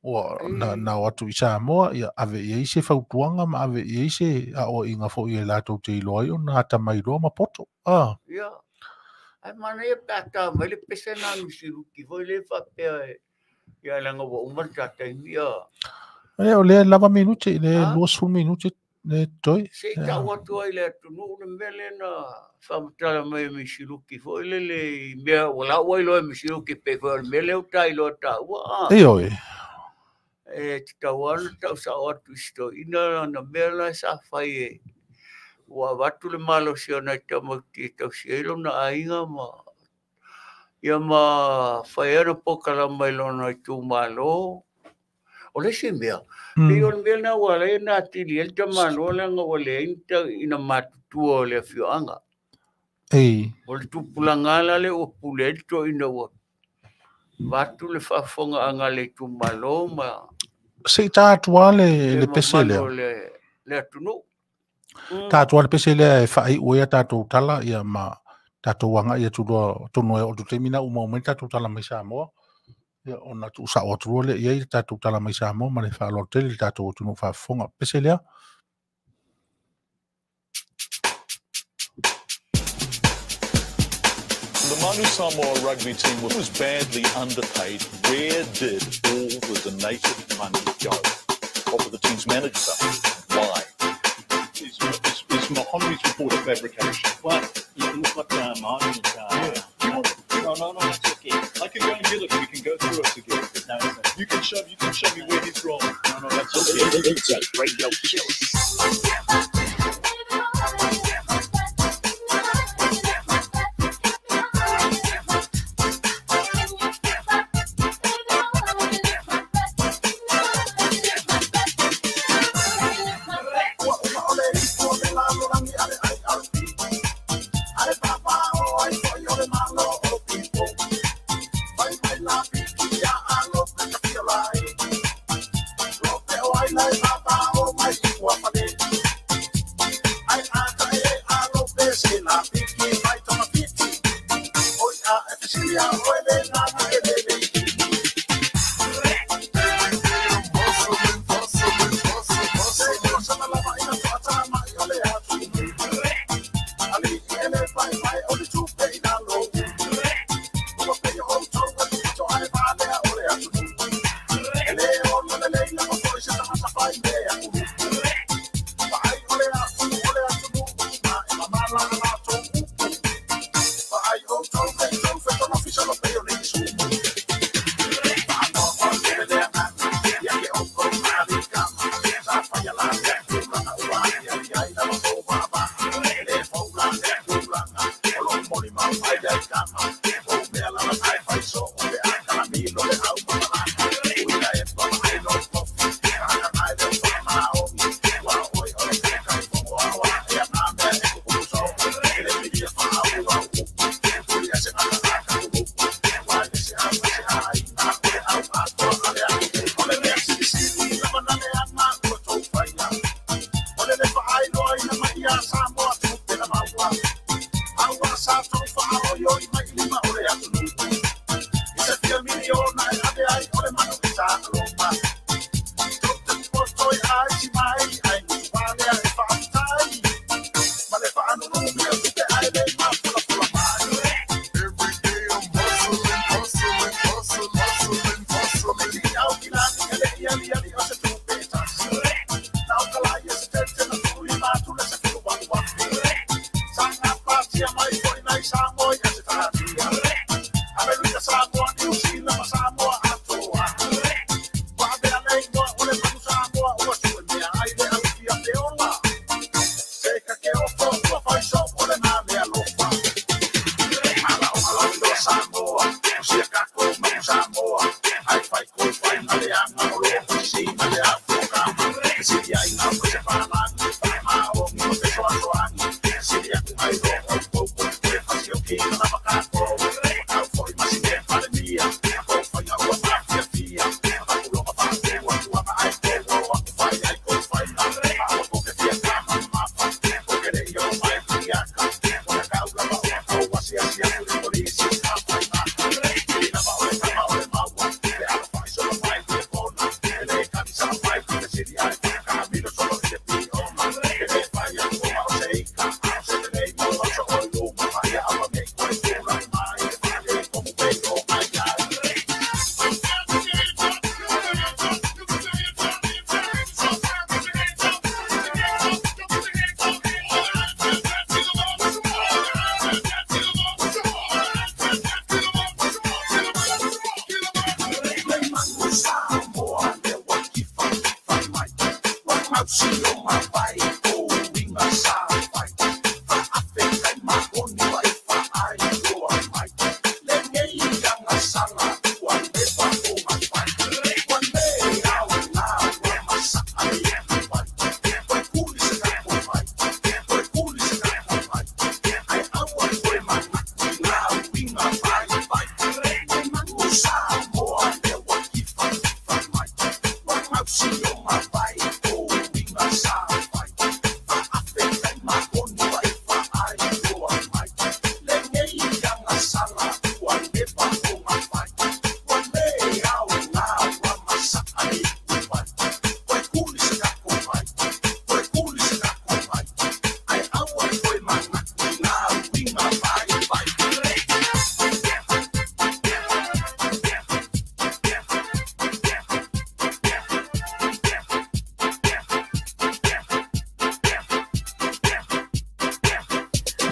ua na o atu i Samoa, ia ave i ai se fautuaga ma ave i ai se aoaiga foi e latou te iloa ai ona atamai loa ma poto. Ia, ae manaia pe a ta mai le pese na misiluki foi le faapea e, ia leaga ua uma le ta taimi, ia. Ia, o lea lava minute, le 20 minute le toe. Se i tau atu ai le atunuu le mea lea na faamatala mai e Misiluki foi lele i mea ua lau ai loa e Misiluki pei foi o le mea lea ua ta iloa taua. Ioe. E tatau lava ona tau sao atu i si toeaina na mea la sa fai e ua avatu le malosi o nai tamaiti e tausi ai lona aiga ma ia ma fai ai ona polokalama i lona itumalo. O le isi mea, pei o le mea lena ua ala ai ona atili ai le tamaloa leaga ua leai ni ina matutua o le afioaga. Ei. O le tupulaga la lea ua pule ai le toeaina ua avatu le faafofogaaga a le itumalo ma Se i ta atu lava le pese lea. mamalu o le atunuu. Ta atu lava le pese lea e faaiu ai a tatou tala ia ma tatou agai atu loa atonu e oo atu i le taimi lena ua maua mai le tatou tala mai Samoa. Ia ona tuusao atu loa lea i ai le tatou tala mai Samoa ma le faaaloalo tele i le tatou atunuu faafofoga. Pese lea. The Manu Samoa rugby team was badly underpaid. Where did all the donated money go? What were the team's managers up to? Why? Is Mahonri's report a fabrication? Well, you can look at Mahonri's. Yeah. Do you want, do you No, no, no, that's okay. I can go and get it. We can go through it together. No, it's okay. You can show me where he's wrong. No, no, that's okay. Radio Killer.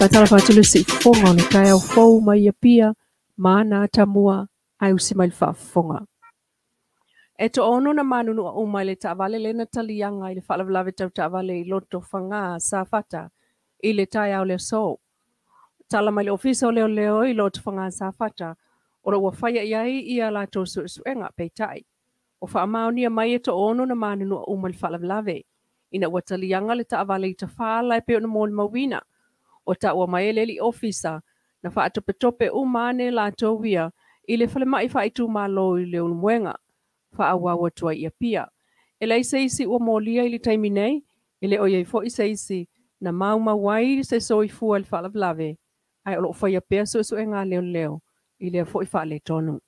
Faatalofa atu le siufofoga o le taeao fou mai Apia ma ana atamua ae usi mai le faafofoga. E toaono na manunua uma i le taavale lea na taliaga i le faalavelave tau taavale i Lotofaga Safata i le taeao le aso. Tala mai le ofisa o leoleo i Lotofaga Safata o lo ua faia i ai ia latou suesuega peitai. O faamaonia mai e toaono na manunua uma i le faalavelave ina ua taliaga le taavale i Tafala e pei ona molimauina. O taua mai e le alii ofisa na faatopetope uma ane latou ia i le falemai faaitumalo i Leulumoega faaauau atu ai i Apia. E leai se isi ua molia i le taimi nei, e le o i ai foi se isi na maumau ai se soifua i le faalavelave, ae o lo o faia pea suesuega a leoleo i lea foi faaletonu.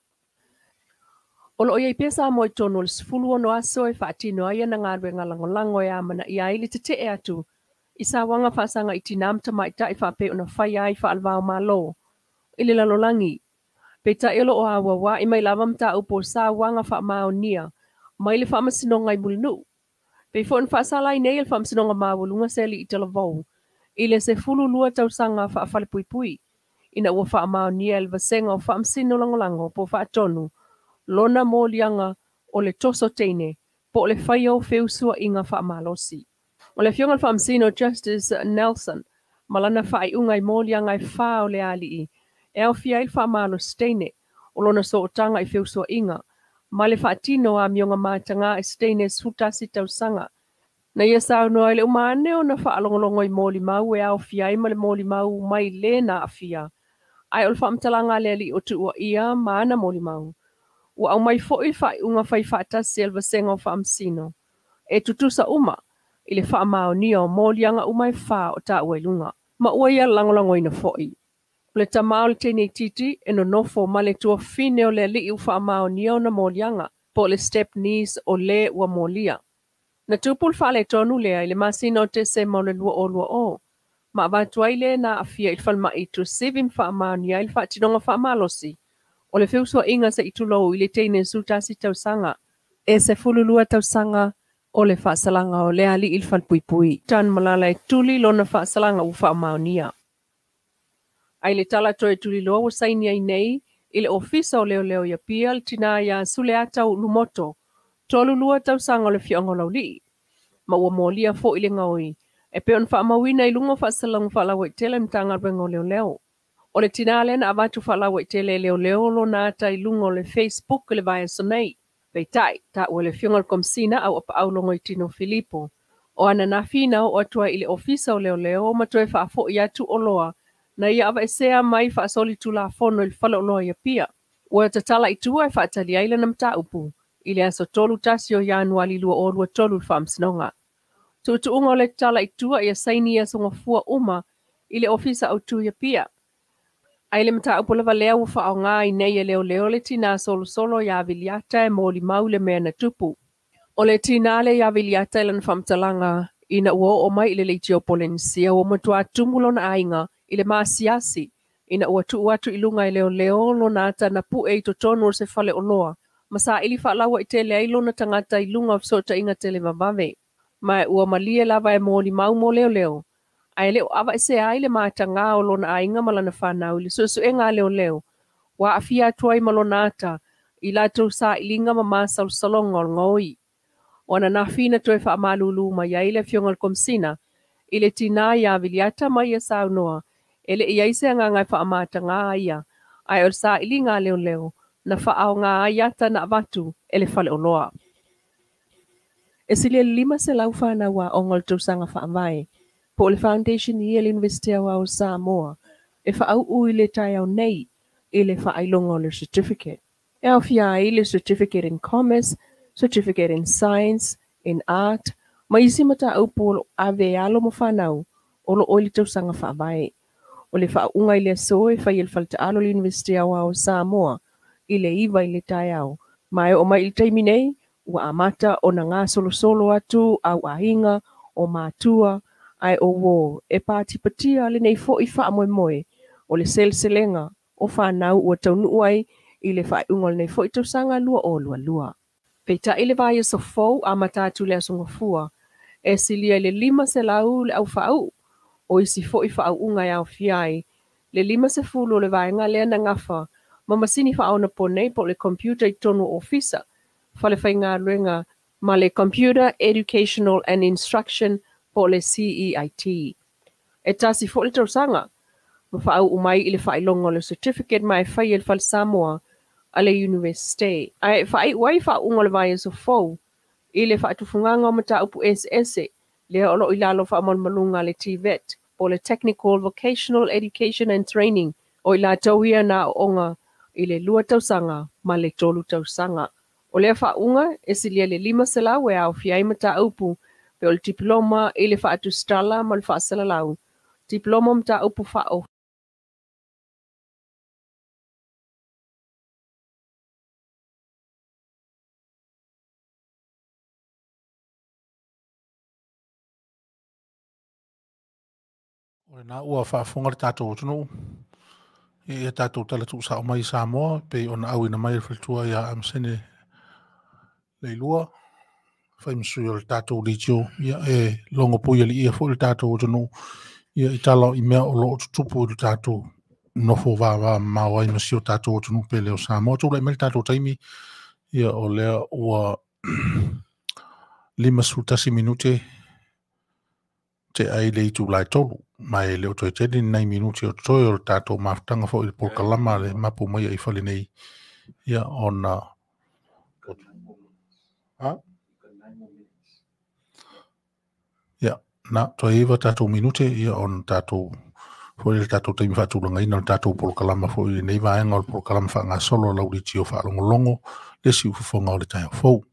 O lo o i ai pea Samoa i totonu o le 16 aso e faatino ai ana galuega lagolago e amanaia ai le tetee atu i sauaga faasaga i tinā ma tamaitai faapei ona faia ai faalevao-malo i le lalolagi. Peitai o lo o auaua'i mai lava mataupu o sauaga faamaonia mai le Faamasinoga i Mulinuu. Pei foi ona faasala ai nei e le Faamasinoga Maualuga se alii talavou i le 12 tausaga faafalepuipui ina ua faamaonia e le Vasega o Faamasino Lagolago po o Faatonu lona moliaga o le toso teine po o le faia o feusuaiga faamalosi. O le afioga i le Faamasino Justice Nelson ma lana faaiuga i moliaga e fa o le alii e aofia ai le faamalosi teine o lona sootaga i feusuaiga ma le faatino o amioga mataga i se teine 11 tausaga. Na ia saunoa i le uma ane ona faalogologo i molimau e aofia ai ma le molimau mai le na aafia, ae o le faamatalaga a le alii o tuuaia ma ana molimau. Ua aumai foi faaiuga fai faatasi a le Vasega o Faamasino e tutusa uma i le faamaonia o moliaga uma e fa o taua i luga, ma ua ia lagolagoina foi. O le tama o le teine itiiti e nonofo ma le tuafafine o le alii ua faamaonia ona moliaga, po o le step niece o le ua molia. Na tupu le faaletonu lea i le masina o Tesema o le 2020, ma avatu ai le na aafia i le falemai i Tuasivi ma faamaonia ai le faatinoga faamalosi o le feusuaiga se i tulou i le teine 11 tausaga. E 12 tausaga o le faasalaga o le alii i le falepuipui. Tan Malala e tuli lona faasalaga ua faamaonia. Ae le tala toe tuliloa ua saini ai nei i le ofisa o leoleo i Apia le tinā ia Suleata Ulumoto, 32 tausaga o le afioaga o Laulii, ma ua molia foi le gaoi e pei ona faamauina i luga o faasalalauga faalauaitele a le Matagaluega o Leoleo. O le tinā lea na avatu faalauaitele e leoleo lona ata i luga o le Facebook i le vaiaso nei. Peitai, taua e le afioga i le Komesina Auapaau Logoitino Filipo, o ananafi na oo atu ai i le ofisa o leoleo ma toe faafoi atu oloa na ia aveesea mai faasolitulafono i le faleoloa i Apia. Ua tatala i tua e faatali ai lana mataupu i le aso 31 o Ianuari 2023 i le Faamasinoga. Tuutuuga o le tatala i tua ia saini i aso gafua uma i le ofisa autu i Apia. Ae le mataupu lava lea ua faaaoga ai nei e leoleo le tinā solosolo ia Viliata e molimau le mea na tupu. O le tinā lea ia Viliata i lana faamatalaga ina ua oo mai i le leitio Polenisia ua matua tumu lona aiga i le maasiasi ina ua tuu atu i luga e leoleo lona ata na pue i totonu o se faleoloa ma saili faalauaitele ai lona tagata i luga o fesootaiga televavave. Ma ua malie lava e molimau mo leoleo, ae le o aveesea ai le mataga o lona aiga ma lana fanau i le suesuega a leoleo, ua aafia atu ai ma lona ata i latou sailiga ma masalosaloga o le gaoi. O ananafi na toe faamalulu mai ai le afioga i le Komesina i le tinā iā Viliata ma ia saunoa e le i ai se agaga e faamatagā ia, ae o le sailiga a leoleo na faaaogā ai ata na avatu e le faleoloa. E silia i le 500 fanau aoga o le tausaga faavae po o le Foundation Year a le Iunivesite Aoao o Samoa e faauu i le taeao nei i le faailoga o le Certificate. E aofia ai le Certificate in Commerce, Certificate in Science, in Art ma isi mataupu o lo o ave e alo ma fanau o lo o i le tausaga faavae. O le faauuga i le aso e fai e le Faletaalo o le Iunivesite Aoao o Samoa i le 9 i le taeao. Ma e oo mai i le taimi nei, ua amata ona gasolosolo atu au aiga, o matua, ae o uō e patipatia lenei foi faamoemoe o le seleselega o fanau ua taunuu ai i le faaiuga o lenei foi tausaga 2022. Peitai le vaiaso fou amata atu i le Aso Gafua, e silia i le 500 le au faauu, o isi foi faauuga e aofia ai le 50 o le vaega lea na gafa ma masini faaonaponei po o le computer i totonu o ofisa, fale faigaluega ma le Computer Educational and Instruction po o le CEIT. E tasi foi le tausaga ma faauu mai i le faailoga o le Certificate ma e faia i le Fale Samoa a le Iunivesite. Ae faaiu ai faauuga o le vaiaso fou i le faatufugaga o mataupu eseese lea o lo o i lalo o faamalumaluga a le TVET po o le Technical Vocational Education and Training, o i latou ia na aooga i le 2 tausaga ma le 3 tausaga. O lea faauuga e silia i le 500 e aofia ai mataupu pei o le Dipiloma i le Faatusitala ma le Faasalalau, Dipiloma o Mataupu Faa O lena ua faafofoga le tatou atunuu i a tatou tala tuusao mai i Samoa, pei ona auina mai e le faletua ia Amasene Leilua, fai ma sui o le tatou leitio, ia e logo puialiia foi le tatou atunuu, ia i tala i mea o lo o tutupu i le tatou nofo vavamamao ai ma si o tatou atunuu pele o Samoa. Tulai mai le tatou taimi, ia o lea ua 51 minute te ai le itula e 3, ma e le o toe tele ni nai minute o totoe o le tatou mafutaga foi i le polokalama le mapu mai ai fale nei, ia ona ha? Ia, na, toe 9 tatou minute, ia ona tatou foi le tatou taimi faatulagaina o le tatou polokalama foi i lenei vaega o le polokalama faagasolo a lau leitio faalogologo le siufofoga o le taeao fou.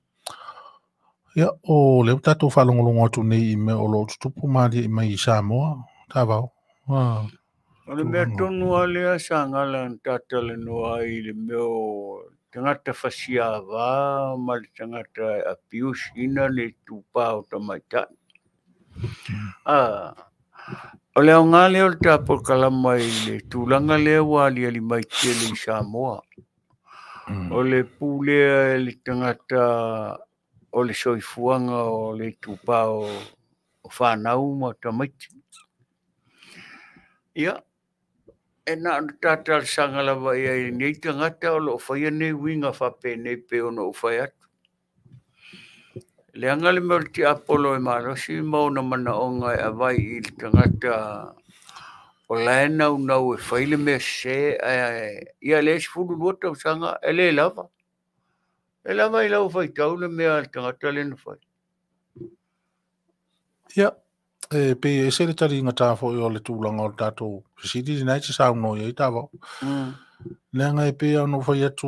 Ia, o lea ua tatou faalogologo atu nei i mea o lo o tutupu malie mai i Samoa, Tavao. O le mea tonu lava lea sa gala na tatalanoa ai i le mea o tagata fasiava ma le tagata e abuse ina le itupa o tamaitai. O le aoga lea o le ta polokalama i le tulaga lea ua aliali mai tele i Samoa. O le pulea e le tagata o le soifuaga o le itupa o fanau ma tamaiti. Ia, e na ona tatalasaga lava i ai nei tagata o lo o faia nei uiga faapenei pei ona ou fai atu. Leaga le mea o le tiapolo e malosi ma ona manaoga e avai i le tagata o la e naunau e fai le mea sese, ae ia le 12 tausaga e le lava. E lava i lau faitau le mea a le tagata le na fai. Ia, e pei e ese le taliga foi o le tulaga o le tatou fesili lena e te saunoa i ai Tavao. Leaga e pei ona ou fai atu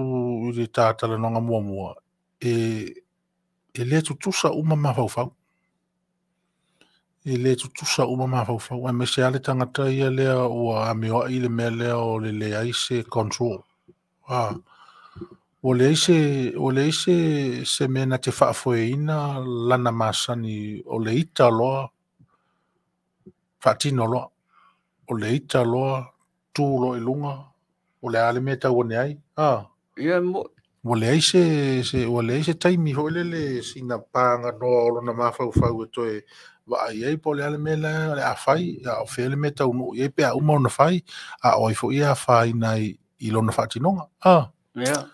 i le tatalanoaga muamua, e le tutusa uma mafaufau. E le tutusa uma mafaufau, aemaise lava le tagata ia lea ua amioai le mea lea o le leai se control. Ua leai se mea na te faafoeina lana masani o le ita loa, faatino loa. O le ita loa, tu loa i luga, o le a le mea tau ane ai. Ia mo Ua leai se taimi foi lele sina pāga noa o lona mafaufau e toe vaai ai po o le a le mea la le a fai, a o fea le mea taunuu i ai pe a uma ona fai, a o ai foi e afaina ai i lona faatinoga. Ia.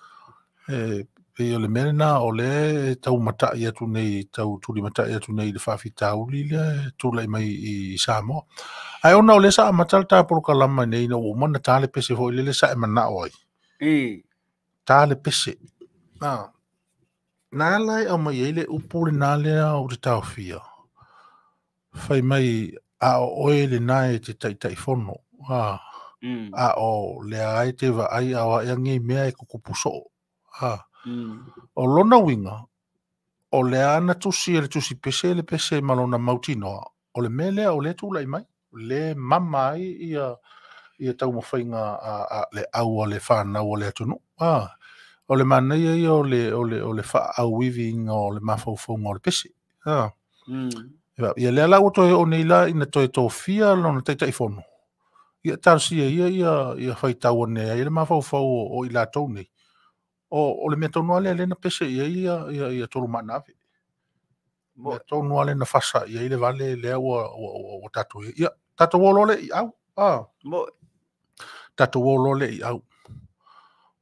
E Pei o le mea lena o lea e taumata'i atu nei, tau tulimata'i atu nei i le faafitauli lea e tulai mai i Samoa. Ae ona o lea sa amata le ta polokalama nei ina ua uma ona ta le pese foi lele sa e manao ai. Ta le pese. Na ala e aumai ai le upu lena lea ou te taofia. Fai mai a o oe lena e te Taitaifono. A o lea ai te vaai a o ae nei mea e tutupu soo. O lona uiga, o lea na tusi e le tusi pese le pese ma lona mautinoa, o le mea lea o lea tulai mai, le mama ai ia taumafaiga a le au a le whanau o le atunuu. O le manaia ia o le whaauivi o le mafaufauga o le pese. Ia lea la ua toe oo nei la ina toe tofia lona Taitaifono. Ia talosia ia ia faitau ane ai le mafaufau o i latou nei. O le mea tonu lava lea lea na pese i ai ia Tolumaanave. Mea tonu lava lea na fasa i ai le vale lea ua tatou i ai. Ia, tatou o loa lea i au. Tatou o loa lea i au.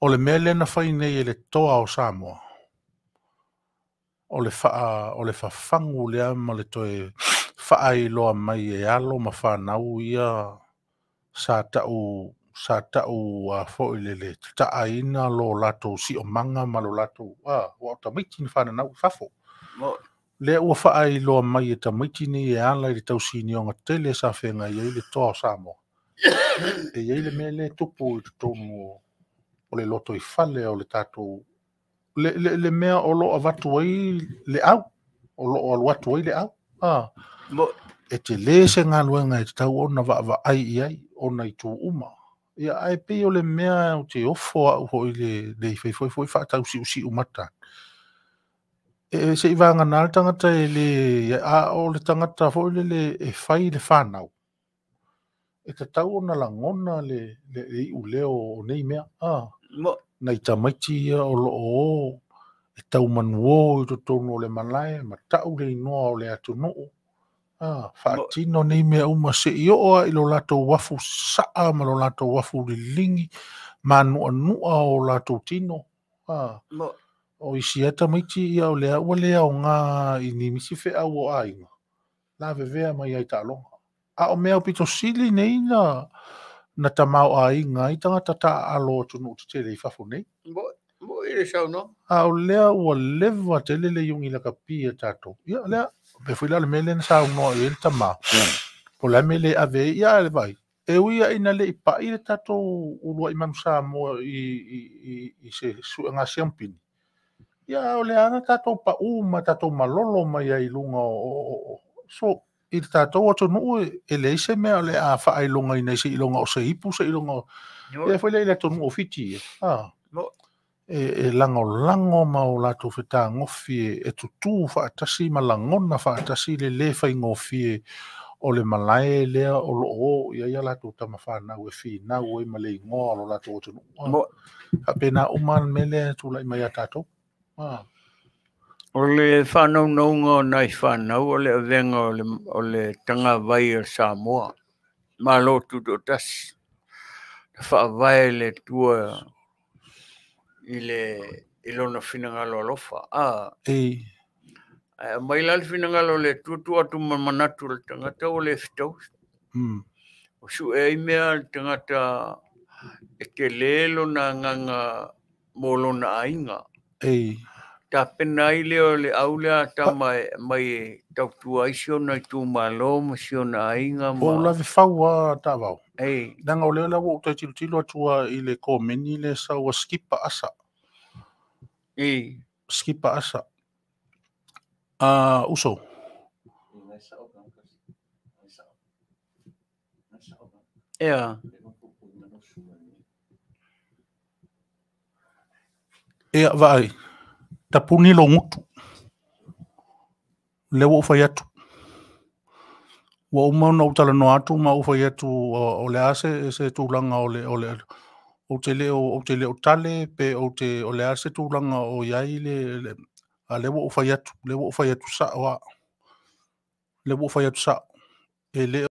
O le mea lea na fai nei e le toa o Samoa, o le fafagu lea ma le toe faailoa mai e alo ma whanau ia sa ta'u a foi le tataaina lo latou si'omaga ma lo latou ua o tamaiti na fananau i fafo. Lea ua faailoa mai e tamaiti nei e ala i le tausinioga tele sa feagai ai le toa o Samoa. E i ai le mea lea e tupu i totonu o le loto i fale o le tatou le mea o lo avatu ai le au, o lo alu atu ai le au. E te lē se galuega e tatau ona vaavaai i ai ona i tu uma. Ia ae pei o le mea o te ofo au foi le i fai foi foi faatausiusiu mata. E se i vagana le tagata e le a o le tagata foi lele e fai le whanau. E tatau ona lagona le iu leo o nei mea. Nai tamaiti ia o loo o e taumanu o i totonu o le malae ma ta'u le inoa o le atunuu. Faatino nei mea uma se i oo a i lo latou afu sa'a ma lo latou afu liligi ma nu'anu'a o latou tino. O isi e tamaiti ia o lea ua le aoga i nimisi feau o aiga. La vevea mai ai taaloga. A o mea o pito sili nei na tamao aiga ai tagata taalo atunuu tetele i fafo nei. Mo i le saunoa. A o lea ua leva tele le iugi lakapi e tatou. Ia lea, pe foi la le mea lea na saunoa i ai le tamā. Po o le a mea le ave ai, ia le vaai. E ui ai ina le i pa'i le tatou uluai manu Samoa i se suega siampini. Ia o lea na tatou pa'u ma tatou malolo mai ai i luga o so i le tatou atunuu e leai se mea o le a faailogaina i seiloga o se ipu seiloga o ia foi lea i le atunuu o Fiti ia. E lagolago ma o latou fetagofi e tutū faatasi ma lagona faatasi le lē faigofie o le malae lea o loo o i ai a latou tama fanau e finau ai ma le igoa o lo latou atunuu. Faapena uma le mea lea e tulai mai ia tatou. O le whanaunauga o nai whanau o le avega o le tagavai o Samoa. Malo tutoatasi. Na faavae le Atua i le i lona finagalo alofa. Ei. Ae aumai la le finagalo o le Atua tuu atu ma manatu o le tagata ua le fetaui. O sue ai mea le tagata e tele lona agaga mo lona aiga. Ei. Tapena ai lea o le au lea tama mai e tautua ai si ona itumalo ma si ona aiga ma Ua ou lave fau a taavao. Ei. Leaga o lea la ua ou toe tilotilo atu a i le komeni le sau a skipa asa. Ei. Skipa asa. Uso. Ea. Ea vaai. Tapuni lo gutu. Lea ua ou fai atu. Ua uma ona ou talanoa atu ma ou fai atu o le a se tulaga o le ou te le o tale pe ou te o le a se tulaga o i ai le a lea ua ou fai atu, lea ua ou fai atu sa'o a. Lea ua ou fai atu sa'o. E le